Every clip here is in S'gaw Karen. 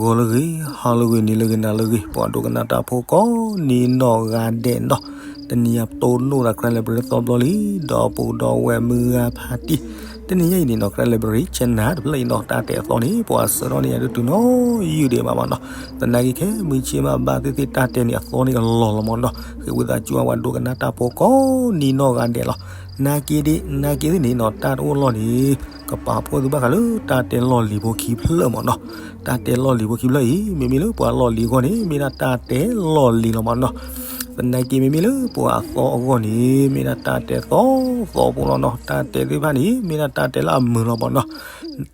ဂီၤလၢအဂ့ၤ, ဟါလၢအဂ့ၤ, နံၤလၢအဂ့ၤ, နၤလၢအဂ့ၤ, ပှၤဒိကနၣ်တၢ်ဖိကိးနံၤနီၢ်ဂၤဒဲးနီၤ, တနံၤအံၤပတိၢ်နီၣ်သး Karen Library သီဘျီလံ, ဒီပုၢ်ဒီဝဲၢ်မုၢ်ဂၤဖးတံၢ်, တနံၤညါအံၤန့ၣ်နီၤ Karen Library Channel တဖျၢၣ်အံၤနီၤ တၢ်တဲအသီန့ၣ် ပှၤဆှၢထီၣ်န့ၢ်ယၤဒုးတုၤနီၤ ယုၢ်ဒံးမးမးနီၤ, သနာ်က့ခဲမုၢ်ဆ့ၣ်မးဘၣ်သ့ၣ်သ့ၣ် တၢ်တဲန့ၣ်အသီန့ၣ်ကလီၤလီၤမးနီၤ, ဃ့ဝံသးစူၤပှၤဒိကနၣ်တၢ်ဖိကိးနံၤနီၢ်ဂၤဒဲးလီၤ, နာ်က့ဒ် နာ်က့သ့ၣ်န့ၣ်နီၤ တၢ်တအိၣ်လီၢ်န့ၣ် ကပာ်ဖှိၣ်သုဘၣ်ဃးလၢတၢ်တဲလီၢ်လံၤဖိခံဖျၢၣ်မးနီၤ, တၢ်တဲလီၢ်လံၤဖိခံဖျၢၣ်အံၤ မ့မ့ၢ်လၢပှၤလီၢ်လံၤအဂီၢ်န့ၣ် မ့ၢ်ဒၣ်တၢ်တဲလီၢ်လံၤလီၤမးနီၤ, သနာ်က့မ့မ့ၢ်လၢပှၤအသီအဂီၢ်န့ၣ် မ့ၢ်ဒၣ်တၢ်တဲသီသီဖိလီၤနီၤ, တၢ်တဲသ့ၣ်တဖၣ်န့ၣ် မ့ၢ်ဒၣ်တၢ်တဲလၢအမုာ်လီၤမးနီၤ,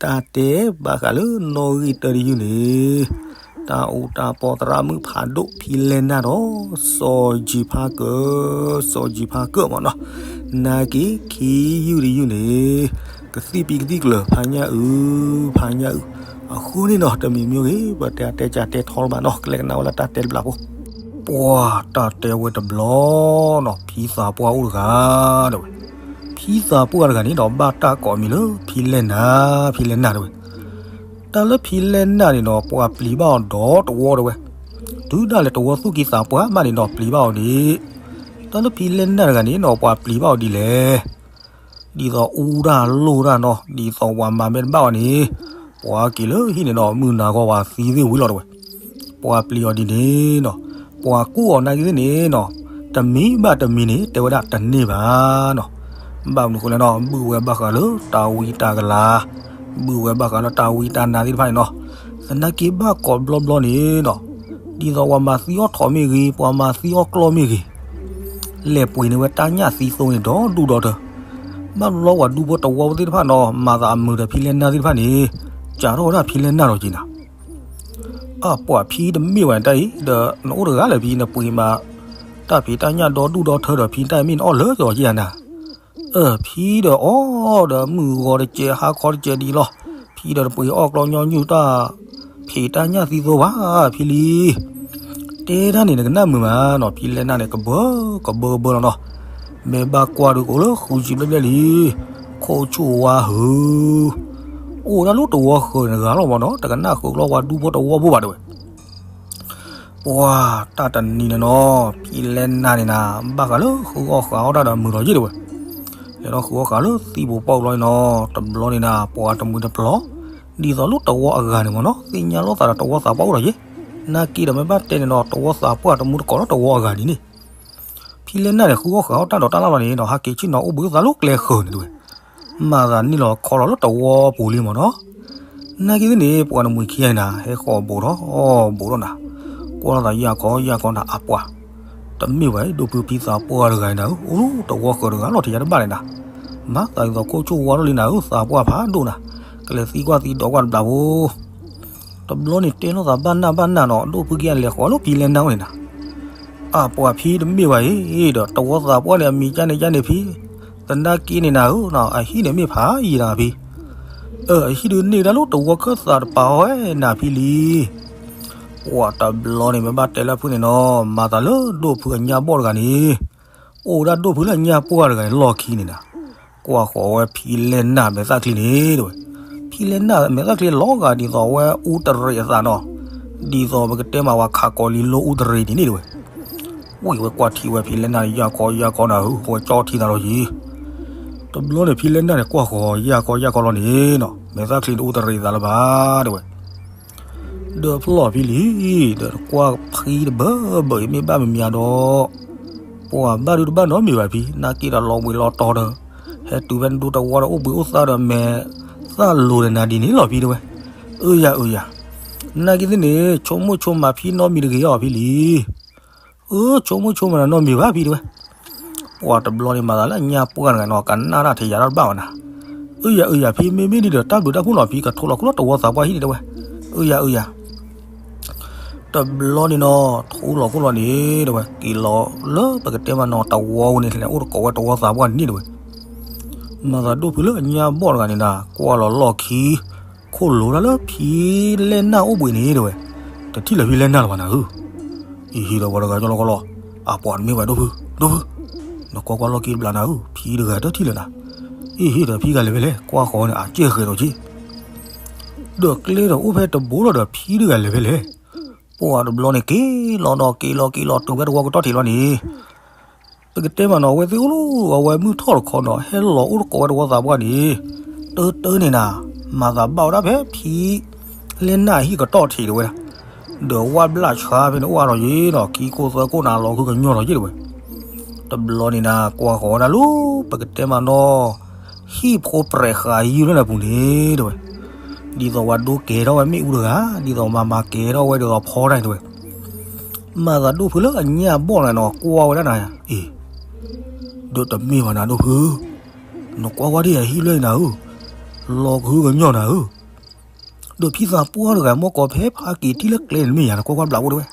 တၢ်တဲဘၣ်ဃးလၢနီၣ်ဂံၢ်တၢတယုၢ်န့ၣ် တၢ်အူတၢ်ပီသရၣ်မုၣ်ဖးဒိၣ်ဖံလဲၢ်နၢ်ဒီး စီၤယံၤဖါကၢၢ်, စီၤယံၤဖါကၢၢ်မးနီၤ, နာ်က့ခံယုၢ်တယုၢ်န့ၣ် ကသံၣ်ပံကသံၣ်ကျၢၤ ဖါညၣ်အုး, ဖါညၣ်အုး, အဃိန့ၣ်နီၤ တမံၤမ့ၢ်ဂ့ၤ ပတဲတဲကတဲထီလီၤဘၣ်နီၤ, ကလဲၤကနၣ်ဝဲလၢတၢ်တဲတဘျီဖိ, ပှၤတၢ်တဲဝဲတဘျီနီၤ ဖံသးပှၢ်အိၣ်တဂၤ တဲဝဲ, ဖံသးပှၢ်တဂၤန့ၣ်ဒီး ဘၣ်တၢ်ကိးအမံၤလၢ ဖံလဲၢ်နၢ်, ဖံလဲၢ်နၢ်တဲဝဲ တၢ်လၢဖံလဲၢ်နၢ်န့ၣ်ဒီး ပှၤပျံၤဘၣ်အီၤဒီးတဝီတဲဝဲ, တုၤဒၣ်လဲာ်တဝီသူၣ်က့သးပှၢ်ဘၣ်န့ၣ်ဒီး ပျံၤဘၣ်အီၤဒ်, တၢ်လၢဖံလဲၢ်နၢ်တဂၤန့ၣ်ဒီး ပှၤပျံၤဘၣ်အီၤဒ်လဲၣ်, ဒ်သိးအူတၢ်လိၣ်တၢ်နီၤ, ဒ်သိးပှၤမၤမ့ၢ်တဘၣ်အီၤန့ၣ်, ပှၤက့ၤလၢဟံၣ်န့ၣ်ဒီး မုၢ်နၤဂီၤဝဲသံသ့ၣ်ဝံၤလီၤတဲဝဲ, ပှၤပျံၤအီၤဒ်န့ၣ်နီၤ, ပှၤကူၣ်အီၤနာ်က့သ့ၣ်န့ၣ်နီၤ, တမံၤဘၣ်တမံၤန့ၣ် တဲဝဲဒၣ်တန့ၢ်ဘၣ်နီၤ, ဘၣ်မနုၤဃိလဲၣ်နီၤ ဘုၣ်ဝဲဘၣ်ဃးလၢတၢ်ဝံတၢ်ကလၤ, ဘုၣ်ဝဲဘၣ်ဃးလၢတၢ်ဝံတၢ်နါသ့ၣ်တဖၣ်န့ၣ်နီၤ, သနာ်က့ဘၣ်ကိးဘျီဘျီန့ၣ်နီၤ, ဒ်သိးပှၤမၤသံအီၣ်ထိးမ့ၢ်ဂ့ၤ, ပှၤမၤသံအီၣ်ကျီၢ်မ့ၢ်ဂ့ၤ, လဲၤပှ့ၤန့ၢ်ဝဲတၢ်ညၣ်သံသိန့ၣ်ဒီဒူၣ်ဒီထၢ, ဘၣ်ဘျီပှၤဒူဖိတဝီဖိသ့ၣ်တဖၣ်နီၤ မၤသးအမုာ်ဒီးဖံလဲၢ်နၢ်သ့ၣ်တဖၣ်န့ၣ်, ကးထီၣ်ဝဲဒၣ်ဖံလဲၢ်နၢ်လီၤက့ၤနၤ အပှၤဖံတမ့ၢ်ဝဲတၢ်အံၤ ဒီးနအိၣ်တဂၤလၢာ်ဖံ နပှ့ၤမး တၢ်ဖံးတၢ်ညၣ်ဒီဒူၣ်ဒီထၢဒီး ဖံတၢ်အံၤမ့ၢ်နအီၣ်လၢာ်က့ၤအီၤက့ၤဧါနၤ, အဖံဒီးအီၣ်ဒီးမုၢ်ဂီၤတစဲးဟါခီတစဲးဒ်လီၤ, ဖံဒီးတပှ့ၤအီၣ်ကျီၢ်ညီနုၢ်တၢ် ဖံးတၢ်ညၣ်သံသိဘၣ် ဖံလံ တဲတၢ်န့ၣ် နကနၣ်မုာ်မးနီၤ ဖံလဲၢ်နၢ်န့ၣ် ကဘၢကဘၢကဘၢလီၤနီၤ, မ့ၢ်ဘၣ်ကွၢ်ဒုးကအိၣ်လၢဃုဆံဘျဲၣ်ဘျဲၣ်လံ, ခိၣ်ဆူၣ်ဝါဟု, အိၣ်ဒၣ်လၢတဝီဃၢၤန့ၣ်တဂၤလီၤမးနီၤ တကနၣ်ဃုာ်ကျီၢ်ဝါဒူဖိတဝီဖိဘၣ်တဲဝဲ, ပှၤတၢ်တနံၤန့ၣ်နီၤ ဖံလဲၢ်နၢ်န့ၣ်နၤ ဘၣ်ဃးလၢဃုအီၣ်ဃုအီၣ်တၢ်ဒီးမုာ်လီၤယ့ၢ်တဲဝဲ, လဲၤထီၣ်ဃုအီၣ်ဃုအီၣ်လၢသံၣ်ဘိပီၣ်ဘျီန့ၣ်နီၤ တဘျီန့ၣ်နၤ ပှၤတမှံၤတပျီၤ, ဒ်သိးလၢတဝီအဂၤန့ၣ်မးနီၤ သ့ၣ်ညါလိာ်သးဒီးတဝီသးပှၢ်အိၣ်လီၤယ့ၢ်, နာ်က့ဒီးမ့ၢ်ဘၣ်တဲန့ၣ်နီၤ တဝီသးပှၢ်တမူတကိးလၢတဝီအဂၤဒ်န့ၣ် ဖံလဲၢ်နၢ်န့ၣ် ဃုအီၣ်ဃုအီၣ်တၢ်ဒီးတၢ်လၢ်လီၤန့ၣ်ဒီး ဟဲက့ၤဆ့ၣ်နီၤအိၣ်ဘှံးအိၣ်သါလၢကျဲဃၢၤန့ၣ်တဲဝဲ, မၤသးနံၣ်လီၤခီလီၤလၢတဝီပူၤလံမးနီၤ, နာ်က့သ့ၣ်န့ၣ် ပှၤတမှံၤခံဂၤန့ၣ်နၤ ဟဲဃီၤဘူးထီၣ်ဘူးထီၣ်နၤ, ကွၢ်လိာ်သးယၢ်ကီယၢ်ကီနၤ အပှၤ, တမ့ၢ်ဘၣ် ဒိၣ်ဖုဖံသးပှၢ်တဂၤန့ၣ်နၤဧၢ, အိၣ်လၢတဝီဃၢၤတဂၤလီၤ ထံၣ်ယၤတဘၣ်န့ၣ်နၤ, မၤသးဒ်သိးခိၣ်ဆူၣ်ဝါထီၣ်လံနၤဧၢ သးပှၢ်ဖးဒိၣ်နၤ, ကလဲၤသံကွၢ်သံဒိးကွၢ်တဘျီဖိ တဘျီန့ၣ်တဲလိာ်သးဘၣ်နၢ်ဘၣ်နၢ်နီၤ ဒိၣ်ဖုက့ၤအလဲၤဃီၤလၢဖံလဲၢ်နၢ်အိၣ်န့ၣ်နၤ, အပှၤဖံတမ့ၢ်ဘၣ်အံၤဒီး တဝီသးပှၢ်န့ၣ် အမံၤကၢ်န့ၣ်ကၢ်န့ၣ်ဖံ, သနာ်က့န့ၣ်နၤဧၢ, အဟံၣ်န့ၣ်မ့ၢ်ဖးယံာ်နၤဖံ, အဟံၣ်ဒုးန့ၢ်ဒၣ်လၢတဝီခၢၣ်သးတပၤအီၤဝဲနၤဖံလံ, ပှၤတဘျီန့ၣ်မ့ၢ်ဘၣ်တဲလၢဖုန့ၣ်နီၤ မၤသးလၢဒိၣ်ဖုအညၣ်ဘီၣ်တဂၤန့ၣ်, အိၣ်ဝဲဒၣ်ဒိၣ်ဖုလၢအညၣ်ပှၢ်တဂၤန့ၣ်လီၢ်ခံန့ၣ်နၤ ကွၢ်ဃီၤဝဲဖံလဲၢ်နၢ်မဲာ်သၣ်ချံန့ၣ်တဲဝဲ, ဖံလဲၢ်နၢ်မဲာ်သၣ်ချံလီၤဂာ်ဒ်သိးဝဲအူတရံးအသးနီၤ, ဒ်သိးပကတဲမးဝဲခးကီးလံလိအူတရံးန့ၣ်န့ၣ်တဲဝဲ, ဝံၤဝဲကွၢ်ထံၣ်ဝဲဖံလဲၢ်နၢ်န့ၣ် ယၢ်ကီယၢ်ကီနၤဧၢ ဝဲကၠီထံသးလီၤယံၤ, တဘျီန့ၣ်ဖံလဲၢ်နၢ်န့ၣ် ကွၢ်ဃီၤယၢ်ကီယၢ်ကီလီၤန့ၣ်နီၤ မဲာ်သၣ်ချံန့ၣ်အူတရံးအသးလၢၤဘၣ်တဲဝဲ ဒီးဖျီၣ်ဖံလံ, ဒီးကွၢ်ဖံတဘၢဘၢအံၤမ့ၢ်ဘၣ်မံၤမံၤဒီး, ပှၤဘၣ်ဒုးတဘၣ်နီတမံၤဘၣ်ဖံ, နာ်က့ဒီးလီၤဝံၤလီၤတီၤဒီး, ဟဲတုၤဖဲနဒူတဝီဒီးအိၣ်ဘှံးအိၣ်သါဒီးမဲာ်သၣ်လိၤဒီးနၤဒ်န့ၣ်လီၤဖံတဲဝဲ, အၢယၤအၢယၤ, နာ်က့သ့ၣ်န့ၣ် ဆိကမိၣ်ဆိကမးဖံနီတမံၤတဂ့ၤအီၤဖံလံ အၢ ဆိကမိၣ်ဆိကမးနၤနီတမံၤဘၣ်ဖံတဲဝဲ, ပှၤတဘျီန့ၣ်မၤသးလၢအညၣ်ပှၢ်တဂၤနီၤ ကနၣ်တၢ်ထဲယၤတၢ်တဘၣ်ဘၣ်နၤ, အၢယၤအၢယၤဖံ မ့မ့ၢ်ဒ်ဒီးတၢ်ဘျုးတၢ်ဖှိၣ်လီၤဖံ ကထိလီၤခိၣ်လၢတဝီသးပှၢ်ဟံၣ်န့ၣ်တဲဝဲ, အၢယၤအၢယၤ တဘျီန့ၣ်နီၤ ထိလီၤခိၣ်လီၤန့ၣ်တဲဝဲ က့ၤလီၤလၢပကတဲမးနီၤ တဝီဝဲန့ၣ် လဲၤအိၣ်တကိးဝဲတဝီသးပှၢ်န့ၣ်တဲဝဲ, မၤသးဒိၣ်ဖုလၢအညၣ်ဘီၣ်တဂၤန့ၣ်နၤ ကွၢ်လီၤလီၢ်ခံ ခိၣ်လိၤတၢ်လၢဖံလဲၢ်နၢ်အိၣ်ဘှံးန့ၣ်တဲဝဲ, တထံၣ်လၢၤဖံလဲၢ်နၢ်လၢၤဘၣ်နၤဧၢ, အံၤဟံၣ်ဒီးဝဲတဂၤကၠီလီၤကီလီၤ, အပှၤတမ့ၢ်ဝဲဒိၣ်ဖု ဒိၣ်ဖု, နကွၢ်ကွၢ်လီၢ်ခံတဘျီနၤဧၢ ဖံတဂၤတထံၣ်လၢၤနၤ, အံၤဟံၣ်ဒီးဖံဂၤလဲၤဖဲလဲၣ် ကွၢ်ဃီၤန့ၣ် အစဲဃဲၤဒီးက့ၤ ဒီးကျဲဒီးအိၣ်ဖဲတဘိလီၤဒီးဖံတဂၤလဲၤဖဲလဲၣ်. ပှၤတဘျီန့ၣ်က့ၤလီၤဒီးက့ၤလီၤက့ၤလီၤတုၤဖဲတဝီကတီၢ်ထံးလီၤန့ၣ်, ပကတဲမးနီၤ အဝဲသ့ၣ်အိၣ်လီၤ အဝဲမုၢ်ထီၣ်တခီဒီး ဟဲလီၤအိၣ်တကိးဝဲတဝီသးပှၢ်န့ၣ်, တၢတၢန့ၣ်နၤ, မၤသးဘၣ်ဝဲဒၣ်ဖဲဖံ လဲၢ်နၢ်ဟံၣ်ကတီၢ်ထံးတဝဲဒၣ်, ဒီးဝၣ်ဘျၣ်ဆှါဖဲန့ၣ်အိၣ်အါထီၣ်ယ့ၣ်နီၤ ခံခိၣ်သၢခိၣ်နၤလီၤဃုကညီထီၣ်ယ့ၣ်တဝဲ. တဘျီန့ၣ်နၤ ကွၢ်ဃီၤဝဲဒၣ်လၢ ပကတဲမးနီၤ ဟံၣ်ဖိပြဲးဃာ်ယုၢ်လၢနပူၤန့ၣ်တဝဲ, ဒ်သိးဝဲဒိကဲထီၣ်ဝဲမ့ၣ်အူတဂၤ, ဒ်သိးမၤမၤကဲထီၣ်ဝဲဒ်သိးဖီတၢ်န့ၣ်တဝဲ. မၤသးဒိၣ်ဖုလၢအညၣ်ဘီၣ်နၤနီၤ ကွၢ်ဝဲဒၣ်နၤ, အ့, ဒီးတမ့ၢ်ဘၣ်နၤဒိၣ်ဖု, နကွၢ်ကွၢ်ဒ်ယဟံၣ်လၢနၤဧၢ, လီၤကဟုကညီၢ်နၤဧၢ. ဒီးဖံသးပှၢ်တဂၤ မ့ၢ်ကိးဖဲဖးက့ၤထံၣ်လၢကျဲန့ၣ်မ့ၢ်ယၤ နကွၢ်ကွၢ်ဘျးအိၣ်တဝဲ,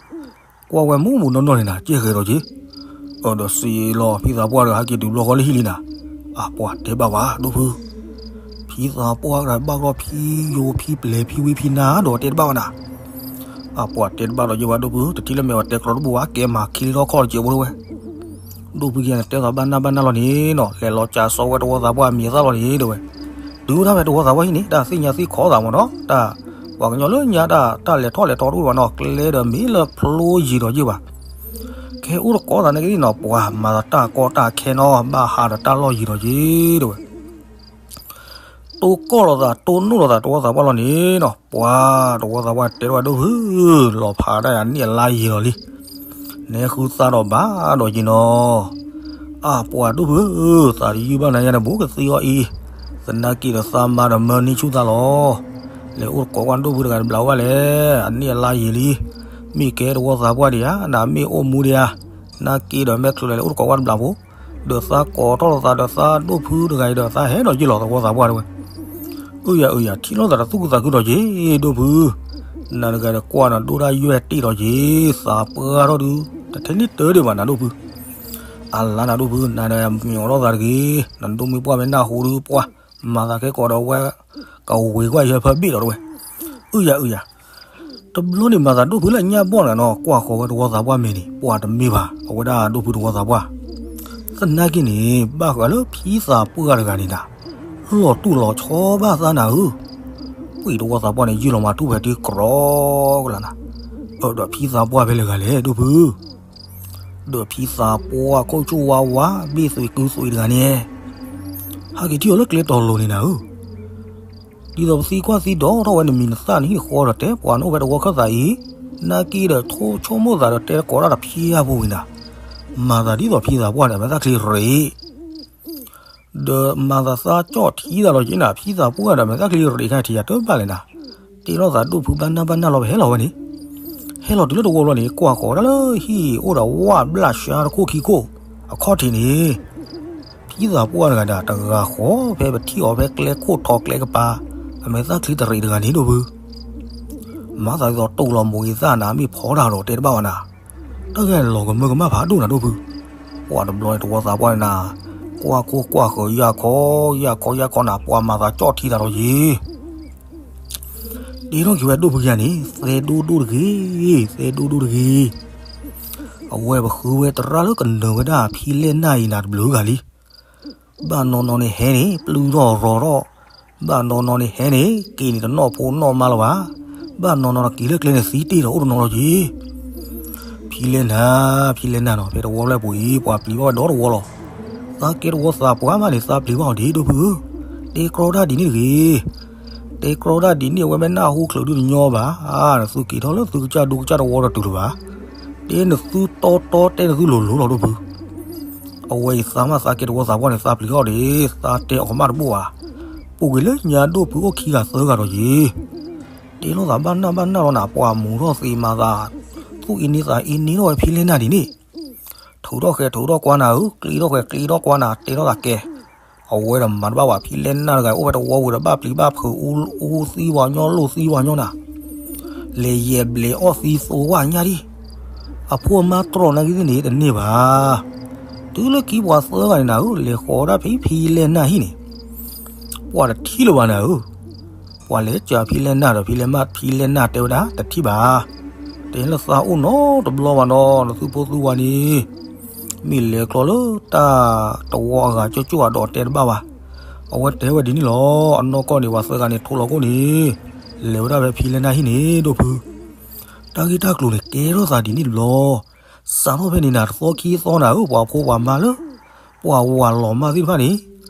ကွၢ်ဝဲမူးမူးနီၢ်နီၢ်န့ၣ်နၤ ကဲဃဲၤဒီးက့ၤ. အဒီးစံးလီၤ ဖံသးပှၢ်တဂၤဟဲက့ၤတုၤဘျီဃီလၢဟံၣ်လံနၤ, အပှၤတဲဘၣ်ဝဲဒိၣ်ဖု, ဖံသးပှၢ်တဂၤဘၣ်ကီၢ်ဖံယိၤဖံပျဲၤဖံဝံဖံနါဒီးတဲတဘၣ်ဝဲနၤ, အပှၤတဲတဘၣ်ဒီးယဝဲဒိၣ်ဖု တထံၣ်လၢမဲာ်အီၤတဲကျီတဘူၣ်ဘၣ် ကဲမၤခံလံထီၣ်ခီၣ်တကဲးဖိတဝဲ. ဒိၣ်ဖုကဲန့ၣ် တဲသးဘၣ်နၢ်ဘၣ်နၢ်လီၤန့ၣ်နီၤ လဲၤလီၤကးစီဝဲတဝီသးပှၢ်အမံၤအသၣ်လီၤန့ၣ်တဝဲ. တုၤဒၣ်ဖဲတဝီသးပှၢ်ဟံၣ်န့ၣ် တၢ်သ့ၣ်ညါသ့ၣ်ခီသးမ့ၢ်နီၤ တၢ်ပှၤကညီလၢညါတၢ် တၢ်လဲၤထီၣ်လဲၤထီတအိၣ်ဘၣ်နီၤ ကျဲဒီးမ့ၢ်လၢဖျိယံၤဒီးယ့ၢ်ဘၣ်. ကဲအိၣ်တကိးသးန့ၣ်ကသ့ၣ်နီၤ ပှၤမၤသးတၢ်ကီတၢ်ခဲနီၤ ဘၣ်ဟးဒီးတၢ်လီၢ်ယံၤဒီးယ့ၢ်တဝဲ. တိၢ်ကီၢ်လိာ်သး တိၢ်နီၣ်လိာ်သးတဝီသးပှၢ်လီၤန့ၣ်နီၤ ပှၤတဝီသးပှၢ်တဲဝဲဒိၣ်ဖု လီၤဖးဒၣ်ယၤန့ၢ်အလါယံၤလီၤလံ. နဲဃုသါဒီးဘၣ်ဒီးယ့ၢ်နီၤ အပှၤဒိၣ်ဖုဧၢ, သးတယုၢ်ဘၣ်နၤယါတဘူးကသံအီၤအံၤ, သနာ်က့ဒီးသးမါဒီးမၢန့ၢ်ဆူၣ်သးလီၤ. လဲၤအိၣ်တကိးကွၢ်ဒိၣ်ဖုတဂၤတဘျီဝဲလဲၣ်, အန့ၢ်အလါယံၤလံ. မ့ၢ်ကဲတဝီသးပှၢ်ဒံးဧါ, နမ့ၢ်အိၣ်မူဒံးဧါ, သနာ်က့ဒီးမဲာ်ချူးလဲၤအိၣ်တကိးကွၢ်တဘျီဖိ, ဒီးသးကိးထီၣ်လိာ်သးဒီးသးဒိၣ်ဖုတဂၤအံၤဒီးသးဟဲဒီးယ့ၢ်လီၤတဝီသးပှၢ်တဝဲ. အၢယၤအၢယၤ ထံၣ်လိာ်သးတသူၣ်ကသးခုဒီးယ့ၢ်ဒိၣ်ဖု နၤတဂၤဒီးကွၢ်နၤဒိၣ်ဒၣ်ယွဲၢ်တ့ၢ်ဒီးယ့ၢ် သးပှၢ်ထီၣ်ဒုး တထဲန့ၣ်တၢ်ဒံးဘၣ်နၤဒိၣ်ဖု, အလါနၤဒိၣ်ဖု နၤဒီးမ့ၢ်အိးထီၣ်သးတဂ့ၤ, နဒိၣ်မ့ၢ်ပှၢ်မ့ၢ်နၢ်ဟူဒုးပှၢ်, မၤသးခဲကိးဒီးဝဲ ကဝ့ၤကွၢ်ယဲၢ်ဖၢဘ့ၣ်ဒီးတဝဲ. အၢယၤအၢယၤ တဘျီန့ၣ်မၤသးဒိၣ်ဖုလၢညၣ်ဘီၣ်နၤနီၤ ကွၢ်ဃီၤဝဲတဝီသးပှၢ်မဲာ်န့ၣ် ပှၤတမ့ၢ်ဘၣ် အဝဲဒၣ်ဒိၣ်ဖုတဝီသးပှၢ်, သနာ်က့န့ၣ် ဘၣ်ဃးလၢဖံသးပှၢ်တဂၤန့ၣ်နၤ လီၤတူၢ်လီၤဆီဘၣ်သးနၤဧၢ, ပှၤတဝီသးပှၢ်န့ၣ် ယုၢ်လီၤမၤထူၣ်ဖဲတ့ၢ်ကြီကလးနၤ, အၢဒီးဖံသးပှၢ်ဖဲလဲၣ်ဂၤလဲၣ်ဒိၣ်ဖု ဒီးဖံသးပှၢ်ခိၣ်ကၠူၣ်ဝါဝါ ဘ့ၣ်သွံးကုသွံးတဂၤန့ၣ်, ဟဲက့ၤထံၣ်အီၤလၢကျဲတီၤလိၤန့ၣ်နၤဧၢ, ဒ်သိးပသံကွၢ်သံဒိးထီၣ်ဝဲနမံၤနသၣ်နဟံၣ်ဃီဒီးတဲပှၤနအိၣ်ဖဲတဝီခၢၣ်သးအံၤ, သနာ်က့ဒီးထိဆိကမိၣ်သးဒီးတဲကိးဒၣ်ဒီးဖံအပူၤဝံၤနၤ, မၤသးဒ်သိးဖံသးပှၢ်ဒီးမဲာ်သၣ်ချံရ့း ဒီးမၤသးသးကၠီၣ်ထံသးလီၤက့ၤနၤ ဖံသးပှၢ်ဒီးမဲာ်သၣ်ချံရ့းခါထံးယၤတဘၣ်လဲၣ်နၤ, တဲလိာ်သးဒိၣ်ဖုဘၣ်နၢ်ဘၣ်နၢ်လီၤ ပဟဲလီၤဝဲန့ၣ်, ဟဲလီၤတုၤလၢတဝီဘျီန့ၣ် ကွၢ်ဃီၤဒၣ်လၢဟံၣ်အိၣ်ဒီးဝၣ်ဘျၣ်ဆှါတခိၣ်ခံခိၣ်အခီၣ်ထံးန့ၣ်, ဖံသးပှၢ်တဂၤဒၣ်တဂၤဃီဖဲပထံၣ်အီၤဖဲကျဲခိၣ်ထီကျဲကပၤ, အမဲာ်သၣ်ချံတရ့းတဂၤန့ၣ်ဒိၣ်ဖု မၤသးဒ်သိးတိၢ်လီၤမိၤဂ့ၤသၣ်နၤ မ့ၢ်ဖီတၢ်ဒီးတဲတဘၣ်ဝဲနၤ, တၢ်ဂ့ၢ်လီၤကမၢကမၣ်ဖးဒိၣ်နၤဒိၣ်ဖု, ပှၤတဘျီန့ၣ်တဝီသးပှၢ်န့ၣ်နၤ, ကွၢ်ခိၣ်ကွၢ်ဃၢၤယၢ်ခီ, ယၢ်ခီယၢ်ခီနၤ ပှၤမၤသးကၠီၣ်ထံသးလီၤက့ၤ တ့ထီၣ်က့ၤဝဲဒိၣ်ဖုယၤန့ၣ် သဲဒိၣ်ဒိၣ်တဂ့ၤ, သဲဒိၣ်ဒိၣ်တဂ့ၤ, အဝဲပဃုဝဲသရၣ်လၢကနၢၤဝဲဒၣ်ဖံလဲၢ်နၢ်အံၤနၤတဘျုးဂၤလံ, ဘၣ်နီၢ်နီၢ်န့ၣ်ဟဲန့ၣ် ပျုၢ်ထီၣ်ရီၤထီၣ်, ဘၣ်နီၢ်နီၢ်န့ၣ်ဟဲန့ၣ် က့ၤန့ၣ်တနီၣ်ဖိနီၣ်မါလၢၤဘၣ်, ဘၣ်နီၢ်နီၢ်က့ၤလၢကျဲန့ၣ်သံတ့ၢ်ဒီးအိၣ်တနီၤလီၤက့ၤ ဖံလဲၢ်နၢ်, ဖံလဲၢ်နၢ်နီၤ ဖဲတဝီလၢပူၤအံၤ ပှၤပျံၤဘၣ်ဝဲဒီတဝီလီၤ. သးကဲတဝီသးပှၢ်မးန့ၣ် သးပျံၤဘၣ်အီၤဒ်ဒိၣ်ဖုဧၢ, တဲကြီတၢ်ဒ်န့ၣ်တဂ့ၤ, တဲကြီတၢ်ဒ်န့ၣ် အဝဲမ့ၢ်နၢ်ဟူချုးဒုတညီဘၣ်, နသုက့ၤထီၣ်လၢသုကစၢ်ဒိကစၢ်တဝီဒီးတုၤလၢၤဘၣ်, တဲနသုတီတီတဲနသုလိၤလိၤလီၤဒိၣ်ဖု အဝဲအံၤသးမးသးကဲတဝီသးပှၢ်န့ၣ် သးပျံၤထီၣ်ဒ် သးတဲအီၤမးတဘၣ်ဘၣ်, ပူၤကွံာ်လၢညါဒိၣ်ဖုအိၣ်ခံဂၤသၢဂၤဒီးယ့ၤ, တဲလိာ်သးဘၣ်နၢ်ဘၣ်နၢ်လီၤနၤ ပှၤမူၤထီၣ်သ့မၤသး, သူၣ်အ့န့သးအ့န့ထီၣ်ဝဲဖံလဲၢ်နၢ်ဒ်န့ၣ်, ထုးထီၣ်ဃဲၤထုးထီၣ်ကွၢ်နၤဧၢ, ကျံထီၣ်ဃဲၤကျံထီၣ်ကွၢ်နၤ တဲထီၣ်သးကဲ, အဝဲဒီးမၤတဘၣ်ဘၣ် ဖံလဲၢ်နၢ်တဂၤ အိၣ်ဝဲတဝီဝံၤဒီးဘၣ်ပျံၤဘၣ်ဖုး အူသံဝဲညီလိၣ်သံဝဲညီနၤ လဲၤယဲၢ်ဘျဲးအီၣ်သံသိဝဲညါဒံး, အဖိအမါတြီၢ်နာ်က့သ့ၣ်န့ၣ် တန့ၢ်ဘၣ်. တုၤလၢခံပှၤသၢဂၤန့ၣ်နၤဧၢ လဲၤဃီၤဒၣ်ဖဲဖံလဲၢ်နၢ်ဟံၣ်န့ၣ်, ပှၤတထံၣ်လၢၤဘၣ်နၤဧၢ, ပှၤလဲၤစၢၤဖံလဲၢ်နၢ်ဒီး ဖံလဲၢ်မၢ် ဖံလဲၢ်နၢ်တဲဝဲဒၣ် တထံၣ်ဘၣ်, တဲလၢသးအိၣ်နီတဘျီဘၣ်နီၤ နသုဖိသုဝၤန့ၣ် မ့ၢ်လဲၤကျီလၢတၢ်တဝီအဂၤကၠိကၠိအဒီးတဲတဘၣ်ဘၣ်. အဝဲတဲဝဲဒ်န့ၣ်လီၤ. အနီၢ်ကီၢ်န့ၣ် ပှၤသၢဂၤန့ၣ် ထိၣ်လီၤခိၣ်န့ၣ်, လဲၤဝဲဒၣ်ဖဲဖံလဲၢ်နၢ်ဟံၣ်န့ၣ် ဒိၣ်ဖု, တၢ်ဂ့ၢ်တၢ်ကျိၤန့ၣ် ကဲထီၣ်သးဒ်န့ၣ်တဘျီ, စးထီၣ်ဖဲန့ၣ်နၤ တသီခံသီနၤဧၢ, ပှၤဖိပှၤမါလၢ ပှၤဝၤလီၤမၢ်သ့ၣ်တဖၣ်န့ၣ်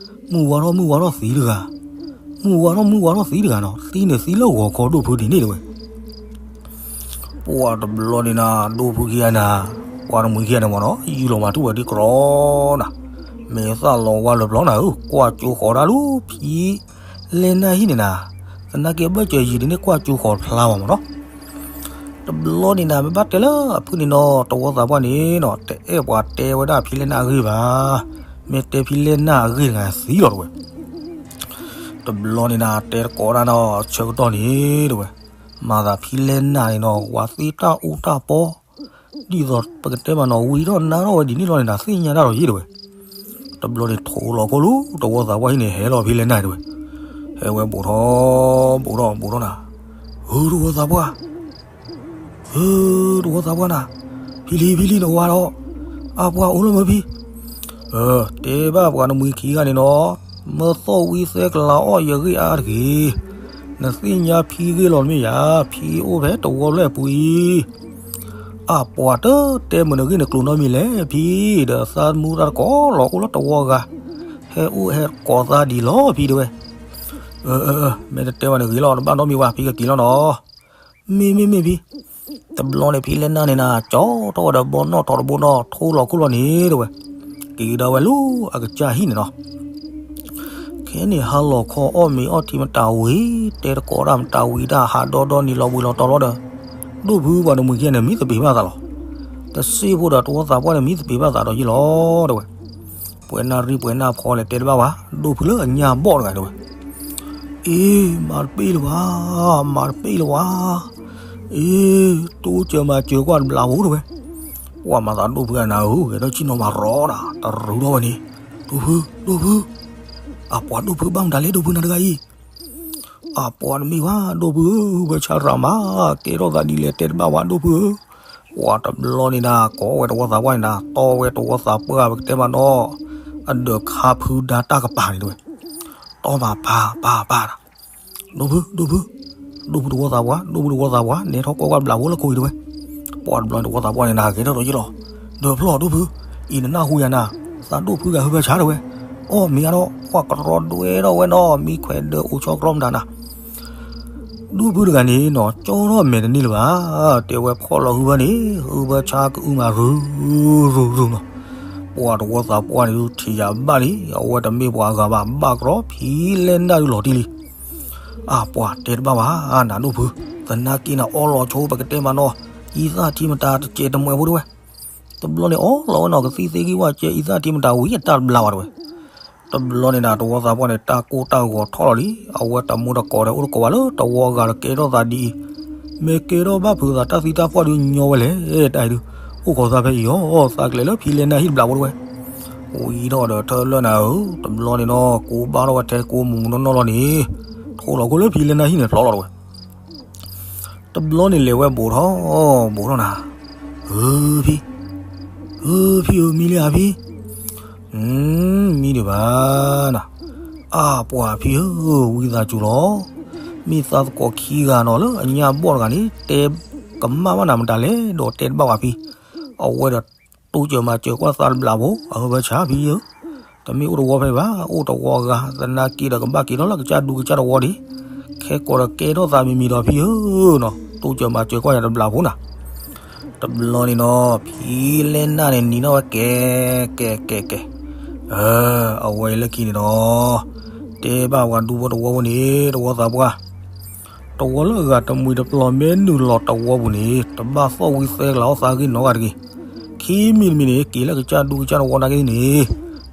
မုၢ်ဝါထီၣ်မုၢ်ဝါထီၣ်သံတဂၤ, မုၢ်ဝါထီၣ်မုၢ်ဝါထီၣ်သံတဂၤနီၤ, သံန့ၣ်သံလၢဂီၤခီဒိၣ်ဖုဒ်န့ၣ်တဝဲ ပှၤတဘျီန့ၣ်နၤ ဒိၣ်ဖုခံဂၤနၤ, ပှၤတမှံၤခံဂၤန့ၣ်မ့ၢ်နီၤ ယူၢ်လီၤမၤထူၣ်ဝဲဒ်ကြီနၤ, မဲာ်သၣ်လီၤဝါလၢပျီနၤဧၢ, ကွၢ်ကၠိဃီၤဒၣ်လၢဖံလဲၢ်နၢ်ဟံၣ်န့ၣ်နၤ, သနာ်က့ဘၣ်စၢၤယံာ်ဒ်န့ၣ် ကွၢ်ကၠိဃီၤဖျါဘၣ်မ့ၢ်နီၤ. တဘျီန့ၣ်နၤ မ့ၢ်ဘၣ်တဲလၢအဖုန့ၣ်နီၤ တဝီသးပှၢ်န့ၣ်နီၤ တအဲၣ်ပှၤတဲဝဲဒၣ်ဖံလဲၢ်နၢ်အဂ့ၢ်ဘၣ်, မ့ၢ်တဲဖံလဲၢ်နၢ်အဂ့ၢ်တဂၤသံလီၤတဝဲ တဘျီန့ၣ်နၤ တဲတကိးဒၣ်နီၤ ဆၢကတီၢ်န့ၣ်တဝဲ, မၤသးဖံလဲၢ်နၢ်န့ၣ်နီၤ ဝၤသ့တၢ်အူတၢ်ပီ, ဒ်သိးပကတဲမးနီၤ ဝံထီၣ်နါထီၣ်ဝဲဒ်န့ၣ်လီၤန့ၣ်နၤ သ့ၣ်ညါတၢ်ဒီးယ့ၢ်တဝဲ, တဘျီန့ၣ်ထိးလီၤခိၣ်လၢ တဝီသးပှၢ်ဟံၣ်န့ၣ် ဟဲလီၤဖံလဲၢ်နၢ်တဝဲ, ဟဲဝဲဘူးထီၣ် ဘူးထီၣ်ဘူးထီၣ်နၤ, ဧၢ တဝီသးပှၢ် ဧၢ တဝီသးပှၢ်နၤ, ဖံလံ ဖံလံနဝၤဒီး, အပှၤအိၣ်လၢမ့ၢ်ဖံ, တဲဘၣ်ပှၤနမှံၤခံဂၤန့ၣ်နီၤ, မၢသီၣ်ဝံသဲကလၤအီၣ်ယဂ့ၢ်အါတဂ့ၤ, နသ့ၣ်ညါဖံဂ့ၢ်လီၤမ့ၢ်ယၤ, ဖံအိၣ်ဖဲတဝီဖျၢၣ်ပူၤအံၤ, အပှၤတတဲမုာ်နဂ့ၢ်နကျိၤနီတမံၤလဲၣ်ဖံ, ဒီးသးမူသးတကိးလီၤအိၣ်လၢတဝီဂၤ, ဟဲအိၣ်ဟဲကိးသးဒ်လီၤဖံတဝဲ, မ့ၢ်တတဲဘၣ်န့ၣ်ဂ့ၤလီၤ တဘၣ်နီတမံၤဘၣ် ဖံကက့ၤလီၤနီၤ မ့ၢ်မ့ၢ်မ့ၢ်ဖံ, တဘျီန့ၣ်ဖံလဲၢ်နၢ်န့ၣ်နၤ ကၠီထီၣ်ဝဲဒီးဘီနီၣ်ထီၣ်တဘိနီၤ ထိလီၤခိၣ်လီၤန့ၣ်တဝဲ, က့ၤကဒါဝဲလၢအကစၢ်ဟံၣ်န့ၣ်နီၤ, ခဲန့ၣ်ဟါလီၤခီအီၣ်မ့ၤအီထံမတၤဝံၤ တဲတကိးဒၣ်မတၤဝံၤတၢ်ဟးဒီဒီနံၤလီၤဘှံးလီၤတီၤလီၤဒီး, ဒိၣ်ဖုပှၤတမှံၤခံဂၤန့ၣ် မံသပ့ၤဘၣ်သးလီၤ, တစ့ဖိဒီးတဝီသးပှၢ်န့ၣ် မံသပ့ၤဘၣ်သးဒီးယ့ၢ်လီၤတဝဲ ပှဲၤနၢ်ရံၣ်ပှဲၤနၢ်ဖီလဲၣ်တဲတဘၣ်ဝဲ, ဒိၣ်ဖုလၢအညၣ်ဘီၣ်တဂၤတဲဝဲ, အ့ မၤတပ့ၢ်လၢၤဘၣ်, မၤတပ့ၢ်လၢၤဘၣ်, အ့ တိစၢၤမၤစၢၤကွၢ်တဘျီဖိတဲဝဲ, ပှၤမၤသးဒိၣ်ဖုအနၤဧၢ ဂဲၤထီၣ်ဆ့ၣ်နီၤမၤရီနၤ တရူးထီၣ်ဝဲန့ၣ်, ဒိၣ်ဖု ဒိၣ်ဖု, အပှၤဒိၣ်ဖုဘၣ်မတၤလဲၣ် ဒိၣ်ဖုနၤတဂၤအံၤ အပှၤတမ့ၢ်ဘၣ် ဒိၣ်ဖုဧၢ, ဘၢဆါရၤမး ကဲထီၣ်သးဒ်လဲၣ်တဲတဘၣ်ဝဲ ဒိၣ်ဖုဧၢ, ပှၤတဘျီန့ၣ်နၤ ကိးဝဲတဝီသးပှၢ်န့ၣ်နၤ တီဝဲတဝီသးပှၢ် ပကတဲမးနီၤ, အဒၢးခါဖုဒါတၢ်ကပၤန့ၣ်တဲဝဲ, တီမးပၢ်ပၢ်ပၢ်, ဒိၣ်ဖု ဒိၣ်ဖု, ဒိၣ်ဖုတဝီသးပှၢ် ဒိၣ်ဖုတဝီသးပှၢ် နဲထီၣ်ကွၢ်ကွၢ်တဘျီဖိလၢခိအံၤတဲဝဲ, ပှၤတဘျီန့ၣ်တဝီသးပှၢ်န့ၣ်နၤ ဂဲၤထီၣ်ဒီးယ့ၢ်လီၤ, ဒၢးဖျီၣ်ဒိၣ်ဖု, အံၤနနၢ်ဟူယၤနၤ, သးဒိၣ်ဖုဂၤဟုဘၢဆါတဲဝဲ, အီၣ်မ့ၤအါထီၣ် ကွၢ်ကရီဒွဲထီၣ်ဝဲနီၤ မံခွဲးဒၢးအိၣ်ဆီကြီမတၤနၤ ဒိၣ်ဖုတဂၤန့ၣ်နီၤ ကၠီထီၣ်မဲာ်တန့ၢ်လၢၤဘၣ်, တဲဝဲဖီၣ်လီၤဟုဘၢန့ၣ် ဟုဘၢဆါကအုမၤရုၤရုၤရုၤနီၤ, ပှၤတဝီသးပှၢ်န့ၣ်ဒုးထံၣ်ယၤဘၣ်လံ အဝဲတမ့ၢ်ပှၤအဂၤဘၣ် ဘၣ်ကရီဖံလဲၢ်နၢ်ဒုးလီၤတံၢ်လံ, အပှၤတဲတဘၣ်ဘၣ် နၤဒိၣ်ဖု, သနာ်က့နၤအီလီၤဆိပကတဲမးနီၤ, အံသၣ်ထံမတၤတစဲးတမှဲဖိတဲဝဲ, တဘျီန့ၣ်အီလီၤဝဲနီၤ ကသံၣ်သ့ၣ်ဂံၢ်ဝၣ်စဲအံသၣ်ထံမတၤဝံၤအတၢ်တဘျါဘၣ်တဲဝဲ တဘျီန့ၣ်နၤ တဝီသးပှၢ်န့ၣ် တၢ်ကိၢ်တၢ်ဂီၤထီၣ်လီၤလံ, အဝဲတမူတကိးဒီး အိၣ်တကိးဘၣ်လၢတဝီဂၤဒီးကဲထီၣ်သးဒ်အံၤ, မ့ၢ်ကဲထီၣ်ဘၣ်ဖုးသးတၢ်သံတၢ်ပှၢ်ဒုးညီဝဲလဲၣ်, တၢ်အံၤဒုး အိၣ်ခိးသးဖဲအံၤအီၤ, သးကလဲၤလၢဖံလဲၢ်နၢ်ဟံၣ်တဘျီဖိတဲဝဲ, ဝံၤထီၣ်ဒီးထၢလၢနၤဧၢ, တဘျီန့ၣ်နီၤ ကိးဘၣ်ထီၣ်ဝဲထဲကိးမူးမူးနီၢ်နီၢ်လီၤန့ၣ်, ထိလီၤခိၣ်လၢဖံလဲၢ်နၢ်ဟံၣ်န့ၣ်ဖျီလီၤတဲဝဲ တဘျီန့ၣ်လဲၤဝဲဘူးထီၣ်, ဘူးထီၣ်နၤ, ဧၢဖံ, ဧၢဖံဧၢ မံလံဧါဖံ, မံဒံးဘၣ်နၤ, အါပှၤဖံဧၢ, ဝံသးစူၤလီၤ, မ့ၢ်သးသကိးခံဂၤနီၤလၢအညၣ်ဘီၣ်တဂၤန့ၣ် တဲကမၣ်ဘၣ်နၤမတၤလဲၣ် ဒီးတဲတဘၣ်ဝဲဖံ, အဝဲဒီး တိစၢၤမၤစၢၤကွၢ်သးတဘျီဖိ အဟၢဖၢဆါဖံဧၢ တမ့ၢ်အိၣ်တဝီဖဲဘၣ် အိၣ်တဝီဂၤ သနာ်က့ဒီးကဘၣ်က့ၤထီၣ်လၢကစၢ်ဒူကစၢ်တဝီဒံး ခဲကိးဒီးကဲထီၣ်သးမံၤမံၤဒီးဖံဧၢနီၤ တိစၢၤမၤစၢၤကွၢ်ယၤတဘျီဖိနၤ တဘျီန့ၣ်နီၤ ဖံလဲၢ်နၢ်န့ၣ်နံၤနီၣ်ဝဲကဲ ကဲ ကဲ ကဲ အဝဲအံၤလၢခံန့ၣ်ဒီး တဲဘၣ်ပှၤဒူဖိတဝီဖိန့ၣ် တဝီသးပှၢ် တဝီလၢအဂၤတမှံၤတပျီၤမ့ၢ်နုာ်လီၤတဝီပူၤန့ၣ် တဘၣ်သီၣ်ဝံသဲကလၤအီၣ်သးဂ့ၢ်နီတဂၤတဂ့ၤ. ခံမံၤတမံၤန့ၣ် က့ၤလၢကစၢ်ဒူကစၢ်တဝီနာ်က့န့ၣ်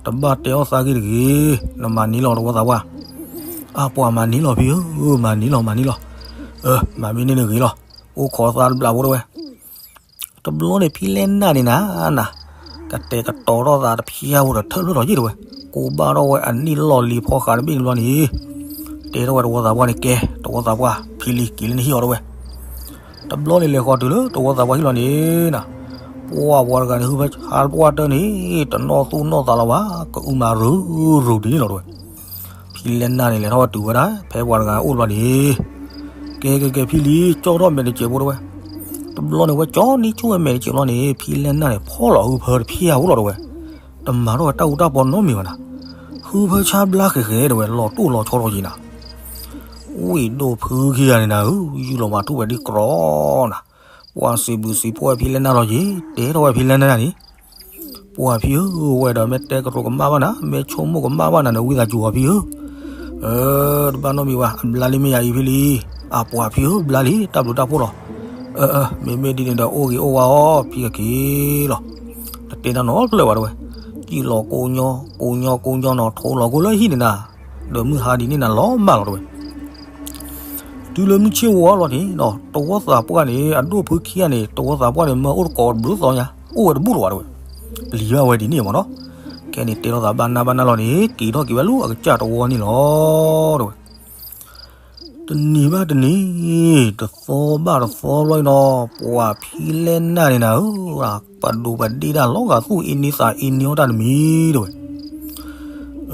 တဘၣ်တဲအီၣ်သးဂ့ၢ်တဂ့ၤ. နမၤန့ၢ်လီၤတဝီသးပှၢ်. အပှၤမၤန့ၢ်လီၤဖံဧၢ, မၤန့ၢ်လီၤ မၤန့ၢ်လီၤ. မၤမ့ၢ်န့ၢ်န့ၣ်ဂ့ၤလီၤ. အိၣ်ခိးသးတဘျီဖိတဝဲ တဘျီန့ၣ် ဖံလဲၢ်နၢ်န့ၣ်နၤ, ကတဲာ်ကတီၤထီၣ်သးတဖျၢၣ်ဖိဒီးထၢၣ်ဖျၢၣ်ထီၣ်ယ့ၢ်တဝဲ, ကိးဘၣ်ထီၣ်ဝဲအနံၣ်လီၢ်လံၤဖီဃးတဘ့ၣ်တဘျီန့ၣ်, တဲထီၣ်ဝဲတဝီသးပှၢ်န့ၣ်ကဲ, တဝီသးပှၢ် ဖံလံၤက့ၤလၢနဟံၣ်အီၤတဝဲ. တဘျီန့ၣ်လဲၤဃီၤတုၤလၢတဝီသးပှၢ်ဟံၣ်လီၤန့ၣ်နၤ, ပှၢ်ပှၤတဂၤန့ၣ် ဟုဖဲဆါပှၢ်တၢၢ်န့ၣ် တနီၣ်သူၣ်နီၣ်သးလီၤဘၣ်, ကအုမၤရူၤရူၤဒ်န့ၣ်လီၤတဝဲ. ဖံလဲၢ်နၢ်န့ၣ် လဲၤထီၣ်ဝဲတုၤဝဲဒၣ် ဖဲပှၤတဂၤအိၣ်တဘျီန့ၣ်, ကဲကဲကဲ ဖံလံၤ ကၠီထီၣ်မဲာ်တစဲးဖိတဲဝဲ. တဘျီန့ၣ် ဝဲကၠီန့ၢ်ဆူၣ်ဝဲမဲာ်တစဲးဘျီန့ၣ် ဖံလဲၢ်နၢ်န့ၣ် ဖီၣ်လီၤဟုဖၢတဖျၢၣ်ဧိၤလီၤတဲဝဲ. တမၤထီၣ်ဝဲတၢ်အူတၢ်ပီနီတမံၤဘၣ်နၤ. ဟုဖၢဆါဘျါဃဲၤဃဲၤတဲဝဲ လီၤတိၢ်လီၤဆီထီၣ်က့ၤနၤ. ဝံၣ်ဒိၣ်ဖုခံဂၤန့ၣ်နၤဧၢ, ယူၢ်လီၤမၤထူၣ်ဝဲဒ်ကြီနၤ. ပှၤစံးဘျုးစံးဖှိၣ်ဝဲဖံလဲၢ်နၢ်လီၤက့ၤ, တဲထီၣ်ဝဲဖံလဲၢ်နၢ်န့ၣ် ပှၤဖံဧၢ, ဝဲဒီးမ့ၢ်တဲကတိၤကမၣ်ဘၣ်နၤ, မ့ၢ်ဆိကမိၣ်ကမၣ်ဘၣ်နၤန့ၣ် ဝံသးစူၤအီၤဖံဧၢ. တဘၣ်နီတမံၤဘၣ်, အဘျါလံမ့ၢ်ယၤအံၤဖံလံၤ. အပှၤဖံဧၢ, ဘျါလံ, တၢ်ဘျုးတၢ်ဖှိၣ်လီၤ. အၢ အၢ မ့မ့ၢ်ဒ်န့ၣ်ဒီး အိၣ်ဂ့ၤအိၣ်ဝါအီၤ, ဖံကက့ၤလီၤ. တတဲတၢ်နီတဖျၢၣ်ဘၣ်တဲဝဲ. စံၣ်လီၤကိညီ ကိညီနီၤ, ထိးလီၤကိလၢဟံၣ်န့ၣ်နၤ, ဒီးမုၢ်ဟါဒ်န့ၣ်နၤလီၤမၢ်လီၤတဲဝဲ. တုၤလၢမုၢ်ဆ့ၣ်ဝီလီၤန့ၣ်, တဝီသးပှၢ်န့ၣ် အဒိၣ်ဖုခံဂၤန့ၣ် တဝီသးပှၢ်န့ၣ် မၢအိၣ်တကိးဘျုးသီညါ, အိၣ်ဝဲတဘူၣ်လီၤဘၣ်တဲဝဲ. ပျံၤဘၣ်ဝဲဒ်န့ၣ်မၢ်နီၤ. ခဲန့ၣ်တဲလိာ်သးဘၣ်နၢ်ဘၣ်နၢ်လီၤန့ၣ် က့ၤထီၣ်က့ၤဝဲလၢအကစၢ်တဝီန့ၣ်လီၤတဲဝဲ. တနံၤဘၣ်တနံၤ, တသီဘၣ်တသီလီၤနီၤ, ပှၤဖံလဲၢ်နၢ်န့ၣ်နၤဧၢ, ပဒိးပဒ့ၣ်တၢ်လီၤဂာ်သူၣ်အ့န့သးအ့န့အီၣ်တၢ်တမံၤတဲဝဲ.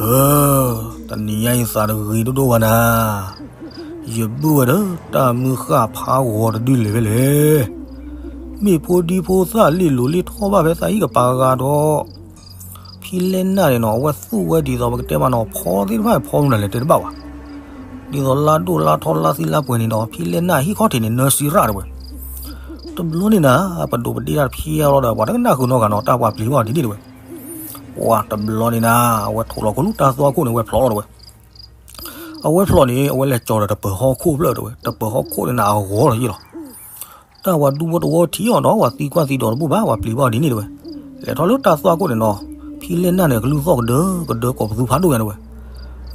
အၢ, တနံၤညါအံၤသးတဂ့ၤဒိၣ်ဒိၣ်ဘၣ်နၤ, ယဘုၣ်ဝဲဒီးတၢ်မုၢ်ဃၢ်ဖးဂီၤတဒုလဲၣ်ဖဲလဲၣ်. မ့ၢ်ဖိဒံဖိသၣ်လ့ၣ်လိၤလ့ၣ်ထီၣ်ဘၣ်ဖဲသးဟံၣ်ကပၤဂၤဒီး ဖံလဲၢ်နၢ်န့ၣ်နီၤ, အဝဲသူၣ်ဝဲဒ်သိးပကတဲမးနီၤ, ဖီသ့ၣ်တဖၣ်န့ၣ် ဖီမနုၤလဲၣ်တဲတဘၣ်ဘၣ်. ဒ်သိးလါဒိၣ်လါထီလါသံလါပှဲၤန့ၣ်ဒီး ဖံလဲၢ်နၢ်ဟံၣ်ခီၣ်ထံးန့ၣ် နၢၤစံရၣ်တဲဝဲ. တဘျီန့ၣ်နၤ, ပဒိးပဒ့ၣ်တၢ်တဖျၢၣ်လီၤဒီး ပှၤတကနၣ်ဃုာ်နီတဂၤနီၤ, တၢ်ပှၤပျံၤဘၣ်ဒ်န့ၣ်တဲဝဲ. ပှၤတဘျီန့ၣ်နၤ, အဝဲထိးလီၤကလူၢ်တၢ်သွၣ်ခိၣ်န့ၣ် အဝဲဖျိးလီၤတဲဝဲ. အဝဲဖျိးန့ၣ် အဝဲလဲၤကၠီၤဒီးတပၢၤဟီၣ်ခိၣ်ဖျၢၣ်တဲဝဲ, တပၢၤဟီၣ်ခိၣ်န့ၣ်နၤ အဂီၤလီၤယ့ၢ်လီၤ. တၢ်ပှၤဒူဖိတဝီထံၣ်အီၤဒီး ပှၤသံကွၢ်သံဒိးတဘူၣ်ဘၣ်, ပှၤပျံၤဘၣ်ဒ်န့ၣ်တဲဝဲ. လဲၤထီၣ်လၢတၢ်သွၣ်ခိၣ်န့ၣ်နီၤ, ဖံလဲၢ်နၢ်န့ၣ် ကလုၢ်သီၣ်ကဒၢကဒၢကိးပသူဖးဒိၣ်ညါတဲဝဲ.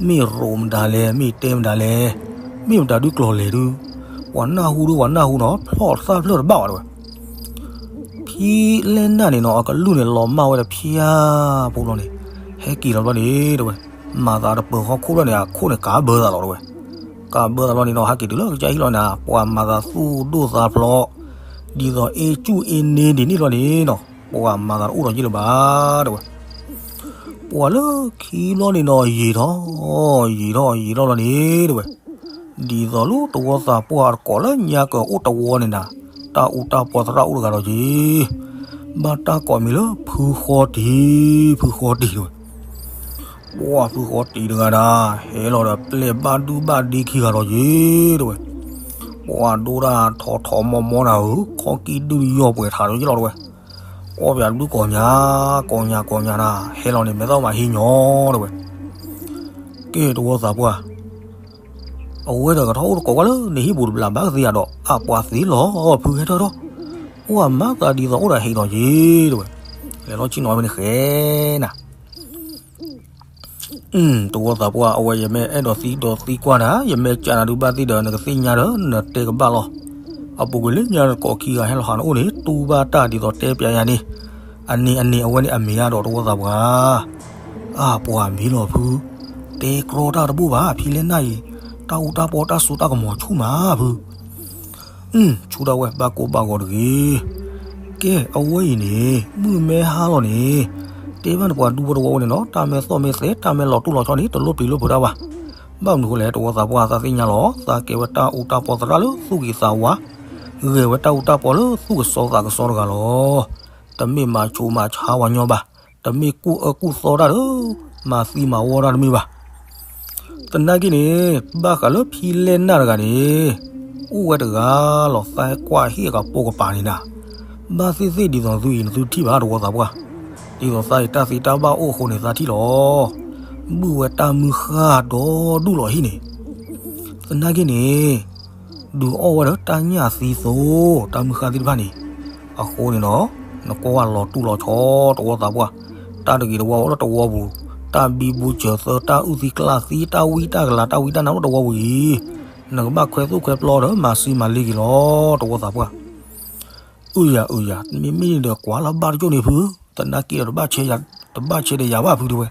မ့ၢ်ရိးမတၤလဲၣ်, မ့ၢ်တဲမတၤလဲၣ်, မ့ၢ်မတၤဒုးကျီၢ်လဲၣ်ဒုး, ပှၤနၢ်ဟူဒုး ပှၤနၢ်ဟူနီၤ, ဖျိးသၣ်ဖျၢၣ်တဘၣ်ဘၣ်တဲဝဲ. ဖံလဲၢ်နၢ်န့ၣ်နီၤ, အကလုၢ်န့ၣ်လီၤမၢ်ဝဲတဖျၢၣ်ဖိဘျီန့ၣ်, ဟဲက့ၤလီၤဘျီန့ၣ်တဲဝဲ, မၤသးတပၢၤဟီၣ်ခိၣ်ဘျီန့ၣ် အခိၣ်န့ၣ်ကးဘၢသးလီၤတဲဝဲ. ကးဘၢသးလီၤန့ၣ်နီၤ, ဟဲက့ၤတုၤလၢကစၢ်ဟံၣ်လီၤန့ၣ် ပှၤမၤသးသူၣ်ဒိၣ်သးဖျိး, ဒ်သိးအ့ၣ်ကူၣ်အ့ၣ်န့ၢ်ဒ်န့ၣ်လီၤန့ၣ်နီၤ, ပှၤမၤသးတအိၣ်ဒီးယ့ၢ်လၢၤဘၣ်တဲဝဲ. ပှၤလၢခံဘျီန့ၣ်နီၤ, ယံာ်ထီၣ်, ယံာ်ထီၣ်ယံာ်ထီၣ်လီၤန့ၣ်တဲဝဲ. ဒ်သိးလၢတဝီသးပှၢ်တကိးလၢညါကအိၣ်တဝီန့ၣ်နၤ, တၢ်အူတၢ်ပီသရၣ်အိၣ်တဂၤဒီးယ့ၢ်, ဘၣ်တၢ်ကိးမံၤလၢဖုဃီတံၢ်, ဖုဃီတံၢ်တဲဝဲ. ပှၤဖုဃီတံၢ်တဂၤဒၣ်, ဟဲလီၤဒီးပျဲၢ်ဘၣ်ဒုၣ်ဘၣ်ဒ့ခံဂၤဒီးယ့ၢ်တဲဝဲ. ပှၤဒိၣ်တၢ်ထီထီမီမီနၤဧၢ, ခီၣ်ကံၢ်ဒုၣ်ယီၢ်ပှဲၤထးဒီးယ့ၢ်လီၤတဲဝဲ. အီၣ်ပၠးဒုၣ်ကိးညါ, ကိးညါကိးညါနၤ, ဟဲလီၤန့ၣ် မဲာ်သီၣ်မးဟံးညီတဲဝဲ. ကဲတဝီသးပှၢ်, အဝဲဒီးကထီၣ်အိၣ်တကိးကွၢ်လၢနဟံၣ်ပူၤတဘျးဘၣ်ကသ့ယၤဒီး အပှၤသ့လီၤ, ဖုဟဲထီၣ်ထီၣ်, ပှၤမၤသးဒ်သိးအိၣ်ဒီးဟံၣ်ဒီးယ့ၢ်တဲဝဲ. လဲၤလီၤဆ့ၣ်နီၤဖဲန့ၣ်ဃဲနၤ. တဝီသးပှၢ်, အဝဲယမ့ၢ်အဲၣ်ဒိးသံဒိးသံကွၢ်နၤ, ယမ့ၢ်ကးနၤဒုးဘၣ်သ့ၣ်ဒီး နကသ့ၣ်ညါဒီးနတဲကဘၣ်လီၤ. အပူၤကွံာ်လၢညါတကိးခံဂၤဟဲလီၤဟးနအိၣ်န့ၣ် တူၢ်ဘၣ်တၢ်ဒ်သိးတဲပၠးယၤန့ၣ်, အန့ၣ်အန့ၣ် အဝဲန့ၣ်အမံၤဧါဒီးတဝီသးပှၢ်. အပှၤမံၤလီၤဖု, တဲကြီတၢ်တဘူၣ်ဘၣ်, ဖံလဲၢ်နၢ်အံၤ တၢ်အူတၢ်ပီတၢ်စိတၢ်ကမီၤဆူၣ်မးဖု. ဆူၣ်ဒၣ်ဝဲ ဘၣ်ကိၢ်ဘၣ်ဂီၤတဂ့ၤ. ကဲအဝဲအံၤန့ၣ် မုၢ်မ့ၢ်ဟါလီၤန့ၣ် တဲဘၣ်နပှၤဒူဖိတဝီဝဲန့ၣ်နီၤ, တၢ်မ့ၢ်သီၣ်မ့ၢ်သဲ တၢ်မ့ၢ်လီၤတိၢ်လီၤဆီန့ၣ် တလိၣ်ပျံၤလိၣ်ဖုးတၢ်ဘၣ်. ဘၣ်မနုၤဃိလဲၣ် တဝီသးပှၢ်သးသ့ၣ်ညါလီၤ, သးကဲဝဲတၢ်အူတၢ်ပီသရၣ်လၢသူၣ်ဂ့ၤသးဝါ, ဂဲၤဝဲတၢ်အူတၢ်ပီလၢသူၣ်ကစီသးကစီတဂၤလီၤ. တမ့ၢ်မၤဆိးမၤဆါဝဲညီဘၣ်, တမ့ၢ်ကူၣ်အၢကူၣ်သီတၢ်ဒီး မၤသံမၤဝီတၢ်တမ့ၢ်ဘၣ်. သနာ်က့န့ၣ် ဘၣ်ဃးလၢဖံလဲၢ်နၢ်တဂၤန့ၣ် အိၣ်ဝဲတဂၤလီၤ, သးကွၢ်ဟ့ၣ်အကပိာ်ကပၤန့ၣ်နၤ, ဘၣ်သ့ၣ်သ့ၣ်ဒ်သိးသုအံၤနသုထံၣ်ဘၣ်တဝီသးပှၢ်, ဒ်သိးသးအံၤတၢ်သံတၢ်ဘၣ်အိၣ်အဃိန့ၣ်သးထံၣ်လီၤ. ဘုၣ်ဝဲတၢ်မုၢ်ဃၢ်ဒီဒူၣ်လီၤဟံၣ်န့ၣ် သနာ်က့န့ၣ် ဒုးအီၣ်ဝဲဒီးတၢ်ညၣ်သံသိး တၢ်မုၢ်ဃၢ်သ့ၣ်တဖၣ်န့ၣ်, အဃိန့ၣ်ဒီး နကွၢ်ဝဲလီၤတူၢ်လီၤဆီတဝီသးပှၢ်, တၢ်တဂ့ၤတဝါအိၣ်လၢတဝီပူၤ, တၢ်ဘံဘူစၢၤသၢ တၢ်အုၣ်သံကျၣ်သံ တၢ်ဝံတၢ်ကလၤ တၢ်ဝံတၢ်နါအိၣ်တဝီပူၤအံၤ, နကဘၣ်ခွဲသိၣ်ခွဲပျီဒီးမၤစံမၤလ့က့ၤလီၤ တဝီသးပှၢ်. အုယၤအုယၤ မ့မ့ၢ်ဒီးကွၢ်လၢဘၣ်တကၠိၣ်န့ၣ်ဖု, သနာ်က့ဒီး တဘၣ်ဆဲးဒီးယၤဘၣ်ဖုတဲဝဲ.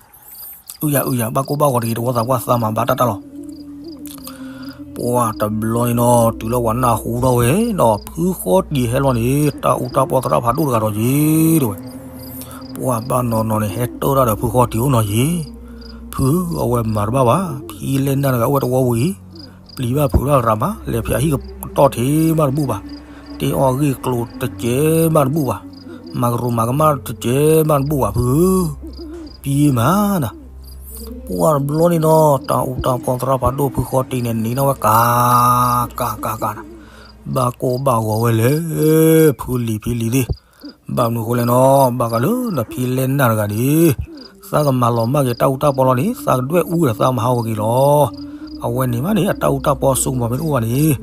အုယၤအုယၤ ဘၣ်ကိၢ်ဘၣ်ဂီၤတဂ့ၤ တဝီသးပှၢ် သးမၤဘၣ်တၢ်တၢ်လီၤ. ပှၤတဘျီန့ၣ်နီၤ တုၤလၢပှၤနၢ်ဟူထီၣ်ဝဲဒီး ဖုဃီတံၢ်ဟဲလီၤန့ၣ် တၢ်အူတၢ်ပီသရၣ်ဖးဒိၣ်တဂၤဒီးယ့ၢ်တဲဝဲ. ပှၤဘၣ်နီၤနီၤန့ၣ် ဟဲတၢၢ်တၢ်ဒီးဖုဃီတံၢ်အိၣ်နီၤယ့ၢ်, ဖုအဝဲမၤတဘၣ်ဘၣ်, ဖံလဲၢ်နၢ်တဂၤအိၣ်ဝဲတဝီပူၤအံၤ, ပျံၤဘၣ်ဖုးဘၣ်ရၤမး လဲၤဖျါဟံၣ်ကတီၢ်ထံးမးတဘူၣ်ဘၣ်, တ့အီၣ်ဂ့ၢ်ကျိၤတစဲးမးတဘူၣ်ဘၣ်, မၤကရူၢ်မၤကမၣ်တစဲးမးတဘူၣ်ဘၣ်ဖုဧၢ, ပံမးနၤ, ပှၢ်တဘျီန့ၣ်နီၤ တၢ်အူတၢ်ပီသရၣ်ဖးဒိၣ်ဖုဃီတံၢ်န့ၣ် န့ၢ်ထီၣ်ဝဲကး ကး ကး ကးနၤ, ဘၣ်ကိၢ်ဘၣ်ဂီၤဝဲလဲၣ်, ဖုလံၤဖံလံၤသ့ၣ်, ဘၣ်မနုၤဃိလဲၣ်နီၤ ဘၣ်ဃးလၢနဖံလဲၢ်နၢ်တဂၤန့ၣ်, သးကမၤလီၤမၢ်က့ၤတၢ်အူတၢ်ပီလီၤန့ၣ် သးကဒွဲၣ်အူဒီးသးမၤဟးဂီၤက့ၤလီၤ, အဝဲန့ၣ်မးန့ၣ် အတၢ်အူတၢ်ပီစိကမီၤမ့ၢ်တအိၣ်ဘၣ်န့ၣ်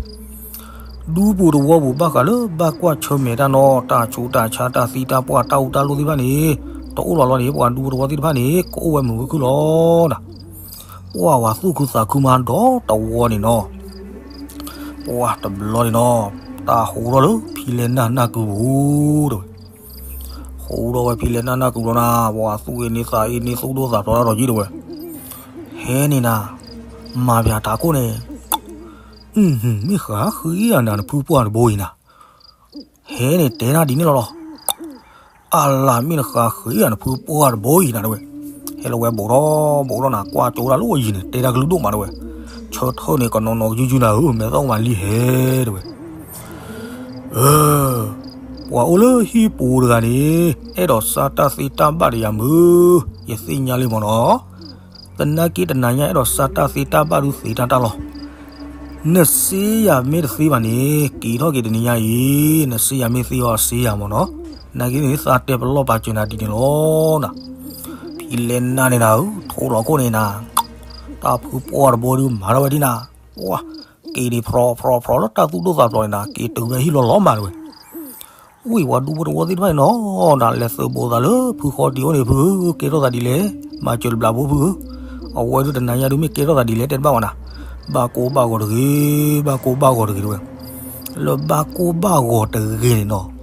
ဒူပူၤတဝီပူၤဘၣ်ဃးလၢဘၣ်ကွၢ်ဆၢၣ်မဲာ်တၢ်နီၤ တၢ်ဆူးတၢ်ဆါတၢ်သံတၢ်ပှၢ်တၢ်အူတၢ်လိၣ်သ့ၣ်တဖၣ်န့ၣ်, တအိၣ်လီၤလီၤန့ၣ် ပှၤဒူဖိတဝီသ့ၣ်တဖၣ်န့ၣ် ကအိၣ်ဝဲမုာ်ဝဲခုၣ်လီၤနၤ, ပှၢ်ဝၤသူၣ်ခုသးခုမးဒီးတဝီန့ၣ်နီၤ, ပှၢ်တဘျီန့ၣ်နီၤ, တၢ်ဟူထီၣ်လၢဖံလဲၢ်နၢ်နၢ်ကုပူၤတဝဲ, ဟူထီၣ်ဝဲဖံလဲၢ်နၢ်နၢ်ကုပူၤလီၤနၤ ပှၤသူၣ်အ့န့သးအ့န့သူၣ်ဒိၣ်သးဖျိးတၢ်ဒီးယံၤတဝဲ, ဟဲန့ၣ်နၤ, မၤပၠးထးခိၣ်န့ၣ် မ့ၢ်ဃးဃ့ဧါနၤ နဖုပှၢ်တဘိအံၤနၤ, ဟဲန့ၣ်တဲနၤဒ်န့ၣ်လီၤလီၤ, အလၤမ့ၢ်နဃးဃ့ဧါ နဖုပှၢ်တဘိအံၤနၤတဝဲ, ဟဲလီၤဝဲဘူးထီၣ်ဘူးထီၣ်နၤ ကွၢ်ကၠိတၢ်လၢအယံၤန့ၣ် တဲတၢ်ကလုၢ်ဒိၣ်မးတဝဲ, ဆၢထၢၣ်န့ၣ် ကနီၤနီၤကယူယူနၤဧၢ မဲာ်သၣ်မၤလံဟဲတဝဲ ပှၤအိၣ်လၢဟံၣ်ပူၤတဂၤန့ၣ် အဲၣ်ဒိးစၢ်တၢ်သ့တၢ်ဘၣ်ဒီးယၤမုာ်, ယသ့ၣ်ညါလံမ့ၢ်နီၤ, သနာ်က့တနၤညါအဲၣ်ဒိးစၢ်တၢ်သ့တၢ်ဘၣ်ဒုးသ့တၢ်တၢ်လီၤ, နစ့ယၤမ့ၢ်တသ့ဘၣ်န့ၣ် က့ၤထီၣ်က့ၤတနံၤညါအံၤ, နစ့ယၤမ့ၢ်သ့အီၤစ့ယၤမ့ၢ်နီၤ, နာ်က့န့ၣ် သးတဲပလီၢ်ပာ်စၢၤနၤဒ်န့ၣ်လီၤနၤ, ဖံလဲၢ်နၢ်န့ၣ်နၤဧၢ ထိၣ်လီၤခိၣ်န့ၣ်နၤ, တၢ်ဖုပှၢ်တဘိဒုးမၤထီၣ်ဝဲဒ်နၤ, ပှၢ် က့ၤဒံးဖြီဖြီဖြီလၢတၢ်သူၣ်ဒိၣ်သးဖျိးန့ၣ်နၤ က့ၤတုၤဝဲဟံၣ်လီၤလီၤမးတဝဲ ဝံၢ်ပှၤဒူဖိတဝီသ့ၣ်တဖၣ်န့ၣ်နီၤ, နလဲၤသုးဘူးသးလၢဖုဃီတံၢ်အိၣ်န့ၣ်ဖုဧၢ, ကဲထီၣ်သးဒ်လဲၣ်, မၤစၢၤတဘျးဘိဖုဧၢ, အဝဲဒုးတနၤညါဒုးမ့ၢ်ကဲထီၣ်သးဒ်လဲၣ်တဲတဘၣ်ဝဲနၤ, ဘၣ်ကိၢ်ဘၣ်ဂီၤတဂ့ၤ, ဘၣ်ကိၢ်ဘၣ်ဂီၤတဂ့ၤတဝဲ, လၢဘၣ်ကိၢ်ဘၣ်ဂီၤတဂ့ၤန့ၣ်နီၤ,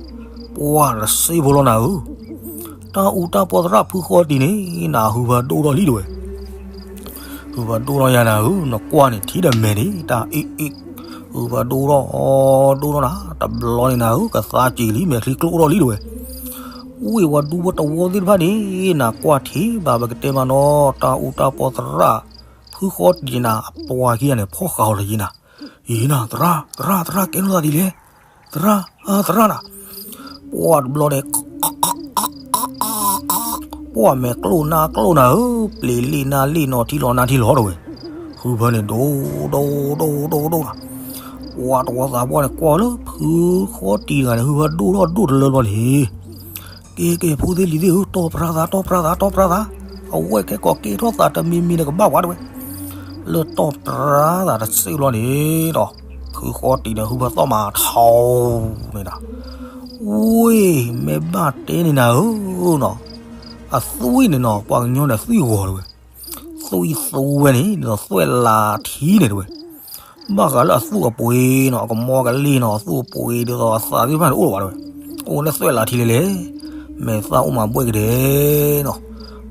ပှၢ်တစ့ဖိလီၤနၤဧၢ တၢ်အူတၢ်ပီသရၣ်ဖုဃီတံၢ်န့ၣ် နဟူးဖးဒိၣ်ထီၣ်လံတဝဲ, ဟူးဖးဒိၣ်ထီၣ်ယၤနၤဧၢ, နကွၢ်န့ၣ်ထံဒီးမဲာ်န့ၣ် တၢ်အ့ၣ်အ့ၣ်, ဟူးဖးဒိၣ်ထီၣ် ဒိၣ်ထီၣ်နၤ, တဘျီန့ၣ်နၤဧၢ ကသါစ့ၤလံ မဲာ်ချံကျိၣ်ထီၣ်လံတဝဲ, ဝံၢ်ပှၤဒူဖိတဝီသ့ၣ်တဖၣ်န့ၣ် နကွၢ်ထံဘၣ်ပကတဲမးနီၤ တၢ်အူတၢ်ပီသရၣ် ဖုဃီတံၢ်န့ၣ် အပှၤခံဂၤန့ၣ် ဖီၣ်ဃာ်အီၤလၢယံၤနၤ, ယံၤနၤ သရၣ် သရၣ် သရၣ် ကဲထီၣ်သးဒ်လဲၣ်, သရၣ် သရၣ်နၤ, ပှၢ်တဘျီန့ၣ် ပှၢ်မဲာ်ကျိၣ်နါကျိၣ်နၤဧၢ, ပျ့ၤလ့ၣ်နါလ့ၣ်နီၤထံလီၤနါထံလီၤတဝဲ, ဟူးဖးန့ၣ်ဒိၣ်ဒိၣ်ဒိၣ်ဒိၣ်ဒိၣ်နၤ, ပှၢ်တဝီသးပှၢ်န့ၣ် ကွၢ်လၢဖုဃီတံၢ်တဂၤန့ၣ် ဟူးဖးဒိၣ်ထီၣ်ဒိၣ်တလၢဘျီန့ၣ် ကဲကဲ ဖိသ့ၣ်လံၤသ့ၣ်ဧၢ, တီၢ်ပြါသး တီၢ်ပြါသး တီၢ်ပြါသး, အဝဲခဲကိးကဲထီၣ်သးတမံၤမံၤန့ၣ်ကဘၣ်ဝဲတဝဲ, လၢတီၢ်ပြါသးတစဲးဘျီန့ၣ်ဒီး ဖုဃီတံၢ်န့ၣ် ဟူးဖးသီၣ်မးထီန့ၣ်ဒီး, ဝ့ၢ် မ့ၢ်ဘၣ်တဲန့ၣ်နၤဧၢနီၤ, အသွံၣ်န့ၣ်နီၤ ပှၤကညီန့ၣ်သွံၣ်ဂီၤတဝဲ, သွံၣ်သူဝဲန့ၣ် ဒ်သိးသွဲၣ်လးထံန့ၣ်တဝဲ ဘၣ်ဃးလၢအသူၣ်အပှ့ၤနီၤ အကမီကလ့ၢ်နီၤ အသူၣ်အပှ့ၤဒ်သိးအသးသ့ၣ်တဖၣ်န့ၣ် တအိၣ်လၢၤဘၣ်တဝဲ, အိၣ်လၢသွဲၣ်လးထံလဲၣ်လဲၣ်, မဲာ်သၣ်အိၣ်မးဘှဲၣ်ကဒဲနီၤ,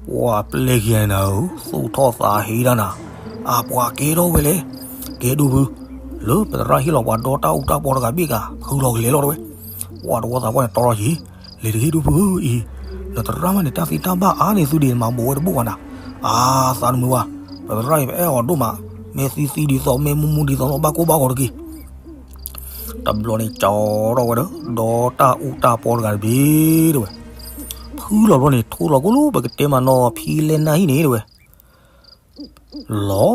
ပှၤပျဲၢ်ခံဂၤန့ၣ်နၤဧၢ သူၣ်ထီၣ်သးဟ့တၢ်နၤ, အပှၤကဲထီၣ်ဝဲလဲၣ်, ကဲဒိၣ်ဖု, လၢပသရၣ်ဟ့ၣ်လီၤပှၤဒီတၢ်အူတၢ်ပီတဂၤဘ့ၣ်ဂၤ ဖုလီၤကလဲၤလီၤတဝဲ, ပှၤတဝီသးပှၢ်န့ၣ်တီထီၣ်ယံၤ, လဲၤတဂ့ၤဒိၣ်ဖုဧၢအံၤ, နသရၣ်မးန့ၣ် တၢ်သ့တၢ်ဘၣ်အါန့ၢ်သုဒံး နမၤဘူးဝဲတဘူးဘၣ်နၤ, အါ သးတမုာ်ဘၣ်, ပသရၣ်အံၤ ပအဲၣ်အီၤဒိၣ်မး, မ့ၢ်သံသံဒ်သိး မ့ၢ်မူမူဒ်သိးလီၤ ဘၣ်ကိၢ်ဘၣ်ဂီၤတက့ၢ် တဘျီန့ၣ် ကၠီထီၣ်ဝဲဒီး ဒီတၢ်အူတၢ်ပီတဂၤတဘ့ၣ်တဝဲ, ဖုလီၤဘျီန့ၣ် ထိၣ်လီၤကိၣ်လၢပကတဲမးနီၤ ဖံလဲၢ်နၢ်ဟံၣ်န့ၣ်တဝဲ, လီၤ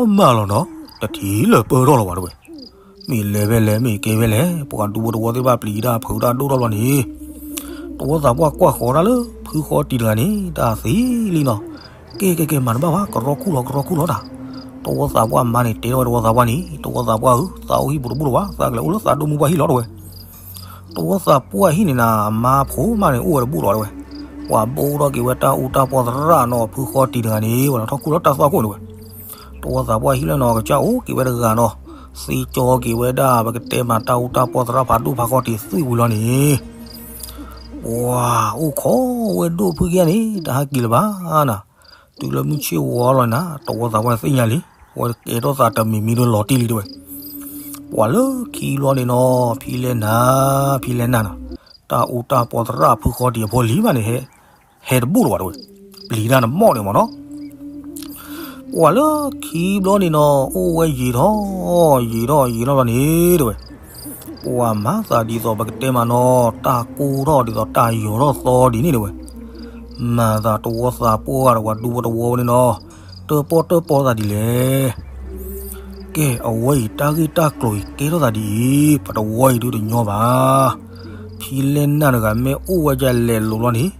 မၢ်လီၤနီၤ, တထံၣ်လၢၤပၢၢ်ထီၣ်လီၤဘၣ်တဝဲ, မ့ၢ်လဲၤဖဲလဲၣ် မ့ၢ်ကဲဖဲလဲၣ် ပှၤဒူဖိတဝီသ့ၣ်တဖၣ်ပျံၤတၢ်ဖုးတၢ်ဒိၣ်ထီၣ်ဘျီန့ၣ်, တဝီသးပှၢ်ကွၢ်ဃီၤတၢ်လၢ ဖုဃီတံၢ်တဂၤန့ၣ် တၢ်သံလံနီၤ, ကဲကဲကဲ မၤတဘၣ်ဘၣ် ကရီခူၣ်လီၤ ကရီခူၣ်လီၤတၢ်, တဝီသးပှၢ်မါန့ၣ် တဲထီၣ်ဝဲတဝီသးပှၢ်န့ၣ် တဝီသးပှၢ်ဧၢ သးအိၣ်ဟံၣ်ပူၤတဘူၣ်လၢၤဘၣ် သးကလဲၤအိၣ်လၢသးဒိၣ်မူဘၣ်ဟံၣ်လီၤတဝဲ တဝီသးပှၢ်ဟံၣ်န့ၣ်နၤ အမါဖိမးန့ၣ် အိၣ်ဝဲတဘူၣ်လီၤတဝဲ, ပှၤဘိၣ်ထီၣ်က့ၤဝဲတၢ်အူတၢ်ပီသရၣ်နီၤ ဖုဃီတံၢ်တဂၤန့ၣ် ဝဲလီၤထီၣ်ခူၣ်လီၤတၢ်သွၣ်ခိၣ်န့ၣ်ဝဲ, တဝီသးပှၢ်ဟံၣ်လၢနီၤ ကစၢ်အိၣ်က့ၤဝဲတဂၤနီၤ, သ့ကၠီက့ၤဝဲဒၣ် ပကတဲမးတၢ်အူတၢ်ပီသရၣ်ဖးဒိၣ်ဖးဃီတံၢ်သွံၣ်ဝံၤလီၤန့ၣ် ပှၤအိၣ်ခိးဝဲဒိၣ်ဖုကယၤန့ၣ် တဟးက့ၤလၢၤဘၣ်နၤ, တုၤလၢမုၢ်ဆ့ၣ်ဝီလီၤနၤ တဝီသးပှၢ်သ့ၣ်ညါလံ, ဝဲကဲထီၣ်သးတမံၤမံၤဒီးလီၤတံၢ်လံတဝဲ, ပှၤလၢခံဘျီန့ၣ်နီၤ ဖံလဲၢ်နၢ် ဖံလဲၢ်နၢ်နီၤ, တၢ်အူတၢ်ပီသရၣ်ဖုဃီတံၢ်အဖိလံၤမးန့ၣ် ဟဲတဘူၣ်လၢၤဘၣ်တဝဲ, ပျံၤတၢ်နမီၣ်န့ၣ်မးနီၤ ပှၤလၢခံဘျီန့ၣ်နီၤ အိၣ်ဝဲယံာ်ထီၣ် ယံာ်ထီၣ်ယံာ်ထီၣ်လီၤန့ၣ်တဲဝဲ, ပှၤမၤသးဒ်သိးပကတဲမးနီၤ တၢ်ကိၢ်ထီၣ်ဒ်သိးတၢ်ယီၤထီၣ်သီဒ်န့ၣ်တဲဝဲ, မၤသးတဝီသးပှၢ်ဒီးပှၤဒူဖိတဝီန့ၣ်နီၤ တၢၣ်ပီၣ်တၢၣ်ပီသးဒ်လဲၣ်. ကဲ အဝဲအံၤတၢ်ဂ့ၢ်တၢ်ကျိၤအံၤကဲထီၣ်သးဒ်အံၤ ပတဝီအံၤဒုတညီဘၣ်. ဖံလဲၢ်နၢ်တဂၤမ့ၢ်အိၣ်ဝဲဒ်လဲၣ်လိၤဘျီန့ၣ်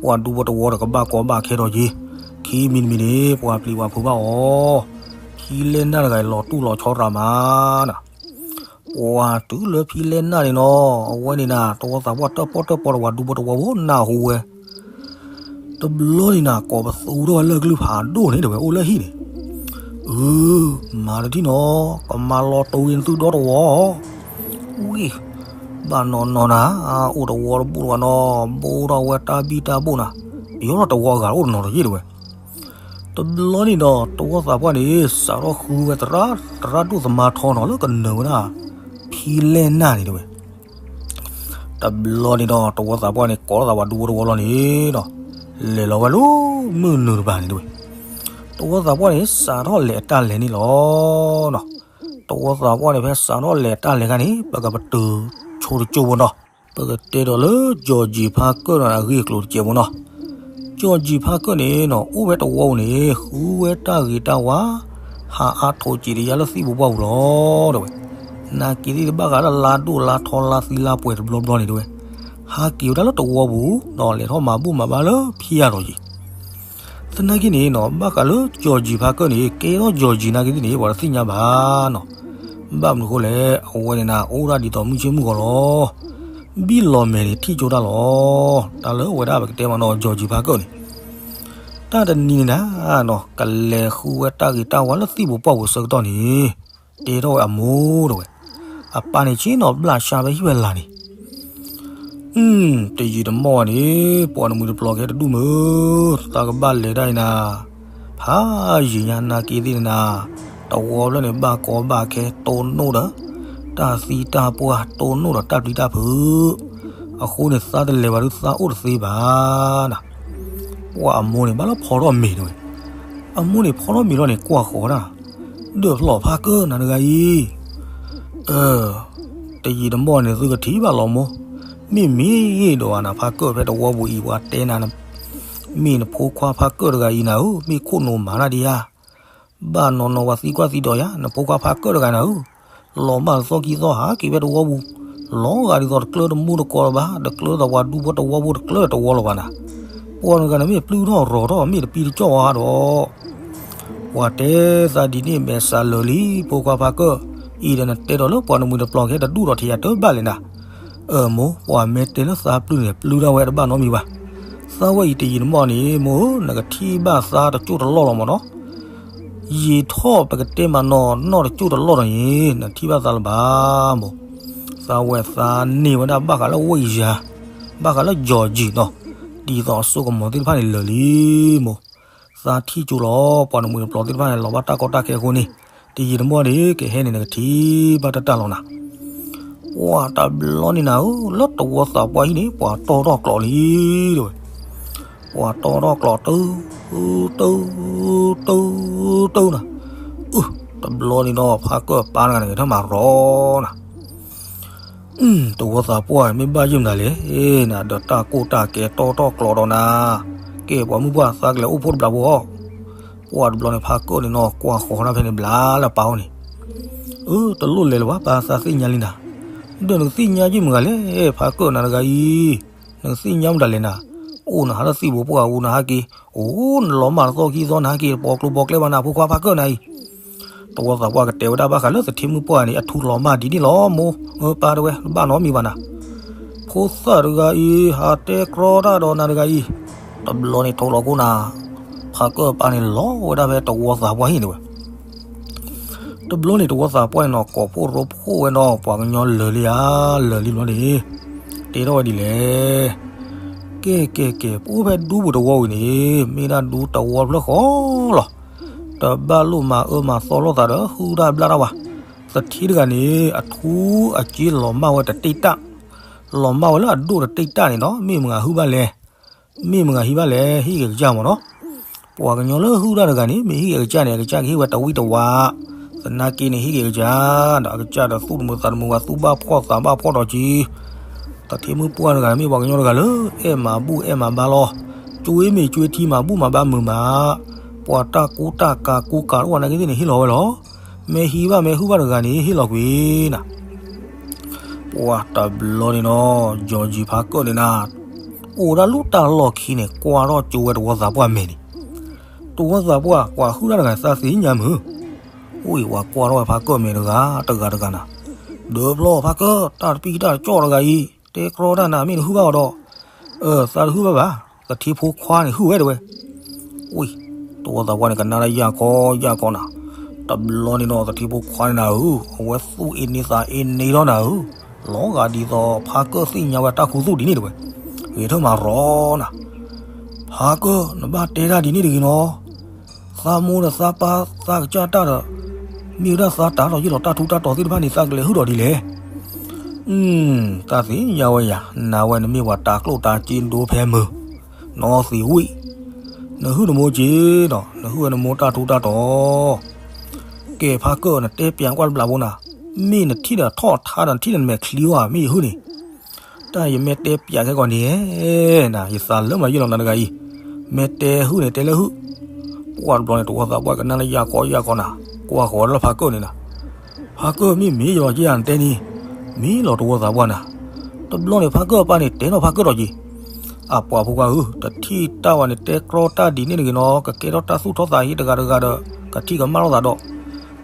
ပှၤဒူဖိတဝီဒီးကဘၣ်ကီဘၣ်ခဲထီၣ်က့ၤ, ခံမံၤတမံၤန့ၣ် ပှၤပျံၤပှၤဖုးဘၣ်အီၤ, ဖံလဲၢ်နၢ်တဂၤအံၤလီၤတူၢ်လီၤဆီရၤမးနၤ. ပှၤတုၤလၢဖံလဲၢ်နၢ်န့ၣ်နီၤ အဝဲန့ၣ်နၤ တဝီသးပှၢ်တၢၣ်ပီၣ်တၢၣ်ပီဒီးပှၤဒူဖိတဝီဖိနၢ်ဟူဝဲ တဘျီန့ၣ်နၤ ကိးပသူထီၣ်ဝဲလၢကလုၢ်ဖးဒိၣ်န့ၣ်တဲဝဲ အိၣ်လၢဟံၣ်န့ၣ်, အၢ မၤတထံၣ်နီၤ ကမၤလီၤတိၤက့ၤနသုဒီတဝီ ဝံၤ ဘၣ်နီၢ်နီၢ်နၤ အိၣ်တဝီတဘူၣ်တဝီနီၤ ဘိထီၣ်ဝဲတၢ်ဘံၣ်တၢ်ဘိၣ်နၤ, ယီထီၣ်တဝီအဂၤအိၣ်တနီၤလီၤယ့ၣ်တဲဝဲ. တဘျီန့ၣ်ဒီး တဝီသးပှၢ်န့ၣ် စးထီၣ်ဃုဝဲသရၣ် သရၣ်ဒိၣ်သမါထီနီၤ လၢကနၢၤဝဲဒၣ် ဖံလဲၢ်နၢ်န့ၣ်တဲဝဲ. တဘျီန့ၣ်ဒီး တဝီသးပှၢ်န့ၣ် ကိးထီၣ်သးပှၤဒူဖိတဝီလီၤန့ၣ်ဒီး လဲၤလီၤဝဲလၢမုၢ်နုာ်တပၤန့ၣ်တဲဝဲ. တဝီသးပှၢ်န့ၣ် စးထီၣ်လဲၤတၢ်လဲၤန့ၣ်လီၤ. တဝီသးပှၢ်န့ၣ် ဖဲစးထီၣ်လဲၤတၢ်လဲၤခါန့ၣ် ပကပတုာ်ဆိတကၠိဖိနီၤ, ပကတဲဒီးလၢ ကၠီၣ်ကၠံၣ်ဖါကၢၣ်နီၤ အဂ့ၢ်အကျိၤတကဲးဖိနီၤ. ကၠီၣ်ကၠံၣ်ဖါကၢၣ်န့ၣ်နီၤ အိၣ်ဝဲတဝီပူၤန့ၣ် ဃုဝဲတၢ်ဂ့ၤတၢ်ဝါ ဟးအါထိးစံးတယါလၢသံၣ်ဘိပှၢ်ပူၤလီၤတဲဝဲ. နာ်က့ၤသ့ၣ်တဘၣ်ဃးလၢလါဒိၣ်လါထီလါသံလါပှဲၤတဘျီဘျီန့ၣ်တဲဝဲ, ဟးက့ၤဝဲဒၣ်လၢတဝီပူၤနီၤ လဲၤထီၣ်မၤဘူၣ်မၤဘါလၢဖံယၤထီၣ်က့ၤ သနာ်က့န့ၣ်နီၤ ဘၣ်ဃးလၢကၠီၣ်ကၠံၣ်ဖါကၢၣ်န့ၣ် ကဲထီၣ်ကၠီၣ်ကၠံၣ်နာ်က့ၤသ့ၣ်န့ၣ် ပှၤတသ့ၣ်ညါဘၣ်နီၤ. ဘၣ်မနုၤအဃိလဲၣ် အဝဲန့ၣ်နၤ အိၣ်ဒၣ်ဒ်သိးမုၢ်ဆ့ၣ်မုၢ်ဂီၤလီၤ. ဘံၣ်လီၤမဲာ်န့ၣ်ထံၣ်ကၠိတၢ်လီၤ. တၢ်လၢအဝဲဒၣ်ပကတဲမးနီၤ ကၠီၣ်ကၠံၣ်ဖါကၢၣ်န့ၣ် တၢ်တနံၤန့ၣ်နၤနီၤ ကလဲၤဃုဝဲတၢ်ဂ့ၤတၢ်ဝါလၢသံၣ်ဘိပှၢ်ပူၤဆၢကတီၢ်န့ၣ် တဲထီၣ်ဝဲအမိၢ်တဲဝဲ, အပၢ်န့ၣ်ဆ့ၣ်နီၤဘျၣ်ဆါဖဲဟံၣ်ဖဲလာ်န့ၣ် တယံာ်တမီၢ်ဘၣ်န့ၣ် ပှၤနမှံၤတပျီၤကဟဲတဒူၣ်မုၢ်, သးကဘၣ်လဲၤဒၣ်အံၤနၤ, ဖးယံာ်ညါနာ်က့ၤသ့ၣ်န့ၣ်နၤ, တဝီဖျၢၣ်န့ၣ် ဘၣ်ကီဘၣ်ခဲတိၢ်နီၣ်ဒီး တၢ်သံတၢ်ပှၢ် တိၢ်နီၣ်ဒီးတၢ်ပျံၤတၢ်ဖုး, အဃိန့ၣ် သးတလဲၤဘၣ်ဒုးသးအိၣ်တသ့ဘၣ်နၤ. ပှၤအမိၢ်န့ၣ် ဘၣ်လၢဖီထီၣ်မ့ၤတဲဝဲ, အမိၢ်န့ၣ်ဖီထီၣ်မ့ၤလီၤန့ၣ် ကွၢ်ဃီၤဒၣ်, ဒၢၣ်ဖျီၣ်ဖါကၢၣ်နၤတဂၤအံၤ အၢ တယံာ်တမီၢ်န့ၣ် သုကထံၣ်ဘၣ်လီၤမိၢ်, မ့ၢ်မ့ၢ်ဒီးနၤ ဖါကၢၣ်ဖဲတဝီပူၤအံၤ ပှၤတဲနၤ, မ့ၢ်နဖိခွါဖါကၢၣ်တဂၤအံၤနၤဧၢ, မ့ၢ်ခိၣ်နူာ်မၤတၢ်ဒံးဧါ, ဘၣ်နီၢ်နီၢ်ပှၤသံကွၢ်သံဒိးယၤ, နဖိခွါဖါကၢၣ်တဂၤနၤဧၢ, လီၤမၢ်တသီခံသီဟးက့ၤဖဲတဝီပူၤ, လီၤဂာ်ဒ်သိးတကျၢတမူတကိးလၢၤဘၣ်, တကျၢတဝၤဒူဖိတဝီဖိတကျၢတဝီလၢၤဘၣ်နၤ, ပှၤတဂၤန့ၣ်မ့ၢ်ပျုၢ်ထီၣ်ရီၤထီၣ် မ့ၢ်တပံတကၠီၣ်ဝဲဒီး ပှၤတဲသးဒ်န့ၣ် မဲာ်ဆှးလၢာ်လံ ဖိခွါဖါကၢၣ်, အံၤဒီးနတဲဒီးလၢပှၤနမှံၤတပျီၤကဟဲတဒူၣ်ဒီးထံၣ်ယၤတဘၣ်လဲၣ်နၤ, အၢ မိၢ်, ပှၤမ့ၢ်တဲလၢသးပျုၢ်န့ၣ် ပျုၢ်ဒၣ်ဝဲတဘၣ်နီတမံၤဘၣ်, သးဝဲအံၤတယံာ်တမီၢ်န့ၣ် မိၢ်ဧၢ, နကထံၣ်ဘၣ်သးတကၠိၢ်တလီၢ်လီၤမၢ်နီၤ, ယံာ်ထီၣ်ပကတဲမးနီၤ နီၢ်တကၠိၢ်တလီၢ်ဒီးန့ၣ် နထံၣ်ဘၣ်သးလၢၤဘၣ်, မိၢ်, သးဝဲသးန့ၢ်ဝဲဒၣ်ဘၣ်ဃးလၢဝ့ၢ်ယၤ, ဘၣ်ဃးလၢကၠီၣ်ကၠံၣ်နီၤ, ဒ်သိးအစိကမီၤသ့ၣ်တဖၣ်န့ၣ်လၢာ်လံ, မိၢ်, သးထံၣ်ကၠိလီၤ ပှၤနမှံၤတပျီၤသ့ၣ်တဖၣ်န့ၣ် လီၤဘၣ်တၢ်ကီတၢ်ခဲအဃိန့ၣ်, တယံာ်တမီၢ်န့ၣ် ကဟဲန့ၣ် နကထံၣ်ဘၣ်တၢ်တၢ်လီၤနၤ, ပှၤတဘျီန့ၣ်နၤဧၢ, လၢတဝီသးပှၢ်ဟံၣ်န့ၣ် ပှၤတီၢ်ထီၣ်ကျိးလံ, တဲဝဲ ပှၤတီၢ်ထီၣ်ကျိး တၢ တၢ တၢ တၢနၤ, အု တဘျီန့ၣ်ဒီး ဖါကၢၣ်ပၢ်တဂၤန့ၣ် ကထၢမၤရီနၤ, တဝီသးပှၢ် မ့ၢ်ဘၣ်ယုၢ်မနုၤလဲၣ်နၤ, ဒီးတၢ်ကိၢ်တၢ်ကဲတီၢ်ထီၣ်ကျိးဒီးနၤ, ကဲပှၤမုၢ်ပှၢ် သးကလဲၤအိၣ်ဖှိၣ်တဘျီဖိအီၤ, ပှၤတဘျီန့ၣ် ဖါကၢၣ်န့ၣ်နီၤ ကွၢ်ဃီၤတၢ်ဖဲန့ၣ်ဘျါလၢပၢ်အိၣ်န့ၣ်, အၢ တလိၣ်လဲၤလၢၤဘၣ် ပၢ်သးသ့ၣ်ညါလံနၤ, ဒီးနကသ့ၣ်ညါယုၢ်မနုၤလဲၣ် ဖါကၢၣ်နၤတဂၤအံၤ, နကသ့ၣ်ညါမနုၤလဲၣ်နၤ, အိၣ်နၤဟးလၢသံၣ်ဘိပှၢ်ပူၤနၤဟးက့ၤ, အိၣ်နလီၤမၢ်တသီခံသီနၤဟးက့ၤ ပိာ်ကျိၤပိာ်ကျဲဘၣ်နၤ ဖိခွါဖါကၢၣ်နၤအံၤ, တဝီသးပှၢ်ကတဲဝဲဒၣ်ဘၣ်ဃးလၢသထ့မုၣ်ပှၢ်န့ၣ် အထူလီၤမၢ်ဒ်န့ၣ်လီၤမိၢ်, ပၢ်တဲဝဲ တဘၣ်နီတမံၤဘၣ်နၤ, ဖိသၣ်တဂၤအံၤ ဟးတဲကြီတၢ်ဒီးနၤတဂၤအံၤ, တဘျီန့ၣ်ထိးလီၤခိၣ်နၤ, ဖါကၢၣ်ပၢ်န့ၣ်လီၤဝဲဒၣ်ဖဲတဝီသးပှၢ်ဟံၣ်န့ၣ်ဝဲ တဘျီန့ၣ် တဝီသးပှၢ်န့ၣ်နီၤ ကိးဖှိၣ်ရိဖှိၣ်ဝဲဒီး ပှၤကညီလၢာ်လံဧါ, လၢာ်လံဘျီန့ၣ်, တဲထီၣ်ဝဲဒ်လဲၣ်, ကဲကဲကဲ ပအိၣ်ဖဲဒူပူၤတဝီဝံၤန့ၣ် မ့ၢ်ဒၣ်ဒူတဝီဖျၢၣ်ဃီလီၤ, တဘၣ်လိၣ်မၤအၢမၤသီလိာ်သးဒီး ဟုၣ်တၢ်ဘျၣ်တၢ်ဝဲ, သထ့တဂၤန့ၣ် အထူအက့လီၤမၢ်ဝဲတတ့ၢ်တၢ်, လီၤမၢ်ဝဲလၢအဒိၣ်တတ့ၢ်တၢ်န့ၣ်နီၤ မ့ၢ်မဂၤဟုၣ်ဘၣ်လဲၣ် မ့ၢ်မဂၤဟံးဘၣ်လဲၣ် ဟံၣ်ဂ့ၤကစၢ်မၢ်နီၤ, ပှၤကညီလၢဟုၣ်တၢ်တဂၤန့ၣ် မ့ၢ်ဟ့ၣ်က့ၤအကစၢ်န့ၣ် အကစၢ်ကဟ့ၣ်ဝဲတဝံၣ်တဝါ, သနာ်က့န့ၣ် ဟ့ၣ်က့ၤအကစၢ်ဒီး အကစၢ်ဒီးသူၣ်တမုာ်သးတမုာ်ဝဲ သူၣ်ဘၣ်ဖှီၣ်သးဘၣ်ဖှီၣ်ဒီးက့ၤ, သထ့မုၣ်ပှၢ်တဂၤန့ၣ် မ့ၢ်ပှၤကညီတဂၤလၢ အဲၣ်မၤဘူၣ်အဲၣ်မၤဘါလီၤ, ကၠွ့မ့ၢ်ကၠွ့ထံမၤဘူၣ်မၤဘါမုာ်မး, ပှၤတၢ်ကူတၢ်ကၤကူကၤတအိၣ်နာ်က့သ့ၣ်န့ၣ် ဟ့ၣ်လီၤဝဲလီၤ, မ့ၢ်ဟံးဘၣ်မ့ၢ်ဟုၣ်ဘၣ်တဂၤန့ၣ် ဟ့ၣ်လီၤကွံာ်နၤ ပှၤတဘျီန့ၣ်နီၤ ယီၤယံၤဖါကၢၣ်န့ၣ်နၤ, အိၣ်ဒၣ်လူၢ်တၢ်လီၢ်ခံန့ၣ် ကွၢ်ထီၣ်ကၠိဝဲတဝီသးပှၢ်မဲာ်န့ၣ်, တဝီသးပှၢ် ပှၤဟုၣ်တၢ်တဂၤသးသ့ၣ်ညါမုၢ်, အိၣ်အံၤပှၤကွၢ်ထီၣ်ဝဲဖါကၢၣ်မဲာ်တဂၤတဂၤတဂၤနၤ, ဒၢဖျီဖါကၢၣ် တၢ်တပံၢ်တၢ်တကၠီၣ်တဂၤအံၤ တဲကြီတၢ်နၤ မ့ၢ်နဟုၣ်ဘၣ်အီၤဒီး, အၢ သးတဟုၣ်ဘၣ်ဘၣ်, သထ့ဖိခွါန့ၣ်ဟုၣ်ဝဲတဲဝဲ ဝံၤ, တဝီသးပှၢ်န့ၣ် ကနၣ်တၢ်ယၢ်ကီယၢ်ကီနၤ, တဘျီန့ၣ်နီၤ သထ့ဖိခွါန့ၣ်နၤဧၢ, အဝဲသူၣ်အ့န့သးအ့န့ထီၣ်နၤဧၢ, လီၤဂာ်ဒ်သိး ဖါကၢၣ်သ့ၣ်ညါဝဲတၢ်ခူသူၣ်ဒ်န့ၣ်တဲဝဲ, ဂဲၤထၢၣ်မၤရီနၤ, ဖါကၢၣ် နဘၣ်တဲတၢ်ဒ်န့ၣ်တဂ့ၤနီၤ, သးမိၢ်ဒီးသးပၢ်သးကစၢ်တၢ်ဒီး, မ့ၢ်ဝဲဒၣ်သးတၢ်ဒီးယ့ၢ်လီၤတၢ်ထူးတၢ်တီၤသ့ၣ်တဖၣ်န့ၣ် သးကလဲၤဟုၣ်ဒီးဒ်လဲၣ် တၢ်သ့ၣ်ညါဝဲယၤ, နၤဝဲနမ့ၢ်ပှၤတၤကျိၣ်တၤစ့ဒိဖဲမုၢ်, နီသံးဝံၣ်, နဟုၣ်နမိၢ်က့ၤဒီး နဟုၣ်ဝဲနမိၢ်တၢ်ထူးတၢ်တီၤ, ကဲဖါကၢၣ် နတဲပၠးကွၢ်တဘျးဖိနၤ, မ့ၢ်နထံၣ်ဒီးထီၣ်ထါဒီးနထံၣ်ဒီးနမဲာ်ချံဝဲ မ့ၢ်ယဟုၣ်န့ၣ်, တၢ်ယမ့ၢ်တဲပၠးခဲကီးန့ၣ်, နၤ ယသးလၢမၤယ့ၢ်လီၤနၤတဂၤအံၤ, မ့ၢ်တဲဟုၣ်န့ၣ် တဲလၢဟုၣ်, ပှၢ်တဘျီန့ၣ် တဝီသးပှၢ်ကနၣ်လၢယၢ်ကီယၢ်ကီနၤ, ကွၢ်ဃီၤဝဲလၢဖါကၢၣ်န့ၣ်နၤ, ဖါကၢၣ်မ့ၢ်မ့ၢ်ယလီၤက့ယၤနတဲန့ၣ်, မ့ၢ်လီၤတဝီသးပှၢ်နၤ, တဘျီန့ၣ် ဖါကၢၣ်အပၢ်န့ၣ် တဲထီၣ်ဖါကၢၣ်ဒီးက့ၤ, အပှၤဖိခွါဧၢ, တထံၣ်တၢ်ဝဲန့ၣ် တဲကြီတၢ်ဒ်န့ၣ်တဂ့ၤနီၤ, ကကဲထီၣ်တၢ်သူၣ်ထီၣ်သးဟ့တဂၤတဂၤဒီး ကထံၣ်ကမၣ်လိာ်သးဒီး,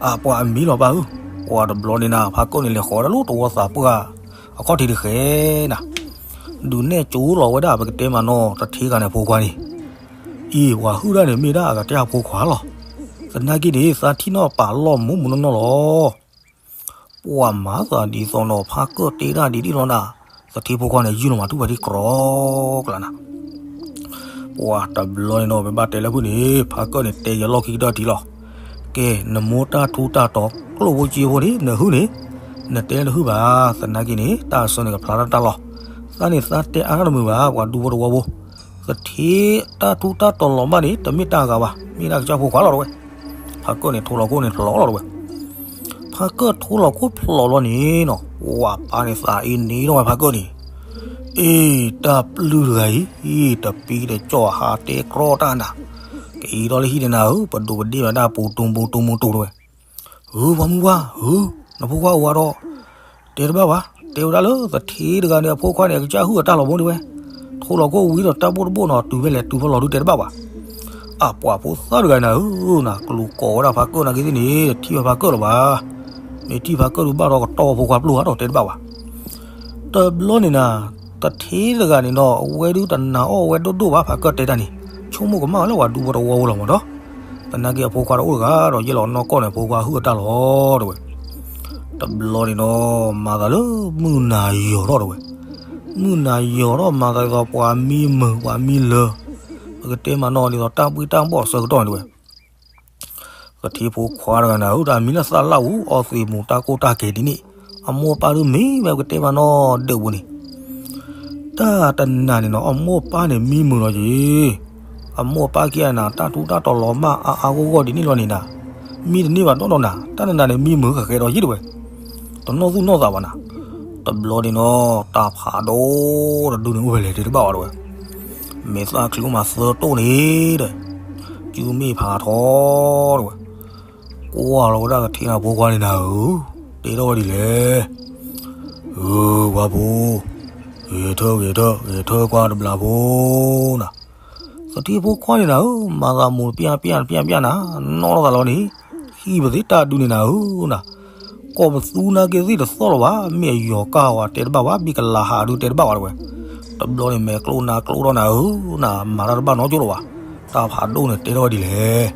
အပှၤအမံၤလီၤပၢ်ဧၢ, ပှၢ်တဘျီန့ၣ်နၤ ဖါကၢၣ်န့ၣ် လဲၤဃီၤဝဲဒၣ်လၢတဝီသးပှၢ် အခီၣ်ထံးတဃဲနၤ, ဒုးနဲၣ်ကၠိလီၤဝဲဒၣ် ပကတဲမးနီၤ တထ့ဂၤန့ၣ်အဖိခွါန့ၣ်, အံၤ ပှၤဟုၣ်တၢ်န့ၣ် မ့ၢ်ဒၣ်အကတၢၢ်အဖိခွါလီၤ, သနာ်က့န့ၣ် သးထံၣ်နီၣ်ပာ်လီၢ်မူးမူးနီၢ်နီၢ်လီၤ. ပှၤမၤသးဒ်သိးနီၤ ဖါကၢၣ်တဲတၢ်ဒ်န့ၣ်လီၤနၤ, သထ့ဖိခွါန့ၣ် ယုၢ်လီၤမၤထူၣ်ဖဲထံကြီကျါနၤ ပှၤတဘျီန့ၣ်နီၤ ပဘၣ်တဲလၢဖုၣ်န့ၣ် ဖါကၢၣ်န့ၣ် တဲယလီၢ်ခံကတၢၢ်ထံလီၤ. ကဲ နမိၢ်တၢ်ထူးတၢ်တီၤ ကျိၣ်ဖိစ့ဖိန့ၣ် နဟုၣ်န့ၣ်, နတဲလၢနဟုၣ်ဘၣ်, သနာ်က့န့ၣ် တၢ်အဆၢန့ၣ် ကဖျါတၢ်တၢ်လီၤ. သးန့ၣ်သးတဲအါတၢ်တမုာ်ဘၣ် ပှၤဒူဖိတဝီဖိ, သထ့တၢ်ထူးတၢ်တီၤလီၤမၢ်န့ၣ် တမ့ၢ်တၢ်အဂၤဘၣ်, မ့ၢ်ဒၣ်ကစၢ်ဖိခွါလီၤတဝဲ. ဖါကၢၣ်န့ၣ် ထိလီၤခိၣ်န့ၣ်ဖျိးလီၤတဝဲ. ဖါကၢၣ်ထိလီၤခိၣ်ဖျိးလီၤန့ၣ်နီၤ ဝၤပၢ်န့ၣ်သးအ့န့ထီၣ်ဝဲဖါကၢၣ်န့ၣ်, အ့ တၢ်ပျုၢ်တဂၤအံၤ တပံတကၠီၣ်ဟးတဲကြီတၢ်နၤ, ကအံၤထီၣ်လၢဟံၣ်န့ၣ်နၤဧၢ, ပဒိးပဒ့ၣ်ဝဲဒၣ်ပူတူမူတူမူတူတဝဲ. ဧၢ ပှၤမုၢ်ပှၢ် ဧၢ, နဖိခွါအိၣ်ဝဲဒီး တဲတဘၣ်ဘၣ်, တဲဝဲဒၣ်လၢသထ့တဂၤန့ၣ် အဖိခွါန့ၣ် အကစၢ်ဟုၣ်အတၢ်လီၤဘိန့ၣ်ဝဲ, ထိလီၤခိၣ်ဝံၤဒီးတၢ်ဘိၣ်တဘိၣ်နီၤ တုၤဖဲလဲၣ်တုၤဖဲလီၤဒုတဲတဘၣ်ဘၣ်. အပှၤဖိသၣ်တဂၤနၤဧၢ, နၤ ကျိၤကိးဝဲဒၣ်ဖါကၢၣ်နာ်က့သ့ၣ်န့ၣ် တထံၣ်ဝဲဖါကၢၣ်လၢၤဘၣ်. မ့ၢ်ထံၣ်ဖါကၢၣ်ဒုးဘၣ်ဒီးကတီၢ်ဝဲဖိခွါပျိၢ်ဧါဒီးတဲတဘၣ်ဘၣ်. တဘျီန့ၣ်နၤ သထ့တဂၤန့ၣ်ဒီး အဝဲဒုးတနာ်အီၣ်ဝဲဒိၣ်ဒိၣ်ဘၣ် ဖါကၢၣ်တဲတၢ်န့ၣ်, ဆိကမိၣ်ကမၣ်ဝဲလၢပှၤဒူဖိတဝီဖိလီၤမးဒီး, သနာ်က့အဖိခွါတအိၣ်တဂၤဒီး ယဲလီၤနီၢ်ကီၢ်န့ၣ် အဖိခွါဟုၣ်အတၢ်လီၤတဝဲ. တဘျီန့ၣ်ဒီး မၤသးလၢမုၢ်နၤယီၤထီၣ်တဝဲ. မုၢ်နၤယီၤထီၣ်မၤသးဒ်သိးပှၤမံမုာ်ပှၤမံလၢာ်, ပကတဲမးနီၤဒ်သိးတၢ်ဘှံးတၢ်ဘှီၣ်အဆၢကတီၢ်န့ၣ်တဝဲ. သထ့ဖိခွါတဂၤနၤဧၢ, တၢ်မံလၢသးလၢ်အူအီသံးမူးတၢ်ကိၢ်တၢ်ကဲၤဒ်န့ၣ်, အမိၢ်အပၢ်ဒုးမ့ၢ်ဝဲပကတဲမးနီၤဒၢးပူၤန့ၣ်, တၢ်တနၤန့ၣ်နီၤ အမိၢ်အပၢ်န့ၣ်မံမုာ်လီၤက့ၤ. အမိၢ်အပၢ်ခံဂၤနၤ တၢ်ထူးတၢ်တီၤလီၤမၢ်အါအါဂီၢ်ဂီၢ်ဒ်န့ၣ်လီၤန့ၣ်နၤ, မံတန့ၢ်ဘၣ်ဒီဒီးနၤ, တၢ်တနၤန့ၣ် မံမုာ်ဃဲးဃဲးဒီးယံၤတဝဲ. တနီၢ်သူၣ်နီၢ်သးဘၣ်နၤ. တဘျီန့ၣ်နီၤ တၢ်ဖးဒိၣ်တဒုန့ၣ်အိၣ်ဖဲလဲၣ်တဲတဘၣ်ဘၣ်တဝဲ. မဲာ်သၣ်ချံအိၣ်မးသၢတိၣ်န့ၣ်ဒီး စုမ့ၣ်ဖးထီတဝဲ. ကွၢ်လီၤဝဲဒၣ်သထ့နၤဖိခွါန့ၣ်နၤဧၢ, တဲထီၣ်ဝဲဒ်လဲၣ်. ဧၢ ဝါဖိ, ဂဲၤထၢၣ်ဂဲၤထၢၣ် ဂဲၤထၢၣ်ကွၢ်တဘျီဖိနၤ. သထ့ဖိခွါန့ၣ်နၤဧၢ, မၤသးမိၢ်တပျၢ်ပျၢ်တပျၢ်ပျၢ်နၤ, နီၢ်လီၤသးလီၤန့ၣ်, ဟံၣ်ပသ့တၢ်ဒုန့ၣ်နၤဧၢနၤ. ကီၢ်ပသူနာ်က့သ့ၣ်တသီၣ်လၢၤဘၣ်, မ့ၢ်အယီၤကၢ်ဝဲတဲတဘၣ်ဘၣ်, မ့ၢ်ကလၤဟးဒုတဲတဘၣ်ဘၣ်တဝဲ. တဘျီန့ၣ်မဲာ်ကျိၣ်နါကျိၣ်ထီၣ်နၤဧၢ, နၤမၤတၢ်တဘၣ်နီတကၠိၢ်လၢၤဘၣ်. တၢ်ဖးဒိၣ်န့ၣ်တဲထီၣ်ဝဲဒ်လဲၣ်.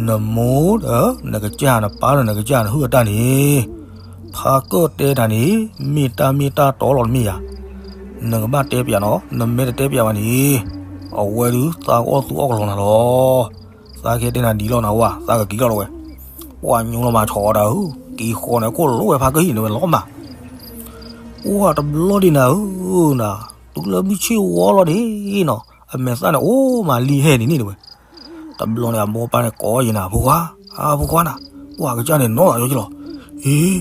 နမိၢ်ဒီးနကစၢ် နပၢ်ဒီးနကစၢ် နဟုၣ်အတၢ်န့ၣ်, ဖါကၢၣ်တဲတၢ်န့ၣ် မ့ၢ်တၢ်မ့ၢ်တၢ်တီလီၤတမ့ၢ်ဧါ. နကဘၣ်တဲပျးနီၤ, နမ့ၢ်တတဲပျးဘၣ်န့ၣ်, အဝဲဒုးသးကအီၣ်သူအီၣ်ကလီနၤလီၤ. သးကဟဲတဲနၤဒ်လီၤနၤဝဲ, သးကက့ၤလီၤတဝဲ. ပှၤညိလီၤမၤဆီတၢ်ဧၢ, က့ၤဃီန့ၣ်ခိၣ်လိာ်ဝဲဖါကၢၣ်ဟံၣ်န့ၣ်ဝဲလီၤမး. ပှၤတဘျီဒ်နၤဧၢနၤ, တုၤလၢမုၢ်ဆ့ၣ်ဝီလီၤန့ၣ်နီၤ, အမဲာ်သၣ်န့ၣ်အိၣ်မးလံဟဲန့ၣ်န့ၣ်တဝဲ. တဘျီန့ၣ် အမိၢ်အပၢ်န့ၣ်ကိးယံၤနၤ ဖိခွါ, အဖိခွါနၤ, ပှၤကစၢ်န့ၣ်နီၢ်လီၤယိလီၤ. အ့,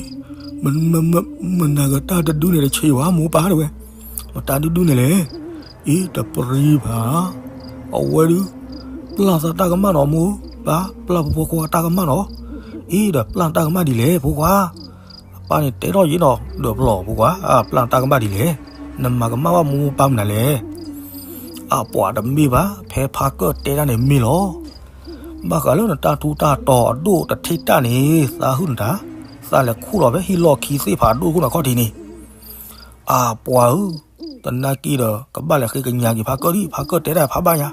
မ, မ, မ, မနၤကတၢ်တဒုန့ၣ်တဆံးဘၣ် မိၢ်ပၢ်တဲဝဲ, မတၤဒုဒုန့ၣ်လဲၣ်. အ့ တပရံဘၣ်, အဝဲဒုး ပျၢ်သးတၢ်ကမၣ်နီၤ မိၢ်ပၢ်, ပျၢ်ဖိဖိခွါတၢ်ကမၣ်နီၤ. အ့ ဒီးပျၢ်တၢ်ကမၣ်ဒ်လဲၣ် ဖိခွါ. အပၢ်န့ၣ်တဲထီၣ်ယံၤနီၤ ဒီးပျီၢ် ဖိခွါ, ပျၢ်တၢ်ကမၣ်ဒ်လဲၣ်, နမၤကမၣ်ဘၣ်မိၢ်ပၢ်မနုၤလဲၣ်. အပှၤတမ့ၢ်ဘၣ်, ဖဲဖါကၢၢ်တဲတၢ်န့ၣ်မ့ၢ်လီၤ. ဘၣ်ဃးလၢနတၢ်ထူးတၢ်တီၤအဒိၣ်တထံၣ်တၢ်န့ၣ် သးဟုၣ်နတၢ်, သးလဲၤခူၣ်လီၤဖဲဟံၣ်လီၢ်ခံသ့ၣ်ဖးဒိၣ်ခိၣ်နၤခီၣ်ထံးန့ၣ်. အပှၤဧၢ, သနာ်က့ဒီး ကဘၣ်လဲၤဃ့ကညးက့ၤဖါကၢၢ်ဒံး, ဖါကၢၢ်တဲတၢ်ဖးဘၣ်ညါ,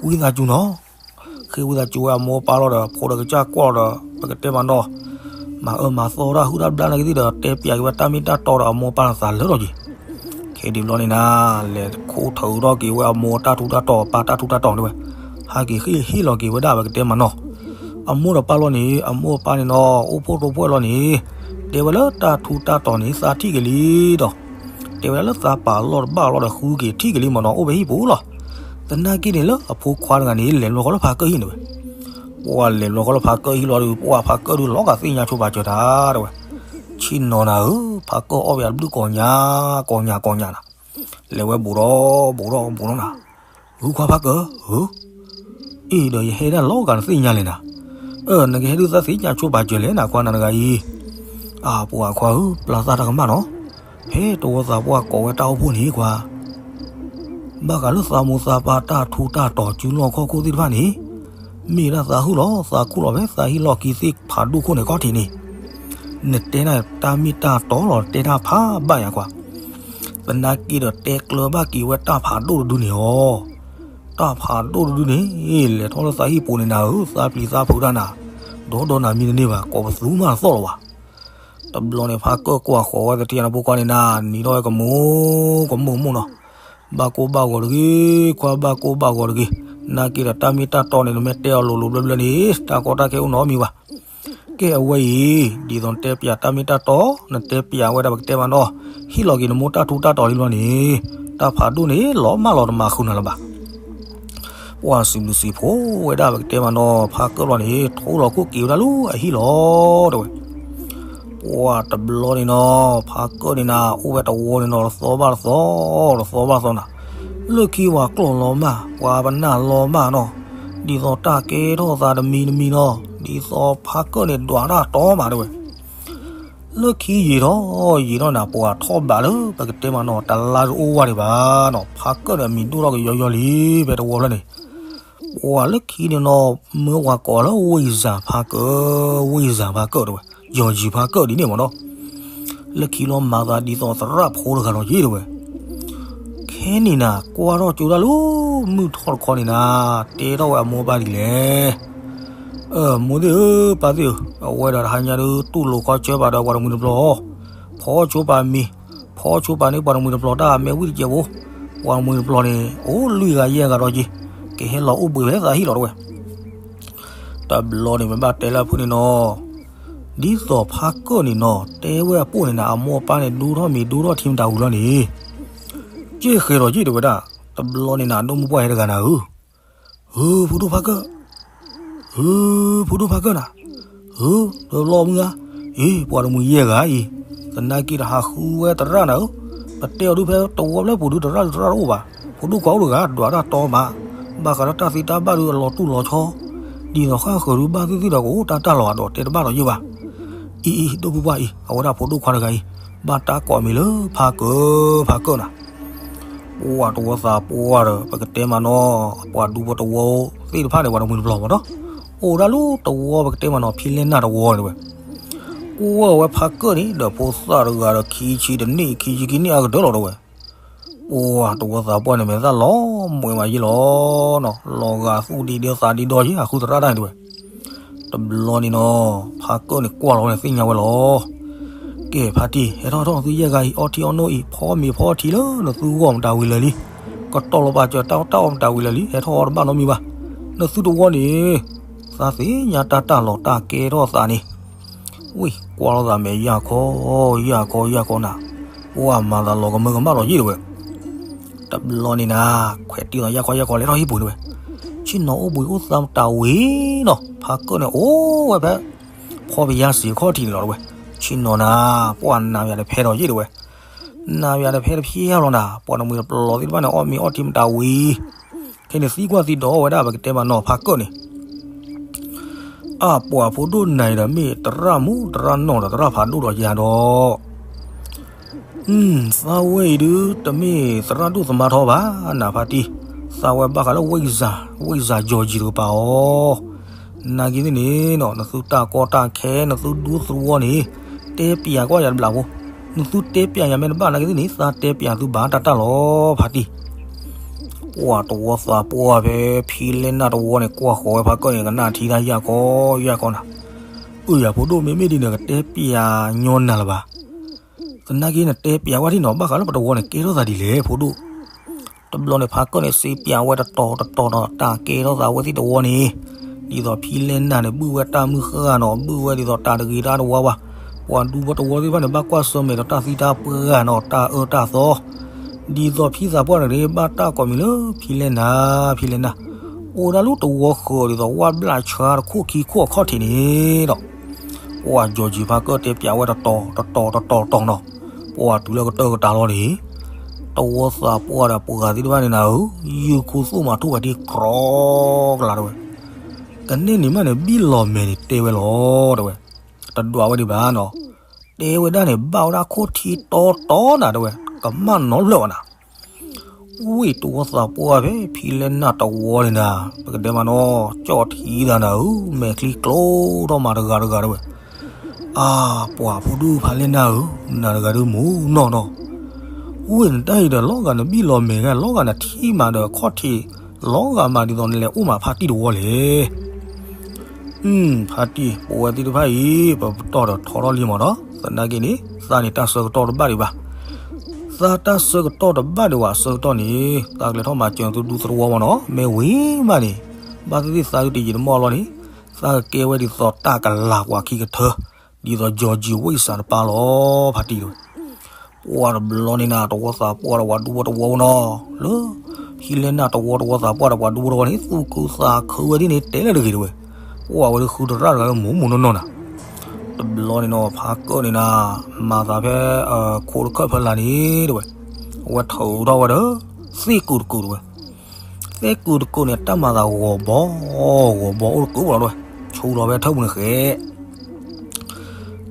ဝံသးစူၤနီၤ. ဃ့ဝံသးစူၤဝဲအမိၢ်အပၢ်လီၤဒီး ဖိဒီးကစၢ်ကွၢ်လီၤဒီး ပကတဲမးနီၤ, မၤအၢမၤသီတၢ်ဟုၣ်တၢ်ဘျါနာ်က့သ့ၣ်ဒီး တဲပၠးက့ၤဝဲတၢ်မ့ၢ်တၢ်တီဒီးအမိၢ်အပၢ်န့ၣ်သးလၢာ်ထီၣ်က့ၤ. ခဲဒ်ဘျီန့ၣ်နၤ, လဲၤခူၣ်ထုးထီၣ်က့ၤဝဲအမိၢ်တၢ်ထူးတၢ်တီၤ အပၢ်တၢ်ထူးတၢ်တီၤတဲဝဲ, ဟးက့ၤဟ့ၣ်ဟ့ၣ်လီၤက့ၤဝဲဒၣ် ပကတဲမးနီၤ. အမိၢ်ဒီးပၢ်လီၤန့ၣ်, အမိၢ်အပၢ်န့ၣ်နီၤ အိၣ်ဖှိၣ်ရိဖှိၣ်လီၤန့ၣ်, တဲဝဲလၢတၢ်ထူးတၢ်တီၤန့ၣ် သးထံၣ်က့ၤလံဒီး တဲဝဲဒၣ်လၢသးပာ်လီၢ်တဘၣ်လီၤဒီး ဃုက့ၤထံၣ်က့ၤလံမးနီၤ အိၣ်ဖဲဟံၣ်ပူၤလီၤ. သနာ်က့န့ၣ်လၢအဖိခွါတဂၤန့ၣ် လဲၤဘျီဃီလၢဖါကၢၢ်ဟံၣ်န့ၣ်ဝဲ. ပှၤလဲၤဘျီဃီလၢဖါကၢၢ်ဟံၣ်လီၤဒီး ပှၤဖါကၢၢ်ဒုးလီၤဂာ်သ့ၣ်ညါဆိပာ်စၢၤတၢ်တဲဝဲ, ဆ့ၣ်နီၤနၤဧၢ, ဖါကၢၢ်အီၣ်ဝဲအဘျုးကိးညါ, ကိးညါကိးညါနၤ. လဲၤဝဲဘူးဒီးဘူးဒီးဘူးဒီးနၤ, ဂုၢ်ခွါဖါကၢၢ်ဧၢ, အ့ၣ်ဒီးယဟဲဒၣ်လီၤဂာ်နသ့ၣ်ညါလဲၣ်နၤ. အၢ နကဟဲဒုးသးသ့ၣ်ညါဆိပာ်စၢၤလဲၣ်နၤ ခွါနၤတဂၤအံၤ. အပှၤခွါဧၢ, ပျၢ်သးတၢ်ကမၣ်နီၤ. ဖဲတဝီသးပှၢ်ကိးဝဲတၢ်အိၣ်ဖှိၣ်န့ၣ်ခွါ ဘၣ်ဃးလၢသးမိၢ်သးပၢ်တၢ်ထူးတၢ်တီၤစုလီၢ်ခီၣ်ခိၣ်သ့ၣ်တဖၣ်န့ၣ်, မ့ၢ်ဒၣ်သးဟုၣ်လီၤ သးခူၣ်လီၤဖဲသးဟံၣ်လီၢ်ခံသ့ၣ်ဖးဒိၣ်ခိၣ်န့ၣ်ခီၣ်ထံးန့ၣ်, နတဲနၤတၢ်မ့ၢ်တၢ်တီလီၤ တဲတၢ်ဖးဘၣ်ယၤကွၢ်. သနာ်က့ဒီးတဲကျၢၤဘၣ်က့ၤဝဲတၢ်ဖးဒိၣ်တဒုန့ၣ်လီၤ. တၢ်ဖးဒိၣ်တဒုန့ၣ် လဲၤထီၣ်လၢသးဟံၣ်ပူၤန့ၣ်နၤဧၢ, သးပျံၤသးဖုးတၢ်နၤ, ဒီဒီနၤမံတန့ၢ်ဘၣ်, ကိးပသူမးတသီၣ်လၢၤဘၣ်. တဘျီန့ၣ် ဖါကၢၢ်ကွၢ်ဃီၤဝဲသထံၣ်ညါန့ၣ် ဖိခွါန့ၣ်နၤ, နံၤထီၣ်ဝဲကမူၤ, ကမူၤမူၤနီၤ. ဘၣ်ကိၢ်ဘၣ်ဂီၤတဂ့ၤ, ခွါဘၣ်ကိၢ်ဘၣ်ဂီၤတဂ့ၤ. နာ်က့ဒီးတၢ်မ့ၢ်တၢ်တီန့ၣ် နမ့ၢ်တဲအီၤလိၤလိၤဘျၢဘျၢန့ၣ် တၢ်ကီတၢ်ခဲအိၣ်နီတမံၤဘၣ်. ကဲအဝဲအံၤ, ဒ်သိးနတဲပၠးတၢ်မ့ၢ်တၢ်တီ, နတဲပၠးဝဲဒၣ်ပကတဲမးနီၤ, ဟ့ၣ်လီၤက့ၤနမိၢ်တၢ်ထူးတၢ်တီၤလံဘျီန့ၣ်, တၢ်ဖးဒိၣ်န့ၣ် လီၤမၢ်လီၤတမၤဃုာ်နၤလၢၤဘၣ်. ပှၤစံးဘျုးစံးဖှိၣ်ဝဲဒၣ်ပကတဲမးနီၤ, ဖါကၢၢ်လီၤန့ၣ် ထိလီၤခိၣ်က့ၤဝဲဒၣ်လၢအဟံၣ်လီၤ တဲဝဲ. ပှၤတဘျီန့ၣ်နီၤ, ဖါကၢၢ်န့ၣ်နၤ အိၣ်ဝဲတဝီန့ၣ်နီၤ တသီဘၣ်တသီ, တသီဘၣ်တသီနၤ, လၢခံပှၤကျီၢ်လီၤမၢ်, ပှၤပနၢ်လီၤမၢ်နီၤ, ဒ်သိးတၢ်ကဲထီၣ်သးတမံၤတမံၤနီၤ, ဒ်သိးဖါကၢၢ်န့ၣ်ဒွးတၢ်တီမး တဲဝဲ. လၢခံယံာ်ထီၣ်ယံာ်ထီၣ်နၤ ပှၤထီၣ်ဘးလၢပကတဲမးနီၤ တလါတအိၣ်ဝဲဒံးဘၣ်နီၤ, ဖါကၢၢ်န့ၣ် အမံၤဒိၣ်ထီၣ်ကယီယီလံ ဖဲတဝီဖျၢၣ်န့ၣ်. ပှၤလၢခံန့ၣ်နီၤ မၢပှၤကိးလၢ ဝ့ၢ်စၢ်ဖါကၢၢ်, ဝ့ၢ်စၢ်ဖါကၢၢ် တဲဝဲ, ယီၤယံၤဖါကၢၢ်ဒ်န့ၣ်မးနီၤ. လၢခံလီၤမၤသးဒ်သိးသရၣ်ဖိတဂၤလီၤယ့ တဲဝဲ. ခဲန့ၣ်နၤ ကွၢ်ထီၣ်ကၠိတၢ်လၢ မုၢ်ထီၣ်တခီန့ၣ်နၤ, တဲထီၣ်ဝဲအမိၢ်အပၢ်ဒ်လဲၣ်. အၢ မိၢ်သ့ၣ်ဧၢ ပၢ်သ့ၣ်ဧၢ, အဝဲဒီးတဟါညါဒုး တူၢ်လိာ်ခီဆၢပာ်ဒီးပှၤတမှံၤတပျီၤ, ဖီဆိပာ်မံၤ, ဖီဆိပာ်န့ၢ်ပှၤတမှံၤတပျီၤ တၢ်အမဲာ်ဝံၣ်တစဲးဖိ, ပှၤတမှံၤတပျီၤန့ၣ် အိၣ်လွံၢ်ဂၤယဲၢ်ဂၤဒီးက့ၤ, ကဟဲလီၤအိၣ်ဘှံးဖဲသးဟံၣ်လီၤ တဲဝဲ. တဘျီန့ၣ် ပဘၣ်တဲလၢအဖုၣ်န့ၣ်နီၤ, ဒ်သိးဖါကၢၢ်န့ၣ်နီၤ တဲဝဲအပိၢ်န့ၣ်နၤ အမိၢ်အပၢ်န့ၣ် ဒိၣ်ထီၣ်မံၤဒိၣ်ထီၣ်ထံမတၤဝံၤလီၤန့ၣ်, က့ၢ်ဃဲၤဒီးက့ၢ်တဲဝဲဒၣ်, တဘျီန့ၣ်နၤ ဒိၣ်မုၢ်ပှၢ်ဟဲတဂၤနၤဧၢ, ဧၢ ဖိဒိၣ်ဖါကၢၢ်, ဧၢ ဖိဒိၣ်ဖါကၢၢ်နၤ, ဧၢ တဘျီမုၢ်ဧါ, အ့ ပှၤတမှံၤယဲၢ်ဂၤအံၤ, သနာ်က့ဒီးဟးဃုဝဲသရၣ်နၤဧၢ, ပတဲအီၤဒုးဖဲတဝီဖျၢၣ်ပူၤဒုး သရၣ်ဒုးသရၣ်တအိၣ်ဘၣ်, ဖိဒိၣ်ခွါအိၣ်တဂၤ ဒွးတၢ်တီမး, ဘၣ်ဃးဒီးတၢ်သ့တၢ်ဘၣ်ဒုးအလီၤတူၢ်လီၤဆီ, ဒ်သိးဃၣ်ဃၢၤဒုးဘၣ်သ့ၣ်သ့ၣ်ဒီးကအိၣ်တၢ်တၢ်လီၤ အဒိးတဲတဘၣ်ဒီးယ့ၢ်ဘၣ်. အံၤအံၤ ဒိၣ်မုၢ်ပှၢ်အံၤ အဝဲဒၣ်ဖိဒိၣ်ခွါတဂၤအံၤ, ဘၣ်တၢ်ကိးမံၤလၢဖါကၢၢ် ဖါကၢၢ်နၤ. ပှၤတဝီသးပှၢ်ဒီး ပကတဲမးနီၤ ပှၤဒူဖိတဝီသ့ၣ်တဖၣ်န့ၣ် ပှၤတမှံၤတပျီၤမးနီၤ, အိၣ်ဒၣ်လၢတဝီပကတဲမးနီၤ ဖံလဲၢ်နၢ်တဝီန့ၣ်ဝဲ, ကွၢ်ဝဲဖါကၢၢ်န့ၣ် ဒီးဖိသၣ်တဂၤဒီး ခံဆံတနံၣ် ခံဆံခံနံၣ်အကတၢၢ်လီၤတဲဝဲ. ပှၤတဝီသးပှၢ်န့ၣ် မဲာ်သၣ်လီၤမှဲၤမးယ့ၢ်လီၤနီၤ, လီၤဂာ်သူၣ်ဒံးဒဲသးဒံးဒီးယ့ၢ် အဃုသရၣ်တၢ်န့ၣ်တဲဝဲ. တဘျီန့ၣ်နီၤ ဖါကၢၢ်န့ၣ်ကွၢ်လီၤဝဲန့ၣ်သ့ၣ်ညါဝဲလီၤ. ကဲဖါတံၢ် ဟဲထီၣ်ထီၣ် သုယဲၢ်ဂၤအံၤ အီထံအီနိအံၤ ဖီမ့ၤဖီထံလၢနသုဂီၢ်မတၤဝံၤလၢာ်လံ, ကတီၢ်လီၤပာ်စၢၤတၢ်အီၣ်တၢ်အီမတၤဝံၤလၢာ်လံ, ဟဲထီၣ်အီၣ်တဘၣ်နီတမံၤဘၣ်. နသုတဝီန့ၣ် သးသ့ၣ်ညါတၢ်တၢ်လီၤတၢ်ကဲထီၣ်သးန့ၣ်, ဝံၢ်ကွၢ်လိာ်သးမဲာ်ယၢ်ခီ ယၢ်ခီ ယၢ်ခီနၤ, ပှၤမၤသးလီၤကမၢကမၣ်လီၤယ့ၢ်တဲဝဲ. တဘျီန့ၣ်နၤ ခွဲးတံၢ်သးယၢ်ခီယၢ်ခီလဲၤထီၣ်ဟံၣ်ပူၤန့ၣ်ဝဲ. ဆ့ၣ်နီၤအိၣ်ဘှံးအိၣ်သါမတၤဝံၤနီၤ ဖါကၢၣ်န့ၣ် အိၣ်ဝဲဖဲ ဖီပယါစံးခီၣ်ထံးန့ၣ်လီၤတဝဲ, ဆ့ၣ်နီၤနၤ ပှၢ်နၤယၤတဖဲဒီးယ့ၣ်တဝဲ, နၤယၤတဖဲတဖျဲလီၤနၤ ပှၤတမှံၤတပျီၤသ့ၣ်တဖၣ်န့ၣ် အီၣ်မ့ၤအီထံမတၤဝံၤ, ခဲန့ၣ်သံကွၢ်သံဒိးဝဲဒၣ်ပကတဲမးနီၤ ဖါကၢၣ်န့ၣ် အပှၤဖိဒိၣ်နၤအံၤဒီးမ့ၢ်သရၣ်မူသရၣ်နီၢ်ဒီးသရၣ်ဖးဒိၣ်ဒီးယၤဒီး, သးဝဲအံၤဒုး တမ့ၢ်သရၣ်ဒိၣ်သမါထီဘၣ် နၤဖါတံၢ်, သးဝဲဘၣ်ဃးလၢ ဝ့ၢ်စၢ် ကၠီၤကံၤတကပၤအီၤ, နာ်က့သ့ၣ်န့ၣ်နီၤ နသုတၢ်ကီတၢ်ခဲ နသုဒူသဝီန့ၣ် တဲပျးကွၢ်ယၤတဘျီဖိ, နသုတဲပျးယၤမ့ၢ်တဘၣ်နာ်က့သ့ၣ်န့ၣ် သးတဲပျးသုဘၣ်တၢ်တၢ်လီၤ ဖါတံၢ် ပှၤတဝီသးပှၢ်ဖဲ ဖံလဲၢ်နၢ်တဝီန့ၣ် ကွၢ်ဃီၤဝဲဖါကၢၣ်န့ၣ် ကနၣ်ထံတၢ်ယၢ်ခီယၢ်ခီနၤ, အၢယၤဖိဒိၣ် မ့မ့ၢ်ဒ်န့ၣ် ကတဲပျးညီနၤလၢၤဘၣ်, သနာ်က့နတဲပျးဝဲဒၣ်နီၤ ဘၣ်ဃးလၢပတဝီန့ၣ် ကဲထီၣ်သးဒ်လဲၣ် ဖိဒိၣ်, တဘျီန့ၣ် ဖါကၢၣ်န့ၣ် စံးပျးဝဲတတီၤတတီၤနီၤ တၢ်ကဲထီၣ်သးဝဲသ့ၣ်တဝီန့ၣ်, ဒ်သိးဖံလဲၢ်နၢ်န့ၣ် ဘုၣ်ဝဲတၢ်မုၢ်ဃၢ်နီၤ ဘုၣ်ဝဲဒ်သိးတၢ်တဂ့ၤတၢ်တဝါဘၣ်, ပှၤဒူဖိတဝီသ့ၣ်တဖၣ်န့ၣ် ဘၣ်ကွၢ်ဆၢၣ်မဲာ်ဒီးတၢ်သံတၢ်ပှၢ်နီၤ တၢ်အၢတၢ်သီ ဒ်သိးဖံသးပှၢ်န့ၣ် ဘၣ်တၢ်ကိးမံၤလၢ ဖံလဲၢ်နၢ် ဖံလဲၢ်နၢ်, အိၣ်ဝဲဒၣ်လၢတဝီဃၢၤဒ်သိး ဝၣ်ဘျၣ်ဆှါတခိၣ်ခံခိၣ်အခီၣ်ထံးန့ၣ်ဒီး, ပှၤကၠီၤကံၤဖါကၢၣ်တဲပျးဝဲတတီၤတတီၤတတီၤတတီၤနီၤ, ပှၤတုၤလၢကတၢၢ်ကတၢၢ်လီၤန့ၣ်, တဝီသးပှၢ်ဒီးပှၤဂၤသ့ၣ်တဖၣ်န့ၣ်နၤဧၢ, ယုၢ်ခူသူၣ်မၤထူၣ်ဝဲဒ်ကြီကလးတဝဲ, ကန့ၢ်နံၤမးန့ၣ် ဘံၣ်လီၤမဲာ်န့ၣ်တဲဝဲလီၤတဝဲ, တဒွးဝဲဒံးဘၣ်နီၤ, တဲဝဲဒၣ်န့ၣ် ဘၣ်ဝဲဒၣ်ခိၣ်ထံတီတီနၤတဝဲ, ကမၣ်နီတဖျၢၣ်ဘၣ်နၤ ဝ့ၢ်တဝီသးပှၢ်ဖဲ ဖံလဲၢ်နၢ်တဝီန့ၣ်နၤ, ပကတဲမးနီၤ ကၠီၣ်ထံသးနၤဧၢ, မဲာ်ချံကျိထီၣ်မးတဂၤတဂၤတဝဲ, အါ ပှၤဖိဒိၣ်ဖါလဲၢ်နၢ်ဧၢ, နၤတဂၤဒုးမူနီၢ်နီၢ်, ဝ့ၢ်နတၢ်အံၤဒီး လီၤဂာ်နဘံၣ်လီၤမဲာ်ဂၤ လီၤဂာ်နထံၣ်မးဒီးခီၣ်ထံး, လီၤဂာ်မးဒ်သိးနလဲၤအိၣ်မးဖါတံၢ်တဝီလဲၣ် ဖါတံၢ် ပဝဲသ့ၣ်တဖၣ်အံၤ ပပတီၢ်ဒီးထီထီၣ်လံမးဒီး သနာ်က့န့ၣ် သးန့ၣ်တၢ်ဆၢကတီၢ်တဘၣ်ဒံးဘၣ်. သးတၢ်ဆၢကတီၢ်တဘၣ်ဒံးဘၣ် အဆၢကတီၢ်န့ၣ် သးကလဲၤထီၣ်မၤစၢၤသုဒူသဝီမးနီၤ မ့ၢ်ဝံၤမးန့ၣ် ဘၣ်သ့ၣ်သ့ၣ်သးဒုးတယံာ်တမီၢ်လီၤန့ၣ် သးကကဲဝဲဒ်သိးတၢ်ကလၤပှၤခံကထၢ ဒ်သိး Georgie ဝ့ၢ်စၢ်တပၤလီၤ ဖါတံၢ်တဲဝဲ ပှၢ်တဘျီန့ၣ်နၤ တဝီသးပှၢ်ဒီးပှၤဒူဖိတဝီနီၤ လၢ ဖံလဲၢ်နၢ်တဝီ တဝီသးပှၢ်ဒီးပှၤဒူဖိတဝီန့ၣ် သူၣ်ခုသးခုဝဲဒ်န့ၣ် တဲလၢတဂ့ၤတဲဝဲ, ပှၢ်ဝဲဒၣ်ဃုတရၣ်တဂၤလၢမူးမူးနီၢ်နီၢ်နၤ. တဘျီန့ၣ်နီၤ ဖါကၢၣ်န့ၣ်နၤ မၤသးဖဲ ခိတခၢၣ်ဖဲလၢ်န့ၣ်တဲဝဲ, အဝဲထုးထီၣ်ဝဲဒီး သ့ၣ်ကူးတကူးတဲဝဲ သ့ၣ်ကူးတကူးန့ၣ် တၢ်မၤသးဂီၤဘီ ဂီၤဘီအိၣ်တကူးလီၤတဲဝဲ, ဆူလီၤဖဲထၢၣ်ပူၤန့ၣ်ဃဲ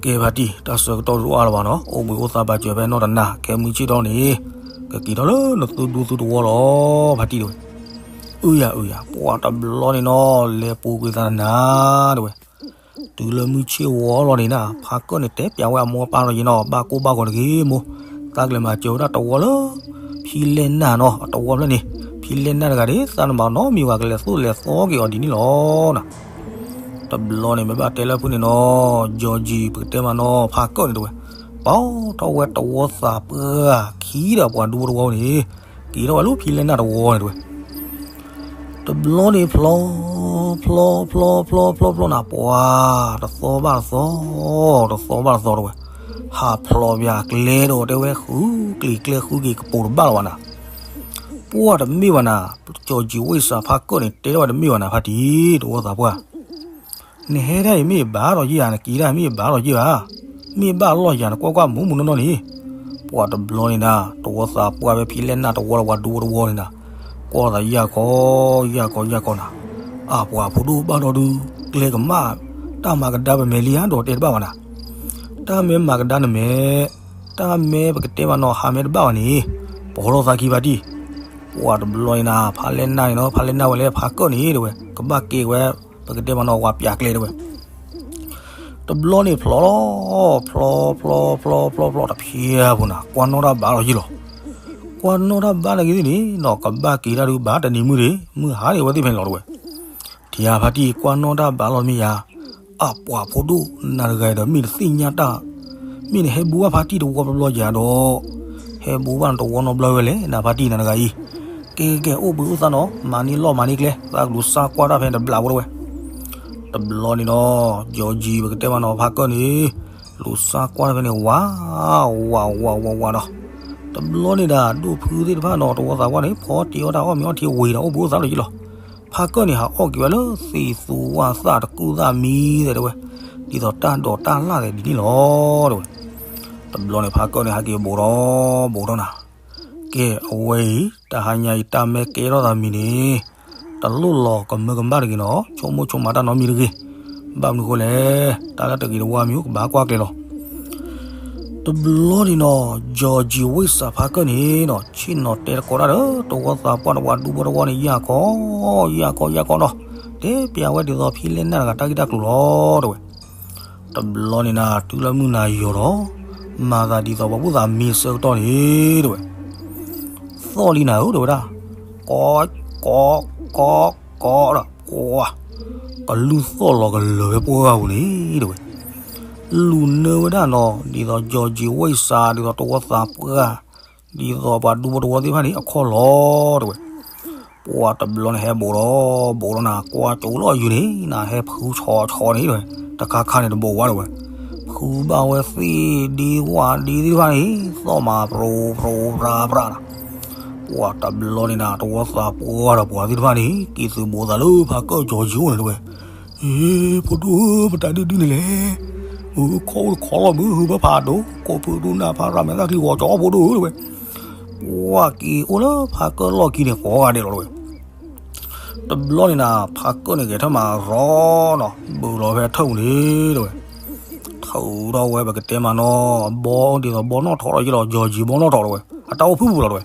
ကဲဖါတံၢ် တၢ်ဆၢကတီၢ်တအိၣ်အါလၢၤဘၣ်နီၤ အိၣ်ဘှံးအိၣ်သါဘၣ်စၢၤဖဲနီၢ်တနၤ ခဲမုၢ်ဆ့ၣ်ထီၣ်န့ၣ် ကက့ၤထီၣ်လၢနသုဒူသုတဝီလီၤ ဖါတံၢ်တဲဝဲ. အုယၤ အုယၤ ပှၢ်တဘျီန့ၣ်နီၤ လဲၤပူၤကွံာ်သးနၤတဲဝဲ တုၤလၢမုၢ်ဆ့ၣ်ဝီလီၤန့ၣ်နၤ ဖါကၢၣ်န့ၣ် တဲပျးဝဲအမိၢ်အပၢ်လီၤယံၤနီၤ ဘၣ်ကိၢ်ဘၣ်ဂီၤတဂ့ၤမိၢ်, သးကလဲၤမၤစၢၤဝဲဒၣ်တဝီလၢ ဖံလဲၢ်နၢ်နီၤ အတဝီဖျၢၣ်န့ၣ် ဖံလဲၢ်နၢ်တဂၤန့ၣ် သးနမၤနီတမံၤဘၣ် ကလဲၤသိၣ်လဲၤသီက့ၤအီၤဒ်န့ၣ်လီၤနၤ. တဘျီန့ၣ် မ့ၢ်ဘၣ်တဲလၢဖုၣ်န့ၣ်နီၤ Georgie ပကတဲမးနီၤ ဖါကၢၣ်န့ၣ်တဲဝဲ ပီထီၣ်ဝဲတဝီသးပှၢ်ခံဒီးပှၤဒူဖိတဝီန့ၣ် က့ၤထီၣ်ဝဲလၢဖံလဲၢ်နၢ်တဝီန့ၣ်တဲဝဲ တဘျီန့ၣ်ဖျီ ဖျီ ဖျီ ဖျီ ဖျီ ဖျီနၤ ပှၢ် တသီဘၣ်တသီ တသီဘၣ်တသီတဲဝဲ, ဟးဖျိးပၠးကျဲဒီးတဲဝဲ ဃုကျံၤကျဲဃုက့ၤကပိာ်တဘၣ်လၢၤဘၣ်နၤ. ပှၢ်တမ့ၢ်ဘၣ်နၤ, ကၠီၣ်ကၠံဝ့ၢ်စးဖါကၢၣ်န့ၣ် တဲထီၣ်ဝဲတမ့ၢ်ဘၣ်နၤ ဖါတံၢ် တဝီသးပှၢ် နဟဲဒၣ်အံၤမ့ၢ်ဘၣ်ဒီးယ့ၢ်ဧါ, နက့ၤဒၣ်မ့ၢ်ဘၣ်ဒီးယ့ၢ်ဧါ, မ့ၢ်ဘၣ်လီၢ်ယၤ နကွၢ်ကွၢ်မူးမူးနီၢ်နီၢ်န့ၣ်, ပှၢ်တဘျီန့ၣ်နၤ, တဝီသးပှၢ်ဖဲဖံလဲၢ်နၢ်တဝီဒီးပှၤဒူဖိတဝီန့ၣ်နၤ, ကွၢ်သးယၢ်ခီ, ယၢ်ခီ ယၢ်ခီနၤ, အပှၤဖိဒိၣ်ဘၣ်ဒီးဒုး ကျဲကမၣ်, တၢ်မၤကဒါပမဲာ်လံဧါ ဒီးတဲတဘၣ်ဘၣ်နၤ, တၢ်မ့ၢ်မၤကဒါနမဲာ်, တၢ်မ့ၢ်ပကတဲမးနီၤ ဟးမ့ၢ်တဘၣ်ဘၣ်န့ၣ်, ပိာ်ထီၣ်သးခံဖါတံၢ် ပှၢ်တဘျီန့ၣ်နၤ, ဖါလဲၢ်နၢ်န့ၣ်နီၤ, ဖါလဲၢ်နၢ်ဝဲလၢဖါကၢၣ်န့ၣ်တဲဝဲ, ကဘၣ်က့ၤဝဲ, ပကတဲမးနီၤ ဝၤပၠးကျဲတဲဝဲ. တဘျီန့ၣ်ဖျိးလီၤ, ဖျိး ဖျိး ဖျိး ဖျိး ဖျိး တဖျဲးဖိနၤ, ကွၢ်နီၣ်တၢ်ဘၣ်လီၤယံၤလီၤ. ကွၢ်နီၣ်တၢ်ဘၣ်နာ်က့သ့ၣ်န့ၣ်နီၤ, ကဘၣ်က့ၤတၢ်ဒုးဘၣ်တနံၤမုၢ်ဒံး, မုၢ်ဟါန့ၣ်အဝဲသ့ၣ်ဖဲန့ၣ်လီၤတဲဝဲ. ထံဧါဖါတံၢ် ကွၢ်နီၣ်တၢ်ဘၣ်လီၤမ့ၢ်ယၤ, အပှၤဖိဒိၣ်နၤတဂၤဒီး မ့ၢ်တသ့ၣ်ညါတၢ်, မ့ၢ်နဟဲဘူးဘၣ်ဖါတံၢ်တဝီဘျီယၤဒီး, ဟဲဘူးဘၣ်နတဝီနီတဘျီဝဲလဲၣ် နဖါတံၢ်နၤတဂၤအံၤ, ကဲကဲ အိၣ်ဘှံးအိၣ်သါနီၤ, မၤန့ၢ်လီၢ်မၤန့ၢ်ကျဲ, သးကလူၤစါကွၢ်တၢ်ဖဲန့ၣ်တဘျီဖိတဲဝဲ. တဘျီန့ၣ်နီၤ, ကၠီကၠံ ပကတဲမးနီၤ ဖါကၢၣ်န့ၣ်, လူၤစါကွၢ်တၢ်ဖဲန့ၣ် ဝး, ဝး ဝး ဝး ဝးဒီး, တဘျီန့ၣ်ဒၣ် ဒိၣ်ဖုသ့ၣ်တဖၣ်နီၤ တဝီသးပှၢ်န့ၣ် ဖီတ့ၢ်အီၣ်တၢ်အီၣ်မ့ၤအီထံဝံၤဒီး အိၣ်ဘှံးအိၣ်သါလီၤယံၤလီၤ. ဖါကၢၢ်န့ၣ်ဟးအီၣ်က့ၤဝဲလၢသံးသူဝၣ်သၣ်တကူၣ်သၣ်မံသဲးတဲဝဲ, ဒ်သိးတၢ်ဒိးတၢ်လၣ်သဲးဒ်န့ၣ်လီၤတဲဝဲ. တဘျီန့ၣ်ဖါကၢၢ်န့ၣ်ဟဲက့ၤဘူးထီၣ်, ဘူးထီၣ်နၤ, ကဲအဝဲအံၤ တဟါညါအံၤတၢ်မ့ၢ်ကဲထီၣ်သးမံၤန့ၣ် တလိၣ်လီၤကမၢကမၣ်တဂ့ၤနီၤ, ဆိကမိၣ်ဆိကမးတၢ်နီတမံၤတဂ့ၤ. ဘၣ်မနုၤဃိလဲၣ်, တၢ်လၢတဂ့ၤတဝါမံၤအိၣ်ကဘၣ်ကွၢ်ကျဲၤလီၤ. တဘျီန့ၣ်နီၤ, ကၠီကၠံဝ့ၢ်စးဖါကၢၢ်န့ၣ်နီၤ ဆ့ၣ်နီၤတဲတကိးတၢ်ဒီး တဝီသးပှၢ်တဝီဒူဖိတဝီန့ၣ် ယၢ်ကီ, ယၢ်ကီ ယၢ်ကီနီၤ, တဲပျးဝဲဒ်သိးဖံလဲၢ်နၢ်တဂၤတၢ်ဂ့ၢ်တၢ်ကျိၤလီၤတဲဝဲ. တဘျီန့ၣ်နၤ တုၤလၢမုၢ်နၤယီၤဒီး မၤသးဒ်သိးပှၤဖိသၣ်မံဆၢကတီၢ်န့ၣ်တဲဝဲ, သီၣ်လံနၤဧၢတဲဝဲဒၣ်, ကီ, ကီ, ကီ, ကီဒီး ပှၤ ကလုၢ်သီၣ်လီၤကလၢာ်ဝဲပှၢ်ပူၤန့ၣ်တဲဝဲ. လူၤနၢဝဲဒၣ်နီၤ ဒ်သိးကၠီကၠံဝ့ၢ်စး ဒ်သိးတဝီသးပှၢ် ဒ်သိးပှၤဒူဖိတဝီသ့ၣ်တဖၣ်န့ၣ် အခီၣ်လီၤတဲဝဲ. ပှၤတဘျီန့ၣ်ဟဲဘူးထီၣ်ဘူးထီၣ်နၤ ကွၢ်ကၠိလီၤအယုၢ်န့ၣ် နၤဟဲဖုဆီဆီန့ၣ်တဲဝဲ, တခါခါန့ၣ်တဘူးဝဲတဲဝဲ, ဖုဘၣ်ဝဲသ့ၣ်ဒ့ဝၣ်ဒ့သ့ၣ်တဖၣ်န့ၣ် သီၣ်မၤပြိပြိပြါပြါနၤ. ပှၤတဘျီန့ၣ်နၤ တဝီသးပှၢ်ဒီးပှၤသ့ၣ်တဖၣ်န့ၣ် က့ၤသုးဘူးသးလၢဖါကၢၢ်ကၠီကၠံအိၣ်န့ၣ်တဲဝဲ. အ့ ဖိဒိၣ်ဧၢ ပတၢ်ဒုးဒုးန့ၣ်လဲၣ်, အၢ ခီၣ်အိၣ်တခီလီၤမုၢ် ဟုဘၣ်ဖးဒိၣ် ကိးဖုဒိၣ်နၢ်ဖးရၤမဲာ်သၣ်ချံဂီၤကၠီဖိဒိၣ်ဧၢတဲဝဲ. ပှၤက့ၤအိၣ်လၢဖါကၢၢ်လီၢ်ခံန့ၣ် ကိးဂၤဒဲးလီၤတဲဝဲ. တဘျီန့ၣ်နၤ ဖါကၢၢ်န့ၣ်က့ၤထၢၣ်မၤရီနီၤ ဘူးလီၤဖဲထၢၣ်ပူၤန့ၣ်တဲဝဲ. ထုးထီၣ်ဝဲပကတဲမးနီၤ အဘီဒ်သိးဘီနီၣ်ထိးထီၣ်ယ့ၢ်လီၤ ကၠီကၠံဘီနီၣ်ထိးတဲဝဲ အတၢ်အိၣ်ဖုၣ်ပူၤလီၤတဲဝဲ.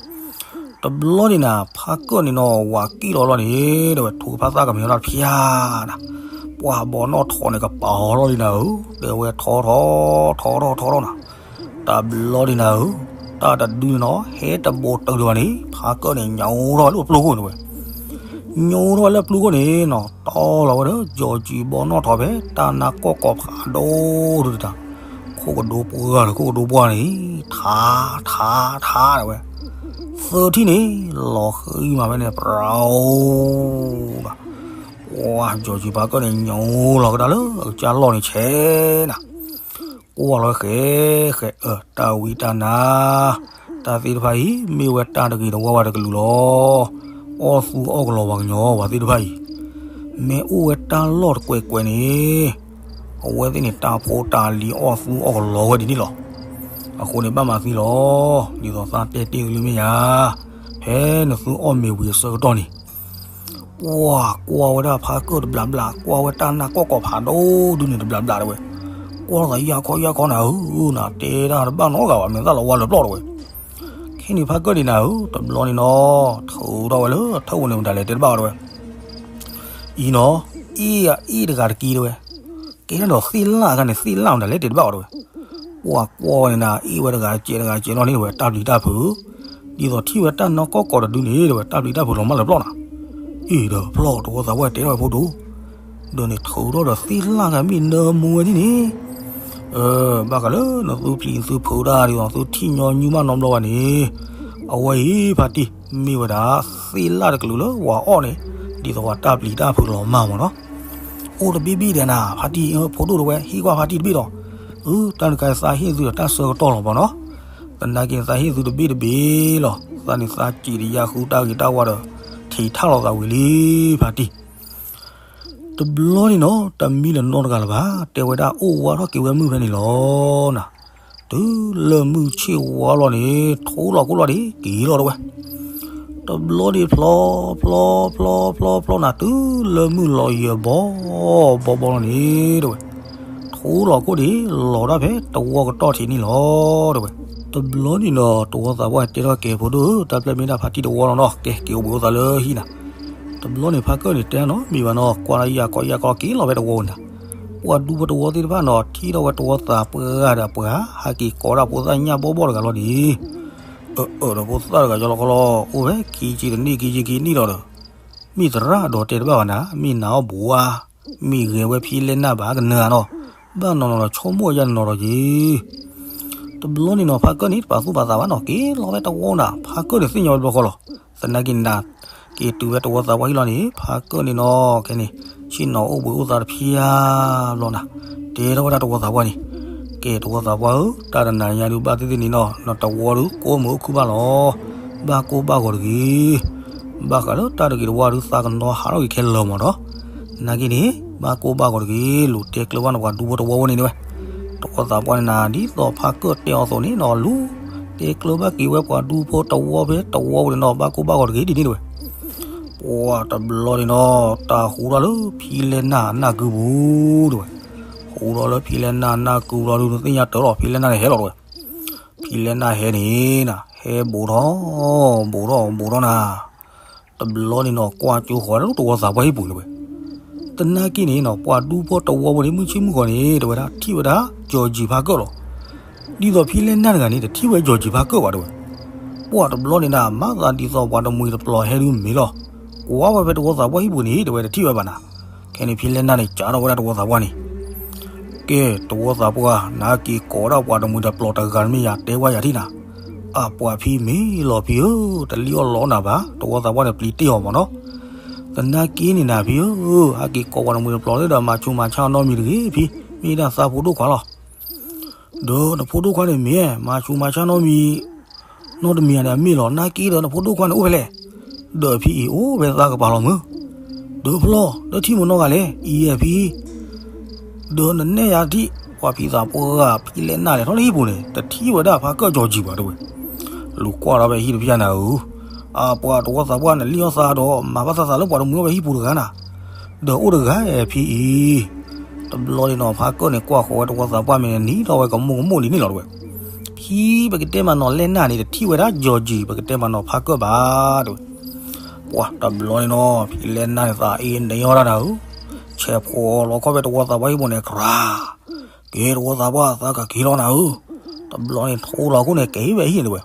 တဘျီန့ၣ်နၤ ဖါကၢၢ်န့ၣ်နီၤ ဝၤကံၣ်လီၤလီၤန့ၣ်တဲဝဲ ထူကဖၣ်သၣ်ကမ့ၢ်ထီၣ်တဖျါနၤ, ပှၤဘီနီၣ်ထိးန့ၣ် ကပာ်အီၤထီၣ်လံနၤဧၢ တဲဝဲထီထီၣ် ထီထီၣ်ထီထီၣ်နၤ. တဘျီန့ၣ်နၤဧၢ, တၢ်တဒုန့ၣ်နီၤ ဟဲတဘိတုၤဒံးဘၣ်န့ၣ် ဖါကၢၢ်န့ၣ် ညိထီၣ်ဝဲလၢပျိခိၣ်န့ၣ်ဝဲ, ညိထီၣ်ဝဲလၢပျိခိၣ်န့ၣ်နီၤ တီလီၤဝဲဒီး ကၠီကၠံဘီနီၣ်ထိးဖဲ တၢ်နါကီၢ်ကီးဖးဒိၣ်ဒုတၢ်, ခိၣ်ကဒိပှၢ်ဒီးခိၣ်ကဒိပှၢ်န့ၣ် ထါ ထါ ထါတဲဝဲ, သၢထံၣ်န့ၣ် လီၤဃံမးဖဲန့ၣ် ပြၤအိၣ်ဘၣ်. ပှၤ ကၠီကၠံဖါကၢၢ်န့ၣ် ညိလီၤကဒါလၢအကစၢ်လီၢ်န့ၣ် ဆဲးနၤ ကွၢ်လီၤဃဲဃဲ အၢ တၢ်ဝံတၢ်နါ တၢ်သ့ၣ်တဖၣ်အံၤ မ့ၢ်ဝဲတၢ်တဂ့ၤတဝါဝဲတကလုာ်လီၤ. အီၣ်သူအီၣ်ကလီၤပှၤကညီပှၤသ့ၣ်တဖၣ်အံၤ မ့ၢ်အိၣ်ဝဲတၢ်လီၢ်တကွဲးကွဲးန့ၣ် အဝဲသ့ၣ်န့ၣ် တၢ်ဖိတၢ်လံၤအီၣ်သူအီၣ်ကလီဝဲဒ်န့ၣ်လီၤ. အဃိန့ၣ်ဘၣ်မၤသံလီၤ. ဒ်သိးသးတဲတ့ၢ်သုလၢမ့ၢ်ယါ, ဖဲနသုအီၣ်မ့ၤဝံၤအဆၢကတီၢ်န့ၣ် ပှၤကွၢ်ဝဲဒၣ်ဖါကၢၢ်တဘျးဘျး ကွၢ်ဝဲတၢ်နါကီၢ်ကီးဖးဒိၣ်ဒုန့ၣ်တဘျးဘျးတဲဝဲ, ကွၢ်သးယၢ်ခီယၢ်ခီနၤဧၢ, နၤတဲတၢ်တဘၣ်နီတဂၤဘၣ် မ့ၢ်သၣ်လီၤဝါလၢပျီၢ်တဲဝဲ. ခဲန့ၣ်ဖါကၢၢ်န့ၣ်နၤဧၢ, တဘျီန့ၣ်နီၤ ထုးထီၣ်ဝဲလၢထၢၣ်ပူၤန့ၣ် မတၤလဲၣ်တဲတဘၣ်ဝဲတဲဝဲ. အံၤနီၤ, အ့ၣ်အအ့ၣ်တဂၤတက့ၢ်တဲဝဲ. ကဲထီၣ်ဒီးသ့ၣ်လၣ်အခါန့ၣ် သ့ၣ်လၣ်မတၤလဲၣ်တဲတဘၣ်ဝဲတဲဝဲ. ပှၤကွၢ်ဝဲန့ၣ်နၤ အ့ၣ်ဝဲတဂၤတကဲးတဂၤတကဲးလီၤန့ၣ်တဲဝဲ တၢ်ပျံၤတၢ်ဖုး, ဒ်သိးထံၣ်ဝဲတၢ်နီၢ်ကီၢ်ကီးတဒုန့ၣ်တဲဝဲ တၢ်ပျံၤတၢ်ဖုးလီၤမၢ်လၢပျီၢ်နၤ. အ့ၣ်ဒီးပျီၢ် တဝီသးပှၢ်တဲထီၣ်ဝဲဖိဒိၣ်, ဒီးန့ၣ်ထုးထီၣ်ဒီးသ့ၣ်လၣ်ဂၤမ့ၢ်နၢမူဝဲဒ်န့ၣ် ဘၣ်ဃးလၢနသုပျံၤသုဖုးတၢ်ဒ်သိးသုထံၣ်ညီနုၢ်ဘၣ်နီတဘျီဘၣ်န့ၣ်, အဝဲအံၤဖါတံၢ် မ့ၢ်ဝဲဒၣ်သ့ၣ်လၣ်တကလုာ်လၢပှၤအီၣ်န့ၣ်, ဒ်သိးပှၤတၢ်ပျံၤတၢ်ဖုးလီၤမၢ်မၢ်နီၤ. အိၣ်တဘ့ၣ်ဘ့ၣ်ဒီးနၤ ဖါတံၢ် ဖိဒိၣ်တဲဝဲ ဟ့ၣ်ကွၢ်ဖါတံၢ်တဘ့ၣ်ဒီး, အၢ တၢ်နကသးဟ့ၣ်သုဒီးတၢ်ဆၢကတီၢ်လီၤမၢ်နီၤ. သနာ်က့သးဟ့ၣ်သုတဘ့ၣ်တဘ့ၣ်လီၤ. သးန့ၣ်သးစံးတယါဃုတၢ်ဂ့ၤတၢ်ဝါဒီး ထံးထၣ်လီၤသးဝံၤလံ ဖါတံၢ်. တဘျီန့ၣ်နီၤ တမံလၢၤနီတဂၤလၢၤဘၣ် တဲဝဲဒၣ်အိၣ်ဝးထီၣ်က့ၤဝဲမုၢ်ဖဲန့ၣ်လီၤနၤ. တုၤလၢမုၢ်ဆ့ၣ်ဝါလီၤန့ၣ် ထိလီၤကိၣ်လီၤဒံးက့ၤလီၤတဲဝဲ. တဘျီန့ၣ်ဖျီ ဖျီ ဖျီ ဖျီ ဖျီနၤ တုၤလၢမုၢ်လီၤယၢၤဘီ ဘီဘီလီၤန့ၣ်တဲဝဲ. ထိလီၤကိၣ်ဒံး လီၤဒၣ်ဖဲတဝီကတီၢ်ထံးန့ၣ်လီၤတဲဝဲ. တဘျီန့ၣ်နီၤ တဝီသးပှၢ်တဲထီၣ်ကဲ ဖိဒိၣ်ဧၢ တၢ်ပျဲၢ်မ့ၢ်ဒၣ်ဖါတံၢ်တဝီလီၤနီၤ ကဲ က့ၤအိၣ်ဘှံးအိၣ်သးလၢဟံၣ်နၤ. တဘျီန့ၣ်ဖါကၢၢ်န့ၣ်တဲနီတမံၤဘၣ်နီၤ ကွၢ်လၢယၤကီယၤကီက့ၤလီၤဖဲတဝီနၤ. ပှၤဒူဖိတဝီသ့ၣ်တဖၣ်နီၤ ထံၣ်ထီၣ်ဝဲတဝီသးပှၢ်ဒီးပှၤ ဟဲက့ၤကိးဒၣ်ဖိသၣ်ညၣ်ဘီဘီတဂၤလီၤန့ၣ် အၢ အၢ ဒီးဖိသၣ်တဂၤကလီကလီ အိၣ်ဖဲခံဆံတနံၣ်ခံဆံခံနံၣ်လီၤဒီး မ့ၢ်သရၣ်ဒီးတဲတဘၣ်ဘၣ်နၤ မ့ၢ်နၤအီၣ်ဘိဧါ မ့ၢ်ဂဲၤဝဲဖံးလဲၢ်နၢ်ဘၣ်ကနၢၤဧါနီၤ ဘၣ်နီၤနီၤဒီးဆိကမိၣ်ယါနီၤနီၤက့ၤ တဘျီန့ၣ်နီၤ ဖါကၢၢ်န့ၣ် တပာ်သူၣ်ပာ်သးဘၣ်နီၤ က့ၤလီၤဝဲတဝီနၤ ဖါကၢၢ်န့ၣ်သ့ၣ်ညါဝဲတဘျီဃီလီၤ. သနာ်က့နၤ က့ၤတုၤဝဲတဝီသးပှၢ်ဟံၣ်လီၤန့ၣ် ဖါကၢၢ်န့ၣ်နီၤ ခဲန့ၣ် ဆ့ၣ်နီၤအိၣ်ဘှံးအိၣ်သးတဖျါဘျီနၤ တဲထီၣ်ဝဲဒၣ်တဝီသးပှၢ်န့ၣ် ကဲတဝီသးပှၢ်ဧၢ တၢ်တနၤညါဒုးဘၣ်သ့ၣ်သ့ၣ်န့ၣ်နီၤ နတဝီဒုးကိးမုၢ်အိၣ်ခုၣ်ဘၣ်လီၤ ဘၣ်ကိၢ်ဘၣ်ဂီၤတဂ့ၤ ဘၣ်ဃးလၢတၢ်တဂ့ၤတဝါဒုးသးကနီၤဟးထီၣ်က့ၤခဲလၢာ်မးဒီး, နာ်က့န့ၣ် ဘၣ်ကိၢ်ဘၣ်ဂီၤတဂ့ၤ လူၤတဲကျၢၤဘၣ်နပှၤဒူဖိတဝီဖိန့ၣ်ဝဲ, တဝီသးပှၢ်န့ၣ်နၤ ဒ်သိးဖးကၢၢ်တဲအီၤအသိးန့ၣ်နီၤ လူၤတဲကျၢၤဘၣ်က့ၤဝဲပှၤဒူဖိတဝီဖဲတဝီဖိန့ၣ်နီၤ ဘၣ်ကိၢ်ဘၣ်ဂီၤတဂ့ၤဒ်န့ၣ်တဝဲ. ပှၤတဘျီန့ၣ်နီၤ တၢ်ဟူထီၣ်လၢဖံလဲၢ်နၢ်နၢ်ကုပူၤတဝဲ, ဟူထီၣ်လၢဖံလဲၢ်နၢ်နၢ်ကုပူၤလီၤဒုး နသ့ၣ်ညါတၢ်လီၤ ဖံလဲၢ်နၢ်န့ၣ်ဟဲလီၤတဝဲ. ဖံလဲၢ်နၢ်ဟဲန့ၣ်နၤ ဟဲဘူးထီၣ် ဘူးထီၣ် ဘူးထီၣ်နၤ တဘျီန့ၣ်နီၤ ကွၢ်ကၠိဃီၤဝဲဒၣ်လၢတဝီသးပှၢ်ဟံၣ်ပူၤန့ၣ်ဝဲ. သနာ်က့န့ၣ်နီၤ ပှၤဒူဖိတဝီဖိန့ၣ် မုၢ်ဆ့ၣ်မုၢ်ဂီၤန့ၣ် တဲဝဲဒၣ်ထံၣ်ဝဲဒၣ် ကၠီၤကံၤဖးကၢၢ်လီၤ. ဒ်သိးဖံလဲၢ်နၢ်တဂၤန့ၣ် တထံၣ်ဝဲကၠီၤကံၤဖးကၢၢ်ဘၣ်တဲဝဲ. ပှၤတဘျီန့ၣ်နၤ မၤသးဒ်သိးပှၤတမှံၤတပျီၤဟဲဒုးမ့ၢ်လီၤ. ကွၢ်ဝဲဖဲတဝီသးပှၢ်ဟံၣ်ပူၤန့ၣ် တဲဝဲတထံၣ်ဝဲဘၣ်နၤ. ခဲန့ၣ်ဖံလဲၢ်နၢ်န့ၣ် ကးထီၣ်ဝဲဒၣ်တဝီသးပှၢ်န့ၣ် ကဲ တဝီသးပှၢ် နက့ၤကိးဝဲဒၣ်ပှၤတမှံၤတပျီၤတဂၤတမ့ၢ်ယၤ တဲဝဲယၤထံၣ်နၤ. အပှၤဖံမ့ၢ်လီၤဖံဧၢ, တလံၣ်အီၣ်လီအီနၤဘၣ်, တဝီသးပှၢ်န့ၣ်ပျံၤတ့ၢ်အီၤမးနီၤ. သနာ်က့န့ၣ်နၤဖံဧၢ, ဟဲက့ၤကိးပှၤတမှံၤတပျီၤလၢဒီးမၤဆူးမၤဆါအီၤနီတမံၤတဂ့ၤဖံ, မ့ၢ်ဒၣ်သးဖိဒိၣ်ခွါလီၤ. ဒီးနဖိဒိၣ်ခွါန့ၣ်မ့ၢ် မၤဆူးမၤဆါနီတမံၤ နီတမံၤဧါန့ၣ် အမ့ၢ်လီၤ. နာ်က့ဒီးနဖိဒိၣ်ခွါန့ၣ်အိၣ်ဖဲလဲၣ်. ဒီးဖံအံၤအိၣ်ဖဲသးကပၤလီၤမုၢ်. ဒီးဖျီ ဒီးထံၣ်မနီၢ်ဂၤလဲၣ် အံၤဧါဖံ. ဒီးနနဲၣ်ယၤထံၣ် ပှၤဖံသးပှၢ်ဂၤ ဖံလဲၢ်နၢ်လဲၤထီၣ်လၢဟံၣ်ပူၤန့ၣ် တထံၣ်ဝဲဒၣ်ဖးကၢၢ်ကၠီၤကံၤဘၣ်တဲဝဲ. လူၤကွၢ်ထီၣ်ဖဲဟံၣ်တဖျၢၣ်နၤဧၢ, အပှၤတဝီသးပှၢ်န့ၣ်လံၣ်အီၣ်သးဒီး မၤဘၣ်သးသးလၢပှၤတမှံၤအိၣ်ဖဲဟံၣ်ပူၤတဂၤနၤ. ဒီးအိၣ်တဂၤဖံအံၤ. တဘျီန့ၣ်နီၤ ဖးကၢၢ်န့ၣ်ကွၢ်ဃီၤဝဲတဝီသးပှၢ်မ့ၢ်န့ၣ် နံၤထီၣ်ဝဲကမိၣ်ကမိၣ်လံန့ၣ်လီၤတဲဝဲ. ဖံပကတဲမးနီၤလဲၢ်နၢ်န့ၣ် တထံၣ်ဝဲဒၣ်ကၠီၤကံၤ ပကတဲမးနီၤဖးကၢၢ်ဘၣ်တဲဝဲ. ပှၤတဘျီန့ၣ်နီၤ ဖံလဲၢ်နၢ်န့ၣ်သးအ့န့ၢ်အီၣ်ဒၣ်နၤဧၢ, ဆဲးဖိးလီၤခီၣ်ဖဲတဝီသးပှၢ်ဟံၣ်ပူၤန့ၣ် ကြၤ, ကဲတဝီသးပှၢ်သးကက့ၤလီၤနၤဧၢ. တဘျီန့ၣ်ထိလီၤခိၣ်န့ၣ်က့ၤဝဲဟံၣ်န့ၣ်တဲဝဲ.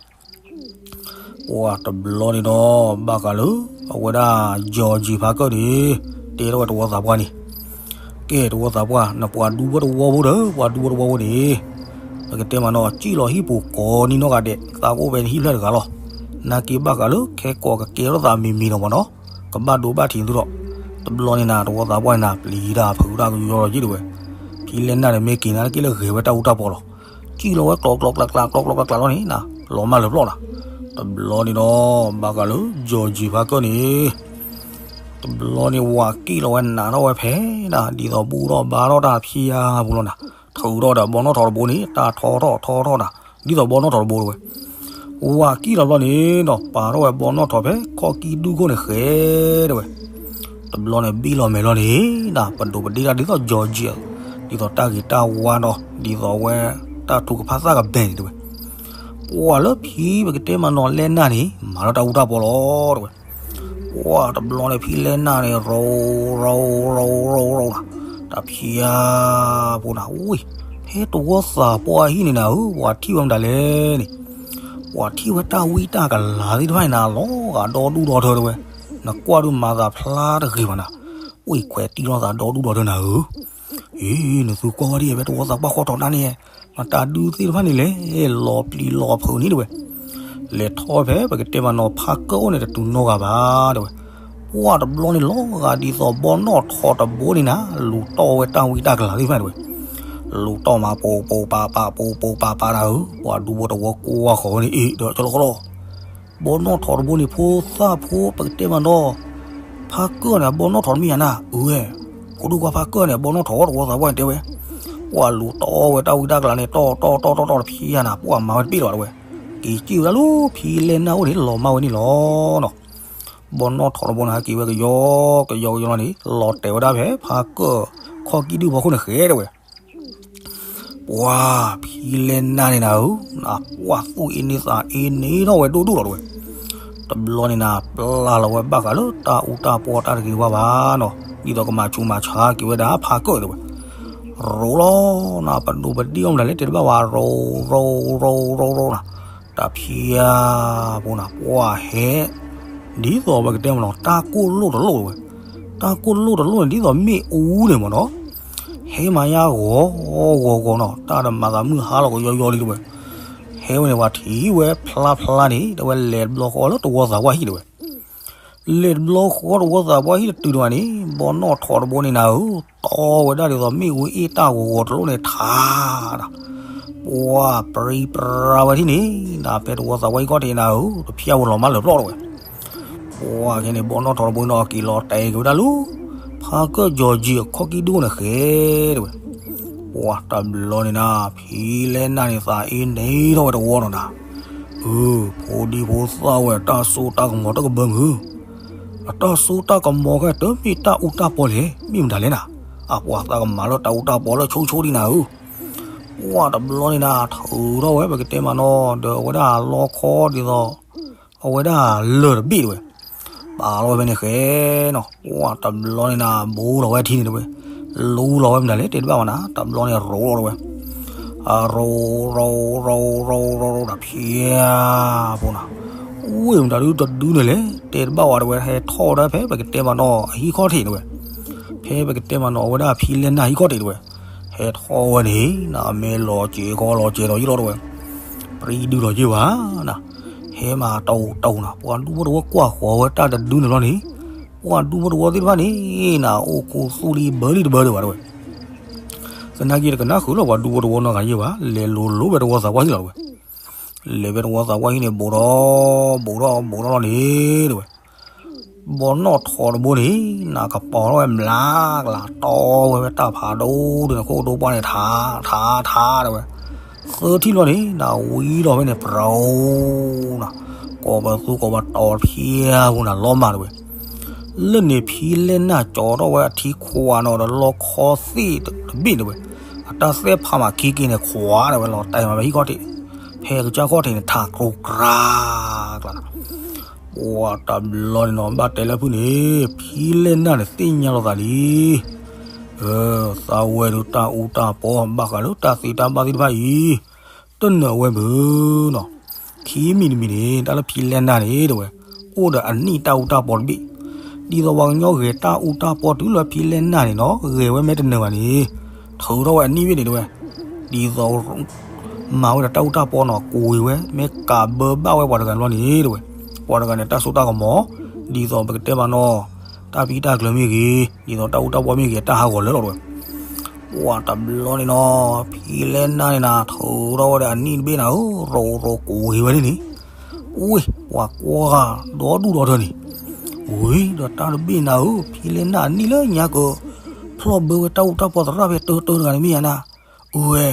ပှၤတဘျီန့ၣ်ဒီး ဘၣ်ဃးလၢ အဝဲဒၣ်ကၠီၤကံၤဖးကၢၢ်န့ၣ် တဲထီၣ်ဝဲတဝီသးပှၢ်န့ၣ်, ကဲတဝီသးပှၢ် နပှၤဒူဖိတဝီဖိဒီး ပှၤဒူဖိတဝီဖိန့ၣ် ပကတဲမးနီၤ စံၣ်လီၤဟံၣ်ပူၤကိးနံၤနီၢ်ဂၤဒဲး သးကအိၣ်ဖဲနဟံၣ်ဖျၢၣ်တဂၤလီၤ. နာ်က့ဘၣ်ဃးလၢ ခဲကိးကကဲထီၣ်သးမံၤမံၤနီၤမးနီၤ ကဘၣ်ဒိဘၣ်ထံးသုဒီး တဘျီန့ၣ်နၤ တဝီသးပှၢ်န့ၣ်နၤ ပျံၤတၢ်ဖုးတၢ်ကယီလီၤက့ၤတဲဝဲ. ဖံလဲၢ်နၢ်န့ၣ်မ့ၢ်က့ၤနၤလၢက့ၤလၢဂဲၤဝဲတၢ်အူတၢ်ပီလီၤ. စံၣ်လီၤဝဲကျီကျီကျးကျး ကျီကျီကျးကျးလီၤန့ၣ်နၤ လီၤမၢ်လၢပျီၢ်နၤ. တဘျီန့ၣ်ဒီး ဘၣ်ဃးလၢ ကၠီၤကံၤဖးကၢၢ်န့ၣ် တဘျီန့ၣ် ဝၤကံၣ်လီၤဝဲနးထီၣ်ဝဲဖဲနၤ ဒ်သိးဘူၣ်ထီၣ်ဘါထီၣ်တၢ်ဖံးယါပူၤလီၤနၤ. ထုးထီၣ်ဒီးဘီနီၣ်ထိးတဘိန့ၣ် တၢ်ထီထီၣ်ထီထီၣ်နၤ ဒ်သိးဘီနီၣ်ထိးတဘိတဲဝဲ. ဝၤကံၣ်လီၤဘျီန့ၣ်ဒီး ပာ်ထီၣ်ဝဲဘီနီၣ်ထိးဖဲခီၣ်ကံၣ်ဒုၣ်ခိၣ်န့ၣ်ဃဲတဲဝဲ. တဘျီန့ၣ်ဘံၣ်လီၤမဲာ်လီၤန့ၣ်နၤ ပဒိးပဒ့ၣ်တၢ်ဒ်သိးကၠီၤကံၤ ဒ်သိးတၢ်ဂ့ၤတၢ်ဝါဒီး ဒ်သိးဝဲ တၢ်ထုကဖၣ်သၣ်ကဘဲန့ၣ်တဲဝဲ. ပှၤလၢဖံပကတဲမးနီၤလဲၢ်နၢ်န့ၣ် မၤထီၣ်တၢ်အူတၢ်ပီလီၤတဲဝဲ. ပှၤတဘျီန့ၣ်ဖံလဲၢ်နၢ်န့ၣ် ရိရိရိရိရိနၤ တၢ်ဖံးယါဖိနၤ ဝ့ၢ် ဖဲတဝီသးပှၢ်ဟံၣ်န့ၣ်နၤဧၢ ပှၤထံၣ်ဝဲမတၤလဲၣ်န့ၣ် ပှၤထံၣ်ဝဲတၢ်ဝံတၢ်ကလၤသ့ၣ်တဖၣ်န့ၣ်နၤ လီၤဂာ်ဒီဒူၣ်ဒီထၢတဲဝဲ. နကွၢ်ဒုးမၤသးဖျါတဂ့ၤဘၣ်နၤ ဝ့ၢ်ခွဲးတံၢ်ထီၣ်သးဒီဒူၣ်ဒီထၢနၤဧၢ. အ့ နသုကွၢ်ဝဲဒ်အံၤ ဖဲတဝီသးပှၢ်ဃီထီးတၢ်န့ၣ် မတၤဒုသ့ၣ်တဖၣ်န့ၣ်လဲၣ် လီၤပျံၤလီၤဖုးန့ၣ်တဲဝဲ. လဲၤထီၣ်ဖဲပကတဲမးနီၤဖးကၢၢ်အိၣ်န့ၣ် တတုၤနီတဂၤဘၣ်တဲဝဲ. ပှၤတဘျီန့ၣ်လီၤဂာ်ဒ်သိးဘီနီၣ်ထိးတဘိန့ၣ်နၤ လူၤတီၢ်ဝဲတၢ်ဝံတၢ်ကလၤသ့ၣ်တဖၣ်တဲဝဲ. လူၤတီၢ်မး ပိာ်ပိာ်ပၤပၤ ပိာ်ပိာ်ပၤပၤနၤဧၢ ပှၤဒူဖိတဝီကွၢ်ဃီၤဝဲန့ၣ် အ့ ဒီးကၠီလီၤခီလီၤ ဘီနီၣ်ထိးတဘိန့ၣ် ဖိသၣ်ဖိပကတဲမးနီၤ ဖးကၢၢ်န့ၣ် အဘီနီၣ်ထိးတမ့ၢ်ယၤနၤ အၢဝဲ ဖိဒိၣ်ခွါဖးကၢၢ်န့ၣ် အဘီနီၣ်ထိးတဝီသးပှၢ်န့ၣ်တဲဝဲ. ပှၤလူၤတီၢ်ဝဲတၢ်ဝံတၢ်ကလၤန့ၣ် တီၢ်တီၢ်တီၢ်တီၢ်တီၢ်တဖံးယါနၤ ပှၤမၤဝဲတဘ့ၣ်လီၤတဲဝဲ. က့ၤစံၣ်ဝဲဒၣ်လၢဖံလဲၢ်နၢ်အိၣ်န့ၣ် လီၤမၢ်ဝဲန့ၣ်လီၤနီၤ. ဘီနီၣ်ထိးတဘိန့ၣ် ဟဲက့ၤဝဲကယီကယီကယီလီၤန့ၣ် လီၤတဲာ်ဝဲဒၣ်ဖဲဖးကၢၢ်ခီၣ်ကံၣ်ဒုၣ်ဖီခိၣ်န့ၣ်ဃဲတဲဝဲ. ပှၤဖံလဲၢ်နၢ်န့ၣ်နၤဧၢ, နပှၢ်သူၣ်အ့န့သးအ့န့ထီၣ်ဝဲဒိၣ်ဒိၣ်လီၤတဲဝဲ. တဘျီန့ၣ်နၤ ပျၢ်လီၤဝဲဘၣ်ဃးလၢတၢ်အူတၢ်ပီတၢ်တဂ့ၤတဝါဘၣ်နီၤ, ဒ်သိးကမၤဆူးမၤဆါက့ၤဝဲဒၣ်ဖးကၢၢ်တဲဝဲ. ရိၤလီၤနၤ ပဒိးပဒ့ၣ်အီၣ်မတၤလဲၣ်တဲတဘၣ်ဝဲ ရိၤရိၤရိၤရိၤရိၤနၤ, တၢ်ဖံးယါဖိနၤ ပှၢ်ဟဲ ဒ်သိးပကတဲမ့ၢ်နီၤ တၢ်ကိၢ်လိၣ်တလိၣ်တဲဝဲ. တၢ်ကိၢ်လိၣ်တလိၣ်န့ၣ် ဒ်သိးမ့ၣ်အူန့ၣ်မ့ၢ်နီၤ ဟဲမၤယါဂီၤဂီၤဂီၤနီၤ, တၢ်တမၤသးမုၢ်ဟါလီၤကယီယီလံတဲဝဲ. ဟဲဝဲန့ၣ် ပှၤထံၣ်ဝဲဖျါဖျါန့ၣ် တဲဝဲ လဲၤတဘျီဃီလၢတဝီသးပှၢ်ဟံၣ်တဲဝဲ. လဲၤတဘျီဃီတဝီသးပှၢ်ဟံၣ်တတုၤဒံးဘၣ်န့ၣ် ဘီနီၣ်ထိးတဘိန့ၣ်နၤဧၢ, တီၢ်ဝဲဒၣ်ဒ်သိးမ့ၣ်အူအ့ၣ်တၢ်ဂီၤဂီၤတလိၣ်န့ၣ်ထါနၤ, ပှၢ်ပြံပြါဝဲဒၣ်န့ၣ် နၤဖဲတဝီသးပှၢ်ဟံၣ်ခီၣ်ထံးနၤဧၢ, တဖျၢၣ်ဝဲလီၤမၢ်လၢပျီၢ်တဲဝဲ. ပှၤခဲန့ၣ် ဘီနီၣ်ထိးတဘိနီၤ က့ၤလီၤတဲာ်က့ၤဝဲဒၣ်လၢ ဖါကၢၣ်ကၠီၤကၠံၤအခီၣ်ကံၢ်ဒိၣ်န့ၣ်ဃဲ တဲဝဲ. ပှၤတဘျီန့ၣ်နၤ ဖံလဲၢ်နၢ်န့ၣ် သးအ့န့ထီၣ်ဝဲတဝီနီၤနၤ. အၢ ဖိဒံဖိသၣ်ဝဲ တၢ်စိတၢ်ကမီၤတကဘၢမုၢ် အတၢ်စိတၢ်ကမီၤခဲ တမ့ၢ်တၢ်အူတၢ်ပီလဲၣ်, မ့ၢ်မတၤလဲၣ်နၤ. အပှၤသးကမၤလၢတၢ်အူတၢ်ပီလၢဆိဆိဒံးနၤဧၢ. ပှၤတဘျီန့ၣ်နၤ ထုးထီၣ်ဝဲ ပကတဲမးနီၤ ဒီးအဝဲဒၣ်လီခီဒ်သိး အဝဲဒၣ်လၢၢ်တဘ့ၣ်တဲဝဲ, ပာ်လီၤဝဲဖဲန့ၣ်ဃဲနီၤ. ပှၤတဘျီန့ၣ်နၤ ဘူးလီၤဝဲထံန့ၣ်တဲဝဲ, လူလီၤဝဲမတၤလဲၣ် တဲတဘၣ်ဘၣ်နၤ. တဘျီန့ၣ်ရိးလီၤတဲဝဲ အရိးရိးရိးရိးရိးဒီးဖျါဖိနီၤ. ဝ့ၢ်မတၤဒုတဒုန့ၣ်လဲၣ် တဲတဘၣ်ဝဲတဲဝဲ, ဟဲထီၣ်ဝဲဒၣ်ဖဲပကတဲမးနီၤ အဟံၣ်ခီၣ်ထံးတဲဝဲ. ဖဲပကတဲမးနီၤ အဝဲဒၣ်ဖံလဲၢ်နၢ်ဟံၣ်ခီၣ်ထံးတဲဝဲ, ဟဲထီၣ်ဝဲန့ၣ် နမဲာ်လီၤစဲၤခီလီၤစဲၤဒီးယံာ်လီၤတဲဝဲ, ပြံဒုလီၤယ့ၢ်ဝဲနၤ. ဟဲမၤတအိၣ်တအိၣ်နၤ ပှၤဒူဖိတဝီကွၢ်ဃီၤဝဲတၢ်တဒုန့ၣ်လီၤန့ၣ်, ပှၤဒူဖိတဝီသ့ၣ်တဖၣ်န့ၣ် နအိၣ်ခူသူၣ်လံဘၢလံတဘၢဒံးဘၣ်တဲဝဲ. သနာ်က့တကနၣ်ဃုာ်လၢပှၤဒူဖိတဝီနီတဂၤယ့ၢ်ဘၣ်, လဲၤလိၤလိၤဝဲတဝီသးပှၢ်ဟံၣ်လီၤတဲဝဲ. လဲၤဝဲတဝီသးပှၢ်ဟံၣ်န့ၣ် ဘူးထီၣ်ဘူးထီၣ်ဘူးထီၣ်လီၤန့ၣ်တဲဝဲ, ဘီနီၣ်ထိးတဘိန့ၣ် နကပီၤထီၣ်ဝဲမျးကလၤ တီဝဲဝဲတၢ်ဖးဒိၣ်ဒုန့ၣ် ခိၣ်ဒိပှၢ်န့ၣ် ထးထးထးတဲဝဲ. သၢထံၣ်လီၤန့ၣ် နဝံလီၤဝဲန့ၣ် ပြူၤနၤ, ကိးပသူကိးပတီၤဖျါဖိနၤ လီၤမၢ်တဲဝဲ. လၢန့ၣ်ဖံလဲၢ်နၢ်ကၠီထီၣ်ဝဲအထံခွးနီၤဒီးလီခီသ့ၣ်တဘ့ၣ်တဲဝဲ, အတၢ်သဲၣ်ဖးမးခံက့ၤန့ၣ် ခွးတဲဝဲ လီၤတဲာ်မးဖဲဟံၣ်ခီၣ်ထံး, ဖဲကစၢ်ခီၣ်ထံးန့ၣ် ထးကျိၤကြၤကျၤနၤ. ပှၤတဘျီန့ၣ်နီၤ ဘၣ်တဲလၢဖုန့ၣ် ဖံလဲၢ်နၢ်န့ၣ်သ့ၣ်ညါလီၤသးလံ. သးဝဲဒၣ်တၢ်အူတၢ်ပီ ဘၣ်ဃးလၢတၢ်သ့တၢ်ဘၣ်သ့ၣ်တဖၣ်အံၤ တနၢၤဝဲမုၢ်နီၤ. ခံမံၤတမံၤန့ၣ် တၢ်လၢဖံလဲၢ်နၢ်န့ၣ်တဲဝဲ, အိၣ်ဒီးအနံၣ်တၢ်အူတၢ်ပီတဘ့ၣ်, ဒ်သိးပှၤကညီဂဲၤတၢ်အူတၢ်ပီတုၤလၢဖံလဲၢ်နၢ်န့ၣ်နီၤ ဂဲၤဝဲမ့ၢ်တနၢၤဘၣ်န့ၣ် ထုးထီၣ်ဝဲအနံၣ်တဘ့ၣ်န့ၣ်တဲဝဲ, ဒ်သိး မၤဝဲဒီးတၢ်အူတၢ်ပီနီၤ ကွံာ်ဝဲ မ့ၢ်ကးဘၢဘၣ်ဝဲပှၤတဂၤန့ၣ်လီၤန့ၣ်တဲဝဲ, ပှၤတဂၤန့ၣ် တၢ်စိတၢ်ကမီၤ ဒ်သိးပကတဲမးနီၤ တၢ်ဖံးတၢ်ကျၢၤမ့ၢ်ဂ့ၤ, ဒ်သိးတၢ်အူတၢ်ပီမ့ၢ်ဂ့ၤ တၢ်ဟးဂီၤလၢာ်လီၤတဲဝဲ. ပှၤတဘျီန့ၣ်နီၤ ဖံလဲၢ်နၢ်န့ၣ်နၤ ထုးထီၣ်ဝဲဒီးအနံၣ်တဘ့ၣ်နၤဧၢ, ရိးရိးကွံာ်ဝဲန့ၣ်န့ၣ်, ဝ့ၢ် ပှၤကွၢ်ဒီဒူၣ်ဒီထၢန့ၣ်, ဝ့ၢ် ဒီးတၢ်တဘ့ၣ်နၤဧၢ, ဖံလဲၢ်နၢ်အနံၣ်လၢညါက ဖျီၣ်ဘၢဝဲတၢ်အူတၢ်ပီသရၣ်ဖဲတၢတၢတဂၤန့ၣ်မ့ၢ်ယါနၤ, အဝဲ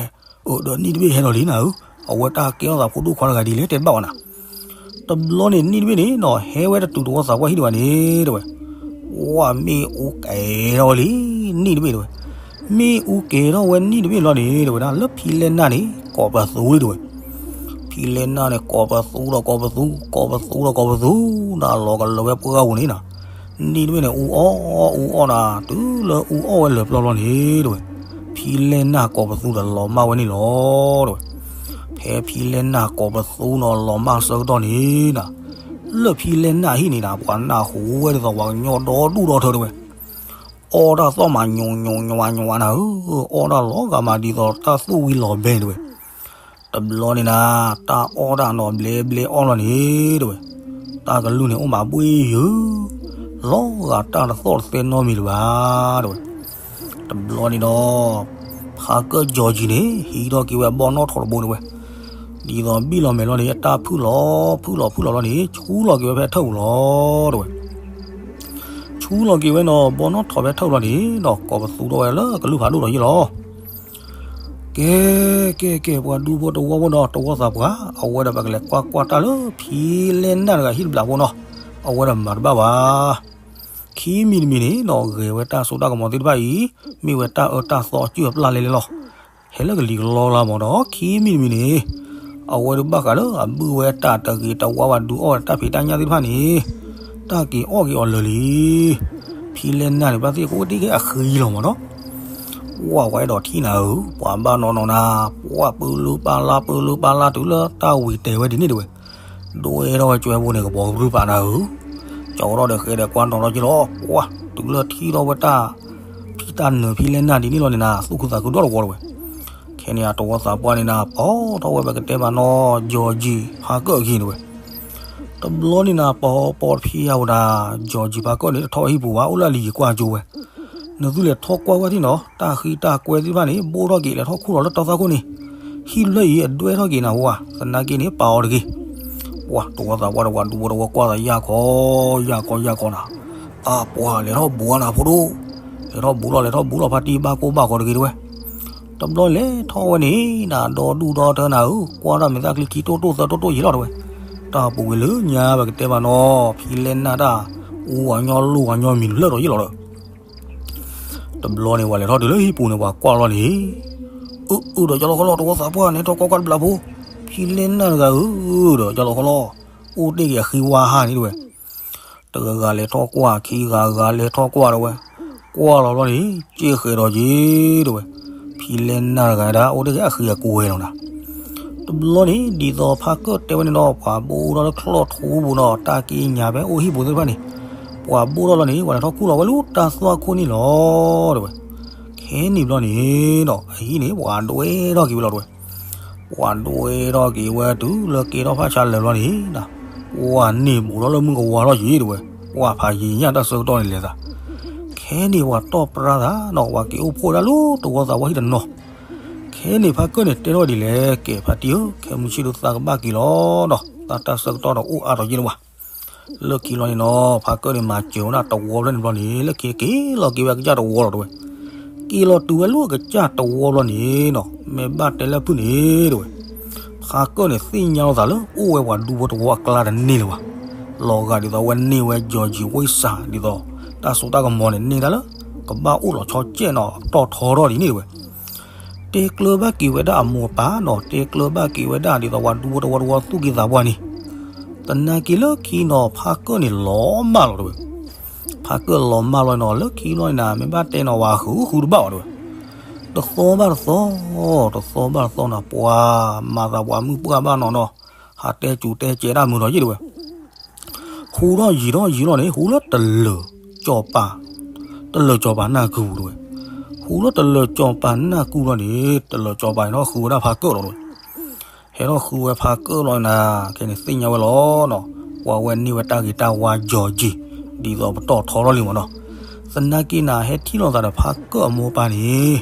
အၢ ဒီးနံၣ်တဘ့ၣ်ဟဲလီၤလံနၤဧၢ, အဝဲတၢ်ကဲထီၣ်သးဖိဒိၣ်ခွါတဂၤဒ်လဲၣ် တဲတဘၣ်ဝဲနၤ. တဘျီန့ၣ်နံၣ်တဘ့ၣ်န့ၣ်နီၤ ဟဲဝဲတတုၤတဝီသးပှၢ်ဟံၣ်ဒံးဘၣ်န့ၣ်တဲဝဲ, ဝ့ၢ် မ့ၣ်အူကဲထီၣ်ဝဲလံ, နံၣ်တဘ့ၣ်တဲဝဲ, မ့ၣ်အူကဲထီၣ်ဝဲနံၣ်တဘ့ၣ်လီၤန့ၣ်တဲဝဲဒၣ် လၢဖံလဲၢ်နၢ်န့ၣ် ကိးပသူလံတဲဝဲ. ဖံလဲၢ်နၢ်န့ၣ် ကိးပသူဒီးကိးပသူ ကိးပသူဒီးကိးပသူ နၤလီၤကလၢာ်ဝဲပှၢ်ပူၤန့ၣ်နၤ, နံၣ်တဘ့ၣ်န့ၣ် အူအီၣ်အူအီၣ်နၤ တုၤလၢအူအီၣ်ဝဲလၢာ်ပျီလီၤန့ၣ်တဲဝဲ, ဖံလဲၢ်နၢ်ကိးပသူဒီးလီၤမၢ်ဝဲန့ၣ်လီၤတဲဝဲ. ဖဲဖံလဲၢ်နၢ်ကိးပသူနီၤလီၤမၢ်ဆၢကတီၢ်န့ၣ်နၤ, လၢဖံလဲၢ်နၢ်ဟံၣ်န့ၣ်နၤ ပှၤနၢ်ဟူဝဲဒ်သိးပှၤကညီဒီဒူၣ်ဒီထၢတဲဝဲ, အီၣ်တၢ်သီၣ်မးညိးညိးညိးညိးနၤဧၢ, အီၣ်တၢ်လီၤဂာ်မးဒ်သိးတၢ်သူၣ်ဝံၤလီၤဘဲန့ၣ်တဲဝဲ. တဘျီန့ၣ်နၤ တၢ်အီၣ်တၢ်နီၤဘျဲဘျဲအီၣ်လီၤန့ၣ်တဲဝဲ, တၢ်ကလုၢ်န့ၣ်အိၣ်မးဘှ့ၣ်ယုာ်, လီၤဂာ်တၢ်တသီၣ်တသဲနီတမံၤလၢၤဘၣ်တဲဝဲ. တဘျီန့ၣ်ဒီး ဖါကၢၣ်ကၠီၤကၠံၤန့ၣ် ဟံးထီၣ်က့ၤဝဲအဘီနီၣ်ထိးတဘိန့ၣ်ဝဲ, ဒ်သိးဘံၣ်လီၤမဲာ်လီၤန့ၣ် အတၢ်ဖုၣ်လီၤဖုၣ်လီၤဖုၣ်လီၤလီၤန့ၣ် ဆူလီၤက့ၤဝဲဖဲထၢၣ်ပူၤလီၤတဲဝဲ. ဆူလီၤက့ၤဝဲနီၤ ဘီနီၣ်ထိးဖဲထၢၣ်ပူၤလီၤန့ၣ်ဒီး ကိးပသူထီၣ်ဝဲလၢကလုၢ်ဖးဒိၣ်ဒီးယ့ၢ်လီၤ. ကဲ ကဲ ကဲ ပှၤဒူဖိတဝီဖိဒီးတဝီသးပှၢ် အဝဲဒီးပကလဲၤကွၢ်ကွၢ်တၢ်လၢဖံလဲၢ်နၢ်တဂၤဟံၣ်တဘျီဖိနီၤ, အဝဲဒီးမၤတဘၣ်ဘၣ်. ခံမံၤတမံၤန့ၣ်နီၤ ဂဲၤဝဲတၢ်စိတၢ်ကမီၤသ့ၣ်တဖၣ်အံၤ မ့ၢ်ဝဲတၢ်အၢတၢ်သီအစုၣ်အပျၢ်လဲၣ်လဲၣ်လီၤ. ဟဲလၢကလံၤကလီလၢမၢ်ဒီး ခံမံၤတမံၤန့ၣ် အဝဲဒုးဘၣ်ဃးလၢအဘုၣ်ဝဲတၢ်တဂ့ၤတဝါဘၣ်ဒုးအီၣ်ဝဲတၢ်ဖံးတၢ်ညၣ်သ့ၣ်တဖၣ်န့ၣ် တၢ်က့ၤအီၣ်က့ၤအီၤလၢာ်လံ. ဖံလဲၢ်နၢ်န့ၣ် ဘၣ်သ့ၣ်ကအိၣ်တ့ၢ်က့ၤအဃံလီၤမၢ်နီၤ. ပှၤဝဲဒီးထံၣ်နၤဧၢ, ပှၤဘၣ်နီၢ်နီၢ်နၤ, ပှၤပၢလုၢ်ပၢ်လၢ်ပၢလုၢ်ပၢ်လၢ်တုၤလၢတၢ်ဝံၤတဲာ်ဝဲဒ်န့ၣ်တဲဝဲ. ဒွဲထီၣ်ဝဲကၠွဲဖိန့ၣ် ကပီၤကပြုၢ်ပာ်နၤဧၢ, ကၠီထီၣ်ဒီးဃဲဒီးကွၢ်နီၤထီၣ်က့ၤလီၤ. ပှၤတုၤလၢထံၣ်ထီၣ်ဝဲတၢ် ဖံးတၢ်နၢၤဖံးလဲၢ်နၢ်ဒ်န့ၣ်လီၤန့ၣ်နၤ သူၣ်ခုသးခုဒီတဝီတဝဲ. ခဲန့ၣ်အတဝီသးပှၢ်န့ၣ်နၤ ပီထီၣ်ဝဲပကတဲမးနီၤ ကၠီကၠံဖါကၢၣ်အဂ့ၢ်န့ၣ်ဝဲ. တဘျီန့ၣ်နၤ ပီပီတဖံးယါဝဲဒၣ် ကၠီကၠံဖါကၢၣ်န့ၣ် တထီၣ်ဝဲဟံၣ်ပူၤဘၣ် အိၣ်လၢအလံၤယံၤကွၢ်ကၠိဝဲ. နသုလဲၤထီၣ်ကွၢ်ဝဲထံၣ်နီၤ တၢ်ဃံတၢ်ကွဲသ့ၣ်တဖၣ်န့ၣ် ဘိၣ်ထီၣ်က့ၤလဲၤထီၣ်ခူၣ်လီၤလၢတီသၣ်ခိၣ်န့ၣ်, ဟံၣ်ဖျၢၣ်အံၤအဒွဲထီၣ်က့ၤနၤဝဲ, သနာ်က့န့ၣ် ပာ်အီၤတဂ့ၤ. ပှၤတဝီသးပှၢ်ဒီးပှၤဒူဖိတဝီကွၢ်သးယၢ်ခီ, ယၢ်ခီယၢ်ခီနၤ, အပှၤလဲၤထီၣ်ဘူးနၤဖိဒိၣ်, လဲၤထီၣ်ဘူးလီၤ လဲၤထီၣ်ဘူးလီၤ ဖါတံၢ်ဘၣ်ကိၢ်ဘၣ်ဂီၤတဂ့ၤတဝဲ, တဘျီလဲၤထီၣ်ဝဲန့ၣ် နၤဒီဒူၣ်ဒီထၢနၤဧၢ, ကွၢ်တၢ်မဲာ်သၣ်ချံခံတိၢ်တိၢ်သၢတိၢ်တိၢ်ယံာ်လီၤတဝဲ, တၢ်ပူၤကွံာ်လၢညါပကတဲဘၣ်နီၤ, ဖံလဲၢ်နၢ်တၢ် အူအညီလိၣ်အညီမံၤတဖျၢၣ်ဒီးယံာ်လီၤဒီး တဘျီန့ၣ် ပှၤလဲၤထီၣ်တုၤလၢဟံၣ်ပူၤန့ၣ် ပှၤကွၢ်လီၤန့ၣ်, အၢ အၢ ဒီးကၠီလီၤဃီလီၤ တဝီသးပှၢ်န့ၣ် ထီၣ်ကွၢ်ကွၢ်တဘျီဖိ, ဖံလဲၢ်နၢ်တဂၤဧၢ, ဒီးကၠီလီၤဃီလီၤ, အိၣ်တ့ၢ်က့ၤအဃံဝါဟါန့ၣ်တဝဲ, တဂၤဂၤလဲၤထီၣ်ကွၢ် ခံဂၤဂၤလဲၤထီၣ်ကွၢ်တဝဲ, ကွၢ်လီၤဘျီန့ၣ် က့ၢ်ဃဲးဒီးက့ၤတဝဲ, ဖံလဲၢ်နၢ်တဂၤဒၣ် အိၣ်တ့ၢ်က့ၤအဃံအကွဲလီၤနၤ တဘျီန့ၣ် ဒ်သိးဖါကၢၢ်တဲဝဲန့ၣ်ဒီး ပှၤဘိၣ်ထီၣ်လၢချီၣ်ထူပူၤဒီး တၢ်က့ညါဖဲအိၣ်ဟံၣ်ပူၤသ့ၣ်တဖၣ်န့ၣ်, ပှၤဘိၣ်ထီၣ်လီၤန့ၣ် ပှၤလဲၤထီၣ်ခူၣ်လီၤဝဲလၢတၢ်သွၣ်ခိၣ်န့ၣ်လီၤတဝဲ, ခဲန့ၣ်ဘျီန့ၣ်ဒီး အဟံၣ်န့ၣ် ပှၤဒွဲထီၣ်က့ၤဝဲလီၤတဝဲ, ပှၤဒွဲထီၣ်က့ၤဝဲတုၤလၢကဲထီၣ်ဖးဆါလၢာ်ဘျီန့ၣ်, ပှၤန့ၢ်ဘူးထီၣ်လၢမုၢ်ကဝါထီၣ်က့ၤတဝဲ, ပှၤဖးယံာ်ညၣ်တၢ်ဆၢကတီၢ်န့ၣ်လဲၤသး, ခဲန့ၣ်ပှၤတီၣ်ပြၢသးဒီး ပှၤက့ၤအိၣ်ဖှိၣ်ဒၣ်လၢတဝီသးပှၢ်ဟံၣ်တနီၤ ခဲန့ၣ်ဖါကၢၢ်န့ၣ်တဲထီၣ်ဒ်လဲၣ်, ကဲဖါတံၢ်ဧၢ, ခဲမုၢ်ဆ့ၣ်ဒုးသးကဘၣ်က့ၤလီၤဒီး သးတၢ်ဆၢကတီၢ်ဒီးအိၣ်အါထီၣ်ယဲၢ်လၢၤဘၣ်. လၢခံလီၤန့ၣ်နီၤ ဖါကၢၢ်န့ၣ်မၤစၢၤဝဲဒၣ်တဝီဖျၢၣ်န့ၣ်ဘျီန့ၣ် လၢခံက့ၤလီၤက့ၤဝဲအကစၢ်တဝီလီၤတဝဲ, က့ၤလီၤတုၤဝဲလၢအကစၢ်တဝီဘျီန့ၣ်နီၤ မ့ၢ်ဘၣ်တဲလၢဖုၣ်န့ၣ်တဝဲ ဖါကၢၢ်န့ၣ် သ့ၣ်ညါလီၤသးလၢအိၣ်ဝဲပှၤဒူဖိတဝီအကျါတန့ၢ်လၢၤဘၣ်. လီၤဂာ်ဒ်သိးအဝဲန့ၢ်ဝဲ George Wilson ဒ်သိး တၢ်စိတၢ်ကမီၤန့ၣ် န့ၢ်တၢ်လၢ ကဘၣ်အိၣ်လီၤဆီကဲးနီၤ တီၣ်ထီထီၣ်ဒ်န့ၣ်တဝဲ. တဲကျၢၤဘၣ်က့ၤဝဲဒၣ်အမိၢ်အပၢ်နီၤ တဲကျၢၤဘၣ်က့ၤဝဲဒၣ်ဒ်သိးပှၤဒူဖိတဝီတဝီသူၣ်က့သးပှၢ်န့ၣ် သနာ်က့လၢခံနီၤ ဖါကၢၢ်န့ၣ်လီၤမၢ်လီၤတဝဲ. ဖါကၢၢ်လီၤမၢ်လီၤနီၤ လၢခံလီၤန့ၣ် မ့ၢ်ဘၣ်တဲနီၤ ပှၤဃုဃုတဘၣ်ဘၣ်တဝဲ. တသီဘၣ်တသီ, တသီဘၣ်တသီနီၤ ပှၤမၤသးပှၤမုၢ်ပှၢ်ဘၣ်နီၤနီၤ, ဟးတဲစူၤတဲကဲးတၢ်မုာ်ဒီးယ့ၣ်တဝဲ. ဟူထီၣ်ယံာ်ထီၣ်ယံာ်လီၤန့ၣ် ဟူလၢတလၢၤကၠီၤပၤ, တလၢၤကၠီၤပၤနၢ်ကုတဝဲ. ဟူလၢတလၢၤကၠီၤပၤနၢ်ကုလီၤန့ၣ် တလၢၤကၠီၤပၤန့ၣ်ဒီးဃုဝဲဒၣ်ဖါကၢၢ်လီၤတဝဲ. ဟဲထီၣ်ဃုဝဲဖါကၢၢ်လီၤနၤ ခဲန့ၣ်သ့ၣ်ညါဝဲလီၤနီၤ ပှၤဝဲန့ၢ်ဝဲတၢ်ဂ့ၤတၢ်ဝါ George ဒ်သိးပတီၢ်ထီထီၣ်လံမ့ၢ်နီၤ. သနာ်က့နၤ ဟဲထံၣ်လိာ်သးဒီးဖါကၢၢ်အမိၢ်အပၢ်န့ၣ်,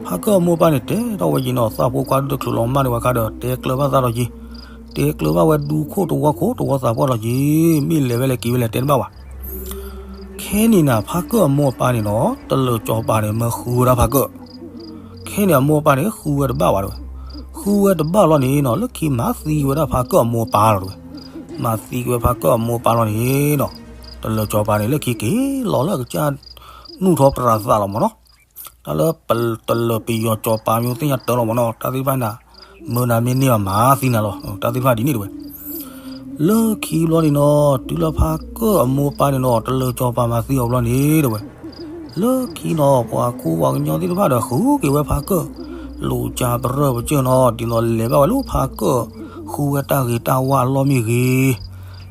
ဖါကၢၢ်အမိၢ်အပၢ်န့ၣ် တဲထီၣ်ဝဲက့ၤနီၤ သးဖိခွါဒုးတချုးလီၤမၢ်ဒံးဘၣ်ခါဒီး တဲကျၢၤဘၣ်သးဒီးက့ၤ, တဲကျၢၤဘၣ်ဝဲဒူခိၣ်တဝီခိၣ်တဝီသးပှၢ်ဒီးက့ၤ, မ့ၢ်လဲၤဝဲလဲၤက့ၤဝဲလဲၤတဲတဘၣ်ဘၣ်. ခဲန့ၣ်နၤ ဖါကၢၢ်အမိၢ်အပၢ်န့ၣ်နီၤ တလၢၤကၠီၤပၤန့ၣ် မၢဃုဝဲဒၣ်ဖါကၢၢ်. ခဲန့ၣ်အမိၢ်အပၢ်န့ၣ် ဃုဝဲတဘၣ်ဘၣ်တဝဲ. ဃုဝဲတဘၣ်လီၤန့ၣ်နီၤ လၢခံမၤသံဝဲဒၣ်ဖါကၢၢ်အမိၢ်အပၢ်လီၤတဝဲ. မၤသံက့ၤဝဲဖါကၢၢ်အမိၢ်အပၢ်လီၤန့ၣ်နီၤ တလၢၤကၠီၤပၤန့ၣ် လၢခံက့ၤလီၤလၢအကစၢ် နူၢ်ထီၣ်ပြးသးလီၤမ့ၢ်နီၤ. တၢ်လၢတလၢၤပယီၤကၠီၤပၤမ့ၢ်သ့ၣ်ညါတၢ်လီၤမ့ၢ်နီၤ တၢ်သ့ၣ်တဖၣ်န့ၣ် မၢနၤမ့ၢ်န့ၢ်ဘၣ်မၤသံနၤလီၤ တၢ်သ့ၣ်တဖၣ်ဒ်န့ၣ်တဝဲ. လၢခံဘျီန့ၣ်နီၤ တုၤလၢဖါကၢၢ်အမိၢ်အပၢ်န့ၣ်နီၤ တလၢၤကၠီၤပၤမၤသံအီၤဘျီန့ၣ်တဝဲ. လၢခံနီၤ ပှၤခိၣ်ပှၤကညီသ့ၣ်တဖၣ်ဒီးဃုက့ၤဝဲဖါကၢၢ်, လိာ်ကၢ်ပရၢၢ်ပကၢၢ်နီၤ ဒ်သိးလဲၤဘၣ်ဝဲလၢဖါကၢၢ် ဃုဝဲတၢ်ဂ့ၤတၢ်ဝါအလီၢ်မ့ၢ်ဂ့ၤ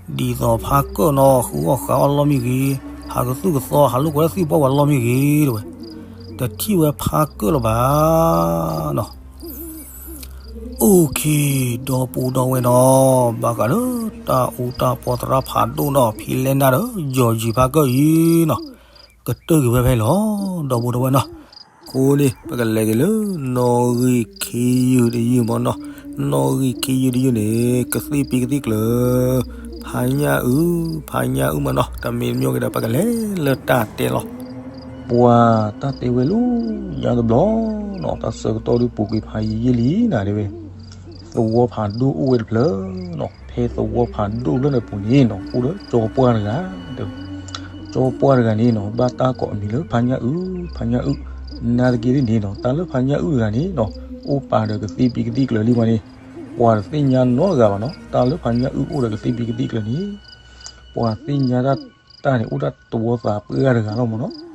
ဒ်သိးဖါကၢၢ်နီၤ ဃုအီၣ်ဃုအီၣ်အလီၢ်မ့ၢ်ဂ့ၤ, ဟးကသူၣ်ကသီ ဟးလိာ်ကွဲတၢ်သံၣ်ဘီပှၤလီၢ်မ့ၢ်ဂ့ၤတဝဲ, တထံၣ်ဝဲဖါကၢၢ်လၢၤဘၣ်နီၤ. အိၣ်ခ့ ဒီပုၢ်ဒီဝဲၢ်နီၤ ဘၣ်ဃးလၢတၢ်အူတၢ်ပီသရၣ်ဖးဒိၣ်နီၤ ဖံလဲၢ်နၢ်ဒီး ယီၤယံၤဖါကၢၢ်အံၤနီၤ ကတၢၢ်က့ၤဝဲဖဲအံၤလီၤ ဒီပုၢ်ဒီဝဲၢ်နီၤ. အဃိန့ၣ် ပကလဲၤက့ၤလၢ နီၣ်ဂံၢ်ခံယုၢ်တယုၢ်မ့ၢ်နီၤ, နီၣ်ဂံၢ်ခံယုၢ်တယုၢ်န့ၣ် ကသံၣ်ပံကသံၣ်ကျၢၤ ဖါညၣ်အုၣ် ဖါညၣ်အုၣ်မ့ၢ်နီၤ, တမ့ၢ်တမ့ၢ်က့ၤဒီး ပကလဲၤလၢတၢ်တဲလီၤ. ပှၤတၢ်တဲဝဲလၢညါတဘျီနီၤ, တၢ်ဆၢကတီၢ်ဒုးပူၤကွံာ်ဖးယံာ်ယံာ်လံနၤတဲဝဲ, သဝီဖးဒိၣ်အိၣ်ဝဲတဖျၢၣ်နီၤ, ဖဲသဝီဖးဒိၣ်ဖျၢၣ်န့ၣ်ပူၤန့ၣ်နီၤ အိၣ်ဒီးကၠီပှၢ်တဂၤ, ကၠီပှၢ်တဂၤန့ၣ်နီၤ ဘၣ်တၢ်ကိးအမံၤလၢဖါညၣ်အုၣ်, ဖါညၣ်အုၣ်, နာ်သက့သ့ၣ်န့ၣ်နီၤ တၢ်လၢဖါညၣ်အုၣ်တဂၤန့ၣ်နီၤ အိၣ်ပာ်ဒီးကသံၣ်ပံကသံၣ်ကျၢၤလံမ့ၢ်န့ၣ်, ပှၤတသ့ၣ်ညါနီတဂၤဘၣ်နီၤ, တၢ်လၢဖါညၣ်အုၣ်အိၣ်ဒီးကသံၣ်ပံကသံၣ်ကျၢၤန့ၣ် ပှၤသ့ၣ်ညါတၢ် တၢ်န့ၣ် အိၣ်ဒၣ်တဝီသးပှၢ်တဂၤလီၤမ့ၢ်နီၤ.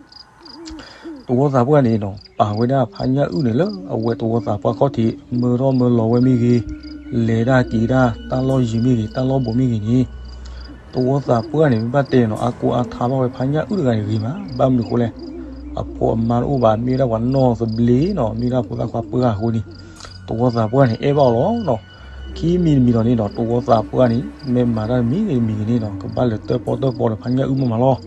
တဝီသးပှၢ်န့ၣ်နီၤ ပာ်ဝဲဒၣ်ဖါညၣ်အုၣ်န့ၣ်လၢအဝဲတဝီသးပှၢ်ခီၣ်ထံး မၢထီၣ်မၢလီၤဝဲမ့ၢ်ဂ့ၤ, လဲၤတၢ်က့ၤတၢ် တၢ်လီၢ်ယံၤမ့ၢ်ဂ့ၤ တၢ်လီၢ်ဘူးမ့ၢ်ဂ့ၤန့ၣ်, တဝီသးပှၢ်န့ၣ် မ့ၢ်ဘၣ်တဲနီၤ အါကိးအါထါဘၣ်ဝဲဖါညၣ်အုၣ်တဂၤန့ၣ်ဂ့ၤမး, ဘၣ်မနုၤအဃိလဲၣ်, အဖိအမါတအိၣ်ဘၣ် မ့ၢ်ဝဲဒၣ်ပှၤနီၢ်သဘျ့နီၤ မ့ၢ်ဒၣ်ဖိသၣ်ခွါပှၢ်အဃိန့ၣ်, တဝီသးပှၢ်န့ၣ် အဲၣ်ဘၣ်အီၤလီၤနီၤ. ခံမံၤတမံၤဒီးန့ၣ်နီၤ တဝီသးပှၢ်န့ၣ် မ့ၢ်မၤတၢ်တမံၤဂ့ၤတမံၤဂ့ၤန့ၣ်နီၤ ကဘၣ်လဲၤတၢၣ်ပီၣ်တၢၣ်ပီဒီးဖါညၣ်အုၣ်မ့ၢ်မးလီၤ.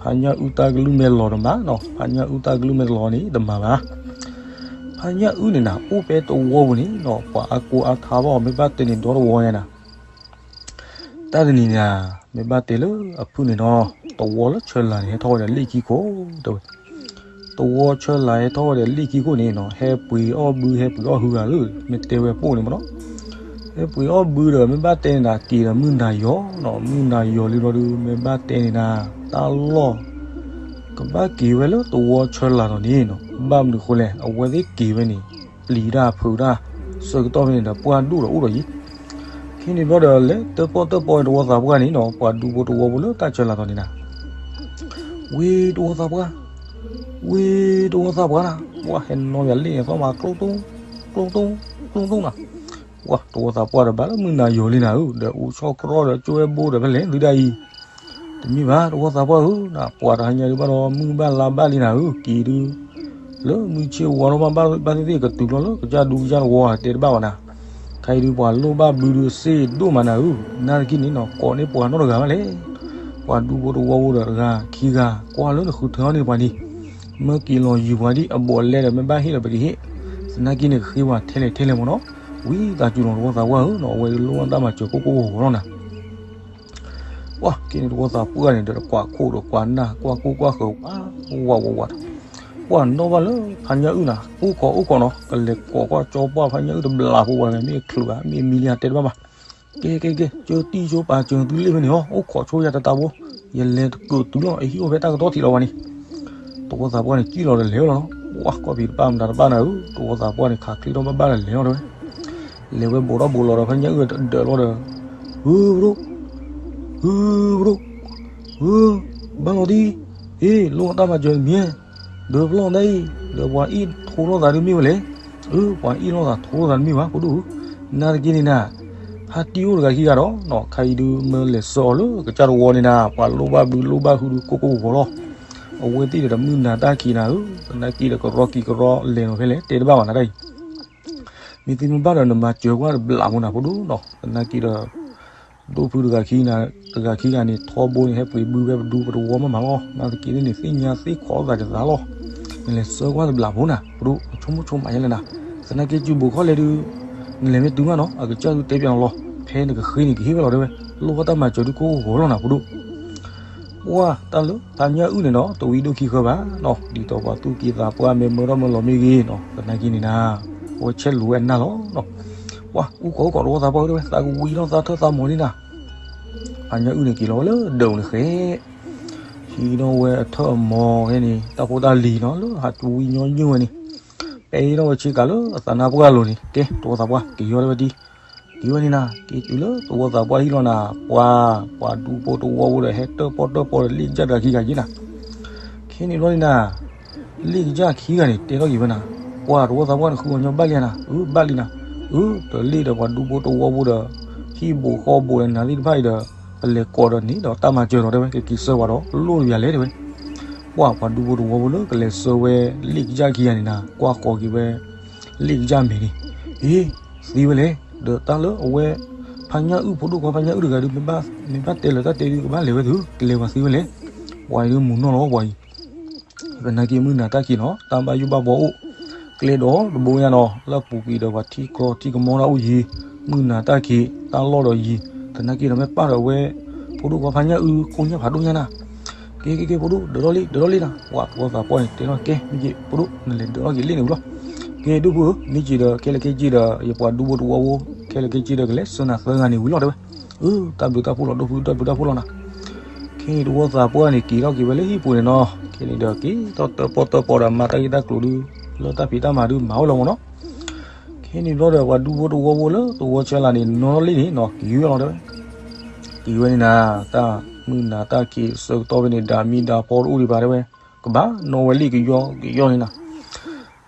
ဖါညၣ်အုၣ်တၢ်ကလုၢ်မ့ၢ်လီၤတမၤနီၤ, ဖါညၣ်အုၣ်တၢ်ကလုၢ်မ့ၢ်တလီၤန့ၣ် တမၤဘၣ်. ဖါညၣ်အုၣ်န့ၣ်နၤ အိၣ်ဖဲတဝီပူၤန့ၣ်နီၤ ပှၤအါကိးအါထါဘၣ်အီၤ မ့ၢ်ဘၣ်တဲန့ၣ်ဒီတဝီညါနၤ တ တၢ်တနံၤန့ၣ်ဧါ, မ့ၢ်ဘၣ်တဲလၢအဖုၣ်န့ၣ်နီၤ, သဝီလၢဆၢလၤန့ၣ် ဟဲထီၣ်ဝဲဒီးလ့ၣ်ခံခိၣ် တဲဝဲ. သဝီဆၢလၤဟဲထီၣ်ဝဲဒီးလ့ၣ်ခံခိၣ်န့ၣ်နီၤ, ဟဲပှ့ၤအီၣ်ဘု ဟဲပှ့ၤအီၣ်ဟုဂၤလၢ မ့ၢ်တဲဝဲပိၢ်န့ၣ်မ့ၢ်နီၤ. ဟဲပှ့ၤအီၣ်ဘုဒီး မ့ၢ်ဘၣ်တဲန့ၣ်ဒၣ် က့ၤဒီးမုၢ်နၤယီၤနီၤ, မုၢ်နၤယီၤလံဘျီဒုး မ့ၢ်ဘၣ်တဲန့ၣ်ဒၣ် တၢ်လီၢ် ကဘၣ်က့ၤဝဲလၢသဝီဆၢလၤဒီးန့ၣ်နီၤ, ဘၣ်မနုၤဃိလဲၣ်, အဝဲသ့ၣ်က့ၤဝဲန့ၣ် ပျံၤတၢ်ဖုးတၢ် ဆၢကတီၢ်ဖဲန့ၣ်ဒီး ပှၢ်ဒိၣ်ဒီးအိၣ်ဒီးယံၤ. ခဲန့ၣ်ဘျီဒီး လဲၤတၢၣ်ပီၣ်တၢၣ်ပီၣ်တဝီသးပှၢ်န့ၣ်နီၤ, ပှၤဒူဖိတဝီဖိလၢတၢ်ဆၢလၤဒီးန့ၣ်နၤ, ဝ့ၢ်တဝီသးပှၢ်, ဝ့ၢ်တဝီသးပှၢ်နၤ, ပှၢ်ဟဲနီၣ်ယၤလ့ၣ်န့ၣ် သီၣ်မးကျိၣ်တူၣ် ကျိၣ်တူၣ် ကျိၣ်တူၣ်နၤ, ပှၢ်တဝီသးပှၢ်ဒီးဘၣ်လၢမုၢ်နၤယီၤလံနၤဧၢ, ဒီးအူဆီၣ်ကြီဒီးကၠိဝဲဘိဒီးဖဲလဲၣ်သုဒၣ်အံၤ တမ့ၢ်ဘၣ် တဝီသးပှၢ်ဧၢ, နပှၤတဟါညါဒုးဘၣ်ဒီး မုၢ်ဘၣ်လါဘၣ်လံနၤဧၢ, က့ၤဒုး လၢမုၢ်ဆ့ၣ်ဝါထီၣ်ဘၣ်ဘၣ်သ့ၣ်သ့ၣ် ကတုၤလီၤလၢကစၢ်ဒူကစၢ်တဝီ တဲတဘၣ်ဘၣ်နၤ. ခဲအံၤဒုးပှၤလိၣ်ဘၣ်ဘုဒုးစ့ၢ်ဒိၣ်မးနၤဧၢ, နာ်သက့န့ၣ်နီၤ ကိးန့ၢ်ပှၤနီတဂၤဘၣ်လဲၣ်. ပှၤဒူဖိတဝီဖိဒီးတဂၤခံဂၤ ကွၢ်လၢနဃုထၢအီၤန့ၣ်ပှၤန့ၣ် မၢက့ၤလီၤယုၤပှၤဒ်အဘူးအလဲဒီး မ့ၢ်ဘၣ်ဟ့ၣ်ဒီးပကဟ့ၣ်, သနာ်က့န့ၣ်ကဃ့ပှၤထဲလဲၣ်ထဲလဲၣ်မ့ၢ်နီၤ. ဝံသးစူၤနီၤ တဝီသးပှၢ်ဧၢနီၤ, အဝဲဒုးလိၣ်ဘၣ်တၢ်မၤစၢၤကိၢ်ကိၢ်ဂီၤဂီၤလီၤနၤ. ပှၢ်က့ၤန့ၣ်တဝီသးပှၢ်န့ၣ်ဒီး ကွၢ်ခိၣ်ဒီးကွၢ်နၢ် ကွၢ်ကိၢ်ကွၢ်ဃၢၤ ဝးဝးဝး, ပှၢ်နီၣ်ဘၣ်လၢဖါညၣ်အုၣ်နၤ အိၣ်ခိးအိၣ်ခိးနီၤ, ကလဲၤကိးကွၢ်ကၠီပှၢ်ဖါညၣ်အုၣ်တဘျးဖိဝဲ မ့ၢ်ချုးဧါ မ့ၢ်မံလံဧါ တဲတဘၣ်ဘၣ်. ကဲကဲကဲ ကၢတံၢ်ဆိပာ်စၢၤသုလ့ၣ်ဖဲန့ၣ်ဟီ အိၣ်ခိးဆိယၤတတးဖိ, ယလဲၤတကၢးတုၤလီၤ အဟံၣ်အိၣ်ဖဲတၢ်ကတီၢ်ထံးလီၤဝဲန့ၣ်. တဝီသးပှၢ်န့ၣ် ကံၣ်လီၤဒီးလဲၤဝဲလီၤနီၤ. ပှၢ်ကီၢ်ဖံးတပၣ်မတၤတပၣ်နၤဧၢ, တဝီသးပှၢ်န့ၣ် ခးချ့ထီၣ်ဘၣ်ဘၣ်ဒီးလဲၤလီၤတဲဝဲ. လဲၤဝဲဘူးထီၣ်ဘူးလီၤဒီး ဖါညၣ်အုၣ်ဒၢးလီၤဒီး, ဟုပဒိၣ်, ဟုပဒိၣ်, ဟု, ဘၣ်လီၤဒံး, ဟ့ၣ် လိၣ်ဘၣ်တၢ်မၤစၢၤတမံၤ, ဒီးပလီၢ်ဒၣ်အံၤ ဒီးပှၤအ့ၣ်ထိလိာ်သးဒုးမ့ၢ်ဝဲလဲၣ်. အၢ ပှၤအ့ၣ်လိာ်သးထိလိာ်သးတမ့ၢ်ဘၣ် ဖိဒိၣ်ဧၢ, နာ်သက့န့ၣ်နၤ, ဟးတံၢ်အိၣ်တဂၤခံဂၤဒီးနီၤ, ခဲအံၤဒုးမၢလဲၤဆှၢအီၤလၢကစၢ်တဝီန့ၣ်နၤ, ပှၤလိၣ်ဘၣ်ဘုလိၣ်ဘၣ်ဟုဒုးကိၢ်ကိၢ်ဂီၤဂီၤလီၤ. အဝဲသ့ၣ်ဒီးမုၢ်နၤတၢ်ခံးနၤဧၢ, သနာ်က့ဒီးကရီကံၤကရီလဲၤနီၤဖဲလဲၣ် တဲတဘၣ်ဘၣ်နၤတၢ်အံၤ မ့ၢ်သုမ့ၢ်ဘၣ်ဒီးနမၤစၢၤကွၢ်တဘျးဖိနၤဖိဒိၣ်နီၤ, သနာ်က့ဒီး ဒိၣ်ဖုတဂၤခံဂၤ, တဂၤခံဂၤန့ၣ် ထီဘိန့ၣ် ဟဲပှ့ၤဘုဖဲပဒူပတဝီမးမးလီၤ, နာ်သက့န့ၣ် သ့ၣ်ညါသ့ၣ်ခိးသးတသးလီၤ. နလဲၤဆှၢကွၢ်တဘျးဖိနၤ ပဒိၣ် ဆိကမိၣ်ဆိကမးယဲလဲၣ်နၤ, သနာ်က့စုဘိးခီၣ်လဲၣ်ဒုး နလဲၤမ့ၢ်တုၤမးနီၤ အကစၢ်ဒုးတဲပၠးနၤလီၤ, ဖဲနကဃ့န့ၣ်ကဟ့ၣ်ဝဲလီၤတဲဝဲ, လိၣ်ဘၣ်တၢ်မၤစၢၤဒုးကိၢ်ဂီၤလီၤနၤ ဖိဒိၣ် ပှၢ်တၢ်လၢဖါညၣ်အုၣ်န့ၣ်နီၤ တဝံဒိၣ်ခံဃၢဘၣ်နီၤ, ဒ်သိးပှၤသူၣ်က့သးပှၢ်မ့ၢ်မၢထီၣ်မၢလီၤမ့ၢ်ဂ့ၤနီၤ, သနာ်က့န့ၣ်နၤ, အဝဲဆဲးလိာ်ဝဲအနၢ်လီၤနီၤ. ပှၢ်အူခိးအူခိးတဝီသးပှၢ်တဲဝဲ သးကဝံၤထီၣ်သးထၢၣ်သးမီၤလံနၤ, ဖါညၣ်အုၣ်န့ၣ်က့ၤလီၤဝဲလၢဒၢးန့ၣ်ဃဲ ဟံးထီၣ်ဝဲအထၢၣ်အမီၤခဲန့ၣ် တၢ်ဖိတၢ်လံၤနီၤ လၢဟးကဝံၤညီနုၢ်ဝဲန့ၣ်, ပဲထီၣ်ဝဲဆ့ကၤလၢအသးနါပှၢ်အလိၤန့ၣ် ကဲတဝီသးပှၢ် က့ၤယီၤလၢဝဲဒ် က့ၤဝဲန့ၣ်နၤ က့ၤတုၤလၢတဝီသးပှၢ်ဟံၣ်လီၤနၤ, ပှၢ် ပှၤဒူဖိတဝီဖိဒီး ဟဲတၢၣ်ပီၣ်တၢၣ်ပီၣ်ဒီးလ့ၣ်ကစၢ်တဂၤခံဂၤက့ၤနၤ, ခဲန့ၣ်ဘျီန့ၣ်နၤ လ့ၣ်ကစၢ်ခံဂၤန့ၣ် တဲထီၣ်က့ၤဝဲနၤ, ပှၤတဝီသးပှၢ်နဃုအီၤညီဘၣ်လံဧါနၤ, အၢ ဘၣ်လံနၤ, အၢ ဒီးလ့ၣ်ဒီးပှၤဒူဖိတဝီဖိဒီး ဟံၣ်ဘိးဃီဘိးဒီးနၤသ့ၣ်တဖၣ်အံၤဒီး ပလဲၤကိးဒီးန့ၣ်ဒီးတၢ်မၤစၢၤလီၤတဲဝဲ ကက့ၤဆှၢပှၤဒီးလိၣ်တပျးလဲၣ်တဲဝဲ, ပှၢ်ပှၤဒူဖိတဝီဖိလၢကလဲၤဆှၢဝဲလ့ၣ်ကစၢ်ခံဂၤန့ၣ်နၤ ကွၢ်ဃီၤက့ၤဝဲ လ့ၣ်ကစၢ်မဲာ်န့ၣ်, အ့ သံဝဲလဲၣ်, ဒီးတၢ်လၢအဝဲ ဖါညၣ်အုၣ်ဖိဒိၣ်ခွါဖါညၣ်အုၣ်တဂၤဒုး မ့ၢ်ဘၣ်တဲလၢၤတၢ်တဲဒုးကဘၣ်လဲၤဝဲသု ကလဲၤဝဲသံဝဲလဲၣ်, ပှၤအံၤဒုးမုာ်နီၢ်လီၤပှၤအံၤ သနာ်က့မုၢ်နၤတၢ်ခံးနီၤ တၢ်ဘၣ်ယိၣ်ဘၣ်ဘှီအိၣ်, ကျဲဒီးတဘိညါနီၤ လၢအပူၤကွံာ်ဒီးပှၤထံကျီထံကမီတၢ်အိၣ်ယံၤ, မုၢ်နၤတၢ်ခံး တၢ်လီၢ်ဒီးယံၤ, သနာ်က့ဒီးမ့ၢ်ပၢ်ဒီးအဝဲ ဖိဒိၣ်ခွါဖါညၣ်အုၣ်ကိညၣ်ဖးဒိၣ်ညါနၤ, ကဲကဲကဲ ဖိဒိၣ် ဒၢးထီၣ်လံဒၢးထီၣ်လံနၤ, ပှၤတဝီသးပှၢ်န့ၣ် တဲထီၣ်ကဲ မ့ၢ်က့ ဖိဒိၣ် နလဲၤဒၢးထီၣ်က့ၤလံန့ၣ်ဝံၤလီၤ, ကဲဒိၣ်ဖုဧၢ မ့ၢ်က့ဒီး ခဲလၢာ်ခဲဆ့ဒီး ယပှၤဒူဖိတဝီဖိ ခဲလၢာ်ခဲဆ့ဒီးကလဲၤဆှၢနၤသၢဂၤန့ၣ်ဝံၤလီၤတဲဝဲ, အၢ တၢ်ဘျုးတၢ်ဖှိၣ်လီၤ ဒိၣ်ဖု တၢ်ဘျုးတၢ်ဖှိၣ်လီၤနၤ, ခဲန့ၣ်တဝီသးပှၢ်န့ၣ် က့ၤထီၣ်က့ၤဝဲလၢဟံၣ်ပူၤန့ၣ်နီၤ, ခဲန့ၣ်ဒီးက့ၤထီၣ်တၢၣ်ပီၣ်တၢၣ်ပီၣ်ဒီးမၤတၢ်ဂ့ၢ်တၢ်ကျိၤဒုး လၢတၢ်ဖံးတၢ်မၤဒုးမၤဝဲလီၤမ့ၢ်နီၤ, ခဲန့ၣ်ဘျီဒီးပှၤဒူဖိတဝီဖိလၢတဝီဆၢလာ်န့ၣ် နီၢ်ထီၣ်လံန့ၣ်နီၤ က့ၤဝဲလီၤတဲဝဲ, က့ၤဝဲန့ၣ်နၤ တၢ်မုၢ်နၤတၢ်ခံးဆၢကတီၢ်ဖဲန့ၣ် ဒၣ်မံၤဒၣ်ဖီတအိၣ်ဒံးဘၣ်တဲဝဲ, ကဘၣ်နီၣ်ဝဲလံကယီကယီန့ၣ်နၤ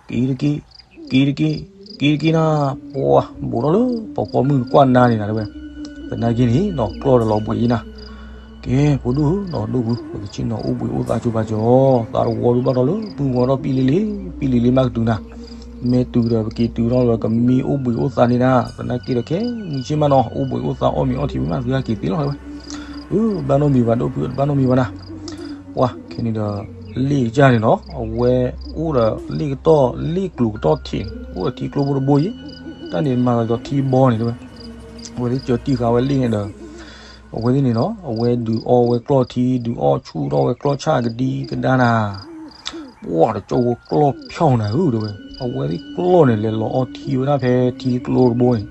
က့ၤတက့ၢ်, က့ၤတက့ၢ်, က့ၤတက့ၢ်နၤ, ပှၤဘူးထီၣ်လၢပှၤကိးမုၢ်နကွၢ်နါန့ၣ်နၤတဲဝဲ, သနာ်က့န့ၣ်နီၤ ကျီၢ်ဒီးလီၤဘှံးအံၤနၤ, ကဲ ဖိဒိၣ်ဧၢနီၤ ဒိၣ်ဖု ပကဆ့ၣ်နီၤအိၣ်ဘှံးအိၣ်သါကၠိဘၣ်ကၠီ, သးတဝီဒုးဘၣ်ထီၣ်လၢပုၢ်ဝဲၤထီၣ်ပံလံလံ, ပံလံလံမးကတုၤနၤ, မ့ၢ်တုၤဒီးပက့ၤတုၤထီၣ်လၢကမံအိၣ်ဘှံးအိၣ်သါန့ၣ်နၤ, သနာ်က့ဒီးခဲမုၢ်ဆ့ၣ်မးနီၤ အိၣ်ဘှံးအိၣ်သါအီၣ်မ့ၤအီထံဝံၤမး သုဟဲက့ၤသ့လီၤတဲဝဲ, အၢ ဘၣ်နီတမံၤဘၣ် ဒိၣ်ဖု တဘၣ်နီတမံၤဘၣ်နၤ ပှၤခဲန့ၣ်ဒီး လ့ၣ်ကစၢ်န့ၣ်နီၤ အဝဲအိၣ်ဒီးလ့ၣ်ကတီၢ် လ့ၣ်ကျိၤကတီၢ်ထံးန့ၣ် အိၣ်ဒီးထံကျိဖိတဘိယံၤ, တၢ်န့ၣ်မၤသးဒီးထံဘီန့ၣ်တဲဝဲ, အဝဲသ့ၣ်ကၢတံၢ်ဃာ်ဝဲလ့ၣ်န့ၣ်ဒီး အဝဲသ့ၣ်န့ၣ်ဒီး အဝဲဒုးအီဝဲကျီၢ်ထံ ဒုးအီၣ်ဆူၣ်ထီၣ်ဝဲကျီၢ်ဆၣ်ကဒံကဒါနၤ, ပှၢ်တကၠိဖိကျီၢ်ဖျီၣ်နၤဧၢ တဲဝဲ, အဝဲသ့ၣ်ကျီၢ်န့ၣ် လဲၤလီၤအီထံဝဲဒၣ်ဖဲထံကျိတဘိန့ၣ်,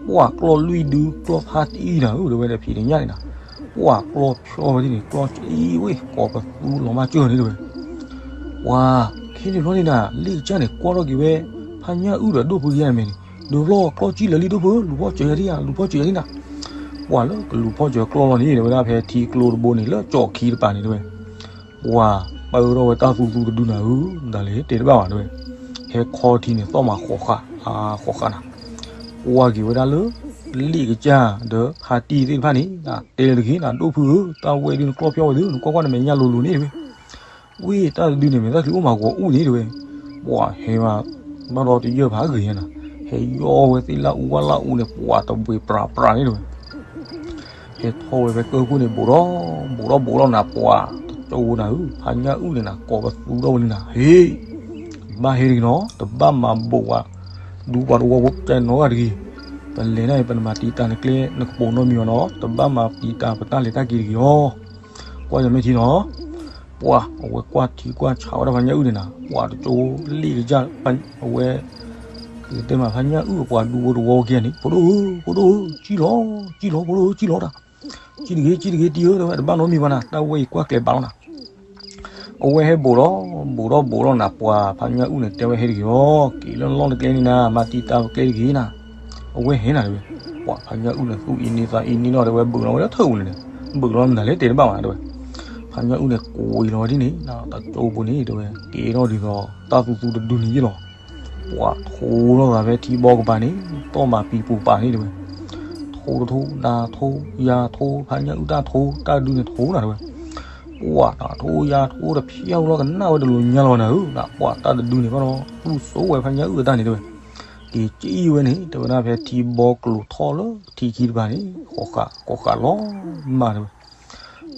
ပှၢ်ကျီၢ်လွံၢ်ဒု ကျီၢ်ဖးတံၢ်နၤဧၢ တဲဝဲ ဒီးဖံးတညၣ်န့ၣ်နၤ, ပှၢ်ကျီၢ်ဖျီၣ်ဝဲသ့ၣ်န့ၣ် ကျီၢ်ကအံဝ့ၢ် ကိးပသူလီၤမၢ်စၢၢ်န့ၣ် တဲဝဲ ပှၤ ခဲန့ၣ်ဘျီန့ၣ်နၤ လ့ၣ်ကစၢ်န့ၣ် ကွၢ်ထီၣ်က့ၤဝဲ ဖါညၣ်အုၣ်ဒီးဒိၣ်ဖုကယဲၢ်မ့ၢ်န့ၣ်, ဒုးဖျီၣ်ကျီၢ်ကံၣ်လၢာ်လံဒိၣ်ဖုဧၢ လူၤဖီၣ်စၢၤယၤဒံဧါ လူၤဖီၣ်စၢၤယၤဒံနၤ, ပှၤလၢကလူၤဖီၣ်စၢၤကျီၢ်လီၤန့ၣ် တဲဝဲဒၣ်ဖဲထံကျိတဘိန့ၣ် လၢကၠီၣ်ခံတပၤန့ၣ် တဲဝဲ ပှၤ ပၢထီၣ်ဝဲတၢ်သူသူတဒုနၤဧၢ, မတၤလဲၣ်တဲတဘၣ်ဘၣ် တဲဝဲ, ဟဲခီထံန့ၣ် သီၣ်မးဃီးဃာ် ဃီးဃာ်နၤ, ကွၢ်က့ၤဝဲဒၣ်လၢ လ့ၣ်ကစၢ်ဒီးဖါတံၢ်သ့ၣ်တဖၣ်န့ၣ် တဲတဂ့ၤနၤ ဒိၣ်ဖုဧၢ တၢ်ဝဲဒုးနကျီၢ်ဖျီၣ်ဝဲဒုး နကွၢ်ကွၢ်နမဲာ်ညါလိၤလိၤန့ၣ် တဲဝဲ ဝ့ၢ်တၢ်တဒုန့ၣ် မ့ၢ်တၢ်ချံအိၣ်မးဂီၤအူၣ်န့ၣ် တဲဝဲ, ပှၤဟဲမး ဘၣ်ဒီးတယၢၢ်ဖးဂ့ၤညါနၤ, ဟဲယီၢ်ဝဲသ့ၣ်လၢအူဝဲလၢအူန့ၣ် ပှၤတဘှံးပြးပြးန့ၣ် တဲဝဲ ဟဲထီၣ်ဝဲဖဲကၢၢ်ခိၣ်န့ၣ် ဘူးဒီး ဘူးဒီးဘူးဒီးနၤ ပှၤတကၠိဖိနၤဧၢ ဖါညၣ်အုၣ်န့ၣ်နၤ ကိးပသူထီၣ်ဝဲန့ၣ်နၤ ဟ့ၣ် ဘၣ်ဟဲတဂ့ၤနီၤ တဘၣ်မၤဘူးဝဲ ဒူပှၤတဝီဖိကဲနီၢ်ဂၤတဂ့ၤ, ပလဲၤန့ၣ် ပနမၤတံာ်တာ်နကျဲနကပိာ်နီတမံၤဘၣ်နီၤ တဘၣ်မၤတံာ်တာ်ပတၢ်လဲၤတၢ်က့ၤတဂ့ၤအီၤ, ကွၢ်ယမဲာ်ထံနီၤ ပှၤ အဝဲကွၢ်ထံကွၢ်ဆးဝဲဒၣ်ဖါညၣ်အုၣ်န့ၣ်နၤ ပှၤတကၠိဖိလ့ၣ်ကစၢ် အဝဲ ကတဲမးဖါညၣ်အုၣ်အပှၤဒူဖိတဝီဖိခံဂၤန့ၣ် ဖိဒိၣ်ဧၢ ဖိဒိၣ်ဧၢ ကံၣ်လီၤ ကံၣ်လီၤ ဖိဒိၣ်ဧၢ ကံၣ်လီၤတၢ်, ကံၣ်တဂ့ၤ ကံၣ်တဂ့ၤ တံၢ်ဧၢ တဲဝဲ တဘၣ်နီတမံၤဘၣ်နၤ တၢ်ဝဲအံၤကွၢ်ကျဲၤဘၣ်လီၤနၤ အဝဲဟဲဘူးဒီး ဘူးဒီးဘူးဒီးနၤ ပှၤဖါညၣ်အုၣ်န့ၣ် တဲဝဲဟဲတဂ့ၤအီၤ က့ၤလၢလီၢ်တကျဲန့ၣ်နၤ မၤတံာ်တာ်ပကျဲတဂ့ၤနၤ, အဝဲဟဲနၤတဲဝဲ, ပှၤဖါညၣ်အုၣ်န့ၣ် သူၣ်အံၤန့ၢ်သးအံၤန့ၢ်နီၤ တဲဝဲ ဘူးလီၤဝဲလၢထၢၣ်ပူၤန့ၣ်န့ၣ်, ဘူးလီၤမနုၤလဲၣ်တဲတဘၣ်ဘၣ်နၤတဲဝဲ, ဖါညၣ်အုၣ်န့ၣ် ကွံာ်လီၤဝဲဒ်န့ၣ် တကၠိဖိန့ၣ်တဲဝဲ ကဲထီၣ်ဒ်သိး တၢ်သူသူတဒုန့ၣ်ယ့ၢ်လီၤ, ပှၤထိထီၣ်သးဖဲထံဘီကပၤန့ၣ် သီၣ်မးပံၤပူၤပာ်န့ၣ်တဲဝဲ ထိတထိ နၤထိ ယၤထိ ဖါညၣ်အုၣ်တၢ်ထိ တၢ်တဒုန့ၣ်ထိနၤတဲဝဲ, ပှၤနၤထိယၤထိတဖျၢၣ်လီၤကနၣ်ဝဲတလိၤညါလီၤနၤဧၢ, ပှၤတၢ်တဒုန့ၣ်ဘၣ်ဒီး တူၢ်စိဝဲဖါညၣ်အုၣ်အတၢ်န့ၣ်တဲဝဲ, က့ၤကံၣ်ဝဲန့ၣ် တဲဝဲဒၣ်ဖဲထံဘီကျိၤထီၣ်လၢထံခံတပၤန့ၣ် ဃီဃာ်ဃီဃာ်လီၤမးတဲဝဲ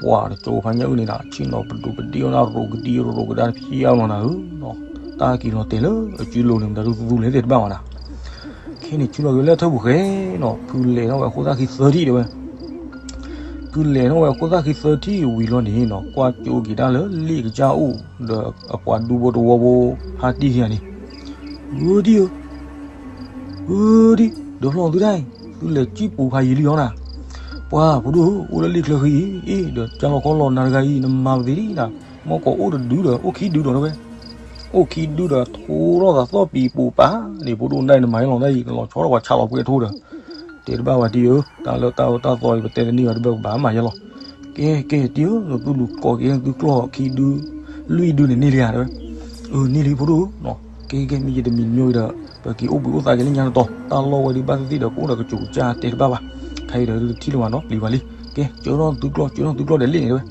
ပှၤတကၠိဖါညၣ်အုၣ်န့ၣ်ဒီး ဆ့ၣ်နီၤပဒိးပဒ့ၣ်အီၣ်ဒၣ် ရိးကဒံရိးကဒါတဖျၢၣ်လီၤနၤဧၢ, တၢ်က့ၤလီၤတဲာ်လၢအစုလိၤန့ၣ် မတၤဒုသူသူလဲၣ်တဲတဘၣ်ဘၣ်နၤ, ခဲန့ၣ်ဆူလီၤက့ၤလၢထၢၣ်ပူၤဃဲနီၤ ဖုလဲၤထီၣ်ဝဲအခိၣ်သၣ်ခံသၢထံၣ်တဲဝဲ ဖုလဲၤထီၣ်ဝဲအခိၣ်သၣ်ခံသၢထံၣ်ဝံၤလီၤန့ၣ်နီၤ ကွၢ်ကၠိက့ၤတၢ်လၢလ့ၣ်ကစၢ်အိၣ် ဒီးအပှၤဒူဖိတဝီဖိဖါတံၢ်ခံဂၤန့ၣ်, ဂုၢ်ဒံဧၢ ဂုၢ်ဒံ, ဒီးဖျီၣ်သုတၢ်အံၤ သုလဲၤစံၣ်ပူၤဖးယံာ်လံအီၤနၤ, ပှၤဖိဒိၣ်ဧၢ အိၣ်လၢလ့ၣ်ချၢဃံအံၤ အ့ၣ် ဒီးကၢ်လီၤခီလီၤနၤတဂၤအံၤ နမၤပသ့ဒံနၤ, မ့ၢ်ကီးအိၣ်တဒုဒီး အိၣ်ခံဒုဒီးတဲဝဲ, အိၣ်ခံဒုဒီးထိထီၣ်သးသီၣ်ပံၤပူၤပာ်န့ၣ် ဖိဒိၣ်နၤအံၤ နမၤဟဲလီၤနၤအံၤ နလီၤဆီထီၣ်ပှၤဆးလီၤပှဲၤထိဒီး, တဲတဘၣ်ဝဲတံၢ်ဧၢ, တၢ်လၢတၢ်အၢတၢ်သီအံၤ ပတဲတန့ၢ်ဘၣ်တဘၣ် ပဘၣ်မၤယဲလီၤ, ကဲကဲတံၢ်ဧၢ နသုလူၤကိးက့ၤသုကျီၢ်ခံဒု လွံၢ်ဒုန့ၣ်န့ၢ်လံဧါတဲဝဲ, အၢ န့ၢ်လံဖိဒိၣ်ဧၢ, ကဲကဲမ့ၢ်ယတမံၤညိဒီး ပက့ၤအိၣ်ဘှံးအိၣ်သါက့ၤလၢညါတတီၤ တၢ်လီၢ်ဝဲဒုးဘၣ်သ့ၣ်သ့ၣ်ဒီး ကအိၣ်ဒီးကစူၤကစၢ်တဲတဘၣ်ဘၣ်, ခဲအံၤဒီးတထံၣ်လၢၤဘၣ်နီၤ ပျံၤဘၣ်လံ, ကဲ ကၢထီၣ်သုကျီၢ် ကၢထီၣ်သုကျီၢ်ဒီးလ့ၣ်န့ၣ်တဲဝဲ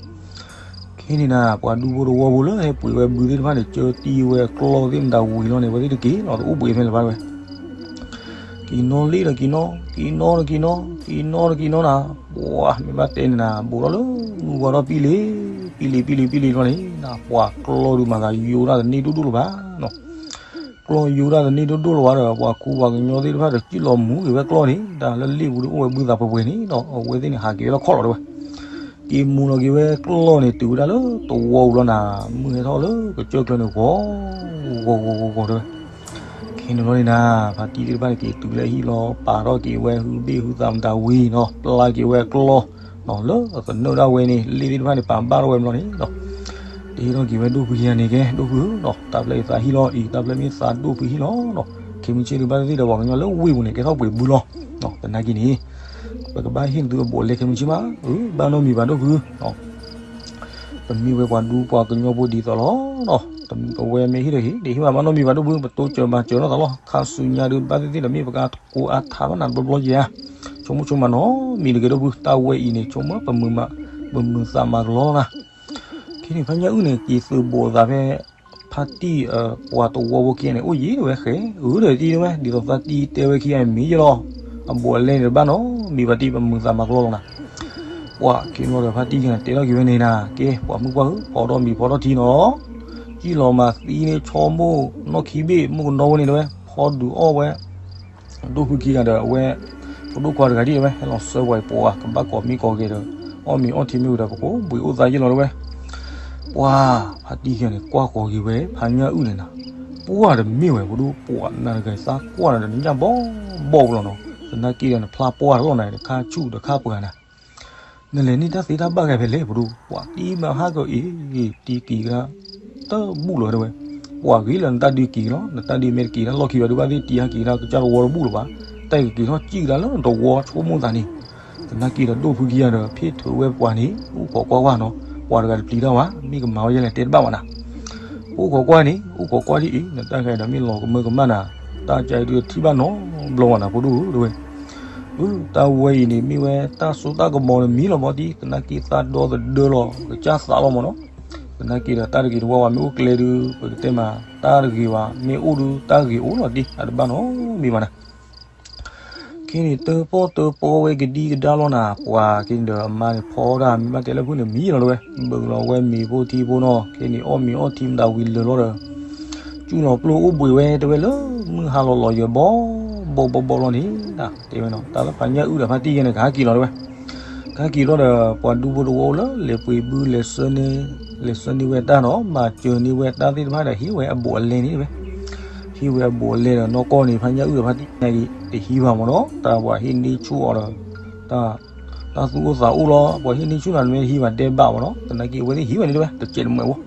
ခဲန့ၣ်နၤ ပှၤဒူဖိတဝီဖိလၢဟဲပှ့ၤဝဲဘုသ့ၣ်တဖၣ်န့ၣ် ကၢတံၢ်ဝဲကျီၢ်သ့ၣ်မတၤဝံၤလီၤန့ၣ် အဝဲသ့ၣ်တက့ၤလီၤ တအိၣ်ဘှံးဖဲလၢၤဘၣ်တဲဝဲ က့ၤနီၣ်လ့ၣ်ဒီးက့ၤနီၣ်, က့ၤနီၣ်ဒီးက့ၤနီၣ်, က့ၤနီၣ်ဒီးက့ၤနီၣ်နၤ, ပှၤမ့ၢ်ဘၣ်တဲန့ၣ်နၤ ဘူးထီၣ်လၢမုၢ်ဝါထီၣ်ပံလ့ၤ, ပံလ့ၤ ပံလ့ၤ ပံလ့ၤလီၤန့ၣ်နၤ ပှၤကျီၢ်ဒုးမၤသးယိၤဒၣ်တန့ၢ်ဒိၣ်ဒိၣ်လၢၤဘၣ်နီၤ, ကျီၢ်ယိၤဒၣ်တန့ၢ်ဒိၣ်ဒိၣ်လၢၤဘၣ်ဒီး ပှၤခူပှၤကညီသ့ၣ်တဖၣ်ဒီး စံၣ်လီၤမူက့ၤဝဲကျီၢ်န့ၣ် တၢ်လၢလ့ၣ်ပူၤဒုးအိၣ်ဝဲဘုသးပှဲၤပှဲၤန့ၣ်ဒီး အဝဲသ့ၣ်န့ၣ်ဟးက့ၤဝဲလၢခီၣ်လီၤတဲဝဲ က့ၤမူလီၤက့ၤဝဲကျီၢ်န့ၣ် တုၤဝဲဒၣ်လၢတဝီပူၤလီၤနၤ, မုၢ်ဟဲထီၣ်လၢကစၢၢ်ကျၢၤန့ၣ် ဂီၤ ဂီၤ ဂီၤ ဂီၤ ဂီၤ တဲဝဲ, ခဲန့ၣ်လီၤန့ၣ်နၤ ဖါတံၢ်သ့ၣ်တဖၣ်န့ၣ် က့ၤတုၤလၢဟံၣ်လီၤ ပာ်ထီၣ်က့ၤဝဲဟုဘ့ၣ်ဟုသးမတၤဝံၤနီၤ ပျၢ်က့ၤဝဲကျီၢ် လၢအသနၢၣ်ဒၣ်ဝဲန့ၣ် လ့ၣ်သ့ၣ်တဖၣ်န့ၣ် ပာ်ဘၣ်ထီၣ်ဝဲမလီၤန့ၣ်ဒီး တဲထီၣ်က့ၤဝဲဒိၣ်ဖုခံဂၤန့ၣ် ကဲ ဒိၣ်ဖုဧၢနီၤ တၢ်ဖျၢၣ်အံၤသးဟံၣ်လီၤအံၤ တၢ်ဖျၢၣ်မ့ၢ်သးဒိၣ်ဖုဟံၣ်လီၤနီၤ, ခဲမုၢ်ဆ့ၣ်ဒုးဘၣ်သ့ၣ်သ့ၣ်ဒီး ပှၤကညီလၢဝ့ၢ်ပူၤန့ၣ် ကဲထီၣ်ပှ့ၤဘုလီၤ, သနာ်က့န့ၣ် ပကဘၣ်ဟ့ၣ်နသုအဘူးအလဲခဲမုၢ်ဆ့ၣ်မး, အၢ ဘၣ်နီတမံၤဘၣ်ဒိၣ်ဖု, ပမ့ၢ်ဝဲပှၤဒူပှၤကညီဖိဒ်သိးလီၤနီၤ, အဝဲမ့ၢ်ဟ့ၣ်ဒီးဟ့ၣ် ဒ်ဟ့ၣ်မးဘၣ်နီတမံၤဘၣ်ဒိၣ်ဖု ပတိစၢၤမၤစၢၤနီၢ်သးလီၤ, ခါဆူညါဒုးဘၣ်သ့ၣ်သ့ၣ်ဒီး မ့ၢ်ပကကိးအါထးဘၣ်နၤတဘျီဘျီယဲဧါ, ဆိကမိၣ်ဆိကမးနီတမံၤတဂ့ၤဒိၣ်ဖု တၢ်ဝဲအံၤန့ၣ် ဆိကမိၣ်ပမုာ်မး, ပမုာ်သးမၤကလီလီၤနၤ ခဲန့ၣ် ဖါညၣ်အုၣ်န့ၣ် က့ၤသုးဘူးအသးဖဲ ဖါတံၢ် ပှၤတဝီဖိခံဂၤန့ၣ် အိၣ်ယံၤတဲဝဲဃဲ, အၢ ဒီးတံၢ်တဲဝဲ ဒ်သိးဖါတံၢ်တဲဝဲခံဂၤမ့ၢ်ယဲလီၤ, အဘူးအလဲန့ၣ်တဘၣ်နီတမံၤဘၣ်တံၢ် ပမုာ်သးမၤကလီလီၤနၤ, ပှၤခဲန့ၣ်ဒီးဖါတံၢ်ခံဂၤန့ၣ် တဲထီၣ်က့ၤဝဲန့ၣ်နၤ, ကဲ ပှၤမုၣ်ပှၢ်ဧၢ ဖီထီၣ်မံၤဖီထီၣ်ထံနီၤ, စံၣ်လီၤမၤသံန့ၣ် ဆီမိၢ်နီၢ်ခံဘ့ၣ် မုၣ်ကနီဝဲန့ၣ်တဲဝဲ ဖီဒုးအီၣ်ဝဲ ဒိၣ်ဖုခံဂၤဒီးအဝဲ ပဒိၣ်ခွါတဂၤဒ်တဲဝဲ ဟဲလီၤဆှၢပှၤအံၤပှၤ ကဘၣ်ကိးမံကိးဂၤဒီး အီၣ်မ့ၤအီထံမ့ၢ်ဝံၤဒီး ကအိၣ်ဘှံးအိၣ်သါယ့ၢ်လီၤတဲဝဲ. ပှၤဖါတံၢ်ခံဂၤန့ၣ် ကွၢ်ဃီၤက့ၤဝဲ ဖါညၣ်အုၣ်န့ၣ်နၤ, ပှၢ်တမ့ၢ်ဝဲဖိဒိၣ်, ပှၢ်နၤတဂၤသးကွၢ်နၤဒီးနညၣ်ဘီဘီလီၤနီၤ. သနာ်က့ဒီး နဖျါပှၢ်တလီၤနၤ တခါဆူၣ်တခါပှၢ်နၤ နလဲၤန့ၢ်တၢ်သ့တၢ်ဘၣ်ဂၤဖဲလဲၣ် ပဒိၣ်, ပှၤတံၢ်မၤဟးက့ၤအ့ၣ် တံၢ်က့ၤကဒါ တဘူၣ်လီၤတဲဝဲ. ပှၤဂ့ၤလၢနတၢ်ဒုးက့ၤလီၤ, နတၢ်ဒုးမ့ၢ်တက့ၤဒၣ်လီၢ်ခံဘၣ်ဒုးဘၣ်သ့ၣ် တံၢ်ဟဲက့ၤကဒါကစၢ်တဝီတဘူၣ်လၢၤဘၣ်, တၢ်ကက့ၤထီၣ်စံၣ်ကဒါလၢနတဝီဆိကမိၣ်သးန့ၣ်. သနာ်က့ဒီး ဒိၣ်ဖုခံဂၤဒီး ဖ့ၣ်ထုးဝဲပှၤန့ၣ် အိၣ်ခိးကွၢ်ကွၢ်နီၤ, ပှၤတဂၤတပျံၤတၢ်ဘၣ် မ့ၢ်ကမၤဝဲယဲလဲၣ်တဲတဘၣ်ဘၣ်နၤ. အိၣ်ခိးကွၢ်န့ၣ် အိၣ်ခိးကွၢ်ဒ်အံၤ နတၢ်ဂဲၤဒီးမ့ၢ်လီၤကမၢကမၣ်နၤ, တၢ်ကဲဒုးထံၣ်ဘၣ်နီတဘျီဘၣ်နၤ ဖိဒိၣ်ဧၢတဲဝဲ. အၢ တၢ်ဝဲအံၤန့ၣ် မ့ၢ်ဝဲတၢ်စိတၢ်ကမီၤလၢမံလီၤမီၤတံၢ်, သနာ်က့သးဒီသဒၢလီၤ ကစၢ်သးလီၤမီၤနီၤ. သနာ်က့ဒီး တၢ်တဂ့ၤတဝါဝဲမ့ၢ်အိၣ်ကျဲဒုး ပကတဲမး တၢ်တဂ့ၤဘၣ် မ့ၢ်အိၣ်ဒုး တၢ်ဂ့ၤအိၣ်လီၤတံၢ် အတဘၣ်နီတမံၤဘၣ်နၤ. ခဲန့ၣ် တၢပီၣ်တၢပီဝဲကဒံကဒါလီၤနၤ, ပှၤခဲန့ၣ်ဒီး အမါန့ၣ်ဖီတၢ် မ့ၢ်ဘၣ်တဲလၢဖုန့ၣ်မံလီၤတဲဝဲ, ဘုးလီၤဝဲမ့ၤဖိထံဖိနီၤ, ခဲန့ၣ် အီၣ်မ့ၤအီထံမတၤဝံၤလၢာ်လီၤဒီး ကၠူၣ်လီၤပျိၢ်အိၣ်ဘှံးဝဲတဲဝဲလၢ မုၢ်ဟါလီၤလီၤယၢၤဘီဘီဘီဘီလီၤန့ၣ် တဲဝဲနီၤ, တၢ်လၢဖါညၣ်အုၣ်ဒီးဖါတံၢ်ယဲန့ၣ် ကဟဲက့ၤလီၤတဲဝဲ. ကဟဲက့ၤလီၤဒီး ပှၤဒူဖိတဝီအိၣ်လၢလဲၤပှ့ၤဘုလဲၤဆှၢန့ၢ်, လဲၤဆှၢန့ၢ်ဝဲတၢ်နီၤ, မၤစၢၤန့ၢ်ဝဲတၢ်သ့ၣ်တဖၣ်ဒီး ဟ့ၣ်ဝဲအဘူးအလဲန့ၣ်တဲဝဲ. ဟ့ၣ်ဝဲအဘူးအလဲဒီး နီၢ်ကီၢ်န့ၣ် ဖါညၣ်အုၣ်ဒီးဖါတံၢ်န့ၣ် တဟံးဘၣ်မီၤနီၤ, တၢ်ပှၤဟ့ၣ်န့ၢ်ဆူၣ်အီၤဒီး တၢ်, တၢ်သူၣ်အိၣ်သးအိၣ်လီၤ, ပှၤဟ့ၣ်န့ၢ်ဆူၣ်နၤ နမ့ၢ်တဟံးဘၣ်တဲဘၣ်မီၤနီၤ, သနာ်က့အဝဲသ့ၣ်ဟံးဝဲန့ၣ်တဲဝဲ တစဲးတမှဲးဝဲ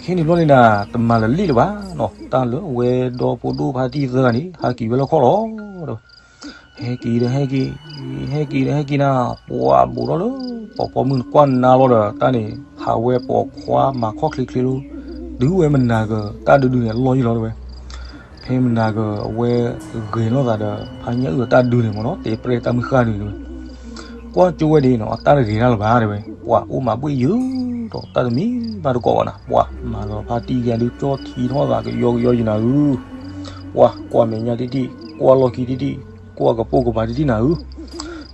ခဲန့ၣ်ဘျီန့ၣ်ဒီး တမၤလၢာ်လံလၢၤဘၣ်နီၤ, တၢ်လၢအဝဲဒီဖိဒိၣ်ဖါတံၢ်သၢဂၤန့ၣ် ဟးက့ၤဝဲလၢခီၣ်လီၤဒီး ဟဲက့ၤဒီးဟဲက့ၤ, ဟဲက့ၤဒီးဟဲက့ၤနၤ, ပှၤဘူးထီၣ်လၢ ပိာ်ပိာ်မုၣ်န့ၣ်ကွၢ်နါလီၤဒီး တၢ်န့ၣ် ဟးဝဲပိာ်ခွါမၤခီၣ်ချ့ချ့လၢ တုၤဝဲမနၤကတၢ်ဒုးဒုးန့ၣ် အလီၢ်ယံၤလီၤတဲဝဲ. ဖဲမနၤကဝဲဂဲၤလိာ်သးဒီး ဖါညၣ်အုၣ်အတၢ်ဒုးန့ၣ်မီၤနီၤ, တဲပြဲၢ်တၢ်မုၢ်ဃၢ်ဒုးန့ၣ်ဝဲ, ကွၢ်ကၠိဝဲဒၣ်နီၤ အတၢ်တဂ့ၤတၢ်လၢၤဘၣ်တဲဝဲ, ပှၤအိၣ်မၤဘှ့ၣ်ယုာ်ဒီး တၢ်တမံၤဘၣ်တကိးဘၣ်နၤ, ပှၤမၤလီၤဖါတံၢ်ယၤဒုး ကၠီထံထီၣ်သးကယီကယီယံၤနၤဧၢ, ပှၤကွၢ်မဲာ်ညါတံၢ်တံၢ်, ကွၢ်လီၢ်ခံတံၢ်တံၢ်, ကွၢ်ကပိာ်ကပၤတံၢ်တံၢ်နၤဧၢ.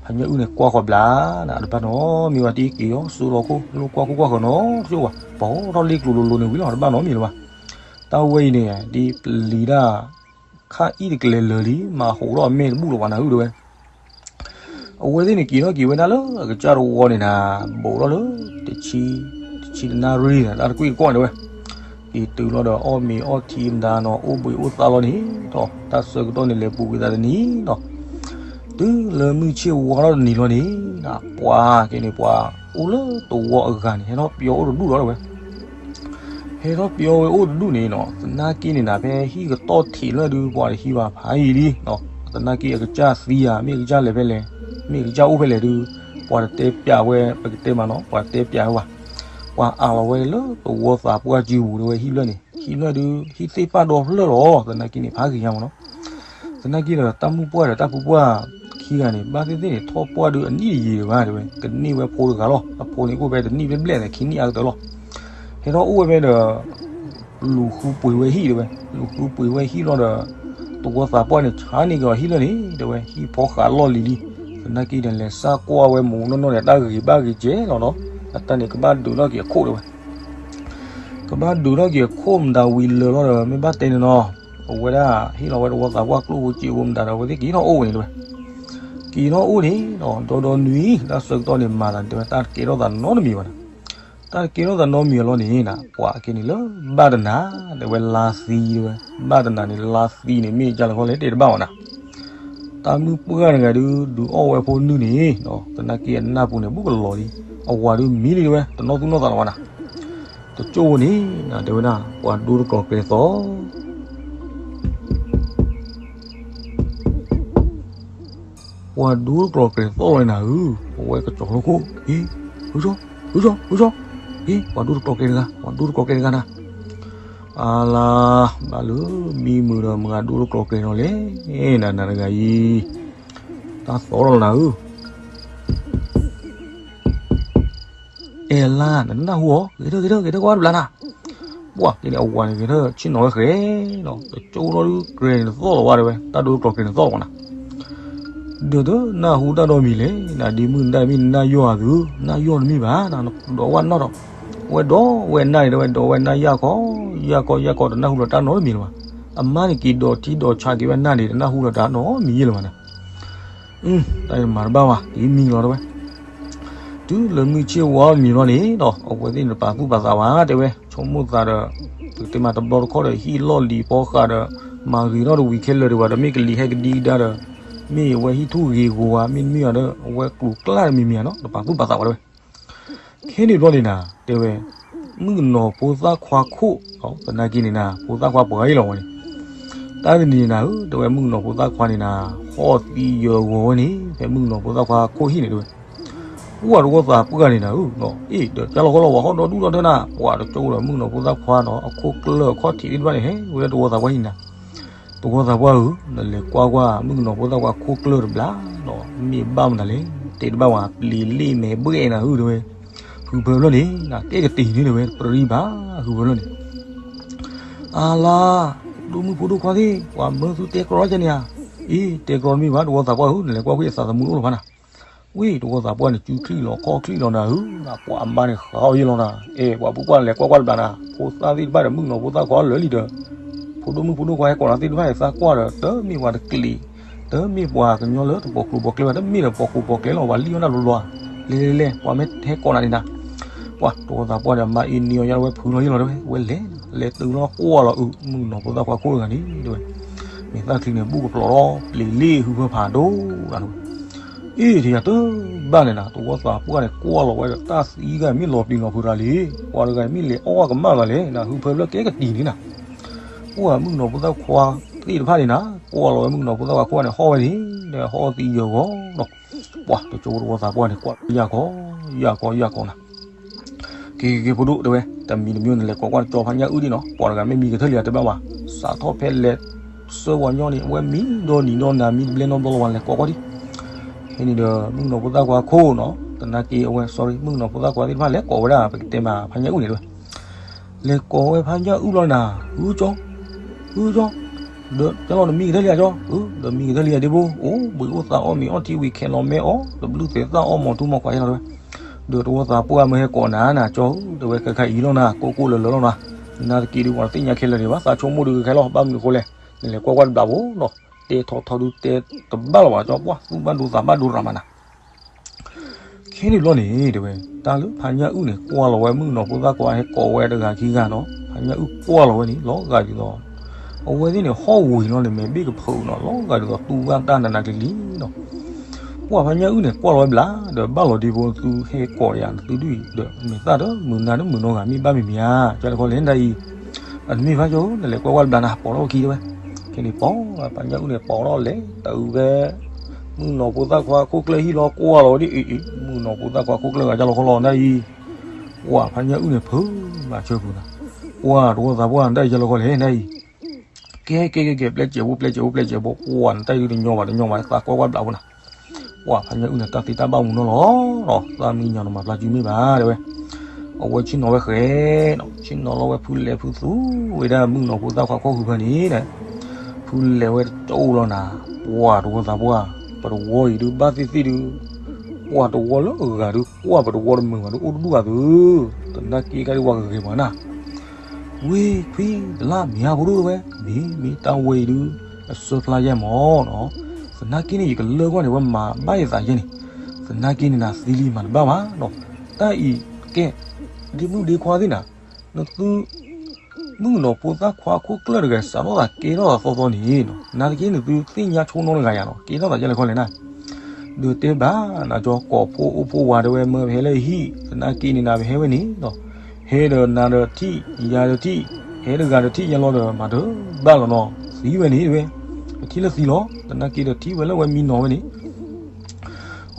ဖါညၣ်အုၣ်န့ၣ် ကွၢ်ဃီၤဘျါနၤ, အတဘၣ်နီတမံၤဘၣ်, တံၢ်က့ၤအီၤ စိလီၤခိၣ် လိၣ်ကွၢ်ခိၣ်ကွၢ်ဃီၤနီၤ, တဆိၣ်ဝဲ ပီထီၣ်လ့ကျိၤလိၤလိၤန့ၣ်ဝံၤလီၤ အတဘၣ်နီတမံၤလၢၤဘၣ်. တၢ်ဝဲအံၤန့ၣ် ဒ်ပျံၤတၢ် ခါအံၣ်တကလဲၤလၢာ်လံ, မၤဟးထီၣ်အမဲာ်တဘူၣ်လၢၤဘၣ်နၤဧၢတဲဝဲ. အဝဲသ့ၣ်န့ၣ် က့ၤထီၣ်က့ၤဝဲဒၣ်လၢအကစၢ်တဝီန့ၣ်နၤ, ဘူးထီၣ်လၢ တဆံ, တဆံတနၣ်ရံၣ်န့ၣ် တၢ်တကွံၢ်တကီၢ်န့ၣ်တဲဝဲ. က့ၤတုၤလီၤဒီး အီၣ်မ့ၤအီထံမတၤနီၤ, အိၣ်ဘှံးအိၣ်သါလီၤန့ၣ်ဒီး တၢ်ဆၢကတီၢ်န့ၣ် လဲၤပူၤကွံာ်သးတနံၤဒီး တုၤလၢမုၢ်ဆ့ၣ်ဝါထီၣ်တနံၤလီၤန့ၣ်, ပှၤက့ၤန့ၣ် ပှၤအိၣ်လၢတဝီအဂၤန့ၣ် ဟဲထီၣ်ပျီအိၣ်တဒူၣ်လီၤတဲဝဲ. ဟဲထီၣ်ပျီဝဲအိၣ်တဒူၣ်န့ၣ်နီၤ, သနာ်က့န့ၣ်နၤ ဖဲဟံၣ်ကတီၢ်ထံးလၢဒုး ပှၤတဟံးဘၣ်ဖးယံာ်လံ, သနာ်က့အကစၢ်သံဧါ မ့ၢ်အကစၢ်လဲၤဖဲလဲၣ်, မ့ၢ်အကစၢ်အိၣ်ဖဲလဲၣ်ဒုး ပှၤတတဲပျးဝဲ ပကတဲမးနီၤ ပှၤတဲပျးဝဲဘၣ်. ပှၤအးလီၤဝဲလၢတဝီသးပှၢ်စုပူၤတဲဝဲ ဟံၣ်ဖျၢၣ်န့ၣ်, ဟံၣ်ဖျၢၣ်ဒုး ဟံၣ်သ့ၣ်ပာ်ဒီဖျၢၣ်လီၤ, သနာ်က့န့ၣ် ဖးဂ့ၤညါမးနီၤ. သနာ်က့ဒီး တၢ်မုၣ်ပှၢ်ဒီးတၢ်ဖုပှၢ်ခံဂၤန့ၣ် ဘၣ်သ့ၣ်သ့ၣ်န့ၣ် ထီၣ်ပှၢ်ဒုးအနံၣ်တယံာ်ဘၣ်တဲဝဲ, ကန့ၢ်ဝဲဖိတဂၤလီၤ. အဖိန့ၣ်အိၣ်ဖဲတနံၣ်ဘျဲၣ်ဘျဲၣ်န့ၣ် ခံနံၣ်အါကတၢၢ်လီၤ. ဟဲထီၣ်အိၣ်ဝဲဖဲဒီး လူၤဃုပှ့ၤဝဲဟံၣ်တဲဝဲ, လူၤဃုပှ့ၤဝဲဟံၣ်လီၤဒီး တဝီသးပှၢ်န့ၣ် ဆါန့ၢ်က့ၤအီၤဟံၣ်ဖျၢၣ်န့ၣ်တဲဝဲ, ဟံၣ်ဖီဃးလီၢ်လံၤလံ. သနာ်က့ဒီး လဲၤစၢ်ကွၢ်ဝဲမူးနီၢ်နီၢ်န့ၣ် တၢ်ဂ့ၤဘၣ်ဂ့ၤကဲလီၤနီၤ, အတၢ်န့ၣ် ကဘၣ်ဒုးထီၣ်က့ၤအခိၣ်တဲဝဲ. ကဘၣ်ဒုးထီၣ်က့ၤအခိၣ်မတၤဝံၤလၢာ်လီၤဒီး မ့ၢ်ဘၣ်တဲန့ၣ်နီၤ, အဝဲဒၣ်ဟ့ၣ်လီၤဝဲတဝီသးပှၢ်ကျိၣ်ဖိစ့ဖိမတၤဒီး အဝဲသ့ၣ်က့ၤထီၣ်အိၣ်ဝဲန့ၣ်တဲဝဲ. က့ၤထီၣ်အိၣ်န့ၣ်နီၤ, ဒီဒီနွံ တၢ်ဆၢကတီၢ်န့ၣ် မၤသးန့ၣ်တဲဝဲ တၢ်တကဲထီၣ်သးနီတမံၤဘၣ်နၤ. တၢ်တကဲထီၣ်သးနီတမံၤအလီၢ်န့ၣ်နၤ, ပှၤက့ၤန့ၣ်လၢ ဘၣ်တနၤ တဲဝဲ လါသံတဲဝဲ, ဘၣ်တနၤန့ၣ် လါသံန့ၣ် မ့ၢ်ကၢ်လၢခီလဲၣ်တဲတဘၣ်ဘၣ်နၤ. တၢ်မုၣ်ပှၢ်တဂၤဒုး ဒုးအီၣ်ဝဲဖိနုၢ်န့ၣ်, သနာ်က့အနၢ်ပူၤန့ၣ် ဘူးကလီၤလံ, အဝၤဒုးမံလံတဲဝဲ တနီၣ်သူၣ်နီၣ်သးလၢၤဘၣ်နၤ. တကၠိၢ်ဖိန့ၣ်နၤ တဲဝဲဒၣ် ပှၤဒိတကျီၤကျဲၤသီၣ် ပှၤဒိတကျီၤကျဲၤသီၣ်လီၤနၤဧၢ, အဝဲကစီၤလိခိၣ်, ဟ့, ဟုၣ်စီ, ဟုၣ်စီ, ဟုၣ်စီ, ဟ့, ပှၤဒိတကျီၤကျဲၤတဂၤ, ပှၤဒိတကျီၤကျဲၤတဂၤနၤ. အလါ, ဘၣ်လၢမံမုာ်ဒီးမတၤဒိတကျီၤကျဲၤဒီးလဲၣ်, နၤနၤတဂၤအံၤ, တၢ်သီၣ်လီၤနၤဧၢ. အဲလါ, နနၢ်ဟူအီၤ, ဂဲၤထၢၣ် ဂဲၤထၢၣ် ဂဲၤထၢၣ်ကွၢ်တဘျီနၤ. ပှၤက့ၤန့ၣ် အဝၤန့ၣ် ဂဲၤထၢၣ်ဆ့ၣ်နီၤဝဲဃဲနီၤ, တကၠိၢ်လီၤဒုး ကျဲၤန့ၣ်တသီၣ်လီၤဝဲတဲဝဲ, တၢ်ဒိတကျီၤကျဲၤန့ၣ်သီၣ်လီၤဝဲနၤ. ဒီးတနၢ်ဟူတၢ်ဒီးမံၤလဲၣ်, နၤဒ်မုၢ်နၤမ့ၢ်နနၢ်ယီၢ်ဧါသု, နၢ်ယီၢ်တမ့ၢ်ဘၣ်, နဒီးဝဲနၢ်ဒီး, ဝဲဒီးဝဲနၢ်န့ၣ်တဲဝဲ, ဒီးဝဲနၢ်ယၢ်ခီ, ယၢ်ခီ ယၢ်ခီ တနၢ်ဟူလီၤတၢ်နီတမံၤလၢၤဘၣ်. အမါန့ၣ်က့ၤဒိးထံဒိးဆါက့ၤဝဲနၢ်န့ၣ် တနၢ်ဟူလီၤတၢ်နီတမံၤယဲၢ်လၢၤဘၣ်နၤ. တၢ်အံၤမၤတဘၣ်ဘၣ်, က့ၤမံလီၤတဲဝဲ. တုၤလၢမုၢ်ဆ့ၣ်ဝါမံၤလီၤန့ၣ်ဒီး အဝဲသ့ၣ်န့ၣ်တပာ်သူၣ်ပာ်သးဘၣ် တဲဝဲ, ဆိကမိၣ်သးဒီး ပကတဲမးတဘျီတခီၣ်ဒီး ဟံၣ်လီၢ်လံၤဖီဃးဒီး မၤဂ့ၤထီၣ်တဝံၤခဲလၢာ်ဒံးဘၣ်ဒီး မ့ၢ်ကလံၤဟဲကဒံကဒါဒီး မ့ၢ်အဝဲဟံၣ်ထူၣ်ဂ့ၤဂီၤဧါ မ့တမ့ၢ်ဧါဒီး အဝဲကျိၤကျါတမံၤမံၤဧါနီၤ တပာ်သူၣ်ပာ်သးဘၣ် တဲဝဲ. ခဲန့ၣ်ဘျီန့ၣ်နၤ တဲဝဲ, မုၣ်ကနီၤဖိသၣ်ခွါခိၣ်, သနာ်က့န့ၣ်နၤ ဖိသၣ်ခွါပှၤအံၤလီၤဝဲန့ၣ်, တၢ်တနံၤန့ၣ်နၤဧၢ တဲဝဲ မုၣ်ကနီၤဖိသၣ်ခွါန့ၣ်နၤ ဟီၣ်သံယၢၤဂီၤဝဲန့ၣ် ဖဲမုၣ်ကနီၤဖိသၣ်ခွါခိၣ်ဟံၣ်န့ၣ် တဲဝဲ. ပှၢ်တဝီသးပှၢ်န့ၣ်နၤဧၢ, အ့ၣ် ဒီးကၢ်လီၤဃီလီၤ ပှၤဟီၣ်ဒီဒူၣ်ဒီထၢနၤ ပှၤတကၠိဒီး မုၣ်ကနီၤဖိသၣ်ခွါနီၤ အခိၣ်ကျၢၢ်အခီၣ်ထံးသ့ၣ်တဖၣ်န့ၣ် ဟဲဝဲလၢတဝီသးပှၢ်ဟံၣ်နၤ တဝီသးပှၢ်ဧၢ, နလဲၤကွၢ်ကွၢ် မုၣ်ကနီၤဖိသၣ်ခွါခိၣ်ကျၢၢ်တဘျီနီၤ မ့ၢ်ဘၣ်မနုၤလဲၣ်, တဲတဘၣ်ဝဲ ပျံၤလ့ၣ်မဲာ်ဘှဲၣ်နၤဧၢ တဲဝဲ. ဖုဖၢဖျၢၣ်န့ၣ် နကဲကတံၤန့ၣ် တဲဝဲ ပရံဘၣ် ဖုဖၢဖျၢၣ်န့ၣ် အါလါ, ဒိၣ်မုၣ်ဖိဒိၣ်ခွါသ့ၣ် ပှၤမၢသုတဲကြီကဲန့ၣ်ဧါ. အ့ တဲကြီတမ့ၢ်ဘၣ် တဝီသးပှၢ်ဧၢ, နလဲၤကွၢ်ကွၢ်အသးသမူအိၣ်လီၤဖးနၤ. ဝ့ၢ် တဝီသးပှၢ်န့ၣ် စုချံၣ်လီၤခီၣ်ချံၣ်လီၤနၤဧၢ, ပှၤအမါန့ၣ်ဃးအီၤယဲလီၤနၤ. အ့ ပှၤဖိပှၢ်လဲၤကွၢ်ကွၢ်တဘျီနၤ ဖိသၣ်သ့ၣ်တဖၣ်ဒီး မုၣ်ကနီၤဖိသၣ်ခွါလၢာ်လံဒီး ဖိဒိၣ်မုၣ်ဖိဒိၣ်ခွါဟဲကိးနၤသ့ၣ်တဖၣ်န့ၣ် သးကွၢ်ဒီး တမ့ၢ်ပှၤတကလံၤ, တမ့ၢ်ပှၤကညီလၢတပိာ်ကျိၤပိာ်ကျဲဘၣ်, တမ့ၢ်ဒီးပိာ်ကျိၤပိာ်ကျဲလီၤ ပှၤလံၣ်အီၣ်နၤဘျီဘျီ, လဲၤလဲၤလဲၤ ပှၤမ့ၢ်ဟဲကိးနၤန့ၣ်နၤ. ပှၤတဝီသးပှၢ်ဒီး မါအ့န့ၢ်အီၤယါလီၤဝဲ ဖုလီၤယဲလီၤ တဲဝဲ, ဝဲလဲၤ လဲၤတုၤလီၤကွၢ်လီၤအုး မုၣ်ကနီၤဖိသၣ်ခွါခိၣ်တဂၤန့ၣ် တဲဝဲ, မဲာ်သၣ်ချံန့ၣ် ဘူၣ်ကဖျိးထီၣ် ပျံၤလ့ၣ်ဟုဖၢဖးဒိၣ်ဒၣ်ဝဲ. အ့ ထံၣ်ယၤတဘၣ်န့ၣ်နၤ တဝီသးပှၢ်န့ၣ် ကွၢ်လီၤဝဲဒီး တၢ်သံဂၤမ့ၢ်လီၤပျံၤလီၤဖုးတဂၤလံ, ပှၤတဂၤမ့ၢ်လဲၤအီၣ်ကမၣ်ဘၣ်လဲၣ်နၤ ဟုဖၢဖျၢၣ်ကဲကတံၤန့ၣ်နၤ. ပှၢ်မုၣ်ကနီၤဖိသၣ်ခွါသ့ၣ်တဖၣ်န့ၣ်နၤ ကွၢ်လီၤဝဲမုၣ်ကနီၤဖိသၣ်ခွါခိၣ်န့ၣ် ဟီၣ်ဝဲန့ၣ် ဟီၣ်သံယၢၤဂီၤနီၤ. ပှၢ်တကၠိတဝီသးပှၢ်န့ၣ် ကွၢ်ယၢ်ကီ ယၢ်ကီ ယၢ်ကီနၤ. က့ၤက့ၤက့ၤ ဖိဒိၣ် တဲဝဲ, တမံၤတမံၤန့ၣ် လဲၤကိးကွၢ်ကၠီဖးညၣ်အုၣ်ဒံးနီၤ, ပှၤတဂၤမ့ၢ်မံကထၢၣ်လံဧါ တဘၣ်ဘၣ်, စးထီၣ်ဖဲလဲၤဆှၢဝဲညီန့ၣ် အဝဲမံဒီနံၤဒီနၤ မံတဘျဲနီတဘျီလီၤ ပှၤလဲၤကိးကွၢ်ဒံး. ဖဲန့ၣ်ဒီး မုၣ်ကနီၤဖိသၣ်ခွါခိၣ်နီၤ သနာ်က့ အဝဲ sorry မုၣ်ကနီၤဖိသၣ်ခွါသ့ၣ်တဖၣ် လဲၤကိးဝဲဒၣ် ပကတဲမး ဖးညၣ်အုၣ်န့ၣ် တဲဝဲ, လဲၤကိးဝဲဖးညၣ်အုၣ်လီၤနၤ, ဟုကၠီ, ဟုကၠီ, ဒီးကၠီလီၤ နမံကထၢၣ်လံဧါကၠီ, ဒီးမံကထၢၣ်လံဧါဒ့ဖိ, အိၣ်ဘှံးအိၣ်သါအီၣ်မ့ၤအီထံဝံၤ ခဲလီၤမဲအီၣ် တဘျုးသဲးသၣ်အီၣ်မီၤထူမီၤကွၢ်ယဲလီၤ တဲဝဲ. ဒီးတဝီသးပှၢ်မ့ၢ်ဟဲကိးနၤနၤကၠီဧၢ, တဲဝဲ ခဲခါအံၤလီၤနၤ ကိၢ်ကိၢ်လၢၤလၢၤလီၤနၤ, နၤတက့ၢ်ဒုး ပှၤတသ့ၣ်ညါခဲလၢာ်ဒံးဘၣ် သးဆိကမိၣ်ဒုးကခဲလီၤ ဘၣ်မနုၤအဃိလဲၣ်, နလဲၤကွၢ်ကွၢ်တဘျီဖိနီၤ, တဲထီထီဒုးတဲတဘၣ်လီၤဘၣ်ကၠီ ပှၢ်သူၣ်ဘၣ်ဒိသးဘၣ်ဒိရၤမးနၤ. ခဲန့ၣ်ဘျီန့ၣ် တဲဝဲ တၢ်လၢဖးညၣ်အုၣ်န့ၣ် ကွၢ်လီၤဝဲမုၣ်ကနီၤဖိသၣ်ခွါဟဲကိးဝဲတဂၤခံဂၤနီၤ, ဖးညၣ်အုၣ်ကွၢ်လီၤဝဲန့ၣ် လီၤဂာ်ဒ်သိး အဝဲသ့ၣ်န့ၣ် ဟီၣ်ဝံၤလီၤန့ၣ် မဲာ်ဘ့ၣ်ကဖုးနီၤ လီၤဂာ်ဒ်သိးတူၢ်ဘၣ်တၢ်နးနးကျံၤကျံၤနီၤ. ပှၢ်ဖးညၣ်အုၣ်န့ၣ် ကွၢ်လီၤဝဲဘျီ ဒီးဘၣ်လီၤဒ့ဖိ သုဟဲကိးယၤ နသုဒုၣ်အံၤ ဒီးမဲာ်သၣ်ဒီးမုာ်နၤဒီးမုာ်နီတဂၤ မ့ၢ်ဘၣ်မံၤမံၤဧါ ကၠီလဲၤခီလဲၣ် နတၢ်အံၤ, အတမ့ၢ်ဘၣ်ကၠီဧၢ နလဲၤကွၢ်ကွၢ်တဘျီနၤ ပိာ်ထီၣ်ခံတဲဝဲ. ခဲန့ၣ်ပိာ် ဖးညၣ်အုၣ်န့ၣ် ပိာ်ထီၣ်လဲၤတုၤဖဲ မုၣ်ကနီၤဖိသၣ်ခွါခိၣ်ကျၢၢ်ဟံၣ်လီၤ ကွၢ်လီၤဝဲဒ်အံၤအံၤ မုၣ်ကနီၤဖိသၣ်ခွါခိၣ်ကျၢၢ်ဂၤ ကၠီလဲၤခီလဲၣ် နတၢ်အံၤ, ပှၢ်ဖးညၣ်အုၣ်န့ၣ် ဖုးမၤဆၢပူၤနၤ, ပှၢ်တဝီသးပှၢ် နတၢ်အံၤ ကၠီလဲၤခီလဲၣ် နတၢ်အံၤ ကဲကဲကဲကဲ ပျဲစဲးဖိ ပျဲစဲးဖိ ပျဲစဲးဖိ ပှၢ် နတၢ်အံၤတညီဘၣ်တညီဘၣ် သးကွၢ်ကွၢ်တဘျီဖိနၤ. ပှၢ်ဖးညၣ်အုၣ်န့ၣ် တၢ်သ့တၢ်ဘၣ်မူနီၤလီၤ, သးမံညီနီၤ မၤဖျါစုမ့ၢ်ဘၣ် တဲဝဲ. အဝဲဆ့ၣ်နီၤဝဲဃဲနီၤ ဆ့ၣ်နီၤလီၤဝဲဖုလဲၤဖုသူဝဲဒၣ်မုၣ်ကနီၤဖိသၣ်ခွါခိၣ်ဃုဖၢန့ၣ် ဖုလဲၤဝဲတအိၣ်လီၤနၤ, ပှၢ်တဝီသးပှၢ် ပတဝီအံၤဒုး ဘၣ်သ့ၣ်သ့ၣ်ဒုး ပှၢ်တဝီလၢအဂၤဒုး ကွၢ်ပတဝီတမုာ်ဘၣ်ဒုး အိၣ်တဒူၣ်ဘၣ်သု, သနာ်က့ကါဒုး ပှၤဂ့ၤဂ့ၤပှၤနၤ ဝ့ၢ်ခွံတလါမ့ၢ်ဧါ ဖိဒိၣ်တဲဝဲ, မ့ၢ်မ့ၢ်တၢ်ဝဲအံၤဒုး အစၢဖျါယဲၢ်မးနီၤ, သနာ်က့န့ၣ် ယကလၢကွၢ်န့ၣ် ဝဲမၤဘၣ်ယသးယဲၢ်န့ၣ်, သနာ်က့န့ၣ်နၤ သံလံမၤတဘၣ်ဘၣ်နီၤ, တၢ်အံၤကဲ ဒ့မုၣ်ဒ့ခွါသ့ၣ်နၤ, နသု မုၣ်ကနီၤဖိသၣ်ခွါခိၣ်ကျၢၢ်တဂၤ စးထီၣ်သးကဲထီၣ်သးသီသီန့ၣ်နီၤ, နၤတက့ၢ် နသုသ့ၣ်ညါဆိနီတဂၤယၤနီၤ, ကဲထီၣ်သးယဲၢ်လဲၤခီလဲၣ်နၤ ဒီးတဲဘၣ်နၤကၠီ ကိးဖိအိၣ်ဖိဝၤတဲဝဲ မၢပဟဲလၢဟံၣ် သနာ်က့န့ၣ်နၤ ပဟဲဝဲန့ၣ်နီၤ, ဟဲဒီးနၤဒီးထံၣ် ယၤဒီးထံၣ် ဟဲတဂၤဒီးထံၣ် ယဲၢ်လီၤဒီး မၤတဘၣ်လီၤနီၤ, သံဝဲန့ၣ်တဲဝဲ, ပထံၣ်လၢသံလီၤ သနာ်က့ဒီးထံၣ်ဝဲလၢဝဲမံနီၤဝဲန့ၣ်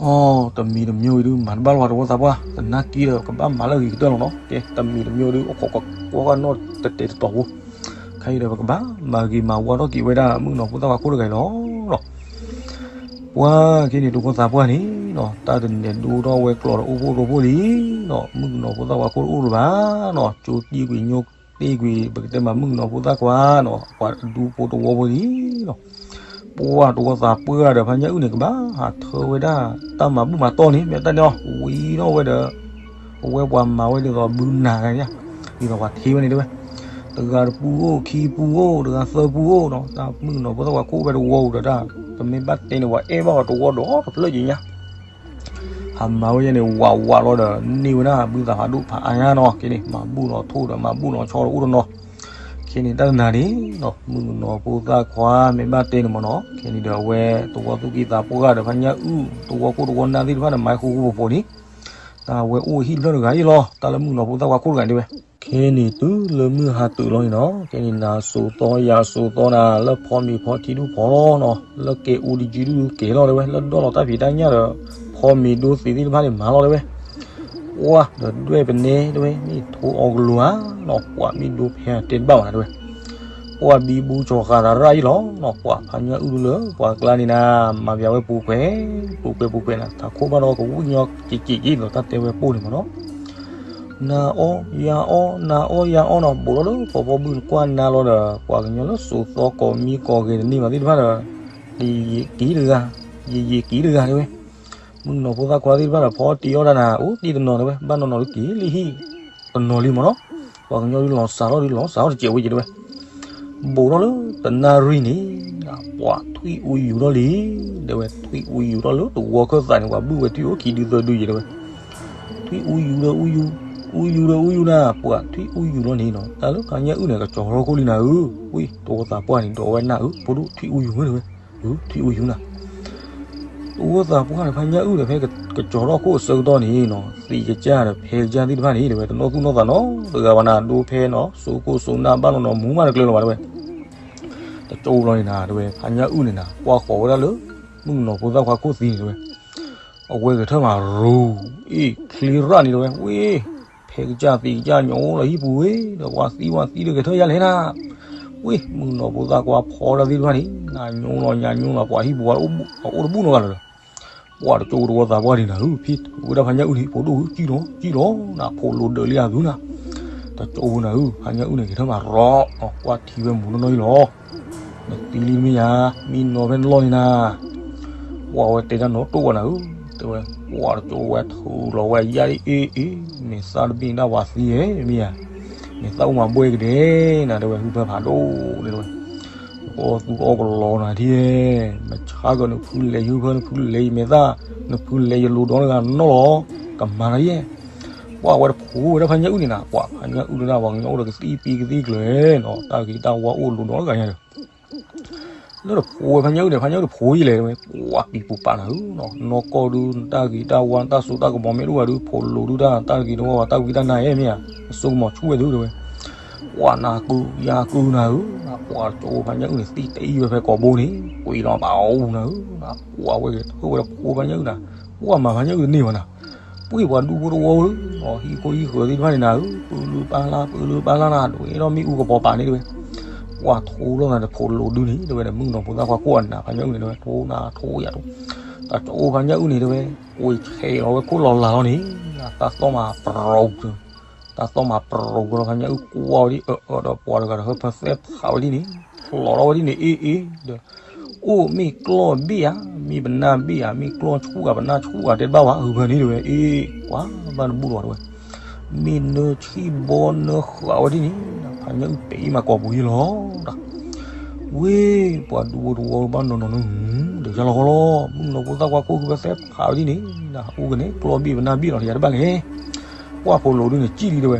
အိ တမံၤတမံၤအံၤဒုး မၤတဘၣ်လၢၤဘၣ်တဝီသးပှၢ်, သနာ်က့ဒီး ကဘၣ်မၤလၢအဂ့ၤကတၢၢ်လီၤနီၤ, ကဲ တမံၤတမံၤအံၤဒုး အိၣ်ခိးကွၢ်ကွၢ်နီၣ်တတဲာ်တတီၤဖိ, ခဲအံၤဒီး ပကဘၣ်မၤဂ့ၤမၤဝါထီၣ်က့ၤဝဲဒၣ် မုၣ်ကနီၤဖိသၣ်ခွါခိၣ်တဂၤအံၤလီၤနီၤ. ပှၢ်က့န့ၣ် တဝီသးပှၢ်န့ၣ်နီၤ တၢ်တနဲၣ်ဒိၣ်ထီၣ်ဝဲကျိးဒီးအိၣ်ဖှိၣ်ရိဖှိၣ်လံနီၤ, မုၣ်ကနီၤဖိသၣ်ခွါခိၣ်တအိၣ်လၢၤဘၣ်နီၤ, ကၠိတ့ၢ်ကွံာ်ညိတ့ၢ်ကွံာ် ပကတဲမး မုၣ်ကနီၤဖိသၣ်ခွါနီၤ ပှၤဒူဖိတဝီဖိလံနီၤ. ပှၢ်တဝီသးပှၢ်ဒီး ဖးညၣ်အုၣ်န့ၣ် ကဘၣ်ဟးထၢဝဲဒၣ် တၢ်မၤဘူၣ်မၤတီၢ်န့ၣ် မ့ၢ်တၢ်န့ၣ်လီၤ, ဝံၤထီၣ်ဝဲဒီး အဝဲပှၤမၤဝဲဒ်သိးဘုနၤဂၤန့ၣ်, ဒ်သိးပှၤထ့ဝဲန့ၣ်တဲဝဲ, တဂၤတပူၤအိၣ် ခံပူၤအိၣ် တဂၤသၢပူၤအိၣ်နီၤ, တၢ်မုၣ်ကနီၤဖိသၣ်ခွါခိၣ်ဖဲတဝီပူၤဒီးတၢ်, တမ့ၢ်ဘၣ်တဲန့ၣ် ပှၤအဲၣ်ဘၣ်ပှၤတဝီဒီးတဖျၢၣ်က့ညါ, အမၤဝဲယဲန့ၣ် ဝးဝးလီၤဒီး န့ၢ်ဝဲဒၣ်ဘုသးဖးဒိၣ်ဖးအါညါနီၤ. ခဲန့ၣ် မၤဘူၣ်လီၤထိၣ်ဒီး မၤဘူၣ်လီၤဆီဒီး အိၣ်တနီၤ. ခဲန့ၣ် တၢ်တနၤန့ၣ်နီၤ မုၣ်ကနီၤဖိသၣ်ခွါမ့ၢ်ဘၣ်တဲန့ၣ်မ့ၢ်နီၤ, ခဲန့ၣ်ဒီး အဝဲသဝီသူၣ်က့သးပှၢ်ဒီး ဖါညၣ်အုၣ် သဝီခိၣ်သဝီနၢ်သ့ၣ်တဖၣ်န့ၣ် မၤဃူဃူဖိးဖိးန့ၣ် တၢ်ဝဲအိၣ်ဟံၣ်တဖျၢၣ်တဂၤအံၤလီၤ. တၢ်လၢမုၣ်ကနီၤဖိသၣ်ခွါခိၣ်တဂၤန့ၣ်တဲဝဲ ခဲန့ၣ်တုၤလၢမုၢ်ဟါတုၤလီၤန့ၣ်နီၤ, ခဲန့ၣ် နၤစိၤသီယၤစိၤသီနၤ လၢဖီမ့ၤဖီထံဒူၣ်ဖီလီၤနီၤ, လၢကဲအူတယုဒူၣ်ကဲလီၤတဲဝဲ, လၢဒီၣ်လီၤတၢ်ဖံးတၢ်ညၣ်ဒီး ဖီမ့ၤဒိသ့သ့ၣ်တဖၣ်န့ၣ်မၤလီၤတဲဝဲ. ပှၢ်ဒီးဒွဲၣ်ပနဲတဲဝဲ မ့ၢ်ထိအီကလိၤဧါနီၤ, ပှၢ်မ့ၢ်ဒိဖဲတဲတဘၣ်ဘၣ်နၤတဲဝဲ. ပှၢ်ဘံဘူစီၤဃာ်သးရၣ်အံၤလီၤနီၤ, ပှၢ်ဖါညၣ်အုၣ်လၢပှၢ်ကျါန့ၣ်နၤ, မၤပျးဝဲပူၤကွဲး ပူၤကွဲးပူၤကွဲးနၤ, ထးခိၣ်ဘၣ်ဒီးကဝံၣ်ညီက့ၤက့ၤက့ၤလီၤ တၢ်တဲဝဲပိၢ်န့ၣ်မ့ၢ်နီၤ. နၤအီယၤအီ နၤအီယၤအီနီၤ, ဘူးထီၣ်လၢဖီဖီဘုၣ်နကွၢ်နါလီၤဒီး ပှၤကညီလၢစိၤသီကိးမံကိးဂဲၤတန့ၢ်ဘၣ်သ့ၣ်တဖၣ်ဒီး ယက့ၤတဂၤ, ယယက့ၤတဂၤတဲဝဲ. မုၣ်ကနီၤဖိသၣ်ခွါသ့ၣ်တဖၣ်ဒီး ဖီတ့အီၣ်တၢ်နၤ အိၣ်တ့တနီၤတဲဝဲ, ဘၣ်နီၢ်နီၢ်ဒုးက့ၤလံဟံၣ်တနီၤလံမ့ၢ်နီၤ. ပှၤကညီဒုးလီၤစးထီၣ်ဒုးလီၤစးထီၣ်တစဲးဝဲက့ၤတဲဝဲ. ဘူးထီၣ်လၢတနၣ်ရံၣ်န့ၣ် ပှၤထွံၣ်အူယူၤထီၣ်လံ တဲဝဲ, ထွံၣ်အူယူၤထီၣ်လၢတဝီခၢၣ်သးန့ၣ် ပှၤဘုၣ်ဝဲထွံၣ်အိၣ်ခံဒုသၢဒုယဲၤတဲဝဲ. ထွံၣ်အူယူၤဒီးအူယူၤ, အူယူၤဒီးအူယူၤနၤ, ပှၤထွံၣ်အူယူၤလီၤန့ၣ်နီၤ, တၢ်လၢဖါညၣ်အုၣ်န့ၣ် ကစီၤထီၣ်ခိၣ်လံနၤဧၢ, ဝံၣ် တဝီသးပှၢ်န့ၣ် ဒီးဝဲနၢ်ဧၢ, ဖိဒိၣ်ထွံၣ်အူယူၤမ့ၢ်တဲဝဲ, ထွံၣ်အူယူၤနၤ. တဝီသးပှၢ်န့ၣ် ဖါညၣ်အုၣ်န့ၣ် ဖဲကစီၤထီၣ်ခိၣ်အဆၢကတီၢ်န့ၣ်နီၤ, သံးကစၢ်ဒီးဖဲကစၢ်သ့ၣ်တဖၣ်န့ၣ် တဲဝဲ တနီၣ်သူၣ်နီၣ်သးနီတဂၤဘၣ်နၤ, ဒိဖဲနီၤ စိခိၣ်စိနၢ်ဘၣ်နီၢ်နီၢ်မူမးတကျၢၤလီၤဘၣ်တဲဝဲ. တကၠိလီၤန့ၣ်နၤ တဲဝဲ ဖါညၣ်အုၣ်န့ၣ်နၤ ကွၢ်ဃီၤဝဲဒၣ်လၢ မုၣ်ကနီၤဖိသၣ်ခွါခိၣ်သံန့ၣ်တဲဝဲ. အဝဲဂဲၤထၢၣ်မးရူၤ, အ့ၣ် ချ့ရၣ်န့ၣ်တဲဝဲ, ဝ့ၢ် ဖဲကစၢ်သံးကစၢ်ညိလီၤဟံၣ်ပူၤဝဲ, ဒီးပှၤသံဝဲသံဒီးဂဲၤထၢၣ်ယါလဲၣ်နၤ. ဝ့ၢ် မုၣ်ကနီၤဖိသၣ်ခွါဖီတၢ်သ့ၣ်တဖၣ်န့ၣ် နၤညိလီၤညါညိလီၤ ပှၤဟံၣ်ပူၤဝဲအိၣ်တဘူၣ်နီတဂၤလၢၤဒီး ပှၤတကၠိတဝီသးပှၢ်ဒံးနၤဧၢ, ဖံဝဲဒၣ်ဖါညၣ်အုၣ်န့ၣ် ဖိဒိၣ်ဧၢ ကံၣ်လီၤ ကံၣ်လီၤနၤ ဖိးလိၤဒၢးလံအဂုၤနၤ. တကၠိနၤဧၢ, ဖါညၣ်အုၣ်န့ၣ် ဂဲၤထၢၣ်မးရီၤ, ကွၢ်ထံဝဲမူနီၢ်နီၢ်အံၤလီၤ. နသံလံမ့ၢ်ယါ, မံနီၤဖဲနလီၢ်န့ၣ်နၤ. ပှၤဝဲတဲတၢ်နီတကိးဘၣ်နၤဧၢ, တဲဝဲ, ပှၤတကၠိဝဲထုးလီၤဝဲယါဒ်အ့ၣ်အ့ၣ်, မ့ၢ်သၣ်တဘ့ၣ်ဒၣ်ပှၤသံဧၢ, မ့ၢ်ယါ, မ့ၢ်သၣ်အိၣ်မၤဘှဲကဒဲးနၤ တဲဝဲ, ဟုဖၢဖးဒိၣ်န့ၣ်တဲဝဲ. အီၣ်သူအီၣ်ကလီနၤထံၣ်, မဆါကီနဖုလဲၤယဟုဖၢ နဖုလဲၤယမဲာ်သၣ်, နဖုလဲၤယလိၤဒီတဂၤနီၢ်လီၤ, ကမၤနၤယဲၢ်. ပှၤဝဲတဖိးဝဲဒၣ်ဖါညၣ်အုၣ်န့ၣ်နၤ, ပှၤဖါညၣ်အုၣ်ဒၣ်ပှၤကညီအိၣ်ဒီးကသံၣ်ပံကသံၣ်ကျၢၤနီၤ, တၢ်ဂ့ၤတၢ်ဝါအိၣ်လိၤဒီတဂၤညါဒီး လၢတဖိးဝဲဖါညၣ်အုၣ်န့ၣ် ဖါညၣ်အုၣ်တဖိးယံာ်လဲၣ်တဲဝဲ, ပှၤပံၤပူၤပာ်နၤဧၢ, နီၢ်ကီၢ်ဒုး တၢ်ဂ့ၤတၢ်ဝါ တၢ်စိတၢ်ကမီၤမ့ၢ်တအိၣ်ဘၣ်ဒုး ဖိးလိၤဒုးတၢ် တၢ်ဂ့ၤတဝါဝါ တၢ်ဝံတၢ်နါယဲၢ်မ့ၢ်ဧါ, အစိကမီၤဆူၣ်ဝဲဒုးတဲဝဲ. ပှၤနၤကုယၤကုနၤဧၢ, ပှၤတကၠိဖါညၣ်အုၣ်န့ၣ် သံၣ်တအံၣ်ဝဲဖဲကိာ်ဘိန့ၣ် ကွံာ်လီၤဘၣ်အူနၤဧၢ, ပှၤဝဲဂဲၤထၢၣ်ဝဲတဖိးဖါညၣ်အုၣ်နၤ, ပှၤမၤဖါညၣ်အုၣ်တန့ၢ်ဘၣ်နၤ. ပှၤပှၤဒူဖိတဝီဧၢ, ဟံၣ်ခိၣ်ဟံၣ်ဃၢၤသ့ၣ်တဖၣ်န့ၣ်နၤဧၢ, ပၢလုပၢ်လၢ် ပၢလုပၢ်လၢ်နၤ, ဒ်ဝဲဒီးမ့ၣ်အူကပီၤပာ်န့ၣ်တဲဝဲ. ပှၤထိးလီၤနၤတဖိးလိၤဒုန့ၣ် တဲဝဲဒီး မုၣ်ကနီၤဖိသၣ်ခွါကိးအနၤ ဖါညၣ်အုၣ်န့ၣ်တဲဝဲ ထိနၤထိယၤဒိၣ်, တကၠိဖါညၣ်အုၣ်န့ၣ်တဲဝဲ, ကွံာ်ဆဲးလီၤဝဲခိၣ်လီၤလၤလီၤန့ၣ်, တၢ်သီၣ်မၤပရိး, တၢ်သီၣ်မၤပရိးလီၤဖါညၣ်အုၣ်ကွၢ်ဝဲဒ်အၢအၢဒီး ပှၤတဂၤဒီးဟၢဖၢသဲဖးဝဲဒ်န့ၣ်, လီၤထီၣ်ဝဲဒ်န့ၣ် အ့ၣ်အ့ၣ်ဒီး အိၣ်မ့ၢ်ကျီၢ်ဘ့ၣ်ဧါ, မ့ၢ်ပနၢ်ဘ့ၣ်ဧါ, မ့ၢ်ကျီၢ်ဆူၣ်ဧါ ပနၢ်ဆူၣ်ဧါတဲတဘၣ်ဝဲ ဟုဖၢန့ၣ်တဲဝဲ, အ့ၣ် ကွၢ်ဘၣ်တဘူၣ်လီၤတဲဝဲ. မ့ၢ်နၢဆံၣ်ဘီနၢဃာ်ဝဲဒ်န့ၣ်, ဖါညၣ်အုၣ်ပဲာ်အံၤမးကိာ်ပူၤယံလီၤဒီး ဝ့ၢ် ပှၤဒူဖိတဝီဘၣ်နီၢ်နီၢ်နၢ ဒီးယါလီၤဃီလီၤ, မုၣ်ကနီၤဖိသၣ်ခွါကိးဟုဖၢသဲဖးဝဲဒ်န့ၣ်, အိၣ်ကန့ၣ် ကျီၢ်ဘ့ၣ်ပနၢ်ဘ့ၣ်လီၤ ယၤတဘၣ်လဲၣ်. ပှၤဖိးလိၤဒုန့ၣ် ကံၣ်လံတဲဝဲ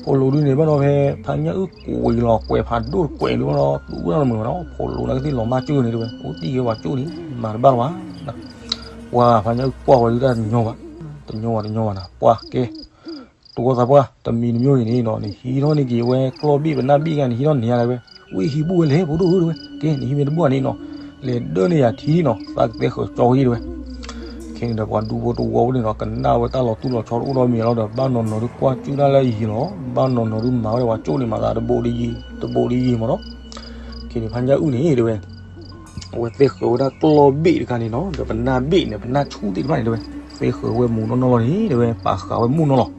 ဖိးလိၤဒုန့ၣ် ဘၣ်ဒီးဖဲ ဖါညၣ်အုၣ်ကွံာ်လီၤကွဲးဖးဒိၣ်ကွဲးဒုဘၣ်ဒီး တူၢ်ဝဲဒၣ်တမုာ်ဘၣ်နီၤ, ဖိးလိၤန့ၣ်ကသ့ၣ်လီၤမၢ်ကၠိၣ်န့ၣ်တဲဝဲ, အိၣ်တံၢ်ဝဲပှၤကၠိၣ်န့ၣ် မၤတဘၣ်လီၤဘၣ်. ပှၤဖါညၣ်အုၣ်ကွၢ်ဝဲဒုတၢ်ညီဘၣ်, တညီဘၣ်တညီဘၣ်နၤ, ပှၤကဲ တဝီသးပှၢ် တမံၤတမံၤအံၤန့ၣ်နီၤ နဟံးထီၣ်န့ၢ်က့ၤဝဲကျီၢ်ဘ့ၣ်ပနၢ်ဘ့ၣ်ဂၤ နဟံးထီၣ်န့ၢ်ယၤလၢဝဲ, ဝံဟံးဘူၣ်ဝဲလဲၣ် ဖိဒိၣ်ဧၢတဲဝဲ, ကဲ နဟံးမ့ၢ်တဘူၣ်န့ၣ်နီၤ လဲၤဒၢန့ၢ်ယၤထံနီၤ သးကသဲဃၢၤကၠီဝဲတဲဝဲ. ခဲန့ၣ်ဒီးပှၤဒူဖိတဝီဖိန့ၣ်နီၤ ကနၣ်ဝဲတၢ်လီၤတူၢ်လီၤဆီတအိၣ်ဒီးမံၤလီၤဒီး ဘၣ်နီၢ်နီၢ်ဒုးကွၢ်ကၠူၣ်တၢ်လၢအယံၤလီၤ, ဘၣ်နီၢ်နီၢ်ဒုးမၤဝဲဒၣ်ပှၤကၠိၣ်န့ၣ် မၤသးတဘိးတယံၤ တဘိးတယံၤမ့ၢ်နီၤ. ခဲန့ၣ်ဖါညၣ်အုၣ်န့ၣ်တဲဝဲ အဝဲသဲဃၢၤဝဲဒၣ်ကျီၢ်ဘ့ၣ်တခါန့ၣ်နီၤ ဒီးပနၢ်ဘ့ၣ်န့ၣ် ပနၢ်ဆူၣ်သ့ၣ်တဖၣ်န့ၣ်တဲဝဲ, သဲဃၢၤဝဲမူနီၢ်နီၢ်လီၤန့ၣ်တဲဝဲ ပာ်ဃာ်ဝဲမူနီၢ်လီၤ,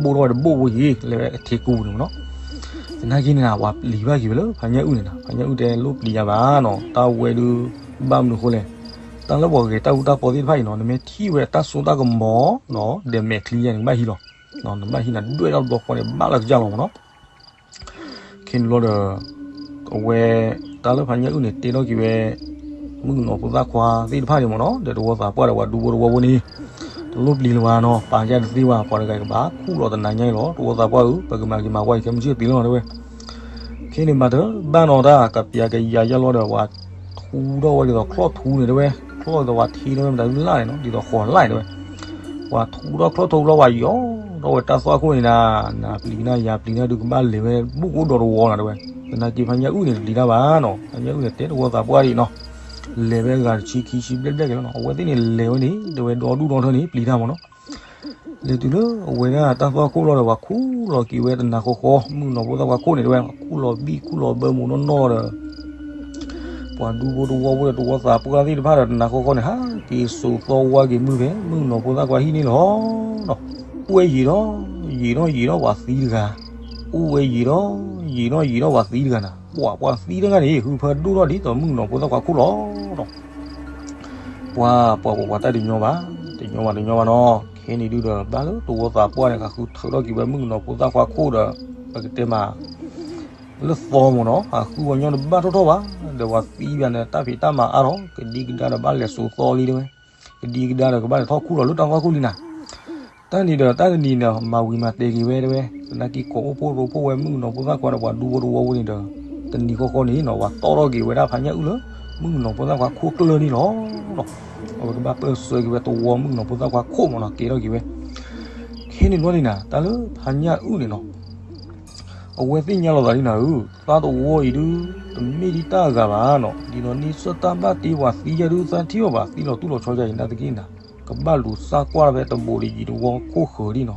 ဘိၣ်ထီၣ်ဝဲတဘိၣ်ဘိယံၤ လဲၤဝဲအထံကူပူၤန့ၣ်မ့ၢ်နီၤ. သနာ်က့န့ၣ် ပှၤပျံၤဘၣ်က့ၤဝဲလၢဖါညၣ်အုၣ်န့ၣ်နီၤ ဖါညၣ်အုၣ်တဲလိၣ်ပျံၤယၤဘၣ်နီၤ တၢ်ဝဲဒုး ဘၣ်မနုၤအဃိလဲၣ်, တၢ်လၢပှၤဂဲၤတၢ်ဃူတၢ်ဖိးသ့ၣ်တဖၣ်အံၤနီၤ နမ့ၢ်ထံၣ်ဝဲတၢ်စိတၢ်ကမီၤနီၤ ဒီးမဲာ်ချံယဲၢ်န့ၣ် နဘၣ်ဟံးလီၤ, နဘၣ်ဟံးနၤဒွဲၣ်ထီၣ်တဘျီဃီန့ၣ် ဘၣ်လၢကစၢ်လီၤမ့ၢ်နီၤ. ခဲန့ၣ်လီၤဒီး အဝဲ တၢ်လၢဖါညၣ်အုၣ်န့ၣ် တဲထီၣ်က့ၤဝဲ မုၣ်ကနီၤဖိသၣ်ခွါသ့ၣ်တဖၣ်န့ၣ်မ့ၢ်နီၤ ဒီးတဝီသးပှၢ်ဒီးပှၤဒူဖိတဝီဖိန့ၣ် လိၣ်ပျံၤလၢၤဘၣ်နီၤ, ပာ်ယၢ်တသ့ဘၣ်, ပှၤတဂၤကဘၣ်ခူၣ်လီၤတနၤညါအံၤလီၤ, တဝီသးပှၢ်ဧၢ, ပကမၤက့ၤမၤဝဲအံၤခဲမုၢ်ဆ့ၣ်တုၤလီၤတဲဝဲ. ခဲန့ၣ်မၤတဘၣ်နီၤတၢ် ကပျးကယၤယၢ်လီၤဒီး ပှၤထူထီၣ်ဝဲဒ်သိးချီၣ်ထူန့ၣ်တဲဝဲ, ချီၣ်ဒ်သိးပှၤထံန့ၣ်ဝဲ မတၤဒုလၢ်န့ၣ်နီၤ, ဒ်သိးဃီၤလၢ်န့ၣ်တဲဝဲ. ပှၤထူထီၣ်ချီၣ်ထူလီၤ ပှၤယီၤထီၣ်ဝဲတၢ်သွၣ်ခိၣ်န့ၣ်နၤ, နပျံၤကနၣ်ယၤပျံၤကနၣ်ဒုးကဘၣ်လဲၤဝဲဘူၣ်ကိၣ်ဒီးတဝီနၤတဲဝဲ. သနာ်က့ဖါညၣ်အုၣ်န့ၣ်တပျံၤတၢ်ဘၣ်နီၤ, ဖါညၣ်အုၣ်န့ၣ်တဲတဝီသးပှၢ်ဒံးနီၤ, လဲၤဝဲဂၤတဆံခံဆံဘျဲၣ်ဘျဲၣ်က့ၤလီၤနီၤ, အဝဲသ့ၣ်န့ၣ်လဲၤဝဲန့ၣ် တဲဝဲဒီဒူၣ်ဒီထၢန့ၣ် ပျံၤတၢ်မၢ်နီၤ. လဲၤတုၤလၢအဝဲဒၣ်တၢ်သွၣ်ခိၣ်လီၤဒီး ပှၤခူၣ်လီၤက့ၤဝဲတနၤဃီဃီ, မုၣ်ကနီၤဖိသၣ်ခွါခိၣ်န့ၣ်တဲဝဲ ခူၣ်လီၤဘံၣ်ခူၣ်လီၤဘၢမူးနီၢ်နီၢ်ဒီး ပှၤဒူဖိတဝီဖိဒီးတဝီသးပှၢ်သ့ၣ်တဖၣ်ဒီး တနၤဃီဃီန့ၣ် ဟးက့ၤစိာ်သီဝါက့ၤမုၢ်ဖဲ မုၣ်ကနီၤဖိသၣ်ခွါဟံၣ်န့ၣ်လီၤ. အိၣ်ဝဲယံာ်ဒီး ယံာ်ဒီးယံာ်ဒီးပှၤသံတဂၤ, အိၣ်ဝဲယံာ်ဒီး ယံာ်ဒီးယံာ်ဒီးပှၤသံတဂၤနၤ, ပှၤပှၤသံတဂၤန့ၣ် ဟုဖၢဒိၣ်ထီၣ်ဒ်သိးမုၣ်ကနီၤဖိသၣ်ခွါခိၣ်လီၤ. ပှၤပှၤပှၤပှၤတၢ်တညီဘၣ်, တညီဘၣ်တညီဘၣ်နီၤ. ခဲန့ၣ်ဒုးဒီး ဘၣ်လၢတဝီသးပှၢ်န့ၣ် ဃုထၢထီၣ်က့ၤဝဲမုၣ်ကနီၤဖိသၣ်ခွါခိၣ်ဒီး ပကတဲမး လၢသီမၢ်နီၤ, ဃုဝဲညီတဘၣ်ထီၣ်ထီၣ်ဘၣ်, ဒီးပှၤသံဘၣ်န့ၣ် တၢ်ဖံးတၢ်မၤအါထီၣ်, ကဒံကဒါဒီးဘၣ်လဲၤစိာ်သီလံတဲဝဲ, ကဒံကဒါဒီးကဘၣ်လဲၤထီၣ်ခူၣ်လီၤလၢတၢ်သွၣ်ခိၣ်လံနၤ. တၢ်န့ၣ်ဒီးတၢ်တနံၤန့ၣ် မၤဝံၤမၤတဲာ်က့ၤဝဲတဲဝဲ, သနာ်က့ကိးအိၣ်ဖှိၣ်ရိဖှိၣ်ဝဲမုၣ်ကနီၤဖိသၣ်ခွါဒီးပှၤဒူဖိတဝီဖိန့ၣ်ဒီး တနံၤဃီဃီန့ၣ်နီၤ ပှၤတီၣ်ထီၣ်က့ၤဝဲဒၣ်ဖါညၣ်အုၣ်လၢ မုၣ်ကနီၤဖိသၣ်ခွါခိၣ်ကျၢၢ်န့ၣ်လီၤ. အဝဲကဘၣ်ပၢၢ်ဆၢက့ၤဝဲတဝီမုၣ်ကနီၤဖိသၣ်ခွါခိၣ်မၢ်နီၤ ကဲထီၣ်က့ၤဝဲ. ခဲန့ၣ်ဘျီန့ၣ်နၤ တၢ်လၢဖါညၣ်အုၣ်န့ၣ်နီၤ အဝဲသ့ၣ်ညါလီၤသးဒ်နၤဧၢ, သးတဝီအံၤဒုး တမ့ၢ်ဒ်တၢ်အဂၤဘၣ်နီၤ, ဒ်သိးန့ဆၢၣ်တၢ်ဘၣ်တ့ပှၤသံယၤဒုး သးထံၣ်အီၤဘၣ်, သံလီၤတူၢ်လီၤဆီယၤအံၤနာ်သက့နၤ, ကဘၣ်လူၤသၣ်ကွၢ်ဖဲတဘိးတယံၤတဝီခိၣ်ဃၢၤဒ်နီၤ,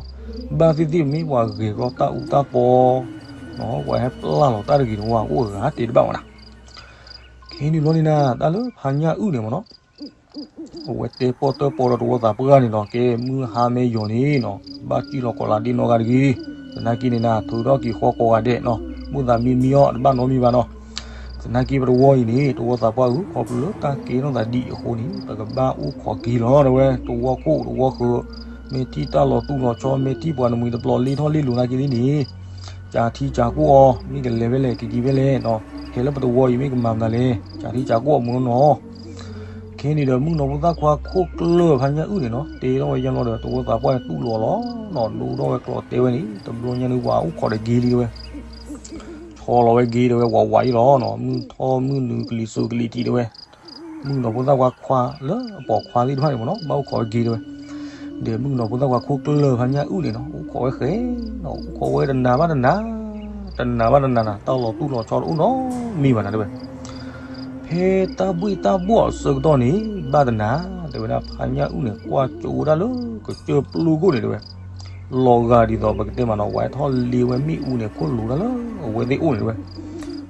ဘၣ်သ့ၣ်သ့ၣ်မ့ၢ်ပှၤဂဲၤကျီတၢ်အူတၢ်ပီ ပှၤဟဲပျၢ်လီၤတၢ်တဂ့ၤတဝါအိၣ်အဂၤတဲတဘၣ်ဝဲနၤ. ခဲန့ၣ်ဘျီန့ၣ်နၤ တၢ်လၢဖါညၣ်အုၣ်န့ၣ်မၢ်နီၤ အဝဲတဲပီၣ်တၢၣ်ပီၣ်ဒီးတဝီသးပှၢ်န့ၣ်နီၤ, ကဲမုၢ်ဟါမ့ၢ်ယီၤန့ၣ်နီၤ ဘၣ်စံၣ်လီၤကိးလးဒ့နီၢ်ဂၤတဂ့ၤ, သနာ်က့န့ၣ်နၤ ထုးထီၣ်က့ၤဃီကိးဂၤဒဲးနီၤ, မိၣ်သးမံမံအီၤ တဘၣ်နီတမံၤဘၣ်နီၤ. သနာ်က့ပတဝီအံၤန့ၣ် တဝီသးပှၢ်ဧၢ, ခီဖျိလၢတၢ်ကဲထီၣ်သးဒ်အံၤအဃိန့ၣ် ပကဘၣ်အိၣ်ခိးက့ၤလီၤတဲဝဲ, တဝီခိၣ်တဝီဃၢၤ, မ့ၢ်ထံၣ်တၢ်လီၤတူၢ်လီၤဆီ မ့ၢ်ထံၣ်ပှၤနမှံၤတပျီၤလ့ထီၣ်လ့လိၤနာ်က့လံန့ၣ် ကးထံကးကီၢ်အီၤ မ့ၢ်ကလဲၤဖဲလဲၣ် ကက့ၤဖဲလဲၣ်နီၤ, ဟဲလၢပတဝီအံၤမ့ၢ်ကမၤမနုၤလဲၣ် ကးထံကးကီၢ်အီၤမူနီၢ်နီၢ်. ခဲန့ၣ်ဒီးမုၣ်ကနီၤဖိသၣ်ခွါခိၣ်ကျၢၢ်ဖါညၣ်အုၣ်န့ၣ်နီၤ တဲထီၣ်ဝဲယါလီၤဒီး တဝီသးပှၢ်န့ၣ်တူၢ်လိာ်အီၤလီၤနီၤ, ဒိၣ်ထီၣ်ဝဲကျိးတဲဝဲန့ၣ် တဘျီညါန့ၣ် ပှၤအိၣ်ခိးဒီးက့ၤလံတဲဝဲ, ဆီလီၤဝဲက့ၤတဲဝဲ ဝးဝးအံၤလီၤနီၤ, မုၢ်ထီၣ်မုၢ်နုာ်ကလံၤစိးကလံၤထံးတဲဝဲ မုၣ်ကနီၤဖိသၣ်ခွါခွါလၢအပိာ်ခွါသ့ၣ်တဖၣ်န့ၣ်မၢ်နီၤ ဘၣ်အိၣ်ခိးဝဲက့ၤတဲဝဲ. ဒီးမုၣ်ကနီၤဖိသၣ်ခွါခိၣ်ကျၢၢ်ဖါညၣ်အုၣ်န့ၣ်နီၤ အိၣ်ခိးဝဲဃဲနီၤ အိၣ်ခိးဝဲတနၤဘၣ်တနၤ, တနၤဘၣ်တနၤနၤ တၢ်လီၤတူၢ်လီၤဆီတအိၣ်နီတမံၤဘၣ်နၤတဲဝဲ. ဖဲတၢ်ဘှ့ၣ်တၢ်ဘှီၣ်အဆၢကတီၢ်န့ၣ် ဘၣ်တနၤ တဲဝဲဒၣ်ဖါညၣ်အုၣ်န့ၣ် ကွၢ်ကၠိဝဲဒၣ်လၢကစၢၢ်ပျိခိၣ်န့ၣ်တဲဝဲ, လီၤဂာ်ဒ်သိးပကတဲမးနီၤ ဝဲထီၣ်လ့ဝဲမ့ၣ်အူန့ၣ် ခိၣ်လိၤတၢ်လၢအဝဲသ့ၣ်အိၣ်န့ၣ်တဲဝဲ,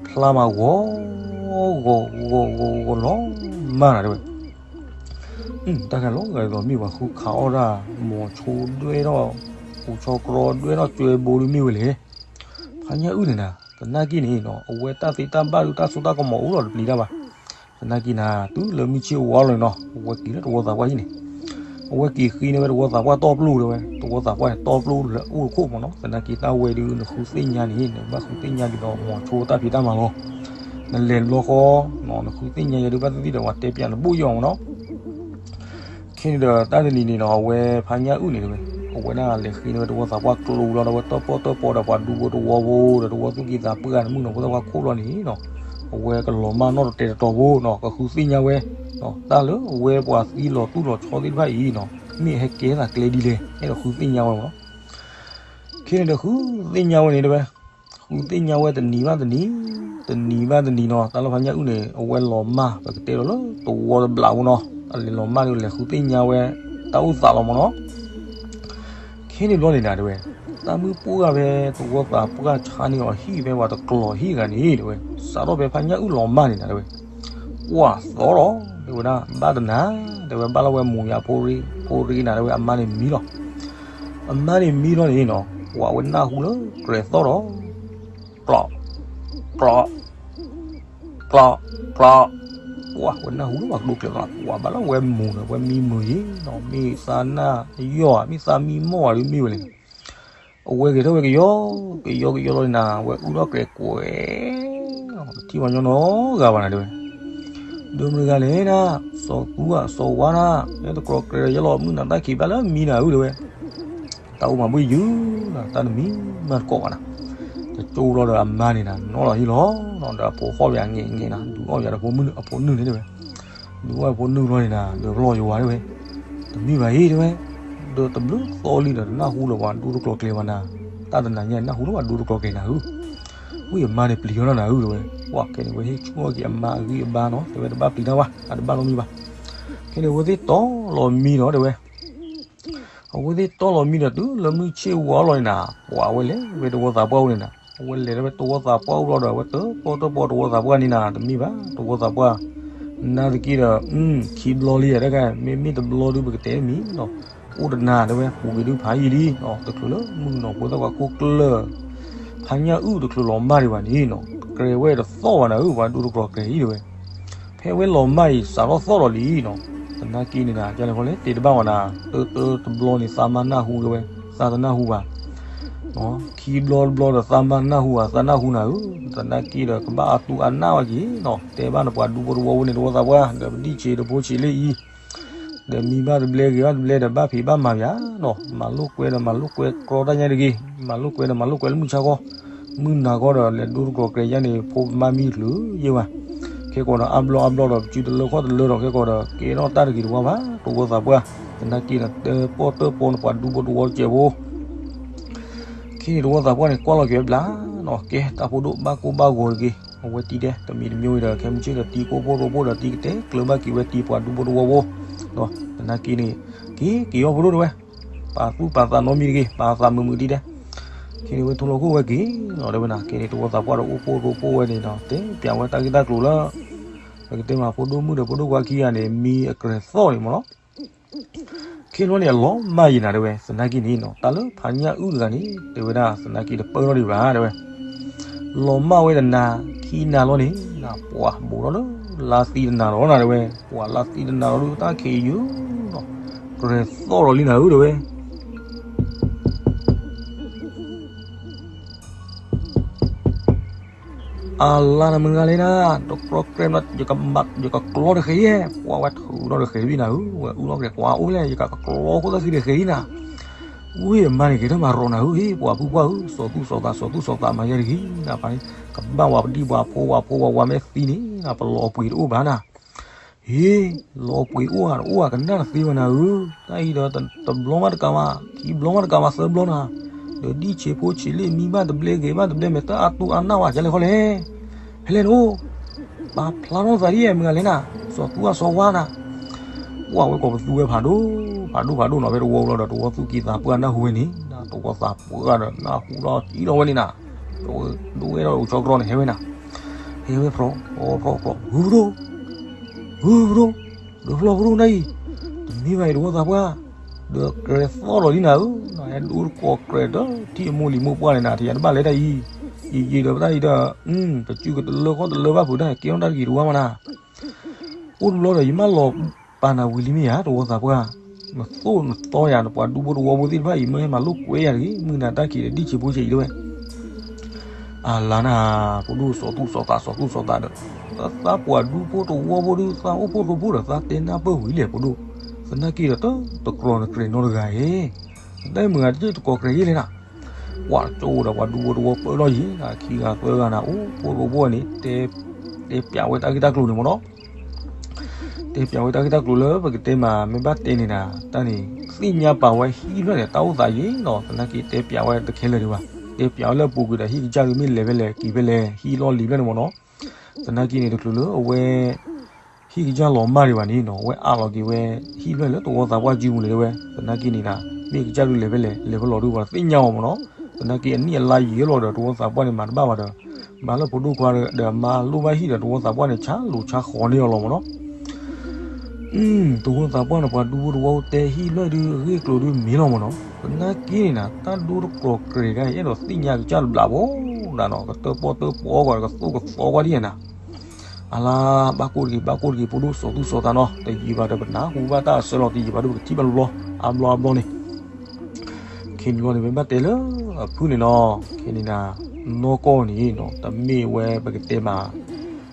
ဖျါမးဂီၤ ဂီၤဂီၤဂီၤဂီၤလီၤမၢ်နၤတဲဝဲ. တၢ်ခါလီၤဂာ်ဒ်သိးမ့ၢ်ပှၤဃုခးအီၣ်တၢ် မိၤဆိဒွဲၣ်ထီၣ် ပူၤဆီကြီဒွဲၣ်ထီၣ်ကၠွဲဘိဒုမ့ၢ်ဝဲလဲၣ်. ဖါညၣ်အုၣ်န့ၣ်နၤ သနာ်က့န့ၣ်နီၤ အဝဲတၢ်သ့တၢ်ဘၣ်ဒုးတၢ်စိတၢ်ကမီၤအိၣ်လီၤတပျံၤတၢ်ဘၣ်. သနာ်က့နၤ တုၤလၢမုၢ်ဆ့ၣ်ဝါလီၤန့ၣ်နီၤ အဝဲက့ၤလၢတဝီသးပှၢ်ဟံၣ်န့ၣ် အဝဲက့ၤဃ့န့ၢ်ဝဲတဝီသးပှၢ်တီပျိတဲဝဲ တဝီသးပှၢ်န့ၣ်တီပျိလၢအိၣ်တခိၣ်မၢ်နီၤ. သနာ်က့တၢ်ဝဲဒုးနဃုသ့ၣ်ညါန့ၣ် နဘၣ်ဃုသ့ၣ်ညါဒ်သိးမိၤဆိတၢ်ဖံးတၢ်မၤလီၤ. နလဲၤတဘျီဃီ နဃုသ့ၣ်ညါယဲဒုးဘၣ်သ့ၣ်သ့ၣ်ဒီးပှၤတဲပျးနဘိၣ်ယီၤမၢ်နီၤ. ခဲန့ၣ်ဒီးတၢ်တနံၤန့ၣ်နီၤ အဝဲဖါညၣ်အုၣ်န့ၣ်တဲဝဲ အဝဲဒၣ်လဲၤဃ့န့ၢ်ဝဲတဝီသးပှၢ်ကျိလီၤဒီး အဝဲတီပီၣ်တီပီၣ်ဒီးပှၤဒူဖိတဝီဖိဒီးတဝီသူၣ်ကံၢ်သးပှၢ်န့ၣ် မုၣ်ကနီၤဖိသၣ်ခွါခိၣ်လီၤန့ၣ်နီၤ အဝဲကလီၤမၢ်နီၣ်တတဲတတီၤဖိနီၤ ကဃုသ့ၣ်ညါဝဲ တၢ်လၢအဝဲပှၤသံလီၤတူၢ်လီၤဆီသ့ၣ်တဖၣ်အံၤနီၤ မ့ၢ်အဟဲကဲသးကျဲဒ်လဲၣ် အဲၣ်ဒိးဃုသ့ၣ်ညါဝဲမၢ်နီၤ. ခဲန့ၣ်ဒီးဃုသ့ၣ်ညါဝဲန့ၣ်တဲဝဲ ဃုသ့ၣ်ညါဝဲတနံၤဘၣ်တနံၤ တနံၤဘၣ်တနံၤနီၤ တၢ်လၢဖါညၣ်အုၣ်န့ၣ် အဝဲလီၤမၢ် ပကတဲဒီးလၢတဝီတဘျးဖိနီၤ အလဲၤလီၤမၢ်ဒီးလဲၤဃုသ့ၣ်ညါဝဲ တၢ်အိၣ်သးလီၤမၢ်နီၤ. ခဲန့ၣ်ဘျီန့ၣ်နၤတဲဝဲ တၢ်မုၢ်ပှၢ်ဖဲတဝီသးပှၢ်ဆါန့ၢ်အီၤဟံၣ်ဖဲပှၤတကျိၤဟံၣ်ဂၤန့ၣ်တဲဝဲ စးထီၣ်ဖဲဖါညၣ်အုၣ်လီၤမၢ်န့ၣ်နၤတဲဝဲ ကွၢ်သီဒီး တဲဝဲဒၣ် ဘၣ်တနၤ တဲဝဲ ဘၣ်လီၤဝဲမူၤယၤဖိရ့ ဖိရ့နၤတဲဝဲ အမါန့ၣ်မံလီၤ. အမါန့ၣ်မံလီၤန့ၣ်နီၤ ကွၢ်ဝဲနၢ်ဟူလၢကြဲၤသီၣ်ဒီး ကျီး ကျီး ကျီး ကျီး ကွၢ်ဝဲနၢ်ဟူလၢပှၤကျိၤကျဲၤသီၣ် ကွၢ်ဘၣ်လီၤဝဲမူၤန့ၣ် ဝဲမံမုာ်ယံၤနီၤ မ့ၢ်သးနၢ်ယီၢ် မ့ၢ်သးမံမီၢ်ဝဲဒုးမ့ၢ်ဝဲလဲၣ်န့ၣ် အဝဲဂဲၤထီၣ်ဝဲကယီ ကယီကယီလီၤန့ၣ်နၤ ဝဲအူထီၣ်ကြဲၤကွဲး တထံၣ်ပှၤညီနီတဂၤဘၣ်နၤတဲဝဲ ဒိမုၢ်တဂၤလဲၣ်နၤ, စီၤသူဧၢ စီၤဝါနၤ, ယဲတကြၢးကြဲးဒီးယဲလီၤ မုၢ်နၤတၢ်ခံးဘၣ်လၢမံနၤဧၢ တဲဝဲ. တၢ်အိၣ်မၤဘှံးယုၤနၤ, တၢ်တမံၤမးတကိးဘၣ်နၤ, တကၠိဘျီဒီးအမါန့ၣ်နၤ နီၣ်လီၤဟံၣ်လီၤ, ဒီးအဖိဃီၣ်ပယၤငဲးငဲးနၤ, ဒုးအီၣ်ပယၤဒီးဖိမုၣ်အဖိနုၢ်န့ၣ် တဲဝဲ. ဒုးအီၣ်ဖိနုၢ်ဘျီန့ၣ်နၤ ဒီးပလီၢ်ယဝၤ တဲဝဲ. တမံၤဘၣ်အံၤ တဲဝဲ, ဒီးတဘျုးသီလံဒီး တနၢ်ဟူလၢၤပှၤဒူတကျိၤကျဲၤဘၣ်နၤ, တၢ်တနၤညါန့ၣ် နၢ်ဟူလၢၤပှၤဒူတကျိၤကျဲၤနၤဧၢ. ဝံၢ်အမါန့ၣ်ပျံၤထီၣ်နၤဧၢ တဲဝဲ. ပှၤခဲန့ၣ် ဝဲဟ့ၣ်ဆူၣ်အီၣ်က့ၤအမါအဂံၢ်အဘါနီၤ, တဲဝဲတဘၣ်ပျံၤတၢ်ဘၣ်, အတဘၣ်နီတမံၤဘၣ်. ခဲန့ၣ် အဝဲသ့ၣ်တီလီၤမံဒီး တဲဝဲ, အဝဲသ့ၣ်တီလီၤမံဒီး တုၤလၢမုၢ်ဆ့ၣ်ဝါလီၤန့ၣ်နၤ, ပှၤဝဲလဲၤဝဲတဝီသးပှၢ်အိၣ်န့ၣ်နၤ, အဝဲလဲၤလၢဝဲတဝီသးပှၢ်အိၣ်ဘျီဒီး အဝဲတပီၢ်တပီၢ်တဝီသးပှၢ်န့ၣ်နၤ, တမံၤဘၣ် တဝီသးပှၢ်, နာ်သက့ဒီး ခံဘျီလံဧါ တခါ, မ့မ့ၢ်တဘျီဒုး ပကတဲတမံၤနီၤ, အိၣ်တနၤ တဲဝဲ, ပူၤကွံာ်ဒုးဖးယံာ်လံ, တချုးလၢမုၣ်ကနီၤဖိသၣ်ခွါခိၣ်ကျၢၢ် ဖါညၣ်အုၣ်တချုးလီၤမၢ်ဒံးဘၣ်န့ၣ်နီၤ, ကြဲးဝဲတသီၣ်ဘၣ်နၤဧၢ ပှၤဒူတကျိၤကြဲးအံၤ တဲဝဲ. ဖဲဝဲလီၤမၢ်အံၤ စးထီၣ်သီၣ်ဒီးလံနီၤ, သနာ်က့န့ၣ်နၤ ကလဲၤခီလဲၣ် တဲတဘၣ်ဝဲနၤ, တၢတၢတဘျီန့ၣ် သးမါနၢ်ဟူ တဲဝဲ, သးတနၢ်ဟူဘၣ် ခံဘျီတဘျီဒီးသးမါနၢ်ဟူဧါ, သးနၢ်ဟူနၤဧၢ, သနာ်က့ဒီးကဘၣ်အသူအနၢ်ဝဲက့ၤနီၤ, တဲဘၣ်နပှၤဒူဖိတဝီဖိန့ၣ် တဝီသးပှၢ် ဒီးပဒံၣ်ဆံးတဖိဆံးလၢအံၤ, ဒီးမံဘၣ်တဘျဲဂ့ၤဘၣ်တဘျဲဒီး ဘၣ်ဖံးဘၣ်မၤပၠးနီၤ, မၤလိာ်ကွဲဒီးမၤလိာ်ကွဲကြီတၢ်ညါတဂ့ၤ, မၤလိာ်ကွဲဒီးမၤလိာ်ကွဲလၢမုၢ်ဆါခီ, မုၢ်နၤခီဒီး လဲၤဒိတကျိၤကြဲးယါန့ၣ် ဖိကမါမံချုးယ့ၢ်ဝဲ, ခဲကီးဒီးအါဘျီအါဘျီဒီး ပစုတလၢခီၣ်တလၢဒီး ခဲကီးဒီး ကဲထီၣ်တၢ်တဂ့ၤတဝါဘၣ် တဝီသးပှၢ်, သနာ်က့ဒီး တၢပီၣ်တၢပီနပှၤဒူဖိတဝီတစဲးဖိ ခဲန့ၣ်တဝီသးပှၢ်န့ၣ် ကွၢ်လီၤက့ၤဝဲဘျါနီၤ, ကဲတၢ်ဖိဒိၣ်ဘၣ်ကိၢ်ဘၣ်ဂီၤတဂ့ၤ, အဝဲတံၤဒဲး တမံၤတမံၤဒီး ခဲမုၢ်ဆ့ၣ်ဒီးတံၤကိၢ်ဖိရိဖိဒီးတံၤကတဲကျၢၤဘၣ်က့ၤဝဲတံၤပှၤဒူဖိတဝီဖိ, သနာ်က့န့ၣ် က့ၤက့ၤအီၣ်ဖိဒိၣ်တဲဝဲ, ပာ်သူၣ်ပာ်သးနီတမံၤတဂ့ၤ, ပာ်သးမုာ်မုာ်တံၤဒဲး, ခဲန့ၣ်ဝဲထိၣ်လီၤခိၣ်ဝဲက့ၤလီၤတဲဝဲနၤ, ခဲန့ၣ်တဝီသးပှၢ်ဒီးအိၣ်ဖိရိဖိဝဲန့ၣ်ဒီး တဲပၠးဝဲတၢ်ဂ့ၢ်တၢ်ကျိၤလၢ ပကတဲမး ဖိဒိၣ်မုၣ်ဒီးဖိဒိၣ်ခွါခံဂၤန့ၣ် မံအကြဲးသီၣ်န့ၣ်မ့ၢ်နီၤ ခဲလီၤန့ၣ် အလီၤမၢ်ယံၤနၤတဲဝဲ, သနာ်က့န့ၣ်နီၤ တၢ်လၢဖးညၣ်အုၣ်တဂၤန့ၣ် တဲဝဲဒၣ် သနာ်က့တပၢၢ်ထီၣ်ဒံးဘၣ် တဲဝဲ, လီၤမၢ်ဝဲတနၤ ခံနၤလီၤန့ၣ် ပှၤဘူးထီၣ်လၢ လါသံတနၤလီၤနၤတဲဝဲ, ပှၤလါသံတနၤလီၤဒုး တၢ်ခံးယုာ်နီၤ ကြဲးသီၣ်လီၤလံနၤဧၢ တဲဝဲ အလါနၤမုၢ်ဂၤလဲၣ်နၤ, တကြီကြဲး ယကကျီတဃဲၤယဲ, ပှၤဝဲထုးထီၣ်တဃဲၤဘံၣ်နၤဧၢ, ဝဲအုၣ်ထီၣ်က့ၤကွၢ်အိၣ်လဲၣ်, ယကကျီခိၣ်သၣ်ခံတဃဲၤအံၤနၤ, ဝံၢ်အမါန့ၣ် က့ၤထီၣ်မၤရီၤနၤဧၢ, ဟ့ၣ်ပှၤပုၢ်ပှၢ်ဧၢ, စီၤသူၣ်စီၤသးစီၤသူၣ်စီၤသးမၤယဲတဂ့ၤနၤ, ကဘၣ်ဝဲပဒံၣ်ပှၤဖိပှၤဖိပှၤဝၤမ့ၢ်သံန့ၣ် ပလီၤပှ့ၤတအိၣ်ဘၣ်နၤ ဟ့ၣ်, လီၤပှ့ၤအိၣ်ဧါတအိၣ်ဧါ ကနၣ်တသ့ဘၣ်နၤဧၢ, တၢ်အံၤဒီး တဘျီမးတကးဘၣ်, ခံဘျီမးတကးဘၣ် သၢဘျီနၤ, ဒီးဒံၣ်ဆံးဖိဆံးလံ မံဘၣ်တဘျဲဂ့ၤဘၣ်တဘျဲ မ့ၢ်တၢ်အါတူၢ်အါနၢ်ဝဲ ကလဲၤခီလဲၣ်, ဖဲလဲၣ်နအိၣ်, ပာ်ဖျါထီၣ်သးဒ်ယဲ မုၢ်ဂၤလဲၣ်နၤ, စီၤသူအစီၤဝါနၤ, ကွၢ်ဝဲကိးပသူဝဲဖးဒိၣ်, ဖးဒိၣ်ဖးဒိၣ်နီၤ ဖဲတဝီဘျီဒီး တဝီသူၣ်ကံၢ်သးပှၢ်နၢ်ဟူဝဲန့ၣ်, တဝီသးပှၢ်ဒီးနၢ်ဟူလီၤတံၢ်လီၤဝဲန့ၣ်နၤ, ဒိဝဲဒီးအိၣ်ဆီကြီန့ၣ် ဟဲဝဲနၤ, ဟဲဝဲဖျိး, ဖျိးဖျိး ဂုၢ်ပဒိၣ် ဂုၢ်ပဒိၣ်, ဒီးဖျီၣ်ပဒိၣ်နၤအံၤ, တမ့ၢ်ဘၣ်အံၤတဝီသးပှၢ်, ဒီးကြဲးသီၣ်လီၤလံနၤဧၢ, ဟဲဒိတကိးကြဲးဒီး ထံၣ်အမိၢ်လံၤမိၢ်ပှၢ်န့ၣ်နၤ ထံၣ်ယၤတဘၣ်လဲၤတၢ်အံၤ, ယံာ်ယံာ်ဒီးပတၢ်အံၤဒီး, ပစုကတလၢဃီတလၢဘၣ်ဖုးတၢ် ကဲထီၣ်တၢ်တဂ့ၤတဝါမးနၤ, အိၣ်တဘျီဒီး ယမၢလီၤပာ်နၤဝံၤလံမ့ၢ်ဧါ တဝီသးပှၢ်, နသိၣ်နသီယၤ နပှၤဒူဖိတဝီဖိသ့ၣ်တဖၣ်အံၤ မ့ၢ်ဟဲမၤလိာ်ကွဲယၤတဂ့ၤ မုၢ်နၤတၢ်ခံးဒီးဒံၣ်ဆံးဖိဆံးအံၤတဲဝဲ အလါနၤ, ဖိဒိၣ်စီၤသူၣ်စီၤသး စီၤသူၣ်စီၤသးဒီး, သးပှၤဒူဖိတဝီဖိဒုး သးအိၣ်ဖှိၣ်ရိဖှိၣ်ဒီး သးတဲနၢ်ပၢၢ်ဝံၤလဲၣ် ဖိဒိၣ်, သနာ်က့ဒီး တတကြၢးနကြဲးနီတဂၤဧၢ, တၢ်မုၢ်ဂၤတက့ၢ်တကိးကြဲးယဲလဲၣ်နၤ, ကွၢ်ကၠိဒီးပှၤဒူဖိတဝီဖိပၢၢ်လီၤယံၤ, ခံဂၤသၢဂၤနၤ အိၣ်ဖှိၣ်ရိဖှိၣ်န့ၣ် တဲပၠးဝဲတၢ်ဂ့ၢ်တၢ်ကျိၤန့ၣ်မ့ၢ်နီၤ တဲပၠးဝဲတၢ်ဂ့ၢ်တၢ်ကျိၤလၢပကတဲမး မ့ၢ်ဘၣ်တဲန့ၣ်နၤ တၢ်န့ၣ် သ့ၣ်ညါပာ်ဝဲဟံၣ်ဖျၢၣ်န့ၣ် တၢ်အိၣ်သးယံၤနီၤ, သနာ်က့တဲပၠးဝဲတခဲလၢာ်ဒံးဘၣ်, တဲပၠးဝဲလၢအပူၤကွံာ်ဒီးဟံၣ်ကစၢ်ဒုးမ့ၢ်လဲၤဖဲလဲၣ်က့ၤဖဲလဲၣ် ဟံၣ်လီၢ်လံၤဖျၢၣ်န့ၣ်မ့ၢ်နီၤ, သနာ်က့န့ၣ် တချုးလၢအဝဲ ဟံၣ်ကစၢ်လီၤမၢ်ဒံးဘၣ်န့ၣ်နီၤ အဝဲအးလီၤက့ၤဝဲ ဟံၣ်ဖျၢၣ်လၢတဝီသးပှၢ်စုပူၤလဲၣ်တဲဝဲ, သနာ်က့န့ၣ်နၤ မ့ၢ်ကစၢ်ဒုးလဲၤဖဲလဲၣ် လဲၤဖဲလဲၣ်ဒုးပှၤသ့ၣ်ညါအီၤမ့ၢ်နီၤ, သနာ်က့အနံၣ်အလါယံာ်လီၤဒီး တဝီသးပှၢ်န့ၣ် မၤတဘၣ်ဘၣ်ဒီး မၤလၢဖိဒိၣ်ခွါဒီးအမါလိၣ်ဘၣ်ဟံၣ်ဒီး တဝီသးပှၢ်န့ၣ်ဆါလိၤဆါဃီၤန့ၢ်အီၤလီၤမ့ၢ်နီၤ တဝီသးပှၢ်န့ၣ် ပှၤဒူဖိတဝီတဲဟံၣ်ဖျၢၣ်ဒုး အဂ့ၢ်ကျိၤဒုးမ့ၢ်လီၤမ့ၢ်နီၤ, သနာ်က့န့ၣ်နၤ တၢ်ဒိတကြၢးကြဲးတခါအံၤ အဲၣ်ဒိးသ့ၣ်ညါကစၢ်တဘျးဖိဒၣ်နီၤ ကတၢၣ်ပီၣ်တၢၣ်ပီကွၢ် ကသိၣ်ကသီကွၢ်ဒ်န့ၣ်နၤ အလါ ဘၣ်ကိၢ်တက့ၤ ဘၣ်ကိၢ်တက့ၤ ဖိဒိၣ်စီၤသူၣ်စီၤသးနီၤ တယံာ်ဘၣ်ဒီးပနၢ်ဟူဘၣ်တၢ်အဆၢလီၤ တယံာ်ဘၣ်ဒီးပကထံၣ်ဘၣ်တဘျီ အါဘျီအါဘျီန့ၣ် ခဲန့ၣ်ဘျီန့ၣ် မ့ၢ်ဘၣ်တဲလၢအဖုၣ်န့ၣ်နီၤ ခဲန့ၣ်နၤ နီၢ်ကီၢ်န့ၣ်နီၤ တမ့ၢ်ဝဲပကတဲမး